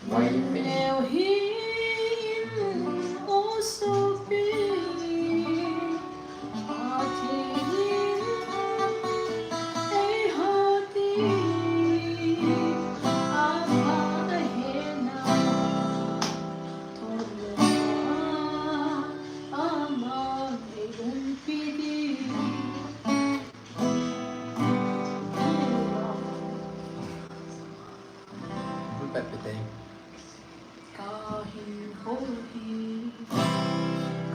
Vaiphei. Neo hin o sopi, a thei in ei hoti, a pha a hena, thot lo a, ama ei umpi di. Hung pet pet e. Kahin ho hi.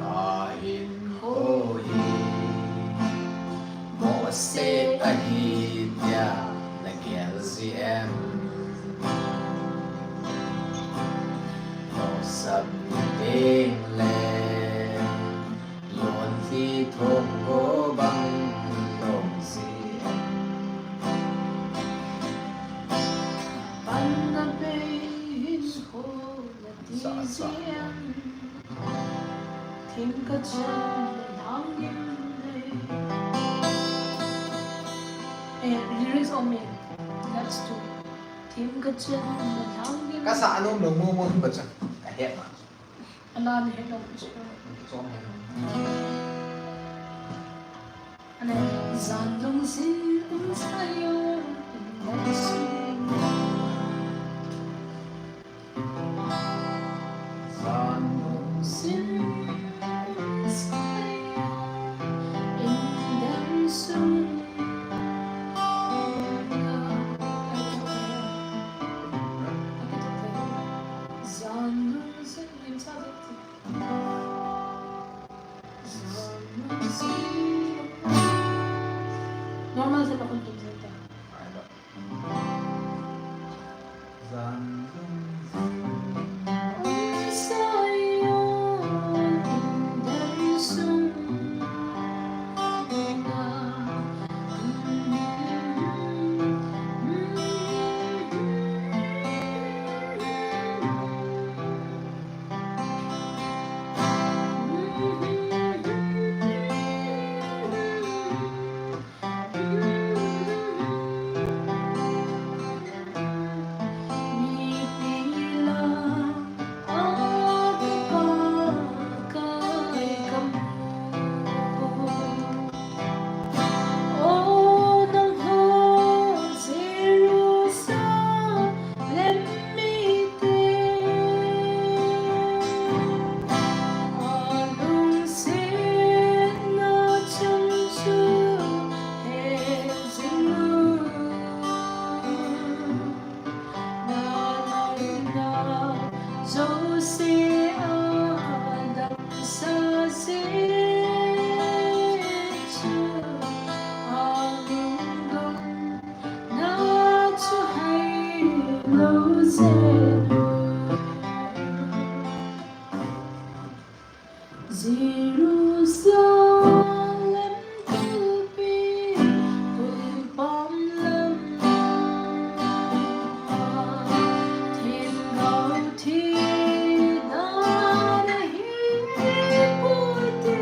Kahin ho hi. Pasal ahi tia na gel ji em? Losap na teng le, lon hi thong ko bang lom ji em? Pan na bei hin ho na ti ji em? Thim ka chen le lang gim le. Eh, lyrics om e. That's two. Thim ka chen le lang gim. Ka sa anom lo mo mo ba cha. A het ma. Ala ni het lo. Chom het lo. Jan lungsin um sayo, jan lungsin um sayo, in dan sung. Jan lungsin um sayo. Normal se pa kon tum se ta. Jerusalem tulpi, tulpam lam, themgao thi dan ahi poi ti.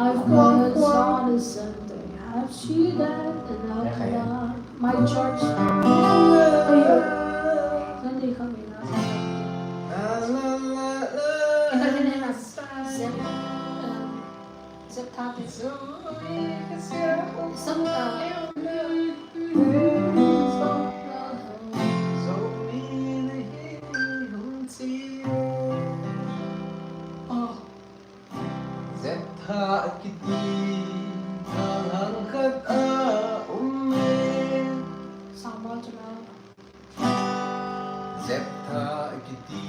I've got a son and Sunday. I've seen that and I've loved my church. Sunday coming up. Zep, um, zep tha te. Sam ta. Oh. Zep tha kiti, thang hang khat a um e. Sama chuna. Zep tha kiti,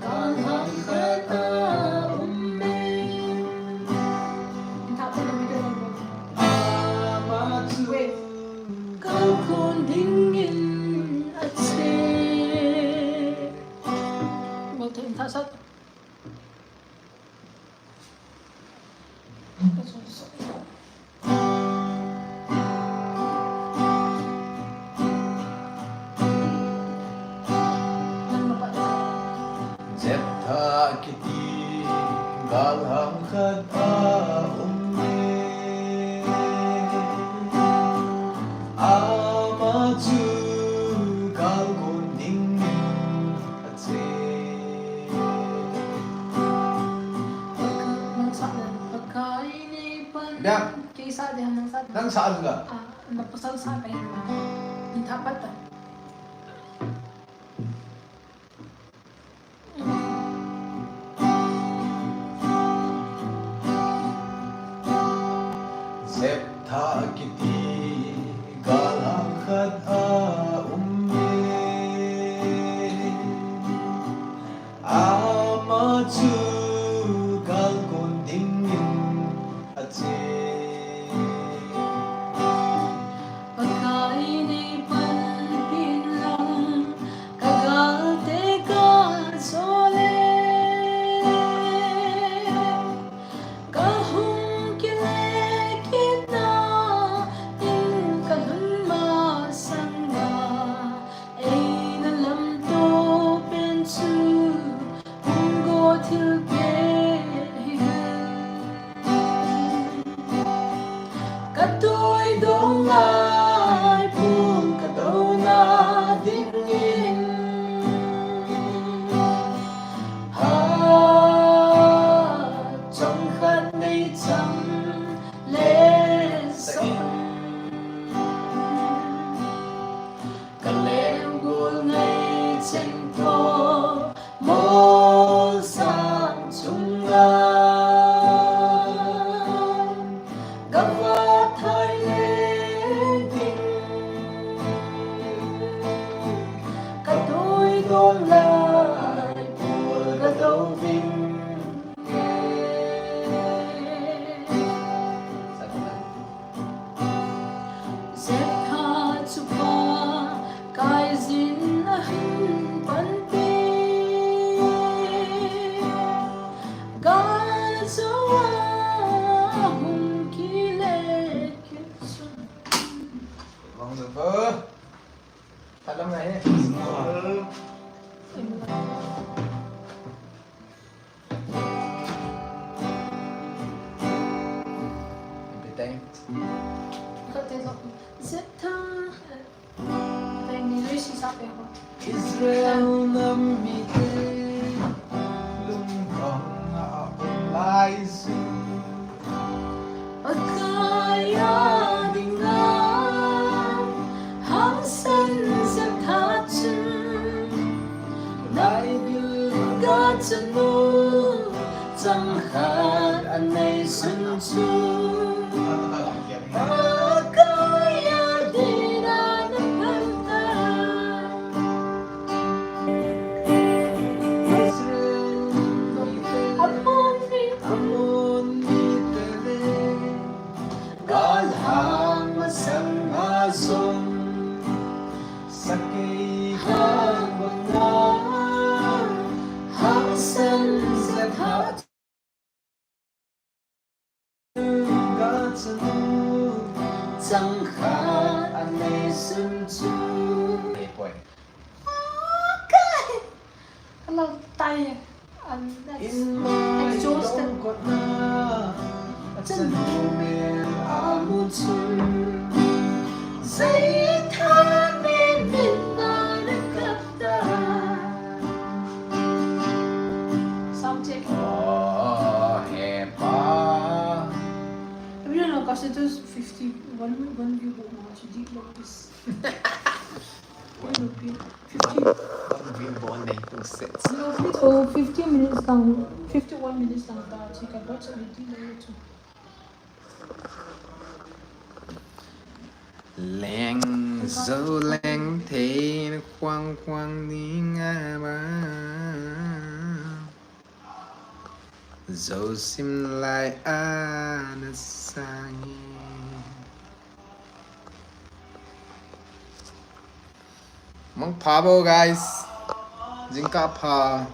thang hang khat a um e. Ama chu. Wait. Kal khun dingin a che. Jeptha kiti galhang khat a um e. Ama chu gal gon dingin a che. Nang sah le, Pakai nei pan. Bia. Kei sah ding ham, nang sah ding ham? Nang sah ding ka. Ah, na pasal sah ka hi na. Min tha pat ta. Jeptha kiti galhang khat a um e. Ama chu gal gon dingin a che. Pakai nei panpin lang, ka galte ka jole. Ka hung kile kit na in ka lung masang a, eina lamto pen chu hung go thil keh hi. Ka tui dong lai pum ka do na dingin, ha, chang khat nei chang le sa. Ka leng gul ngai cheng tho, mol sang chunga ka va thai leng ding. Ka tui dong lai pul ka do ving. Jeptha chu Pakai jin ahin panpi. Gal jo a hung kile kit chun. Vang da ba. Thalam na he. Everything. Jeptha. Israel nam mite lungdong a um lai chu. Pakai a dinga hangsan Jeptha chun, Laigilgal chanu chang khat anei sun chu. Pakai a dinga na panta. Ammon mi, Ammon mite le. Galhang masang a jong, sakei hang banga, hangsan Jeptha. Ga chanu, chang khat anei sun chu. Hey, boy. Okay. Hello, tai. I'm exhausted. Sound check. Oh, hey, pa. Everyone, I'll consider fifty. One, one view, but not to deep like this. Fifty. One view, one view, one, nine, two, six. Oh, fifty minutes lang, fifty-one minutes lang ta, chika bot sa fifty lang ito. Leng, zo leng, thei, na kwang kwang, ni nga ba. Zo sim lai a na sang e. Mangpha bo, guys. Jingkah pha.